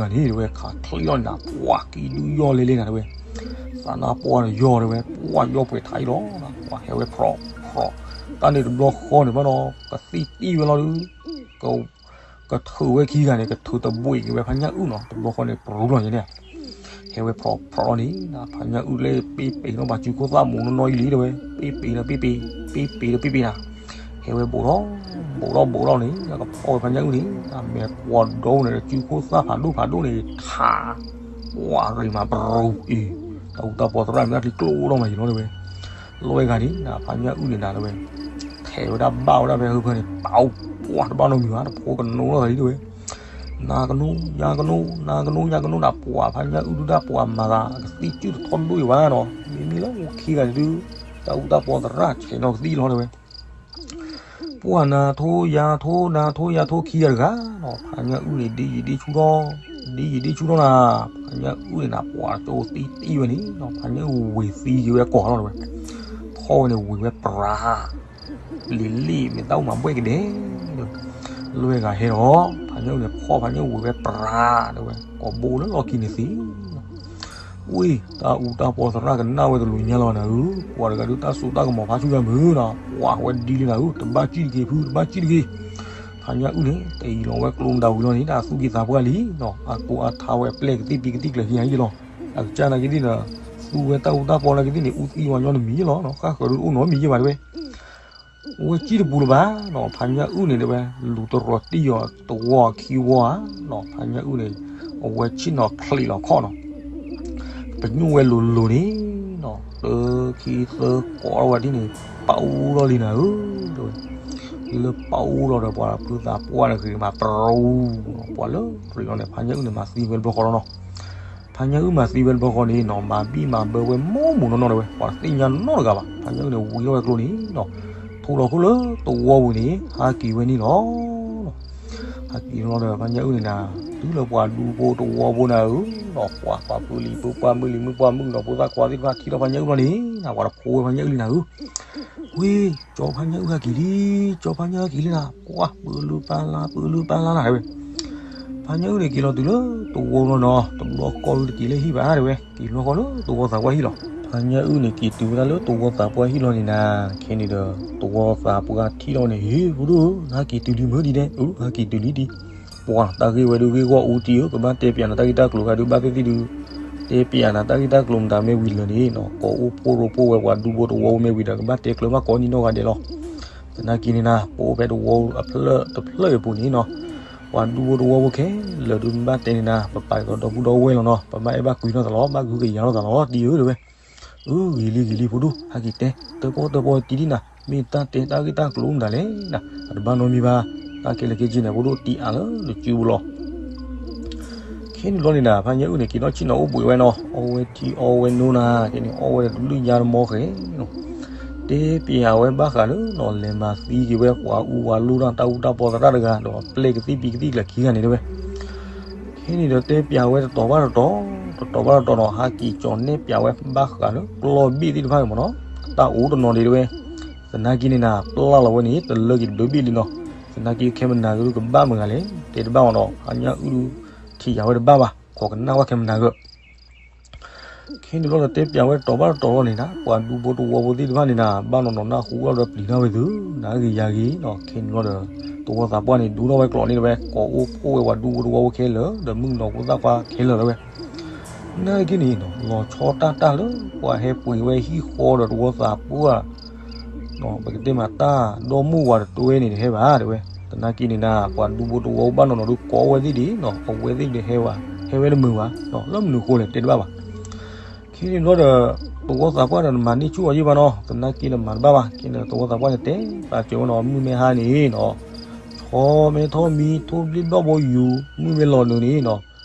ပှၤခံဂၤန့ၣ် တဲဝဲ ခးချ့လီၤန့ၣ်နၤ ပှၤကံဒုယီၢ်လဲလဲနၤ တဲဝဲ, သးနါပှၢ်န့ၣ်ယီၢ် တဲဝဲ, ပှၢ်ယီၢ်ပှဲၤထးအံၤလီၤ, ပှၤဟဲဝဲဖြီးဖြီး, တၢ်န့ၣ်တဘျီဃီန့ၣ်ဘၣ်နီၤ ကသံၣ်တံၢ်ဝဲလီၤဒုး, ကထုးဝဲခံဂၤန့ၣ် ကထုးတဘှံးက့ၤဝဲဖါညၣ်အုၣ်နီၤ, တဘျီဃီန့ၣ် ပရူလီၤယဲန့ၣ် ဟဲဝဲဖြီးဖြီးလီၤန့ၣ် ဖါညၣ်အုၣ်လၢပ့ပ့ၤနီၣ်ဘၣ်စုခိၣ်သၣ်မူးနီၢ်နီၢ်အံၤလံ တဲဝဲ, ပ့ပ့ၤဒီးပ့ပ့ၤ, ပ့ပ့ၤဒီးပ့ပ့ၤနၤ, ဟဲဝဲဘူးထီၣ်ဘူးထီၣ်ဘူးထီၣ်န့ၣ် ကဖီၣ်ဝဲဖါညၣ်အုၣ်န့ၣ် မဲာ်ကွၢ်ဒိန့ၣ် စုခိၣ်သၣ်ဖးဒိၣ်ဖးဒိၣ်န့ၣ် ထး, ပှၤရံမးပရူအံၤ, တၢ်အူတၢ်ပီသရၣ်န့ၣ် တၢ်ချံကျိၣ်ဒိၣ်မးယံၤလီၤ တဲဝဲ, လီၤဝဲဂၤန့ၣ် ဖါညၣ်အုၣ်န့ၣ်နၤ တဲဝဲ ထဲးဝဲဒၣ်ဘၣ်ဝဲဒၣ်ဖဲဟုဖၢန့ၣ် ပာ်ပှၢ်တဘၣ်နီတမံၤဘၣ် တဖိကနိလီၤသးလံ တဲဝဲ, နၤကနိ ယၤကနိ နၤကနိ ယၤကနိ နၤပှၤဖါညၣ်အုၣ်ဒုဒၣ်ပှၤမၤသး ကသံၣ်စုၣ်တထီၣ်ဒိၣ်အံၤဘၣ်နီၤ မ့မ့ၢ်လၢခံဂၤန့ၣ်ဒုး တၢ်အူတၢ်ပီသရၣ်ဆဲးနီၤကသံၣ်လီၤ တဲဝဲ, ပှၤနၤထိယၤထိ နၤထိယၤထိခံဂၤတဂၤနီၤ ဖါညၣ်အုၣ်န့ၣ် ဒ့ယံာ်ဒ့ဆူၣ်ထီၣ်, ဒ့ယံာ်ဒ့ဆူၣ်ထီၣ်နၤ, ဖါညၣ်အုၣ်န့ၣ်နၤ ပှၤကၠိသံတံၢ်ဝဲန့ၣ်နီၤ ဖါညၣ်အုၣ်ဝ့ၤသံက့ၤဝဲအကိာ်လီၤ တဲဝဲ, ဖီၣ်ဝဲန့ၣ်ဝ့ၤဝဲပြး လံၤလံၤမ့ၢ်တၢ်အိၣ်မးဘှဲၣ်ကဒဲ, လၢဝဲဂၤဟဲဒီး ဖါညၣ်အုၣ်န့ၣ် ဖီၣ်ဖါညၣ်အုၣ်ဝ့ၤဝဲပြး တဲဝဲ ကိးဘိလၢလီၢ်ခံန့ၣ်သ့ ဝံၤ တၢ်အူတၢ်ပီသရၣ်ကနၣ်ဝဲတလူၤညါလီၤနၤဧၢ, ပှၤတဂၤဒုးတၢ်စိတၢ်ကမီၤဖးဆူညါမုၢ်နီၤ, ပှၤဝဲဒ်လံနၤဧၢ, တဘၣ်စံၣ်တက့ၤဖု တဘၣ်စံၣ်တက့ၤ, ဖ ဖါညၣ်အုၣ်န့ၣ် တအံၤလီၤဝဲကျိမတၤဝံၤလီၤန့ၣ် အသူၣ်က့သးပှၢ်လံနီၤ, အကိးအထါဝဲအပျဲၢ်ကသံၣ်ပံၤကသံၣ်ကျၢၤခံဂၤယံလီၤ. အကစၢ်နာ်က့သ့ၣ်ဒီး သူဝဲတၢ်အူတၢ်ပီနာ်က့သ့ၣ်န့ၣ် အူသံဝဲညီတမံၤယံလီၤနီၤ, ဃၣ်ဃၢၤဒုးအိၣ်နီတမံၤယံဘၣ်တဲဝဲ အဝဲစံၣ်တပူၤလၢၤဘၣ်နီၤ, ဖါညၣ်အုၣ်န့ၣ်တဲဝဲ လူၤတရီၤတံၢ်အီၤတဝီခံဝီဧါနီၤ, ဖါညၣ်အုၣ်န့ၣ် အဝဲဆ့ၣ်နီၤချံးလီၤခီၣ်နီၤ, ပညိၣ်ဝဲလိၤလိၤန့ၣ်နီၤ, သၢခံသၢကိးထီၣ်ဝဲဒ်န့ၣ် ပာ်အူလီၤလံနၤဧၢ, တဲဝဲ လၢပာ်အူလီၤဒီး ပှၤဖုသးပှၢ်န့ၣ်ဂ့ၤမးတရူးနီၤ, ပှၤလၢရံးလီၤန့ၣ် ဖါညၣ်အုၣ်န့ၣ်မၤသံဝဲတဘျီဃီလီၤနီၤ. ဖါညၣ်အုၣ်မၤသံဝဲတဘျီဃီန့ၣ်နီၤ, မၤဘံၣ်မၤဘၢဝဲမိၢ်မိၢ်နီၢ်နီၢ်တဲဝဲ, ပှၤတသ့ၣ်ညါနီတဂၤဘၣ်. ဖါညၣ်အုၣ်န့ၣ်ဝံၤထီၣ်ဝဲကျိန့ၣ်နီၤ, ထိးလီၤခိၣ်လၢတဝီပူၤန့ၣ် ဟးက့ၤဝဲန့ၣ်လီၤ. ဟးက့ၤလီၤဒီး ဖါညၣ်အုၣ်န့ၣ်နၤ တုၤလၢပှၤဒူဖိတဝီဖိနၤဧၢ, ပှၤပှၤပၢလံၤပၢပှၢ်မုၢ်လံၤမုၢ်ပှၢ်မုၢ်နီၤ, ဖိသၣ်ခွါသ့ၣ်တဖၣ်ထံၣ်ထီၣ်ဖါညၣ်အုၣ်လီၤန့ၣ်နၤ, ပှၤတဖိဝဲဖါညၣ်အုၣ်လံနၤဧၢ. ဝ့ၢ် ကၠီဖါညၣ်အုၣ်ဟဲက့ၤလံ, ကၠီဖါညၣ်ဟဲက့ၤလံနၤ, ပှၤပၢလၢပၢ်လါ ပၢလၢပၢ်လါနၤတဲဝဲ. ဖါညၣ်အုၣ်န့ၣ်က့ၤလီၤတုၤလၢတဝီလီၤနီၤ, တဘျီဃီဒုးတက့ၤလၢဟံၣ်ဘၣ်တဲဝဲ, က့ၤလီၤဃီလၢတဝီသးပှၢ်ဟံၣ်လီၤ. ဖါညၣ်အုၣ်န့ၣ်က့ၤတုၤဝဲဒၣ်လၢတဝီသးပှၢ်ဟံၣ်လီၤန့ၣ်နၤ, ခဲန့ၣ်ဒီး တဝီသးပှၢ်ထံၣ်ထီၣ်န့ၣ် ဟ့ ဖိဒိၣ်ဧၢ, နဟဲက့ၤတုၤလံမုၢ်ဒံးဒဲး, အဟဲက့ၤတုၤလံဒံး, ပှၤတၢ်ဂ့ၢ်ဝဲဒုးဂ့ၢ်ဂီၢ်အူတံၢ်ဧၢ, ကဘၣ်တဲပၠးနၤတၢ်ဂ့ၢ်တၢ်ကျိၤဂၤဒုးဘၣ်သ့ၣ်သ့ၣ်ဒုး တဲပၠးနၤတၢ်ဂ့ၢ်တၢ်ကျိၤမတၤမ့ၢ်ဝံၤလၢာ်န့ၣ်နီၤ, ကိးအိၣ်ဖှိၣ်ရိဖှိၣ်ဝဲပှၤဒူဖိတဝီဖိမ့ၢ်ဝံၤဒီး ကဘၣ်တဲကျၢၤဘၣ်ကိးနံၣ်နီၢ်ဂၤဒဲးလီၤ. သနာ်က့န့ၣ်နၤ ပအိၣ်ဖဲတဝီအဖျၢၣ်တဖျၢၣ်အံၤပူၤန့ၣ်နီၤ, ပှၤဒူဖိတဝီဖိခဲလၢာ်ဒုး ပဘၣ်တဲန့ၣ်နၤ, ပပာ်က့ၤသိးဒီပုၢ်ဒီဝဲၢ်လီၤနီၤ, ပဘၣ်အဲၣ်ဘၣ်ကွံလိာ်သးလီၤ, ဘၣ်ဂုာ်ကယၤလိာ်သးလီၤ တံၢ်ဧၢတဲဝဲ. အၢ ဂ့ၤလံဂ့ၤလံ ဖိဒိၣ် ဟဲက့ၤတဲ တၢၣ်ပီၣ်တၢၣ်ပီၣ်တံၢ်ဒံးနၤ, မ့ၢ်တၢ်တဲတၢ်ဂ့ၢ်တၢ်ကျိၤမတၤလဲၣ်နၤ, အတဘၣ်နီတမံၤဘၣ်, တၢ်ခဲလၢာ်ခဲဆ့န့ၣ် ဖိဒိၣ်တံၢ်အါလၢနစုပူၤလီၤ. ခဲန့ၣ်ဘျီန့ၣ်နၤ ဖါညၣ်အုၣ်န့ၣ် က့ၤထီၣ်ဆ့ၣ်နီၤအိၣ်ဘှံးဝဲနီၤ, အီဝဲထံအီဝဲနိနၤ, ခဲန့ၣ်အီဝဲဒီးတဘျုးညါတမီဃဲနီၤ, တဲပၠးဝဲဘၣ်ဃးလၢနီၤ လဲၤမၤသံက့ၤဝဲပှၤအူပှၤလိတၢ်တၢ်အူတၢ်ပီသရၣ်တဂၤ ဒီးအပျဲၢ်ကသံၣ်ပံၤကသံၣ်ကျၢၤခံဂၤန့ၣ်တဲဝဲ. ခဲန့ၣ်ဒီးတဲပၠးဝဲတတီၤဘၣ်တတီၤ, တတီၤဘၣ်တတီၤနီၤ, ဟးက့ၤကၠီၤနဲၣ်ပၠးဝဲဘၣ်ဃးလၢကျီၢ်ဘ့ၣ်သ့ၣ်တဖၣ်န့ၣ်မ့ၢ်နီၤ, အတၢ်အိၣ်တနီၤဒံးတဲဝဲ. သနာ်က့န့ၣ်နၤ ပျၢ်လီၤဝဲန့ၣ် တလၢက့ၤတဘျုးဘ့ၣ်လံနီၤ. သနာ်က့ခဲမုၢ်နၤက့ၤဒုးကဘၣ်မုာ်ဂၤလဲၣ်, တဲတဘၣ်မ့ၢ်နီၤ, ဖါညၣ်အုၣ်ဒုးထံၣ်ယၤဝဲတဘၣ်ဘၣ်, ခိးကနၣ်ဝဲခဲမုၢ်နၤက့ၤ ခဲန့ၣ်ဘျီဒီးတဲပၠးဝဲတတီၤဘၣ်တတီၤလီၤန့ၣ်နၤ, ပှၤဒူဖိတဝီဖိသ့ၣ်တဖၣ်န့ၣ်နၤ ဘၣ်နီၢ်နီၢ်နၢ်ဟူလီၤဒီးပျံၤတၢ်ဝဲသု, နၤဂ့ၤယၤဂ့ၤနီၤ. ခဲန့ၣ်ဘျီဒီး တဝီသးပှၢ်န့ၣ် ဒိၣ်ထီၣ်ဝဲကျိာ်န့ၣ်တဲဝဲ, ကိးအိၣ်ဖှိၣ်ဝဲပှၤဒူဖိတဝီဖိခဲလၢာ် ဒီးမုၣ်ကနီၤဖိသၣ်ခွါခဲလၢာ်တဲဝဲ. နာ်က့န့ၣ်နီၤ လီၤဆီတၢ်တၢ်လၢပှၤဟဲပှ့ၤဝဲဟံၣ်ဃီဒီးတဝီသးပှၢ် ပကတဲမးတၢ်ဒီမါဝၤတတွဲန့ၣ်တဟဲဘၣ်တဲဝဲ. သနာ်က့န့ၣ်နၤ ပှၤဒူဖိတဝီဘၣ်နီၢ်နီၢ်ဒုးကိးဝဲသ့ၣ်ဒံးနီၤ, အဝဲသ့ၣ်ဒုးဟဲဝဲ ဟဲဝဲတမုာ်ဘၣ်, လၢမနုၤဃိလဲၣ်တဲတဘၣ်ဘၣ်. ခဲန့ၣ်ဘျီဒီး တဝီသးပှၢ်ဒီးနမၤန့ၢ်ဆူၣ်အီၤယံၣ်ဘၣ်နီၤ, သနာ်က့နမၤတဘၣ်ဘၣ်. ခဲန့ၣ်တဝီသးပှၢ်န့ၣ်တဲပာ်စၢၤဝဲနီၤ, မုၢ်မ့ၢ်ဟါန့ၣ်နီၤ ဆီမ့ၢ်ထီၣ်မံ ထိၣ်ဘျ့ၣ်ဘျီၣ်ဘိယူၤ မုၢ်မ့ၢ်လီၤနုာ်န့ၣ်နီၤ,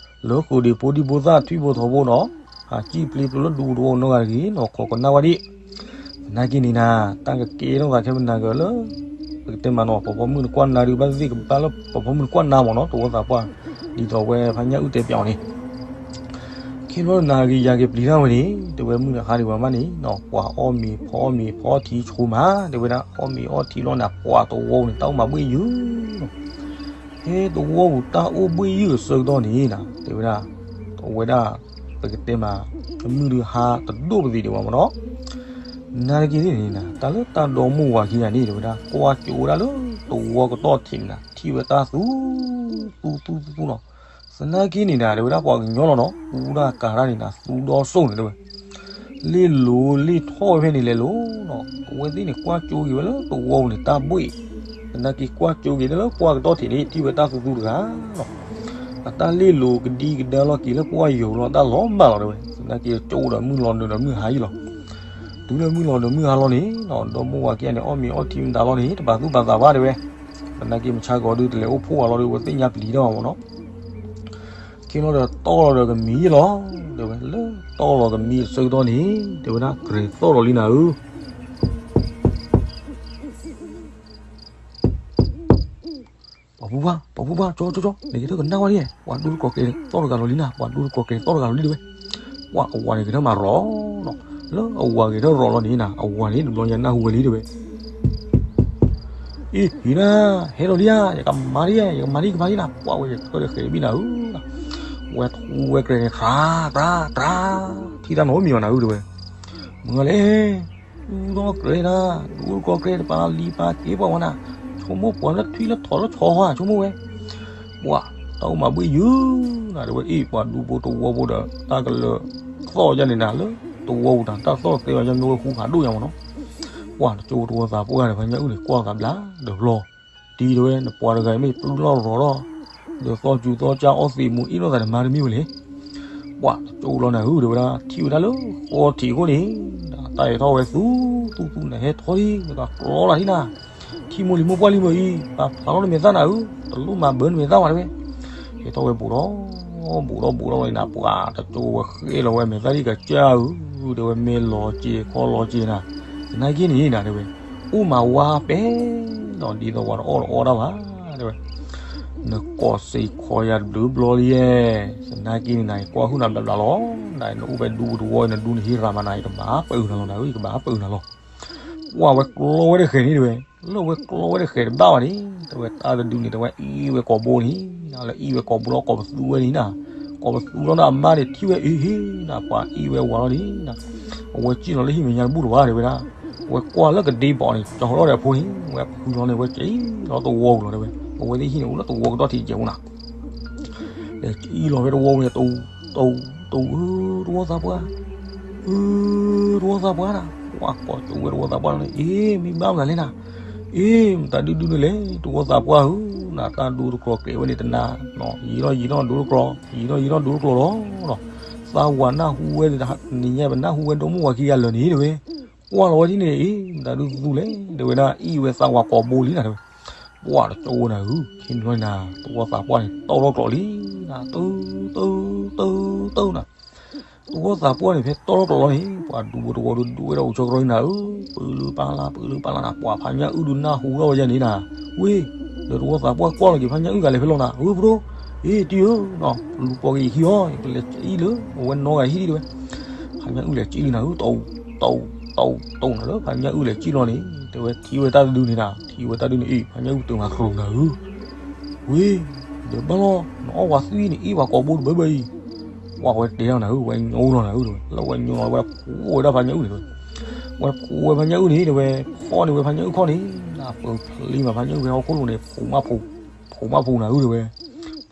လၢဃုာ်ဒံးဖိဒံဖိသၣ်ထွံၣ်ဖိထိးဖိနီၤ, ဟးစံၣ်ပျ့ၤပျိၤလၢဒူဖိတဝီနီတဂၤတဂ့ၤနီၤ, ခိးကနၣ်ဝဲဒံး. သနာ်က့န့ၣ်နၤ တၢ်ကကဲထီၣ်သးခဲမုၢ်နၤက့ၤလၢ ပကတဲမးနီၤ ပှၤပိာ်မုၣ်နကွၢ်နၤဒုး ဘၣ်သ့ၣ်သ့ၣ်ကဘၣ်လၢပှၤပိာ်မုၣ်နကွၢ်နၤမ့ၢ်နီၤ, တဝီသးပှၢ် ဒ်သိးဝဲဖါညၣ်အုၣ်တဲပၠးအီၤန့ၣ် ခဲန့ၣ်ဘျီနၤဂ့ၤယၤဂ့ၤပျံၤတၢ်ဝဲန့ၣ် တဲဝဲမုၢ်နၤဟါဒံးဝဲမးန့ၣ်နီၤ, ပှၤအီၣ်မ့ၤဖီအီၣ်မ့ၤဖီထံဆိမး တဲဝဲဒၣ်, အီၣ်မ့ၤအီထံလီၤနၤ ပှၤတဝီန့ၣ်တၢ်အိၣ်မးဘှ့ၣ်ယုၢ်နီၤ. ဖဲတဝီပူၤတၢ်အိၣ်ဘှ့ၣ်ယုၢ်အဆၢကတီၢ်န့ၣ်နၤ တဲဝဲဒၣ် အဝဲဒၣ် ပကတဲမး မုၢ်ဒုးဟါတဒိၣ်ပသံးဒံးဝဲမ့ၢ်နီၤ. နာ်က့န့ၣ်နၤ တၢ်လၢတၢ်ဒီမါဝၤခံဂၤန့ၣ် တဲဝဲဒၣ် ကွၢ်ကၠိဝဲဒၣ်လၢတဝီကတီၢ်ထံးန့ၣ်နၤ ထံၣ်ဝဲတၢ်သူ သူသူသူသူနီၤ. သနာ်က့န့ၣ်နၤ တဲဝဲဒၣ်ပှၤကညီလီၤနီၤ ကူတၢ်ကၤတၢ်န့ၣ်နၤ သူဒီစိၣ်န့ၣ်တဲဝဲ လ့ၣ်လိၤလ့ၣ်ထီၣ်ဝဲဖဲန့ၣ်လဲၤလိၤနီၤ. အဝဲသ့ၣ်န့ၣ် ကွၢ်ကၠိက့ၤဝဲလၢတဝီပူၤန့ၣ် တၢ်ဘှ့ၣ်, သနာ်က့ကွၢ်ကၠိက့ၤတၢ်လၢပှၢ်ကတီၢ်ထံးန့ၣ် ထံၣ်ဝဲတၢ်သူသူတဂၤနီၤ. အတၢ်လ့ၣ်လိၤကဒံကဒါလီၤက့ၤလၢပှၢ်ယိာ်လီၤ တၢ်လီၤမၢ်လီၤတဲဝဲ. သနာ်က့ကၠိဒီးမုၢ်လီၤနုာ်ဒီးမုၢ်ဟါယံၣ်လီၤ. တုၤလၢမုၢ်လီၤနုာ်မုၢ်ဟါလီၤန့ၣ်နီၤ ဒီမါဝၤခံဂၤန့ၣ် အီၣ်မ့ၤအီထံမတၤလီၤန့ၣ် တပာ်သူၣ်ပာ်သးဘၣ်တဲဝဲ. သနာ်က့မုၢ်ဆါဂီၤဒုးတလဲၤအိၣ်ဖှိၣ်အလီၤဒီး အဝဲသ့ၣ်ညါပျံၤတၢ်မ့ၢ်နီၤ. ခ့လီၤဒီးတီၢ်လီၤဒီးကမံၤယံၣ်လီၤ တဲဝဲ, လၢတီၢ်လီၤကမံၤအဆၢကတီၢ်န့ၣ် တဲဝဲဒၣ် ကြဲၤသီၣ်လီၤလံနၤဧၢ. ပှၤဖိခွါ ပှၤဖိခွါ ကၠီကၠီကၠီ နကထၢၣ်ကနၣ်ဝဲဒ်, ပှၤဒူတကိးကြဲၤသီၣ်တဂၤလီၤလံနၤ, ပှၤဒူတကိးကြဲၤသီၣ်တဂၤလီၤလံတဲဝဲ. ပှၤအဝၤန့ၣ်ကထၢၣ်မၤရီၤနီၤ, လၢအဝၤဂဲၤထၢၣ်ရီၤလီၤန့ၣ်နၤ အဝၤန့ၣ်တဘျီညါနၢ်ဟူဝဲလံတဲဝဲ. အ့ ဟံးနၤ, ဟဲလီၤလံဧါ, ယကမၤလံ, ယကမၤလံ ယကမၤလံနၤ, ပှၤဝဲကထၢၣ်ဒီးဃဲၤဘံၣ်နၤဧၢ, ဝဲထူဝဲကြဲၤန့ၣ် ကြး ကြး ကြး, ထံၣ်တၢ်နီတမံၤဘၣ်နၤဧၢတဲဝဲ. မုၢ်ဂၤလဲၣ်, ဒူထီၣ်ကြဲၤနၤ, ဒူတကိးကြဲၤတပာ်လီၤလံၤပာ်က့ၤပှၤဝဲနၤ, ကၠီ ဆိကမိၣ်ပှၤလၢထွံၣ်လၢထီၣ်လၢဆီဟါ ဆိကမိၣ်ဝဲ, ပှၤတၢ်အိၣ်မၤဘှ့ၣ်ယုၢ်နၤ တဲဝဲ, အ့ၣ် ပှၤဒူဖိတဝီဖိဒီး တၢ်ကလၢၤသီၣ်ယါန့ၣ်နၤ လၢတဝီပူၤတၢ်သီၣ်သ့ဝဲ ယါမ့ၢ်ဝဲဟူဖးဒိၣ်ညါမ့ၢ်နီၤ. ပှၤတကၠိတဝီသးပှၢ်ဒီး ဖါညၣ်အုၣ်န့ၣ် ကွၢ်သးဘျါဒီးဘျီ တံၤတဲဝဲ နပှၤတဂၤအံၤမ့ၢ်ပျုၢ်လီၢ်ရီၤထီၣ် ဒီးသီၣ်စူၤသီၣ်ကၢအီၣ်သံးမူၤအ့ၣ်လိာ်သးန့ၣ် မၤတမံၤဝဲလဲၣ်. ပှၤတကၠိလီၤနၤဧၢ တဲဝဲဒၣ် ထံၣ်ဝဲဒၣ်လၢဃီထံးအဃိန့ၣ် တၢ်အဲၣ်ထီၣ်ဝဲသူသူသူန့ၣ် ဟဲထီၣ်ဒံး နကကျီလၢဟံၣ်နၤ ထံၣ်မိၢ်လံၤမိၢ်ပှၢ်လံမ့ၢ်အံၤ ပာ်ဖျါထီၣ်နမဲာ်သၣ်နၤဧၢ တလိၣ်မၤဘၢနမဲာ်သၣ်ဘၣ်တဲဝဲ. ဟဲထီၣ်ဝဲဘူးဒီး ဘူးဒီးဘူးဒီးဝဲနၤ ပှၤတကၠိဝဲဃဲလီၤဝဲမဲာ်သၣ်ဒံးကစၢ်ဧၢ တဲဝဲ မ့ၢ်လီၤစ့ၤခီလီၤစ့ၤနၤ သနာ်က့န့ၣ်နၤ တဲဝဲ အိၣ်မၤဝါပဲနီၤ ဒ်သိးပှၤတအီၣ်တအီတၢ်ဘၣ် တဲဝဲ နကိးစ့ၤခီယၤတဘျုးဘျီလံယဲ သနာ်က့န့ၣ်နၤ ယကွၢ်ဟုၣ်နၤဘျးဘျးလီၤ နၤ နအိၣ်ဖဲဒူပူၤတဝီ နဒူနဟံးရၤမၤနၤ ယကဘၣ်ပၢနၤလီၤနၤဧၢ ယကဘၣ်ပၢနၤလီၤ. ပှၤဝဲကျီဝဲတဃဲၤန့ၣ်တဲဝဲ လၢဝဲကျီဝဲတဃဲၤတဘၣ်ဘၣ်န့ၣ် တဲဝဲတၢ်တဒုန့ၣ် တဲဝဲအ့ၣ်ဝဲကိာ်ဘိန့ၣ် လၢအ့ၣ်ဝဲကိာ်ဘိလီၤ ကိးပသူဝဲန့ၣ်နၤ ကိးပသူလီၤဒီးအမါန့ၣ်ထံၣ်ဝဲအ့ၣ်ဟ့နၤ ပှၤအ့ၣ်ဝဲဝၤလီၤန့ၣ်နၤ အဝဲစံၣ်လီၤလၢဟံၣ်မဲာ်ညါတဘူၣ်လၢၤဘၣ်တဲဝဲဒၣ် အဝဲကွၢ်လၢကဒ့ဘီန့ၣ် ကၠီၤထီၣ်ဒီးအဖိန့ၣ် ဝဲဖုလီၤန့ၣ် ဝဲကအံၣ်လီၤတဝီပူၤလီၤတဲဝဲ အဝဲသ့ၣ်ဟံၣ်န့ၣ် အိၣ်လၢတဝီကဒီၣ်ထံးကဲးအိၣ်နၤ လဲၤကအံၣ်လီၤဖဲတဝီပူၤန့ၣ် တအူၤ တအူၤ တအူၤ ဧၢ တဝီသးပှၢ် ဧၢ တဝီသးပှၢ်နၤ ပှၤကိးကၠိဝဲတဝီသးပှၢ်န့ၣ် အ့ၣ် မ့ၢ်ဘၣ်မနုၤလဲၣ်နၤ အ့ၣ် မတၤဒုဒုန့ၣ်လဲၣ် တဝီသးပှၢ်ဧၢ နၤတၢ်ဒူတကျိၤကျဲၤဝဲန့ၣ်တနၤ ယံာ်ထီၣ်ယံာ်ထီၣ်ဒူတကျိၤ ယံာ်ထီၣ်ယံာ်ထီၣ်ဒူတကျိၤလီၤ သးဝၤနၢ်ဟူဝဲ နညါပနၢ်ဟူဝဲဒိၣ်မုၢ်ဝၤခံဂၤလၢာ်န့ၣ်တဲဝဲ ကွၢ်လီၤဝဲဒ်န့ၣ်အံၤ မတၤဒုသူလဲၣ် တဲဝဲဒၣ်အံၣ်ဝဲသးဝၤကိာ်ဘိလံနၤတဲဝဲ ပှၤတကၠိဝဲနၤဧၢ ခ့နွံန့ၣ်နၤ တဝီသးပှၢ်န့ၣ် တီထီၣ်ကျိးလံနၤ တၢ တၢ တၢ တၢနၤ တဝီသးပှၢ်န့ၣ် ဖဲတီထီၣ်ကျိးလီၤန့ၣ် ပှၤဒူဖိတဝီဒုဒူဝဲဒၣ်အိၣ်ဆီကရီနၤဧၢ ပၢလုပာ်လၢ် ပၢလုပာ်လၢ်နၤ ပှၤဖါညၣ်အုၣ်ဒုနၢ်ဟူထီၣ်ဝဲယဲန့ၣ်နၤ ဝ့ၢ် ဒီးတဝီသးပှၢ်ကွၢ်လီၤက့ၤ ဖါညၣ်အုၣ်ဂၤလဲၤဖဲလဲၣ်နၤ ဧၢ ပဒိၣ် အ့ၣ် တံၤဧၢ လူၤပိာ်က့ၤယခံအီၤ ယကလဲၤကအံၣ်လၢ အဝဲနီၢ်ဂၤဟံၣ်ဒံးတဲဝဲ ဖါညၣ်အုၣ်လဲၤကအံၣ်လံနၤဧၢ တအူၤ တအူၤ တအူၤ တအူၤနၤလၢ ဖါညၣ်အုၣ်လဲၤကအံၣ်လီၤန့ၣ် တဲဝဲထံၣ်ဝဲတၢ်တဒုန့ၣ်နၤ ထံၣ်ဝဲတၢ်ဒုန့ၣ်အံၤ ဖါညၣ်အုၣ်တမၤကျိၤနၤဧၢ ဝ့ၢ် ဒီးဘၣ်လီၤ နအီၣ်ဝၤသွံၣ်န့ၣ် အ့ၣ်ပှၤကိာ်ဘိတဘၢဘၢအံၤ ပှၤဝဲတဲလီၤနၤဧၢ ဝဲညိလီၤနၤဧၢ လၢဝဲညိလီၤဝဲဖှူဝဲဒၣ်ဖါညၣ်အုၣ်န့ၣ်တဲဝဲ ဝဲဖှူဝဲဖါညၣ်အုၣ်န့ၣ်တဲဝဲ ဖီၣ်န့ၢ်ဝဲဖါညၣ်အုၣ်ခီၣ်န့ၣ် နၢ်ပၢၢ်ဖျ့မးဖါညၣ်အုၣ်ဖဲဟီၣ်ခိၣ်လိၤန့ၣ် ဖှူမးဖှူ ဖှူမးဖှူနၤဧၢတဲဝဲ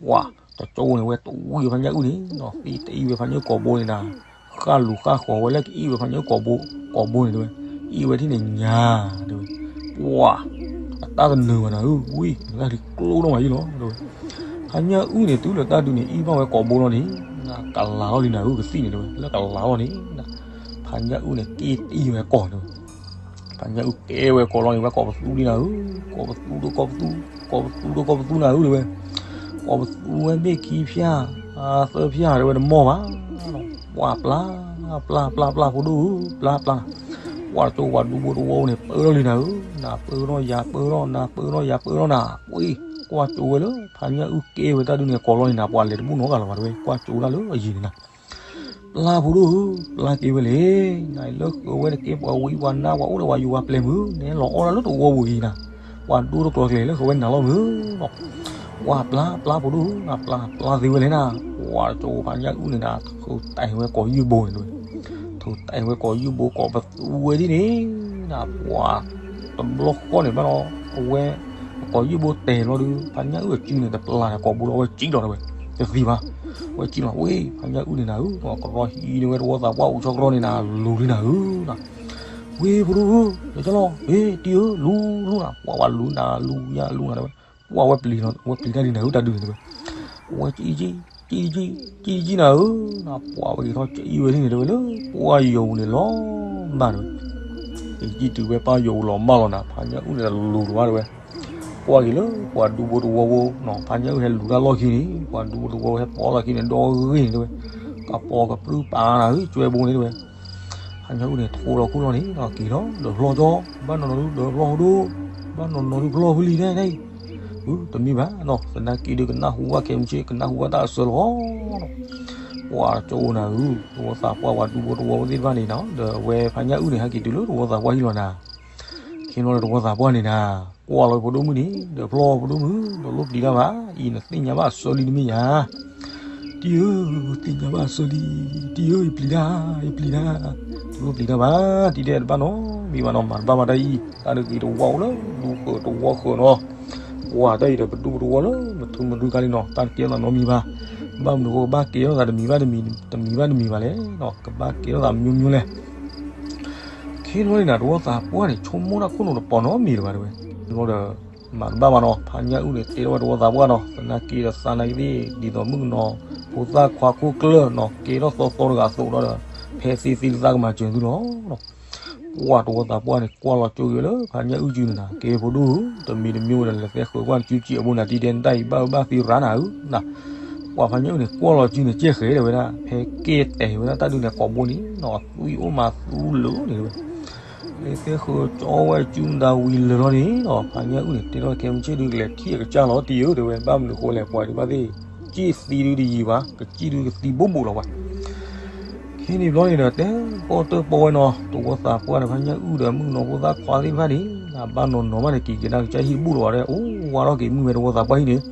ပှၤတကၠိန့ၣ် ဝဲတဝံၣ်ဝဲဖါညၣ်အုၣ်န့ၣ် သံတအံၣ်ဝဲဖါညၣ်အုၣ်ကိာ်ဘိန့ၣ်နၤ ဃၣ်လူၤဃၣ်ဃီၤဝဲလၢကအံၣ်ဝဲဖါညၣ်အုၣ်ကိာ်ဘိ ကိာ်ဘိန့ၣ်တဲဝဲ အံၣ်ဝဲထံၣ်န့ၣ်ညါတဲဝဲ ပှၤ အတၢ်တနၢၤဘၣ်နၤဧၢ ဝံၣ် နတၢ်လံၤကျိဒိၣ်မးအံၤလီၤတဲဝဲ ဖါညၣ်အုၣ်န့ၣ် တုၤလၢတၢ်ဒုန့ၣ် အံၣ်ဘၣ်ဝဲကိာ်ဘိလီၤန့ၣ် နကလၤလီၤလံနၤဧၢ ကသံၣ်န့ၣ်တဲဝဲ လၢကလၤလီၤန့ၣ် ဖါညၣ်အုၣ်န့ၣ် က့ၤတအံၣ်ဝဲကိာ်တဲဝဲ ဖါညၣ်အုၣ်ကဲဝဲကိာ်လီၤန့ၣ် ဝဲကိးပသူလံနၤဧၢ ကိးပသူဒီးကိးပသူ ကိးပသူဒီးကိးပသူနၤဧၢတဲဝဲ ကိးပသူဝဲမ့ၢ်ခံဖျၢၣ် သၢဖျၢၣ်တဲဝဲတမီၢ်ဘၣ် ပှၤပျၢ် ပျၢ် ပျၢ် ပျၢ်ဖိဒိၣ်ဧၢ ပျၢ် ပျၢ် ပှၤတကၠိပှၤဒူဖိတဝီန့ၣ် ပၢထီၣ်လံနၤဧၢ နၤပၢထီၣ်ယၤပၢထီၣ် နၤပၢထီၣ်ယၤပၢထီၣ်နၤ ဝ့ၢ် ကွၢ်ကၠိဝဲလၢ ဖါညၣ်အုၣ်ကဲဝဲတၢ်ဒုန့ၣ်ကိာ်လီၤန့ၣ်နၤ ပှၤလဲၤတဘူၣ်နီတဂၤလၢၤဘၣ်တဲဝဲ ကွၢ်ကၠိဒၣ်လၢအယံၤန့ၣ်နၤ ပျၢ်ဖိဒိၣ်ဧၢ ပျၢ်က့ၤဝဲလဲၣ် နၤလၢဃုာ်ဝဲတကဲပှၤဝံပှၤနါပှၤအိၣ်ဒီးပှၤယိၤပှၤပျဲၤမုၢ် နလီၤအီၣ်ဒၣ်လၢတဝီပူၤအံၤနၤ ပှၤဒိတကျိၤကျဲၤလၢဃုာ်ဝဲနၤလီၤမုၢ်နီၤ ပှၤပျၢ် ပျၢ်ဖိဒိၣ်ဧၢ နၤပျၢ် ပျၢ်သ့ဝဲလဲၣ်နၤ ပှၤတကၠိဖါညၣ်အုၣ်န့ၣ်နၤ ထုးတၢ်ဝဲကိာ်ယုၢ်ဘိန့ၣ်တဲဝဲ ထုးတၢ်ဝဲကိာ်ယုၢ်ဘိကိးပသူဝဲဒ်န့ၣ် နၤပှၤ တဘျီဃီန့ၣ်ဘၣ်နီၤ အဝဲ ကိာ်ယုၢ်ဘိတဲာ်လီၤဒုး ဖါညၣ်အုၣ်အစုန့ၣ် တပျၢ်န့ၣ် ကိာ်ဘိလီၤ အဝဲစံၣ်လီၤတဲဝဲ တသံဘၣ် အဝဲစံၣ်လီၤ ဝ့ၢ် ဖါညၣ်အုၣ်န့ၣ်နၤဧၢ ကရီဟံးန့ၢ်ဝဲတဝီသးပှၢ်အိၣ်ဆီကရီန့ၣ်နၤ လူၤလံနၤဧၢ ဝ့ၢ်ဖိဒိၣ်ဧၢ လီၤလီၤ ဝ့ၢ်တံၤဧၢ လူၤလူၤနၤ ပှၤဝဲလူၤနၤလူၤယၤလူၤနၤတဲဝဲ ပှၤဝဲပျံၤ ဝဲပျံၤတၢ်ဒ်နၤဧၢ တၢ်ဒုန့ၣ်တဲဝဲ ဝဲကံကံ ကံကံ ကံကံနၤဧၢ နၤပှၤဝဲက့ၤထီၣ်ကအံၣ်ဝဲဒ်န့ၣ်တဲဝဲလၢ ပှၤယိၤန့ၣ်လီၤမၢ်တဲဝဲ ကံကံတုၤဝဲပၢ်ယိၤလီၤမၢ်လီၤနၤ ဖါညၣ်အုၣ်န့ၣ်တလူၤလၢၤဘၣ်တဲဝဲ ကွၢ်က့ၤလၢပှၤဒူဖိတဝီဖိနီၤ ဖါညၣ်အုၣ်ဟဲလူၤတၢ်လီၢ်ခံန့ၣ် ပှၤဒူဖိတဝီဖိဟဲပိာ်လီၢ်ခံန့ၣ် ဒီဂ့ၢ်န့ၣ်တဲဝဲ ကပီၤကပြုၢ်ပာ်နၤဧၢ ကၠွဲဘိန့ၣ်တဲဝဲ ဖါညၣ်အုၣ်န့ၣ် ထိးလီၤခိၣ်လီၢ်န့ၣ် က့ၤလီၤ ဒီးဖျီၣ်ကၠီ ဘၣ်နီၢ်နီၢ်ဒုး ဒီးဖျီၣ်ဒိၣ် ဘၣ်နီၢ်နီၢ်ဒုးဖျီၣ်ဖုလံၤန့ၣ် အု တမ့ၢ်ဘၣ်နီၤ သနာ်က့ဒုးကနၢ်ဟူဘၣ်ခဲမုၢ်ဆ့ၣ် ကနၢ်ဟူဘၣ်တၢ်အစၢလီၤနီၤ ပှၤကၠိနၤဧၢ တဝီသးပှၢ်ပှၤဒူဖိတဝီဖိသ့ၣ်တဖၣ်န့ၣ်နီၤ ဒီးအဝဲဖါညၣ်အုၣ်န့ၣ် ဟဲက့ၤတုၤလၢတဝီသးပှၢ်ဟံၣ်လီၤနၤ ခ့နီၤလၢတဝီသးပှၢ်န့ၣ်နၤ ကွၢ်လီၤဖိဒိၣ်မုၣ်န့ၣ် ဒီးဖျီၣ်ဖိဒိၣ်မုၣ် ဒီးလိၣ်ပျံၤတၢ်ဘၣ် အံၤနသ့ၣ်ညါဘၣ်အစၢလံတမ့ၢ်ညါ တံၤဧၢ သ့ၣ်ညါဘၣ်အစၢလံ တံၤဧၢ ယပျံၤတၢ် ယပျံၤတၢ် တလိၣ်ပျံၤတၢ်ဘၣ် တံၤဒဲးတဘၣ်နီၤ မ့ၢ်ဘၣ်နီၤ မၤတဘၣ်ဘၣ်တၢ်အံၤ တၢ်တဂ့ၤတဝီအိၣ်လၢဒူဃၢၤတဝီဃၢၤနီၤ, ပှၤတၢ်အံၤဒီးပဒူပတဝီလၢမထုမထုခါလံနီၤ တၢ်တကဲထီၣ်သးနီတမံၤဘၣ်, ဘၣ်မနုၤဃိကဘၣ်ကဲထီၣ်သးတမံၤဘၣ်တမံၤ တမံၤဘၣ်တမံၤဘၣ်လဲၣ်နီၤ ကဘၣ်ကဲထီၣ်သးမနုၤမနုၤလဲၣ် ခဲန့ၣ်ဘျီန့ၣ် တဝီသးပှၢ်န့ၣ် ဆိကမိၣ်တၢ်ခိၣ်နူာ်တပီၤနီတမံၤလၢၤဘၣ်တဲဝဲ, ဒီး မၤတဘၣ်ဘၣ်နီၤ ဖါညၣ်အုၣ်န့ၣ် တဲထီၣ်ဝဲတဝီသးပှၢ်နီၤ သနာ်က့ဒီးသးနာ်က့သ့ၣ် ဒ်သိးမုၣ်ကနီၤ ဖိသၣ်ခွါခိၣ်ကျၢၢ်နီၤ ကဲထီၣ်သီသီတဂၤအသိးဒီး ဖဲသ့သ့လၢသးကမၤစၢၤသုလီၤနီၤ, ပှၤတဝီသးပှၢ်န့ၣ် ကွၢ်လီၤကၠိက့ၤဝဲလၢဖါညၣ်အုၣ်စုန့ၣ်နၤ ကဲဖိဒိၣ်ဧၢ တမံၤတမံၤဝဲဒီး လဲၤသဲဃုာ်ကွၢ်စုစ့ၣ်အဘိနၤ တံၤဒဲနတၢ်အံၤ ဘၣ်အၢဘၣ်သီရၤနၤဧၢနၤ, ပှၤဖါညၣ်အုၣ်န့ၣ် ကွၢ်လီၤစုန့ၣ် ကဲဃဲၤဒၣ်ဝဲဒၣ် ဖဲကဲတဲာ်ဝဲဒၣ်တၢ်ဒုးန့ၣ် ကိးဘိန့ၣ်နီၤ အသွံၣ်အိၣ်မးသူလၢာ်န့ၣ်ဝဲ လဲၤသဲဃုာ်ကၠီဝဲစုမတၤဝံၤလၢာ်လီၤန့ၣ်နီၤ ဖါညၣ်အုၣ်န့ၣ် တဲထီၣ်ခဲမုၢ်ဆ့ၣ်ဒုး ကလဲၤထံၣ်အကစၢ်လီၤတံၢ်ဧၢ တဲဝဲ ဘၣ်မနုၤဃိလဲၣ် ပှၤဒုးဘၣ်သ့ၣ် ကံၣ်သံဒုးတယံၤဘၣ် ကစံၣ်ဒုးကသံဘိးဘိးလီၤဝဲ ခဲန့ၣ်ဘျီန့ၣ်ဒီး တဲပီၣ်တၢၢ်ပီၣ်ဝဲနီၤ တဝီသးပှၢ်ဒီးဖါညၣ်အုၣ်ဒီးမုၣ်ကနီၤဖိသၣ်ခွါသ့ၣ်တဖၣ်န့ၣ် အဘၣ်နီၤနီၤမးန့ၣ် က့ၤက့ၤဒၣ်ကစၢ်ဟံၣ်တဘူၣ်လီၤဘၣ်ဒီး အိၣ်ဝါထီၣ်က့ၤမုၢ်ဝဲတဝီသးပှၢ်ဟံၣ်န့ၣ်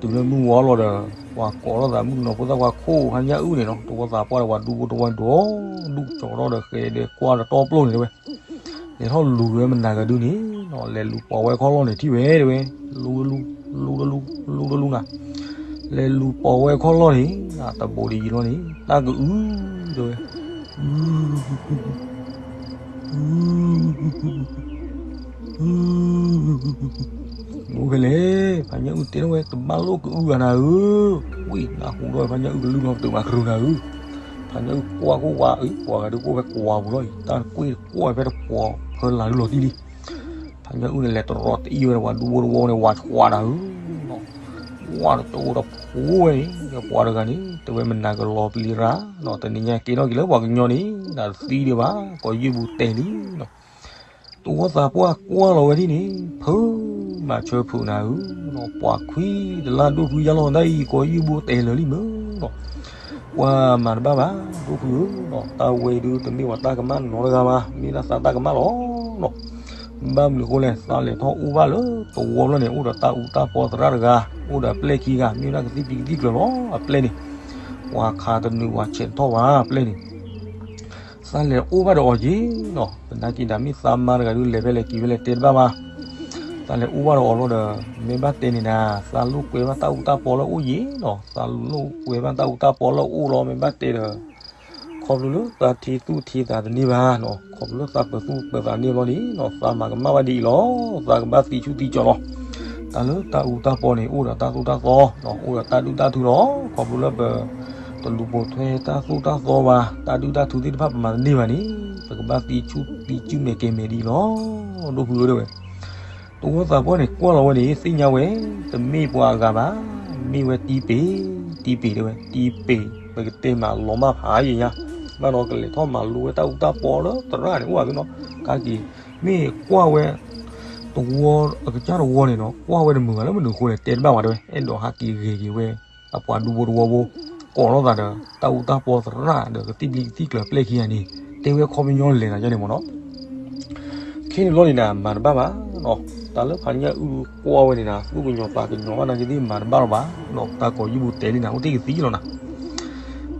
တုၤလၢမုၢ်ဝါလီၤဒီး ပှၤကိးထီၣ်သးမုၣ်ကနီၤဖိသၣ်ခွါခိၣ်ဖါညၣ်အုၣ်န့ၣ်နီၤ တဝီသးပှၢ်ဒီးပှၤဒူဖိတဝီဒိၣ်ဒူၣ်ကၠီထီၣ်ဒီးဃဲၤဒဲးကွၢ်ဒီးတီပျိၢ်န့ၣ်တဲဝဲ လဲၤထီၣ်လူၤက့ၤဝဲမနၤကဒုန့ၣ်နီၤ လဲၤလူၤပိာ်ဝဲခီၣ်လီၢ်န့ၣ်ထံၣ်ဝဲတဲဝဲ လူၤတလူၤ လူၤတလူၤ လူၤတလူၤနၤ လဲၤလူၤပိာ်ဝဲခီၣ်လီၢ်န့ၣ် တဘိးဒ်အံၤလီၤန့ၣ် တၢ်ကအုတဲဝဲ မ့ၢ်ဖဲလဲၣ် ဖါညၣ်အုၣ်တဲထီၣ်ဝဲ တဘၣ်လိၣ်ကအုဂၤနၤဧၢ, ဝံၣ်နၢ်ဟူထီၣ်ဝဲ ဖါညၣ်အုၣ်ကလုၢ်လီၤပတုာ်မးတရူးနၤဧၢ, ဖါညၣ်အုၣ်ကွၢ်ခိၣ်ဝါအုၣ် ပှၤဂၤဒုးကအိၣ်ဖဲကွၢ်ပူၤလီၤအံၤ တၢ်ကွ့ၢ်တကွၢ်ဖဲတပှီၤဖၢလၢ်ဒုလီၤတံၢ်လံ, ဖါညၣ်အုၣ်န့ၣ် လဲၤတရီတအံၣ်ဝဲဒီးပှၤဒူဖိတဝီန့ၣ် ဝါဆှးနၤဧၢ, ဝါတကၠိတဖိဝဲန့ၣ် ပှၤတဂၤန့ၣ် တဲဝဲမနၤကလီၤပျံၤရၣ်နီၤ တနံၤညါကဲထီၣ်က့ၤလၢပှၤကညီန့ၣ် နသံဒံးဘၣ် ကိးယုၢ်ဘိတဲာ်လံနီၤ တဝီသးပှၢ်ကွၢ်လီၤဝဲဒ်န့ၣ် ဖုးမၤဆၢဖုးနၤဧၢ, ပှၤခွံတလါဒိၣ်ဖုယါလီၤ တၢ်အံၤကိးယုၢ်ဘိတဲာ်လၢာ်လံမ့ၢ်နီၤ, ပှၤမၤတဘၣ်ဘၣ် ဒိၣ်ဖုဧၢ, တၢ်ဝဲအံၤဒုးတမ့ၢ်ပှၤတၢ်ကမၣ်နီတဂၤဘၣ် မ့ၢ်ဒၣ်သးတၢ်ကမၣ်လီၤနီၤ, ဘၣ်မနုၤအဃိလဲၣ် သးလဲၤထီၣ်အိၣ်ဘၣ်လၢတဝီဘျီန့ၣ် အိၣ်ဒီးတၢ်အူတၢ်ပီသရၣ်တဂၤ အိၣ်ဒီးအပျဲၢ်ခံဂၤ မ့ၢ်ဝဲဒၣ်ကသံၣ်ပျံၤကသံၣ်ကျၢၤလီၤ အပျဲၢ်န့ၣ်, ပှၤခးတနုာ်ပှၤဆဲးတထီၣ်ဘၣ်အပျဲၢ်န့ၣ် သးလဲၤအိၣ်ဘၣ်ဒီးအီၤယ့ၣ်နီၤ, သနာ်က့ဒီးမ့ၢ်သးမါတဂၤဒုးလဲၤဖဲလဲၣ်က့ၤဖဲလဲၣ်တဲတဘၣ်ဘၣ်, သးလဲၤအိၣ်ဘၣ်ဒီးအီၤလီၤဒီး မ့ၢ်ဘၣ်တဲန့ၣ်နၤ, သးလိာ်ကွဲဘၣ်တၢ်အူတၢ်ပီလၢအအိၣ်ယ့ၣ်နီၤ, သးလိာ်ကွဲဘၣ်တၢ်အူတၢ်ပီလၢအအိၣ်လီၤ မ့ၢ်ဘၣ်တဲဒီး ခီဖျိလၢသးထံသူၣ်ထံသးတန့ၢ်ဘၣ်နီၤ, ခီဖျိလၢသးပၢၤသူၣ်ပၢၤသးန့ၢ်ဘျီန့ၣ်နီၤ, သးမၤကမၣ်ဘၣ်ဒ်အံၤလီၤ, သးကဘၣ်သံဆူၣ်သံကၠီလီၤ, တၢ်လၢတၢ်အူတၢ်ပီန့ၣ် အိၣ်ဒီးတၢ်သိၣ်တၢ်သီနီၤ, အိၣ်ဒီးတၢ်ဒုၣ်တၢ်ထုလီၤ, ခီဖျိလၢပ တလူၤပိာ်ထွဲတၢ်သိၣ်တၢ်သီဘၣ်, တၢ်ဒုၣ်တၢ်ထုသ့ၣ်တဖၣ်ပမၤတန့ၢ်ဘၣ်န့ၣ်, ပကဘၣ်သံဆူၣ်သံစုၣ်မဲာ်ကဲၤမဲာ်ဒ်အံၤလီၤ, ဒိၣ်ဖုဧၢတဲဝဲ, တဝီသးပှၢ်န့ၣ် ကွၢ်လီၤဝဲန့ၣ် သ့ၣ်ညါဝဲ, တမ့ၢ်ပှၤအဂၤဘၣ်, မ့ၢ်ဝဲတံပ့ၤ, တံပ့ၤတဲဝဲ, တံပ့ၤ ပကတဲမးလီၤမၢ်ဖးယံၤညါ, ဘၣ်ဒီးကလဲၤထီၣ်မၤလိဝဲတၢ်အူတၢ်ပီလၢသရၣ်န့ၣ် အိၣ်ဘၣ်သုနီၤ, ကါက့ၤ မ့ၢ်ကွၢ်ဝဲ တဝီ အကစၢ်တဝီန့ၣ်နီၤ, ကွၢ်ဝဲတမုာ်ဘၣ်လၢမနုၤအဃိလဲၣ် တဲတဘၣ်ဝဲတဲဝဲ, အဲၣ်ဒိးဟးက့ၤဂဲၤက့ၤဝဲ အပှၤဒူဖိတဝီဖိ, ကိးထီၣ်သးဒီး တၢ်အူတၢ်ပီသရၣ်ဒီးကသံၣ်ပျံၤကသံၣ်ကျၢၤပျဲၢ်ခံဂၤန့ၣ်, တဲဝဲခီပညီလဲၤနၤယါန့ၣ်မ့ၢ်နီၤ ခဲန့ၣ်ဘျီန့ၣ်နၤ မၤတဘၣ်ဘၣ်နီၤ, တၢ်လၢဖါညၣ်အုၣ်ကွၢ်ဝဲန့ၣ်နၤ သူၣ်ကညီၤသးကညီၤဘၣ်နာ်က့သ့ၣ်မၤတဘၣ်လီၤဘၣ်နီၤ, တၢ်ကိးယုၢ်ဘိတဲာ်လံနၤ အိၣ်တ့ၢ်ကသံလီၤနၤ,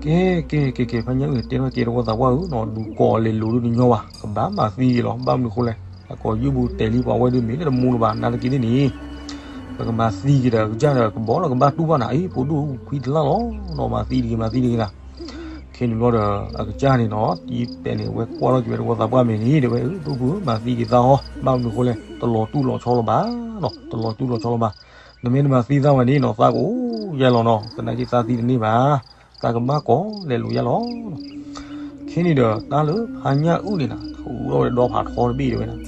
ကဲ ကဲ ကဲ ကဲ ဖါညၣ်အုၣ်န့ၣ် တဲထီၣ်ကဲတဝီသးပှၢ်ဧၢနီၤ, ဒုးကိးလဲၤလိၤဒုးတညီဘၣ်, ကဘၣ်မၤသံက့ၤလီၤ, ဘၣ်မနုၤအဃိလဲၣ်, တၢ်ကိးယုၢ်ဘိတဲာ်လံပှၤဝဲဒုးမ့ၢ်လၢတမူလၢၤဘၣ် နာ်က့သ့ၣ်န့ၣ်, ပကမၤသံက့ၤဒီးအကစၢ်ဒီးကဘီလီၤကဘၣ်တူၢ်ဘၣ်နၤ, အံၤ ဖိဒိၣ်ခွံတလါလီၤနီၤ, မၤသံတဂ့ၤ မၤသံတဂ့ၤနၤ ခဲန့ၣ်ဘျီဒီး အကစၢ်န့ၣ်နီၤ တံၤပဲာ်န့ၣ်ဝဲကွၢ်ထီၣ်က့ၤဝဲတဝီသးပှၢ်မဲာ်န့ၣ် တဲဝဲ ဒိၣ်ဖုဧၢ မၤသံက့ၤသးဟီ, ဘၣ်မနုၤအဃိလဲၣ် တလီၤတူၢ်လီၤဆီလီၤဘၣ်နီၤ, တလီၤတူၢ်လီၤဆီလီၤဘၣ်, နမ့ၢ်တမၤသံသးဝဲန့ၣ်နီၤ သးကအိၣ်ယဲၢ်လီၤနီၤ, သနာ်က့သးသံတန့ၢ်ဘၣ်, သးကဘၣ်ကိးလဲၤလိၤယဲၢ်လီၤ ခဲန့ၣ်ဒီး တၢ်လၢဖါညၣ်အုၣ်န့ၣ်နၤ ထူးထီၣ်ဝဲဒီဖးထီတဘ့ၣ်တဲဝဲဒၣ်,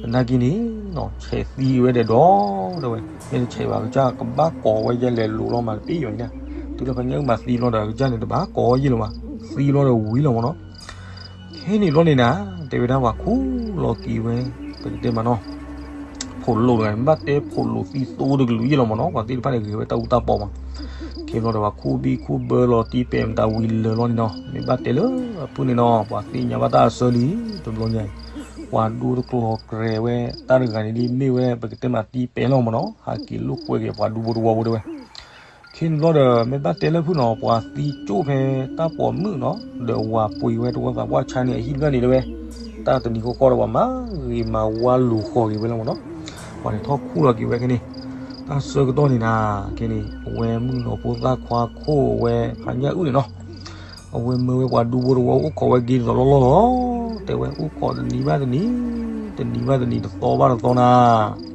သနာ်က့န့ၣ်နီၤ ဆဲးသံက့ၤဝဲဒီးဒီး တဲဝဲ, မ့ၢ်တဆဲးဘၣ်အကစၢ်ကဘၣ်ကိးဝဲယဲၢ်လဲၤလိၤလီၤမးတဘ့ၣ်ယီၤန့ၣ်, တုၤလၢဖါညၣ်အုၣ်မၤသံဘျီဒီး အကစၢ်န့ၣ်တဘၣ်ကိးယဲၢ်လီၤဘၣ်, သံဘျီဒီးဝံၤလီၤမ့ၢ်နီၤ, ခဲန့ၣ်ဘျီန့ၣ်နၤ တဲဝဲဒၣ်ပှၤခူၣ်လီၤက့ၤဝဲ ပကတဲမးနီၤ ဖိးလိာ်တဂၤန့ၣ် ဘၣ်တဲဖိးလိာ်သံသိတကလုာ်ယဲၢ်လီၤမ့ၢ်နီၤ, ပှၤသ့ၣ်တဖၣ်န့ၣ်ဂ့ၤဝဲတၢ်အူတၢ်ပီမး, ခဲဘျီဒီးပှၤခူၣ်ဘံၣ်ခူၣ်ဘၢလီၤတံၤပဲာ်မတၤဝံၤလၢာ်လီၤန့ၣ်နီၤ, မ့ၢ်ဘၣ်တဲလၢအဖုၣ်န့ၣ်နီၤ ပှၤသ့ၣ်ညါဘၣ်တၢ်အဆၢလံ, တဘျီညါအံၤ ပှၤဒိတကျီၤကြဲၤဝဲတၢ်တဂၤန့ၣ်ဒ်မ့ၢ်ဝဲ ပကတဲမးတံၤပဲာ်လီၤမ့ၢ်နီၤ, ဟးက့ၤလိာ်ကွဲက့ၤပှၤဒူဖိတဝီဖိတဲဝဲ ခဲန့ၣ်ဘျီဒီး မ့ၢ်ဘၣ်တဲလၢဖုၣ်နီၤ ပှၤသံကၠိၣ်ဖဲတၢ်ပိာ်မုၣ်နီၤ, ဒီးဝၤပှ့ၤဝဲတဝီသးပှၢ်ဆါန့ၢ်အဟံၣ်တဖျၢၣ်န့ၣ်တဲဝဲ, တ တၢ်တနံၤဃီဃီဒီး ပှၤမၤဂ့ၤမၤဝါလူၤဃီၤက့ၤဝဲလီၤမ့ၢ်နီၤ. ပှၤန့ၣ်ထီၣ်ခူၣ်လီၤက့ၤဝဲခဲန့ၣ်, တၢ်ဆၢကတီၢ်န့ၣ်နၤ, ခဲန့ၣ် အဝဲမုၣ်ကနီၤဖိသၣ်ခွါခိၣ်ဝဲ ဖါညၣ်အုၣ်န့ၣ်နီၤ, အဝဲမၢဝဲပှၤဒူဖိတဝီအိၣ်ခိးဝဲက့ၤတသီလီၤလီၤလီၤ, တဲဝဲအိၣ်ခိးတနံၤဘၣ်တနံၤ, တနံၤဘၣ်တနံၤ တသီဘၣ်တသီနၤ.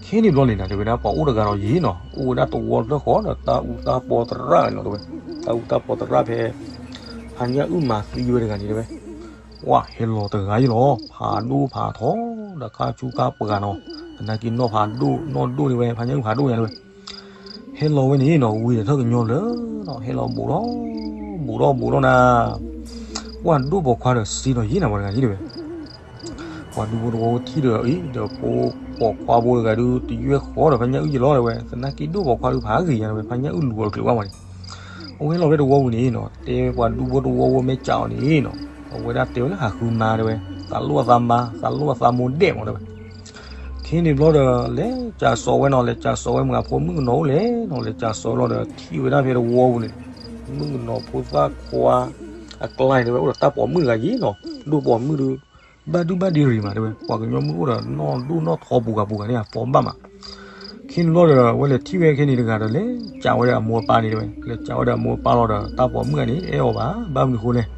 ခဲန့ၣ်ဘျီန့ၣ်နၤ တဲဝဲဒၣ် ပှၤအိၣ်တဂၤဒီးယံၤနီၤ, အိၣ်ဝဲဒၣ်တဝီတဖျၢၣ်ဃီဒီး တၢ်အူတၢ်ပီသရၣ်န့ၣ်လီၤ တဲဝဲ, တၢ်အူတၢ်ပီသရၣ်ဖဲ ဖါညၣ်အုၣ်မၤသံဝဲတဂၤန့ၣ် တဲဝဲ, ပှၤဟဲလီၤတဂၤအံၤလီၤ, ဖးဒိၣ်ဖးထီဒီး ခါဆူခါပှၤနီၤ, သနာ်က့နီၢ်ဖးဒိၣ်နီၢ်ဒိၣ်န့ၣ်ဝဲ ဖါညၣ်အုၣ်ဖးဒိၣ်ညါတဲဝဲ, ဟဲလီၤဝဲန့ၣ်နီၤ ဝံၤဒီးထၢၣ်ကညီလၢာ်နီၤ, ဟဲလီၤဘူးထီၣ်ဘူးထီၣ်ဘူးထီၣ်နီၤနၤ, ပှၤဒိၣ်ပိာ်ခွါဒီးစ့နီၤယံၤနၤ ပှၤတဂၤန့ၣ်တဲဝဲ ပှၤဒူဖိတဝီဖိထံၣ်ဒီးအံၤ ဒီးဖိပိာ်ခွါဖိတဂၤဒုး တယွဲၢ်ဃီဒီးဖါညၣ်အုၣ်ယံၤလီၤတဲဝဲ, သနာ်က့ဒိၣ်ပိာ်ခွါဒုးဖးဂ့ၤညါတဲဝဲ, ဖါညၣ်အုၣ်လူၤအီၤတချုးဘၣ်မးန့ၣ်, အဝဲဟဲလီၤဖဲတဝီပူၤန့ၣ်နီၤ, တဲပှၤဒူဖိတဝီဖိမ့ၢ်ကးအီၤန့ၣ်နီၤ, အဝဲဒၣ်တဲဝဲလၢဟးဃုမါတဲဝဲ, သးလိၣ်အသးမါ သးလိၣ်အသးမိၢ်ဒဲးမးတဲဝဲ ခဲန့ၣ်ဘျီဒီး လဲၤကးစီၤဝဲနီၤ, လဲၤကးစီၤဝဲမုၢ်ဂၤဖိမုၣ်ကနီၤအိၣ်လဲၣ်နီၤ, လဲၤကးစီၤလီၤဒီး ထံၣ်ဝဲဒၣ်ဖဲတဝီပူၤန့ၣ်, မုၣ်ကနီၤဖိသၣ်ခွါအကျါန့ၣ်တဲဝဲ အိၣ်ဒီးတၢ်ပိာ်မုၣ်တဂၤယံၤနီၤ, ဒိၣ်ပိာ်မုၣ်ဒုး ဘၣ်ဒုဘၣ်ဒ့ရံၤမးတဲဝဲ, ပှၤကညီမုၣ်အိၣ်ဒီးနီၢ်ဒိၣ်နီၢ်ထီပူၤဂၤပူၤဂၤန့ၣ် အသီဘၣ်မး ခဲန့ၣ်ဘျီဒီး အဝဲလဲၤထံၣ်ဝဲခဲန့ၣ်တဂၤဒီး လဲၤကးဝဲဒၣ်အမိၢ်အပၢ်န့ၣ်တဲဝဲ, လဲၤကးဝဲဒၣ်အမိၢ်အပၢ်လီၤဒီး တၢ်ပိာ်မုၣ်ဂၤန့ၣ် အဲၣ်အီၤဘၣ်, ဘၣ်မနုၤဃိလဲၣ်,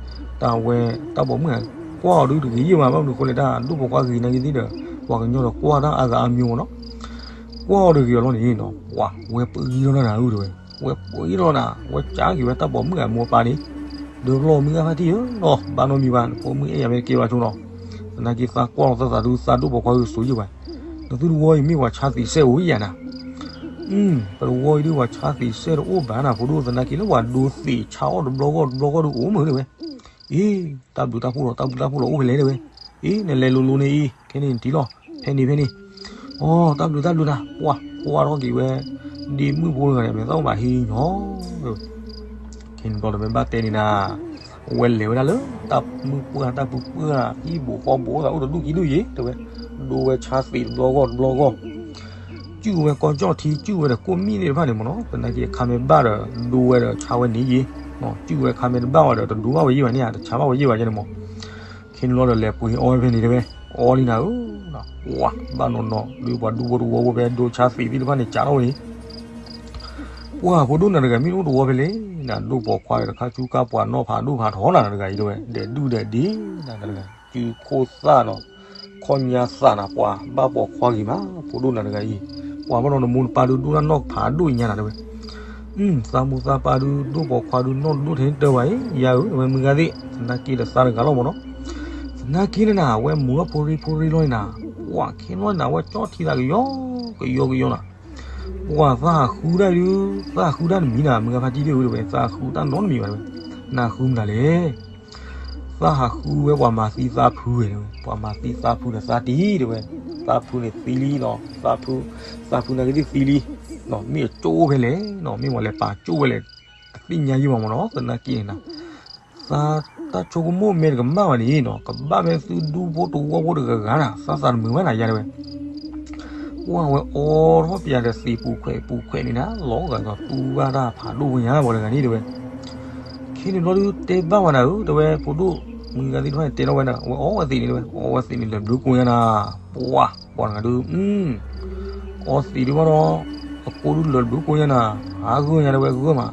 တၢ်ဝဲ တၢ်ပိာ်မုၣ်ဂၤ ကွၢ်အီၤဒုးတဂ့ၤယံၤဘၣ်, ဘၣ်မနုၤဃိလဲၣ် တၢ်ဒိၣ်ပိာ်ခွါဂ့ၤနာ်က့ၤသ့ၣ်ဒီး ပှၤကညီဒီးကွၢ်တၢ်အါဂၤအါမံၤမးနီၤ, ကွၢ်အီၤတဂ့ၤအီၤလီၤန့ၣ်နီၤ, ပှၤဝဲပှ့ၤလီၤနၤအုၣ်တဲဝဲ, ဝဲပှ့ၤလီၤနၤ, ဝဲကးက့ၤဝဲတၢ်ပိာ်မုၣ်ဂၤအမိၢ်အပၢ်န့ၣ်, ဒီးဖျီမုၢ်ဂၤဖါတံၢ်ဧၢနီၤ, ဘၣ်နီတမံၤဘၣ်, နဖိမုၣ်အဲၣ်ယၤမ့ၢ်တကဲဘၣ်ဆိနီၤ, သနာ်က့သးကွၢ်လီၤသးသးဒုး သးဒိၣ်ပိာ်ခွါဒုးစိၤယံၤဘၣ်, နသုတဝီအံၤမ့ၢ်ပှၤဆါသံးစဲအိၣ်ယၤနၤ ပတဝီအံၤဒုး ပှၤဆါသံးစဲတအိၣ်ဘၣ်နၤ, ဖိဒိၣ်သနာ်က့လၢပှၤဒိသံးဆါအီၣ်တဘျီဂီၢ်တဘျီဂီၢ်ဒုးအိၣ်မုာ်တဲဝဲ, အ့ တၢ်ဘျုးတၢ်ဖှိၣ်လီၤ တၢ်ဘျုးတၢ်ဖှိၣ်လီၤအိၣ်ဖဲလဲၣ်တဲဝဲ, အ့ နလဲၤလိၤလိၤန့ၣ်အံၤ ခဲန့ၣ်နထံၣ်လီၤ ဖဲန့ၣ်ဖဲန့ၣ်, အိ တၢ်ဘျုးတၢ်ဘျုးနၤ, ပှၤကွၢ်ထီၣ်က့ၤဝဲ ဒ့မုၣ်ဖိတဂၤန့ၣ် မဲာ်သၣ်အိၣ်ဘၣ်ဟံးညီ ခဲန့ၣ်ဘျီဒီးမ့ၢ်ဘၣ်တဲန့ၣ်နၤ, အဝဲလဲၤဝဲဒၣ်လၢ တၢ်မုၢ်ပှၢ်တၢ်ဖုပှၢ် ဟံၣ်ဘူးဃီဘူးသးအိၣ်တဒူၣ်ခံဒူၣ်ယံၤ တဲဝဲ, ဒိဝဲဆါသံးတဘျီဂီၢ်တဘျီဂီၢ်, စုၣ်ဝဲကီၢ်ကၠီၣ်ထံ စုၣ်ဝဲဒီးကိၣ်မံၣ်သ့ၣ်တဖၣ်န့ၣ်မ့ၢ်နီၤ, သနာ်က့အခါမ့ၢ်ဘၣ်ဒီး ဒိဝဲဒီးဆါဝဲန့ၣ်ယံၤ, စုၣ်ဝဲအခါမ့ၢ်တဘၣ်ဝဲဒီး တဒိဘၣ်ဝဲယံၤဘၣ်န့ၣ်ဧါ တဆါဘၣ်ဝဲယံၤဘၣ်ယဲန့ၣ်မ့ၢ်, ခဲန့ၣ်လီၤဒီးလဲၤပှ့ၤအီဝဲဖဲန့ၣ်တဲဝဲ, အီလံနၤဧၢ, ပှၤဘၣ်နီၢ်နီၢ် ဒုးပှၤဒူဖိတဝီဖိဖဲဒိဆါသံးသ့ၣ်တဖၣ်န့ၣ် ကးထီၣ်ဝဲန့ၣ် ပှၤဖိဒိၣ်နၤတဂၤမ့ၢ်အိၣ်တဝီဖဲလဲၣ်, နဒိၣ်ပိာ်ခွါဒီးတခါဆူခါပှၤနီၢ်ဖးဒိၣ်ဖးထီနၤတဂၤအံၤတဲဝဲ, ဒဲးဒုၣ်ဒဲးဒ့ နၤတဂၤ, စုၣ်ခိၣ်သၣ်နီၤ, ခီၣ်ညါသးနၤ ပှၤဘၣ်ပိာ်ခွါဂ့ၤမး ဖိဒိၣ်နၤတဂၤအံၤ, ပှၤဘၣ်နီၢ်နမိၢ်နပၢ်ဒုးဒိၣ်တၢ်နီၢ်ဖးဒိၣ်ညါနၤတဲဝဲ သးမိၢ်သးပၢ်ဒုးဒိၣ်ပိာ်ခွါဒုးနီၢ်ဒိၣ်ထဲတၢ်ဘၣ်အံၤ ယၤဧၢ တဲဝဲမုၢ်ဂၤသ့ၣ်, သနာ်က့ဒီးသးတဂၤလီၤမ့ၢ်နီၤ, သနာ်က့န့ၣ်နၤ အဝဲမူၤထီၣ်ဖိရ့ဖိရ့လီၤန့ၣ်နၤ, ပှၤခဲလီၤန့ၣ်နၤ အဝဲကၠီထံသးကယီကယီကယီနၤ, ပှၤသးဟးဃုတၢ်ဒုး, သးဟးဃုတၢ်တမံၤနၤ မုၢ်ဂၤဖါတံၢ်ဒုးတဲဝဲ သးဟးဃုတၢ်နီတမံၤဘၣ်တဲဝဲ, နဟးဃုမနုၤလဲၣ် သးဟးဃုဝဲပှၤမၤသံသးဖုဝဲတဲဝဲ, ပှၤမၤသံသးဖုဒီးသးတံၢ်တဲဝဲ, သးဖုန့ၣ်သံလံနီၤ, သးဖု, သးဖုနာ်က့ၤသ့ၣ်သံလံ, မ့ၢ်အကၠိၣ်ဖဲလဲၣ်နီၤ, မ့ၢ်ပှၤလဲၤပာ်ကၠိၣ်ဝဲလဲၣ်, အသ့ၣ်ညါယံၤဘၣ်မ့ၢ်နီၤ, သနာ်က့န့ၣ်နၤ, သးတၢ်ဆိကမိၣ်မ့ၢ်တကမၣ်ဘၣ်န့ၣ်နီၤ, ကဘၣ်ဖဲသုဒူဖိတဝီဖိတဂၤဂၤနၤ, သးသးတမုာ်ဘၣ်နၤယၤတဲဝဲ ပှၤဝဲအိးထီၣ်ပၠးဒီးသံးပူၤခွဲးပူၤခွဲးန့ၣ်နၤ, လီၤဂာ်ဒီးတူၢ်ဘၣ်တၢ်ဖးဒိၣ်ဝဲညါပှၤတဂၤန့ၣ်တဲဝဲ, ခဲန့ၣ်ဘျီဒုးတဲဘၣ်ဝဲနၤဧၢ တဲဝဲ ဖိဒိၣ်မုၢ်ဂၤသ့ၣ်တဖၣ်န့ၣ် တဲထီၣ်ဝဲဒၣ် အဝဲအိးဝဲသံးန့ၣ်တဲဝဲ, အိးဝဲသံးန့ၣ်လၢာ်ဘျုးကိညါနၤ, ပှၤ ပှၤတဂၤဒုး အီသံးဒုးဘၣ်ဒီး အကိဒုးလၢာ်ဘျုးကိညါနၤ, ဟးဂၢၢ်ညါတဲဝဲဂၢၢ်မး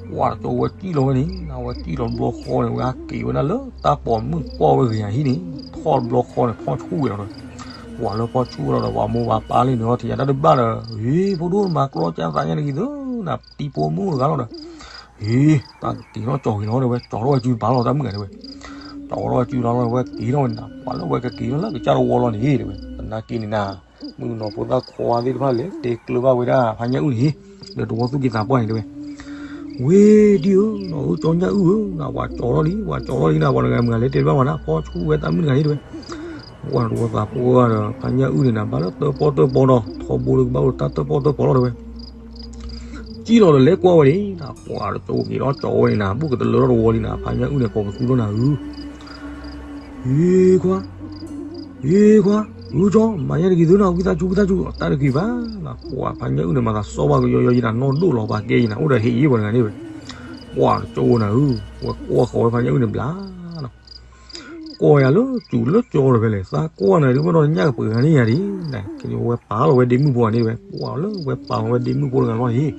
ပှၤတကၠိဝဲစံၣ်လီၤဝဲန့ၣ် အဝဲစံၣ်လီၤတဘျီဃီန့ၣ် ဝဲဟးက့ၤဝဲဒၣ်လၢတၢ်ပိာ်မုၣ်ကွၢ်ဝဲဂ့ၤယၤဟံၣ်န့ၣ် ထီၣ်တဘျီဃီန့ၣ် ဖီၣ်ဆူၣ်ဝဲလီၤဒီး, ပှၤလၢဖီၣ်ဆူၣ်ဝဲလီၤဒီး ပှၤမိၢ်ပှၤပၢ်လၢန့ၣ်အီၤထံၣ်ယၤတၢ်တဘၣ်ဒီး ဟ့ ဖိဒိၣ်မၤကျီကၢ်သးညါတဂ့ၤသၢနၤ တံၤဖိမုၣ်တဂၤလီၤဒီး, ဟ့ တၢ်ကက့ၤထီၣ်ကၠီၤက့ၤလီၤတဲဝဲ ကၠီၤထီၣ်ဝဲစုပာ်လီၤတၢ်မုၣ်ဂၤတဲဝဲ, ကၠီၤထီၣ်ဝဲစုလီၤလီၤဝဲက့ၤထီၣ်ဝဲန့ၣ် ပှၤလၢဝဲကက့ၤထီၣ်လၢကစၢ်တဝီလီၤန့ၣ်တဲဝဲ, သနာ်က့န့ၣ်နၤ မုၣ်ကနီၤဖိသၣ်ခွါသ့ၣ်တဖၣ်လဲၤတဲကျၢၤဘၣ်ဝဲဒၣ်ဖါညၣ်အုၣ်န့ၣ် ဒီးတဝီသူၣ်က့သးပှၢ်န့ၣ်တဲဝဲ, ဝ့ၢ်ဒ်ဧၢ နီၢ်ဧၢ ကၠီညၣ်အုၣ်ဧၢ နၤပှၤကၠီၤထီၣ်လံ ပှၤကၠီၤထီၣ်လံနၤ ပှၤတဂၤမုၢ်ဂၤလဲၤတဲဘၣ်ဝဲဒၣ် ဖီၣ်ဆူၣ်ဝဲတၢ်မုၣ်တဂၤန့ၣ်တဲဝဲ, ပှၤတဝီသးပှၢ်ဒီး ဖါညၣ်အုၣ်န့ၣ်နၤ ဘၣ်လၢတၢၣ်ပီၣ်တၢၣ်ပီဒီး ထီဘိလၢကဘၣ်အိၣ်တၢ်တၢၣ်ပီၣ်တၢၣ်ပီလီၤတဲဝဲ စံၣ်လီၤဒီးလဲၤကွၢ်ဝဲန့ၣ် ပှၤတကၠိက့ၤဒီးကၠီၤဝဲန့ၣ်နၤ ဘူးကတလၢထီၣ်တဝီလံနၤ ဖါညၣ်အုၣ်န့ၣ် ကိးပသူထီၣ်နၤဧၢ, ဟ့ခွါ ဟ့ခွါ, အၢကၠီ မၤညါတဂ့ၤသၢနၤ ဝံသးစူၤ ဝံသးစူၤ တၢ်တဂ့ၤဘၣ်နၤ ပှၤဖါညၣ်အုၣ်န့ၣ် မၤသးစီဘၣ်ကယီယီယံၤနၤ နီၢ်ဒိၣ်လီၤပာ်ကဲယံၤနၤ အိၣ်ဒီးဟ့ၣ်ယံၤပှၤတဂၤန့ၣ်ဝဲ, ပှၤတကၠိနၤဧၢ, ဝဲကွၢ်ဃီၤဝဲဖါညၣ်အုၣ်န့ၣ်ဘျါလီၤ ကိးယၤလၢစူၤလၢကၠီတဖဲလဲၣ်, သးကွၢ်နၤဒုး ဘၣ်ဒီးညၣ်ကပှဲၤဂၤန့ၢ်ယၤဒံး, ဝဲပာ်လီၤဝဲဒ့မုၣ်ဖိဂၤန့ၣ်ဝဲ, ပှၤလၢဝဲပာ်လီၤဝဲဒ့မုၣ်ဖိတဂၤလီၤအံၤ,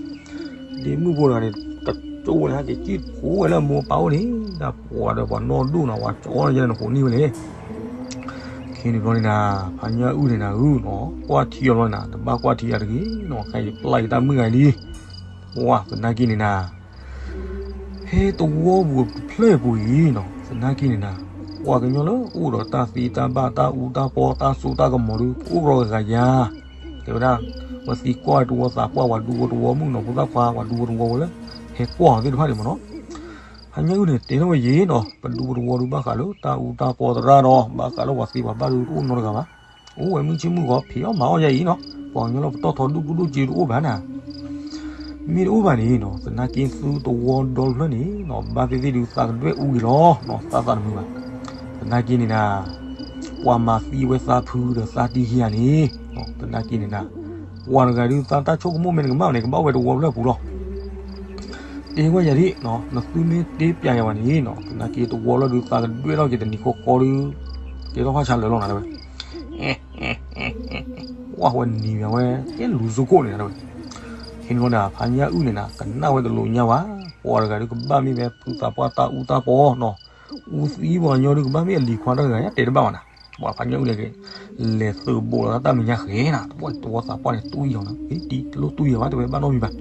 ဒ့မုၣ်ဖိတဂၤန့ၣ် တကၠိဝဲန့ၣ် ဟဲက့ၤကံၣ်ဖိဝဲလၢအမိၢ်အပၢ်အိၣ်န့ၣ်, ဒၣ်ပှၤဒီးပှၤနီၢ်ဒိၣ်နီၤ, ပှၤကၠီလၢယဲန့ၣ် နဃိးနံၣ်ဝဲလဲၣ်. ခဲန့ၣ်ဘျီန့ၣ်နၤ, ဖါညၣ်အုၣ်န့ၣ်နၤဧၢနီၤ, ကွၢ်ထံအီၤဘျီန့ၣ်နၤ, တဘၣ်ကွၢ်ထံယၤတဂ့ၤနီၤ, ခဲအံၤယပျၢ်ယတၢ်မုၣ်ဂၤလံ. ပှၤသနာ်က့န့ၣ်နၤ ဟဲသဝီပူၤတဖျၢၣ်ပူၤအံၤနီၤ, သနာ်က့န့ၣ်နၤ, ပှၤကညီလၢအိၣ်ဒီးတၢ်သ့တၢ်ဘၣ် တၢ်အူတၢ်ပီ တၢ်စိတၢ်ကမီၤဒုး အိၣ်ကရီဂၤယၤ, တဲဝဲဒၣ်, ဝဲသံကွၢ်တဝီသးပှၢ် ပှၤဒူဖိတဝီ မုၣ်ကနီၤဖိသၣ်ခွါ ပှၤဒူဖိတဝီဝဲလၢ ဟဲကွၢ်အီၤသ့ၣ်တဖၣ်န့ၣ်မ့ၢ်နီၤ. ဖါညၣ်အုၣ်န့ၣ် တဲထီၣ်ဝဲယံၤနီၤ, ပဒူဖိတဝီဒုး ဘၣ်ဃးလၢတၢ်အူတၢ်ပီသရၣ်ဒီး ဘၣ်ဃးလၢပှၤသ့ပှၤဘၣ်ဒုး တအိၣ်နီတဂၤဘၣ်. အိၣ်ဝဲမုၢ်ဆ့ၣ်မုၢ်ဂီၤ ဖံးအီၣ်မၤအီၣ်ယၤအံၤနီၤ, ပှၤကညီလၢပတီၢ်ထီဒူၣ်ဒူၣ်ဒိၣ်က့တအိၣ်ဘၣ်နၤ မ့ၢ်တအိၣ်ဘၣ်န့ၣ်နီၤ, သနာ်က့သုတဝီဒီဖျၢၣ်န့ၣ်နီၤ, ဘၣ်သ့ၣ်သ့ၣ်ဒုး သးကဒွဲၣ်အူက့ၤလီၤနီၤ, သးသးတမုာ်ဘၣ်. သနာ်က့န့ၣ်နၤ, ပှၤမၤသံဝဲသးဖုဒီးသးတံၢ်ခံဂၤန့ၣ်, သနာ်က့န့ၣ်နၤ, ပှၤတဂၤဒုး သးတၢ်ဆိကမိၣ်မ့ၢ်နကမၣ်န့ၣ် ကဘၣ်ဝဲတဝီဖျၢၣ်ပူၤလီၤ. တဲကွၢ်ယၤဒ်, နသုမ့ၢ်တဲပျးယၤဘၣ်န့ၣ်နီၤ, သနာ်က့တဝီလီၤဒုး သးကဒွဲၣ်ထီၣ်က့ၤတနံၤဃီဃီဒုး, ကဲထီၣ်ဖးဆါလၢာ်လီၤနၤတဲဝဲ ဝဲနံၤဘၣ်ဝဲ ကဲလူၤစိခိၣ်န့ၣ်နၤတဲဝဲ. ခဲန့ၣ်ဘျီန့ၣ် ဖါညၣ်အုၣ်န့ၣ်နၤ ကနၣ်ဝဲတလိာ်ညါဘၣ်, ပှၤတဂၤဒုးကဘၣ်မ့ၢ်ဝဲဖုသးပှၢ်တၢ်အူတၢ်ပီနီၤ, အူသံပှၤကညီဒုးကဘၣ်မ့ၢ်အလံၤခွါတဂၤ တဲတဘၣ်ဘၣ်နၤ, ပှၤဖါညၣ်အုၣ်န့ၣ်က့ၤ လဲၤသုးဘူးလီၤတၢ်မဲာ်ညါဃဲနၤ, တဝီသးပှၢ်န့ၣ်တူၢ်ယံာ်လီၤနၤ, တဝီသးပှၢ်န့ၣ်တူၢ်ယံာ်ဘၣ် တဲဝဲဘၣ်နီတမံၤဘၣ်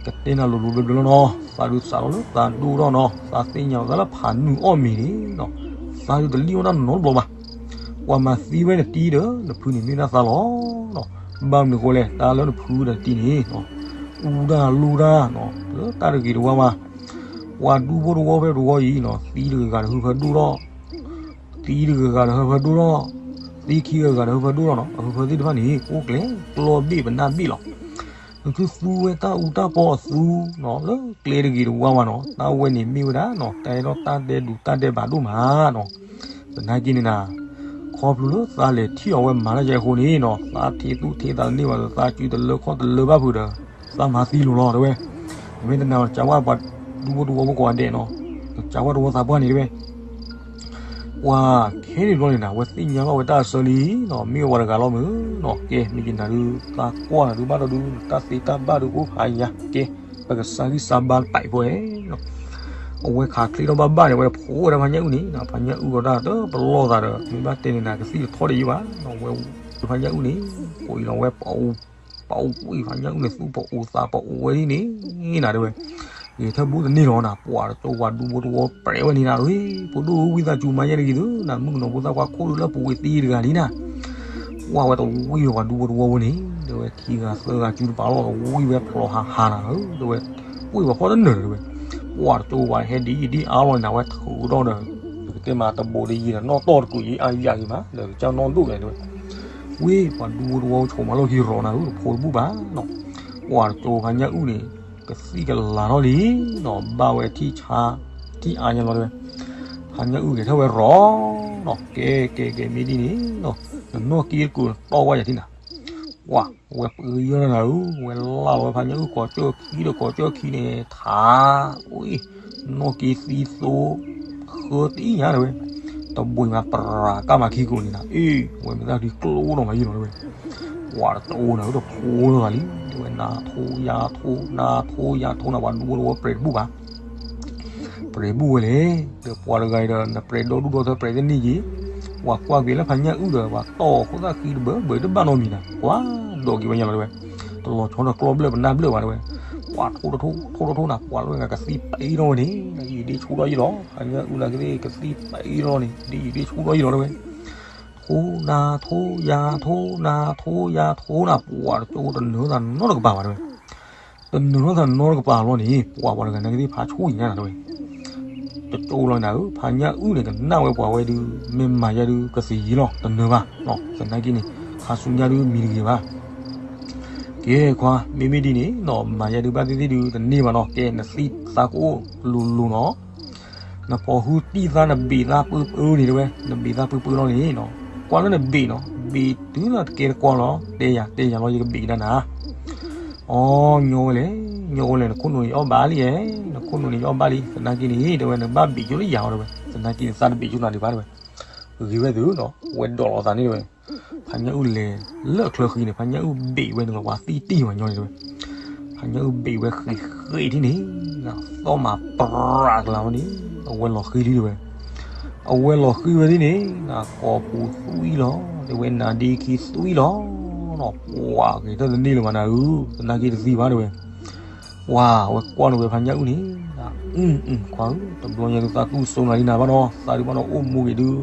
ကတဲနၤလိၤလိၤဘျၢဘျၢလီၤနီၤ, သးဒုးစးထီၣ်လၢသးဒိၣ်ထီၣ်နီၤ, သးသ့ၣ်ညါအီၤသးလၢဖးနုာ်အီၣ်မ့ၤန့ၣ်နီၤ, သးဒုးတလံၣ်အီၣ်တၢ်နီတဘျီဘၣ်. ပှၤမၤသံဝဲနတံၤဒီး နဖုန့ၣ်မ့ၢ်ဒၣ်သးလီၤနီၤ, ဘၣ်မနုၤဃိလဲၣ် တၢ်လၢနဖုဒီးနတံၤန့ၣ်နီၤ, အူတၢ်လိၣ်တၢ်နီၤ လၢတၢ်တဂ့ၤတဝါဝါ, ပှၤဒူဖိတဝီဖဲတဝီအံၤနီၤ သံတဂၤဂၤဒီးဟၢဖၢဒိၣ်ထီၣ် သံတဂၤဂၤဒီးဟၢဖၢဒိၣ်ထီၣ်, သံခံဂၤဂၤဒီးဟၢဖၢဒိၣ်ထီၣ်နီၤ, အဟၢဖၢသ့ၣ်တဖၣ်န့ၣ် ကိးကျဲကျီဘ့ၣ်ပနၢ်ဘ့ၣ်လီၤ. နသုသူဝဲတၢ်အူတၢ်ပီအသူနီၤ လၢကျဲတဂ့ၤတဝါဝါနီၤ, တၢ်ဝဲန့ၣ်မ့ၢ်ဝဲဒၣ်နီၤ တၢ်အဲၣ်ဒိးတၢ်ဒဲဒူးတၢ်ဒဲဘးဒိၣ်မးနီၤ. သနာ်က့န့ၣ်နၤ, ခီဖျိလၢသးလဲၤထံၣ်အီၤဝဲမၤတၢ်ယဲအဃိန့ၣ်နီၤ, သးထံၣ်သူၣ်ထံၣ်သးတန့ၢ်ဘၣ်ဒီး သးစုတလၢခီၣ်တလၢဘၣ်ဖုးဒီး သးမၤသံလိၤလီၤတဲဝဲ. နမ့ၢ်တနာ် ကးဝဲပှၤဒူဖိတဝီဖိကိးဂၤဒဲးနီၤ, ကးဝဲတဝီသးပှၢ်န့ၣ်တဲဝဲ ပှၤခဲန့ၣ်ဘျီန့ၣ်နၤ အဝဲသ့ၣ်ညါဘၣ်ဝဲတၢ်အဆၢလံနီၤ, မ့ၢ်ဝဲတဂၤလီၤမုၢ်နီၤ, ကဲ မ့ၢ်ယနၤဒုး သးကွၢ်နၤဒုးဘၣ်ဒီးဒုး နတၢ်သ့တၢ်ဘၣ်ဒုးကအိၣ်ဖးယၤ, ကဲ ပကစၢ်ဂံၢ်စၢ်ဘါတပာ်အံၤဖိနီၤ. အဝဲခးချ့ထီၣ်ဘၣ်ဘၣ်န့ၣ် အဝဲတဖိးဝဲဒၣ်ဖါညၣ်အုၣ်န့ၣ်, ဖါညၣ်အုၣ်ဒီးတၢ်တပလီၢ်သးဒီး မ့ၢ်ဘၣ်တဲန့ၣ်နၤ ကသံၣ်တထီၣ်ဒံးယံၤဘၣ်, အဝဲဖါညၣ်အုၣ်န့ၣ် ကိးအံၤလီၤဝဲ ပအိၣ်ကွံာ်ဖါညၣ်အုၣ်န့ၣ် သူၣ်ပအိၣ်သးပအိၣ်ဝဲဒ်န့ၣ်နၤတဲဝဲ. ဂဲၤထၢၣ်ဘူးတန့ၢ်လီၤနၤ, ပှၤတကၠိပှၤဒူဖိတဝီပြဲးဝဲန့ၣ်နၤ, ဖိဒိၣ်ဝံသးစူၤမၤယဲၢ်တဂ့ၤသုနၤ, မုၣ်ကနီၤဖိသၣ်ခွါခိၣ်ဒုးလၢပူၤဝံၤသံတဂၤလံနၤ. ပှၤဝဲတဝံၣ်ဝဲပှၤဒူဖိတဝီဖိန့ၣ် တဲဝဲ ခံဂၤသၢဂၤစုတပာ်လီၤ တဝံၣ်ဝဲဖျိးဟးဟးနၤဧၢ, တဲဝဲ ဝံၣ်ပှၤဖီၣ်တနၢၤတဲဝဲ. ပှၤတကၠိပှၤဟဲဒ်အံၤဒ်အါလီၤနၤ ဝဲထုးထီၣ်ဒီး ပကတဲမးတဘိးတယံၤဒီး နီၢ်တီၢ်တကုးယံၤအါယံၤမး ဒီးကစၢ်နီၢ်ဒိၣ်လဲၣ်တဲဝဲ. ဝံၣ်ပှၤဒူဖိတဝီဖိ ဆိးမၤလိခံရီၤနၤဧၢ, တဖိးတဘူၣ်ဘၣ်နီၤ. ပှၤတကၠိဖါညၣ်အုၣ်န့ၣ် ကသံၣ်ကလၤထီၣ်လံနီၤ, ဘၣ်ဝဲထံၣ်ဆါ ထံၣ်အါညါလီၤတဲဝဲ. ဖါညၣ်အုၣ်ဂဲၤထၢၣ်ဝဲရီၤနီၤ, ကဲကဲကဲ မ့ၢ်ဒ်န့ၣ်နီၤ, နနီၢ်က့တကုးတီၢ်ဝဲယၤထံၣ်နၤ. ပှၤဝဲပယီၤနၤဧၢ, ဝဲလၢ်လီၤဝဲဖါညၣ်အုၣ် ကိးကၠၢၢ်ခံဒီးကိးကၠၢၢ်ခံန့ၣ် ထး အံၤ နီၢ်က့သံသိ ဃၢတံၢ်ညါတဲဝဲ. တဘိးမး ပရၤကၣ်မးခံကိးန့ၣ်နၤ, အ့ ဝဲမ့ၢ်တၢ်ဒုးကျိဒီးမးယံၤလီၤတဲဝဲ. ပှၤတကၠိနၤဧၢ တဖိးလီၤသးလံ, တဲဝဲ နၤထိယၤထိ နၤထိယၤထိနၤ ပှၤဒူဖိတဝီပြဲးတဘူၣ်ဘၣ် ပြဲးဘူၣ်ဝဲလဲၣ်, ဒီးပှၤတဂၤအံၤဒီး နပြဲးဒီဒူၣ်ဒီထၢပြဲးတန့ၢ်က့ၤ, ပှၤကွၢ်က့ၤလၢဖါညၣ်အုၣ်ဒီး ပှၤတီၢ်ခိၣ်သၣ်ဃံတဘၢဘၢတဘၣ်နီတမံၤနၤ, ကွၢ်ဒိးက့ၤဝဲညါလီၤတဲဝဲ. တလီၤဆီဒီးကျီဘျၢၣ်ပနၢ်ဘျၢၣ်ဘၣ်တဲဝဲ. ပှၤထိတထိ ထိတထိနၤ ပှၤလၢဂၤကသံၣ်ပံထီၣ်ဝဲန့ၣ် ဒ်အံၤဒ်ဆူၣ်ထီၣ်ယံၤလီၤ, ဖါညၣ်အုၣ်နာ်က့သ့ၣ် ကသံၣ်ပံထီၣ်န့ၣ် ဒ်အံၤဒ်ဆူၣ်ထီၣ်ယံၤလီၤတဲဝဲ. ထိနၤထိယၤထိ နၤထိယၤထိနၤ ပှၤတကၠိတနၢၤသးနီတကပၤဘၣ်တဲဝဲ. တနၢၤထီၣ်သးနီတကပၤလီၤန့ၣ် ပှၤပှၤတဂၤနာ်က့သ့ၣ်ဖးဆူၣ်အံၤညါနၤတဲဝဲ. တကၠိလီၤနၤဧၢ, ဖါညၣ်အုၣ်န့ၣ် ကနၣ်ဝဲပှၤဝဲဒုး မ့ၢ်မၤယဲဒုး ကသ့ယံၤလီၤ တနၢၤဘၣ်, သနာ်က့န့ၣ် ခါဆူညါဒုးမံၤတဂ့ၤဘၣ်. ကဲခွါ မ့မ့ၢ်ဒ်န့ၣ်နီၤ မၤယဲဒုးဘၣ်သ့ၣ်သ့ၣ်ဒုး တန့ၢ်ဘၣ်နီၤ, ကဲနသံၣ်သးကအိၣ်လိၤလိၤနီၤ. နဖိးဟုတံၢ်သး နဘ့ၣ်သးပၢပၢန့ၣ်တဲဝဲ, နဘ့ၣ်သးပၢပၢလီၤန့ၣ်နီၤ, ကွၢ်လၢနဘ့ၣ်နီၤ, ဘ့ၣ်တုၤလၢတကဲတကွီလီၤ, တဲယၤ တဲယၤလီၤ ယကဘ့ၣ်ကဒါနၤ. အီ ညီဝဲလဲၣ်, ညီဝဲလဲၣ်, နခိၣ်နူာ်န့ၣ်ယအီၣ်ဘၣ်လံဧါ, နခိၣ်နူာ်န့ၣ်ယအီၣ်ဘၣ်လံ, သနာ်က့န့ၣ် တဲဝဲ နဘၣ်ဘ့ၣ်ကၠိလၢယၤအီၤတဲဝဲ. သနာ်က့န့ၣ် သးတဘ့ၣ်ကၠိနၤဒံးဘၣ်တဲဝဲ, ဂ့ၤဝဲသုနီၤ, ဝဲဒိးလီၤသးန့ၣ်တဲဝဲ, ဖါညၣ်အုၣ်လဲၤလၢအချၢဃံန့ၣ် ဖါညၣ်အုၣ်ဘ့ၣ်ဝဲန့ၣ်လီၤ ပှၤသံတံၢ်မးညီန့ၣ်တဲဝဲ, ဖါညၣ်အုၣ်ဘ့ၣ်ဝဲဃံးဃံးဒ်န့ၣ်, သီၣ်မၤပြးကလၤဝဲန့ၣ်, အဝဲလီၤဃံလံတဲဝဲ, အဝဲလီၤဃံဝဲဒ်န့ၣ်, ကိာ်ပူၤသွံလီၤ, တဲဝဲနၤဒ့ခံသွံလီၤ, ပှၤဂ့ၤထီၣ်တန့ၢ်လၢၤဘၣ်နၤဧၢ, သနာ်က့တသံဘၣ်တဲဝဲ ပှၤအဝဲကွၢ်န့ၢ်ဝဲဖါညၣ်အုၣ်န့ၣ်, အုၣ်အုၣ်ခွါဧၢ, တဘျီညါဒုးသးတူၢ်စိနၤလံနၤဘၣ်နီၤ, သးဒုးဘၣ်နီၤအိၣ်မူဂ့ၤဒုး,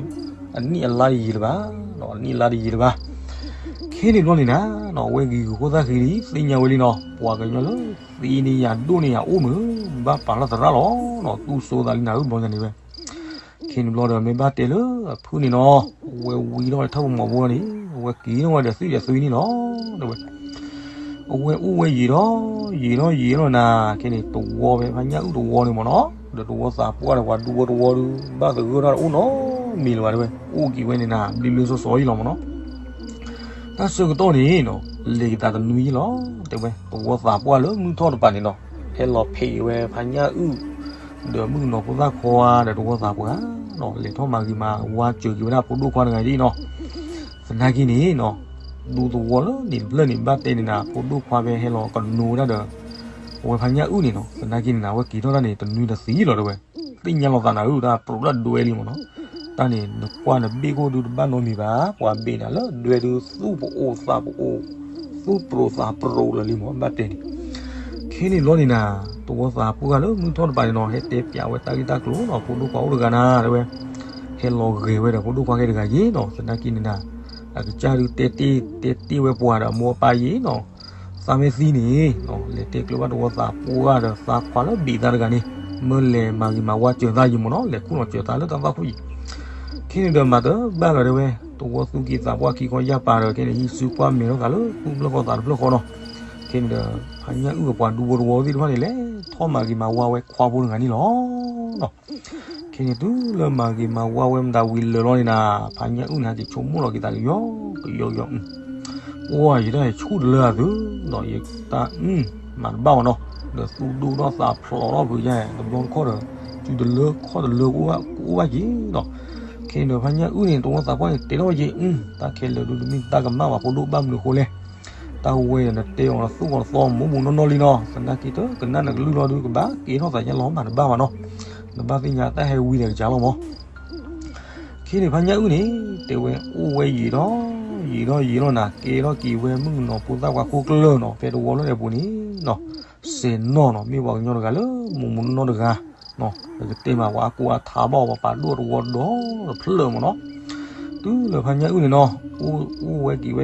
အနံၣ်အလါတယံာ်လၢၤဘၣ်, အနံၣ်အလါတယံာ်လၢၤဘၣ်, ခဲန့ၣ်ဘျီန့ၣ်နၤ, အဝဲဂ့ၤဂ့ၤဃိသၣ်ဃံလံ သ့ၣ်ညါဝဲလံနီၤ, ပှၤကညီလၢသ့န့ၢ်ယၤဒိၣ်န့ၢ်ယၤအိၣ်မုာ်, ဘၣ်ပာ်လီၤသရၣ်လီၤ, တူၢ်စိသးလံနၤဧၢဘျီညါန့ၣ်ဝဲ ခဲန့ၣ်ဘျီဒီးမ့ၢ်ဘၣ်တဲလၢအဖုၣ်န့ၣ်နီၤ, အဝဲဝံထီၣ်ဝဲထီၣ်ပမိၢ်ဖိန့ၣ်, အဝဲက့ၤထီၣ်ဝဲဒီးသွံၣ်ဒီးသွံၣ်န့ၣ်လီၤ, တဲဝဲ, အဝဲအိၣ်ဝဲယံာ်ဒီး, ယံာ်ဒီးယံာ်လီၤနၤ, ခဲန့ၣ်တဝီဖဲဖါညၣ်အုၣ်တဝီန့ၣ်မ့ၢ်နီၤ, ဒီးတဝီသးပှၢ်ဒီးပှၤဒူဖိတဝီဒုး, ဘၣ်သဂၢၢ်ထီၣ်တအိၣ်နီတမံၤလၢၤဘၣ်တဲဝဲ, အိၣ်က့ၤဝဲန့ၣ်နၤ ဘျ့ဘျ့စီစီအံၤလီၤမ့ၢ်နီၤ တၢ်ဆၢကတီၢ်န့ၣ်နီၤ, လဲၤက့ၤသးတနွံယံၤလီၤ, တဲဝဲ, တဝီသးပှၢ်လၢမုၢ်ထီၣ်တပၤန့ၣ်နီၤ, ဟဲလီၤဖံးဝဲဖါညၣ်အုၣ်, ဒီးမုၣ်ကနီၤဖိသၣ်ခွါဒီးတဝီသးပှၢ်နီၤ, လဲၤထီၣ်မၤဂ့ၤမၤဝါစၢၤက့ၤဝဲဒၣ်ဖိဒိၣ်ခွါတဂၤအံၤနီၤ, သနာ်က့န့ၣ်နီၤ, ဒူသဝီလၢန့ၣ်တဖျၢၣ်န့ၣ် ဘၣ်တဲန့ၣ်နၤ ဖိဒိၣ်ခွါဖဲဟဲလီၤကနိဝဲဒၣ်ဒီး, အဝဲဖါညၣ်အုၣ်န့ၣ်နီၤ, သနာ်က့န့ၣ်နၤ အဝဲက့ၤထီၣ်တၢ်န့ၣ် တနွံတသံလီၤတဲဝဲ, သ့ၣ်ညါလီၤသးနၤဧၢ တၢ်ပြိးတၢ်ဒွဲလံမ့ၢ်နီၤ, တၢ်န့ၣ် နကွၢ်နဘ့ၣ်ခိၣ်ဒုးတဘၣ်နီတမံၤဘၣ်, ပှၤဘ့ၣ်နၤလၢဒွဲဒုးသူၣ်ပအိၣ်သးပအိၣ်, သူၣ်ပြိးသးပြိးလၢာ်လံမ့ၢ် ဘၣ်တဲန့ၣ်, ခဲန့ၣ်ဘျီန့ၣ်နၤ, တဝီသးပှၢ်လၢမုၢ်ထီၣ်တပၤန့ၣ်နီၤ ဟဲတဲပျးဝဲတၢ်ဂ့ၢ်တၢ်ကျိၤနီၤ ဖိဒိၣ်ခွါအိၣ်တဂၤနၤတဲဝဲ, ဟဲလီၤဂဲၤဝဲဒီးဖိဒိၣ်ခွါခဲတဂၤယ့ၤနီၤ သနာ်က့န့ၣ်နၤ, အကစၢ်ဒုးတဲတ့ၢ်တဲတ့ၢ်ဝဲပှၤဒီးအမိၢ်အပၢ်ယ့ၤနီၤ, သးမ့ၢ်သံန့ၣ်, လဲၤတဲကျၢၤဘၣ်တဝီသးပှၢ်ဒီးသးခွါလၢဘ့ၣ်သးတဂၤန့ၣ်, မၢလဲၤမၤဂ့ၤမၤဝါစၢၤသးယံၤမ့ၢ်နီၤ လဲၤခူၣ်လီၤစၢၤသးလၢတၢ်သၣ်ခိၣ်ယံၤ, ခဲန့ၣ်ဒီးမၤတဘၣ်လီၤတဲဝဲ, တဝီသူၣ်က့သးပှၢ်ခံခီယၢ်ပၤဒီး ခဲန့ၣ် ဟံးစုကွၢ်မဲာ်ထီၣ်သးလၢသူၣ်တဖျၢၣ်ဃီသးတဖျၢၣ်ဃီနီၤ, ခဲန့ၣ်ဒီး ဖါညၣ်အုၣ်အပှၤဒူဖိတဝီသ့ၣ်တဖၣ်န့ၣ် လဲၤထီၣ်မၤဂ့ၤမၤဝါဝဲခွါဖိတဂၤန့ၣ်လီၤ. ခဲန့ၣ်တုၤလၢမၤဂ့ၤမၤဝါဝဲမတၤဝံၤလၢာ်လီၤန့ၣ်နၤ, ဖါညၣ်အုၣ်န့ၣ် ဟဲက့ၤဆိကမိၣ်လီၤက့ၤသးကယီကယီ, ပှၢ်ယတၢ်ဟဲဆူၣ်တလၢအသုး, ဒီးယတၢ်အုၣ်မၤတဘၣ်မ့ၢ်နီၤ, ဒီးသူၣ်ဒိၣ်ထီၣ်သးဖျိးထီၣ်ဖုးယါ တဘျီတခီၣ်ဒီး, စုတလၢခီၣ်တလၢ ကအိၣ်ဘၣ်က့ၤဒီး, ခဲန့ၣ်ဒီးဖါညၣ်အုၣ်န့ၣ် တဝီသးပှၢ်န့ၣ် တဲထီၣ်ဝဲက့ၤ, တၢ်ခဲလၢာ်ဒုးတမ့ၢ်တၢ်ကမၣ်ဘၣ်ဖိဒိၣ်ဘၣ်မနုၤအဃိလဲၣ်, တၢ်ဝဲဒီးနတဲအီၤနသူၣ်ကီၤသီမူးမူးနီၢ်နီၢ်လံနီၤ, သနာ်က့တကနၣ်နကလုၢ်လီၤဒုး ကဘၣ်ကဲထီၣ်သးညါလီၤမၤတဘၣ်ဘၣ်နီၤ, နဘၣ်သ့ၣ်ညါတၢ်ဟဲဝံဒီးကစၢ်လီၤမး ခဲန့ၣ်ဖါညၣ်အုၣ်န့ၣ် တဲဝဲအိၣ်ဝဲယံာ်ဒီး, ယံာ်ဒီးယံာ်လီၤနၤ ကဲထီၣ်က့ၤဝဲမုၣ်ကနီၤဖိသၣ်ခွါခိၣ်ကျၢၢ်နီၤ ဖဲတဝီလီၤဒဲးပူၤန့ၣ်နီၤ, စဲးနီၢ်နီၤ မ့ၢ်ပှၤကညီတဂၤလၢ မူးမူးနီၢ်နီၢ်တဂၤ, ပကတဲမးပှၤအကိးအထးဘၣ်အီၤ ပှၤပာ်ဒိၣ်တဝီဒီးတဖျၢၣ်မ့ၢ်နီၤ, တုၤလၢဖါညၣ်အုၣ်န့ၣ်နီၤ, အိၣ်ဝဲက့ၤဝဲဒီး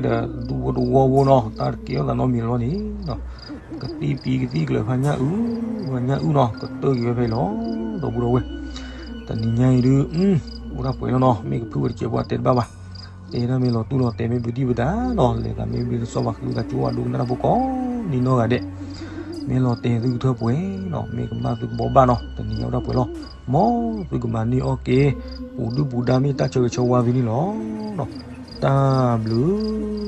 ဒူဖိတဝီဖိနီၤ တၢ်တကဲထီၣ်သးနီတမံၤလီၤန့ၣ် ကသံၣ်ပံၤကသံၣ်ကျၢၤဖါညၣ်အုၣ်, ဖါညၣ်အုၣ်နီၤ ကတၢၢ်က့ၤဝဲဖဲအံၤလီၤ, ဒီပုၢ်ဒီဝဲၢ်, တနံၤညါအံၤဒုး, အိၣ်ဒၣ်ပှဲၤလီၤနီၤ မ့ၢ်ကဖုၣ်ဝဲတစဲးဖိတဲတဘၣ်ဘၣ်, တဲဒၣ်မ့ၢ်လီၤတူၢ်လီၤတဲာ်မ့ၢ်ဘျုးဒံးပဒါနီၤ လဲၤသးမ့ၢ်ဘျုးတစီဘၣ်ဃုသးကၠိဝဲဒိကနၣ်တၢ်ဖိကိးနံၤနီၢ်ဂၤဒဲး, မ့ၢ်လီၤတဲာ်သုကထၢပှဲၤနီၤ မ့ၢ်ကမၣ်သုကဘိးဘၣ်နီၤ တနံၤညါအိၣ်ဒၣ်ပှဲၤလီၤ, မ်သုကမၤန့ၢ်အီၣ်က့ၤ, ပူၤဒုၣ်ပူၤဒါမ့ၢ်တၢ်ဆၢဂ့ၤဆၢဝါသုန့ၣ်လီၤ, တၢ်ဘျုး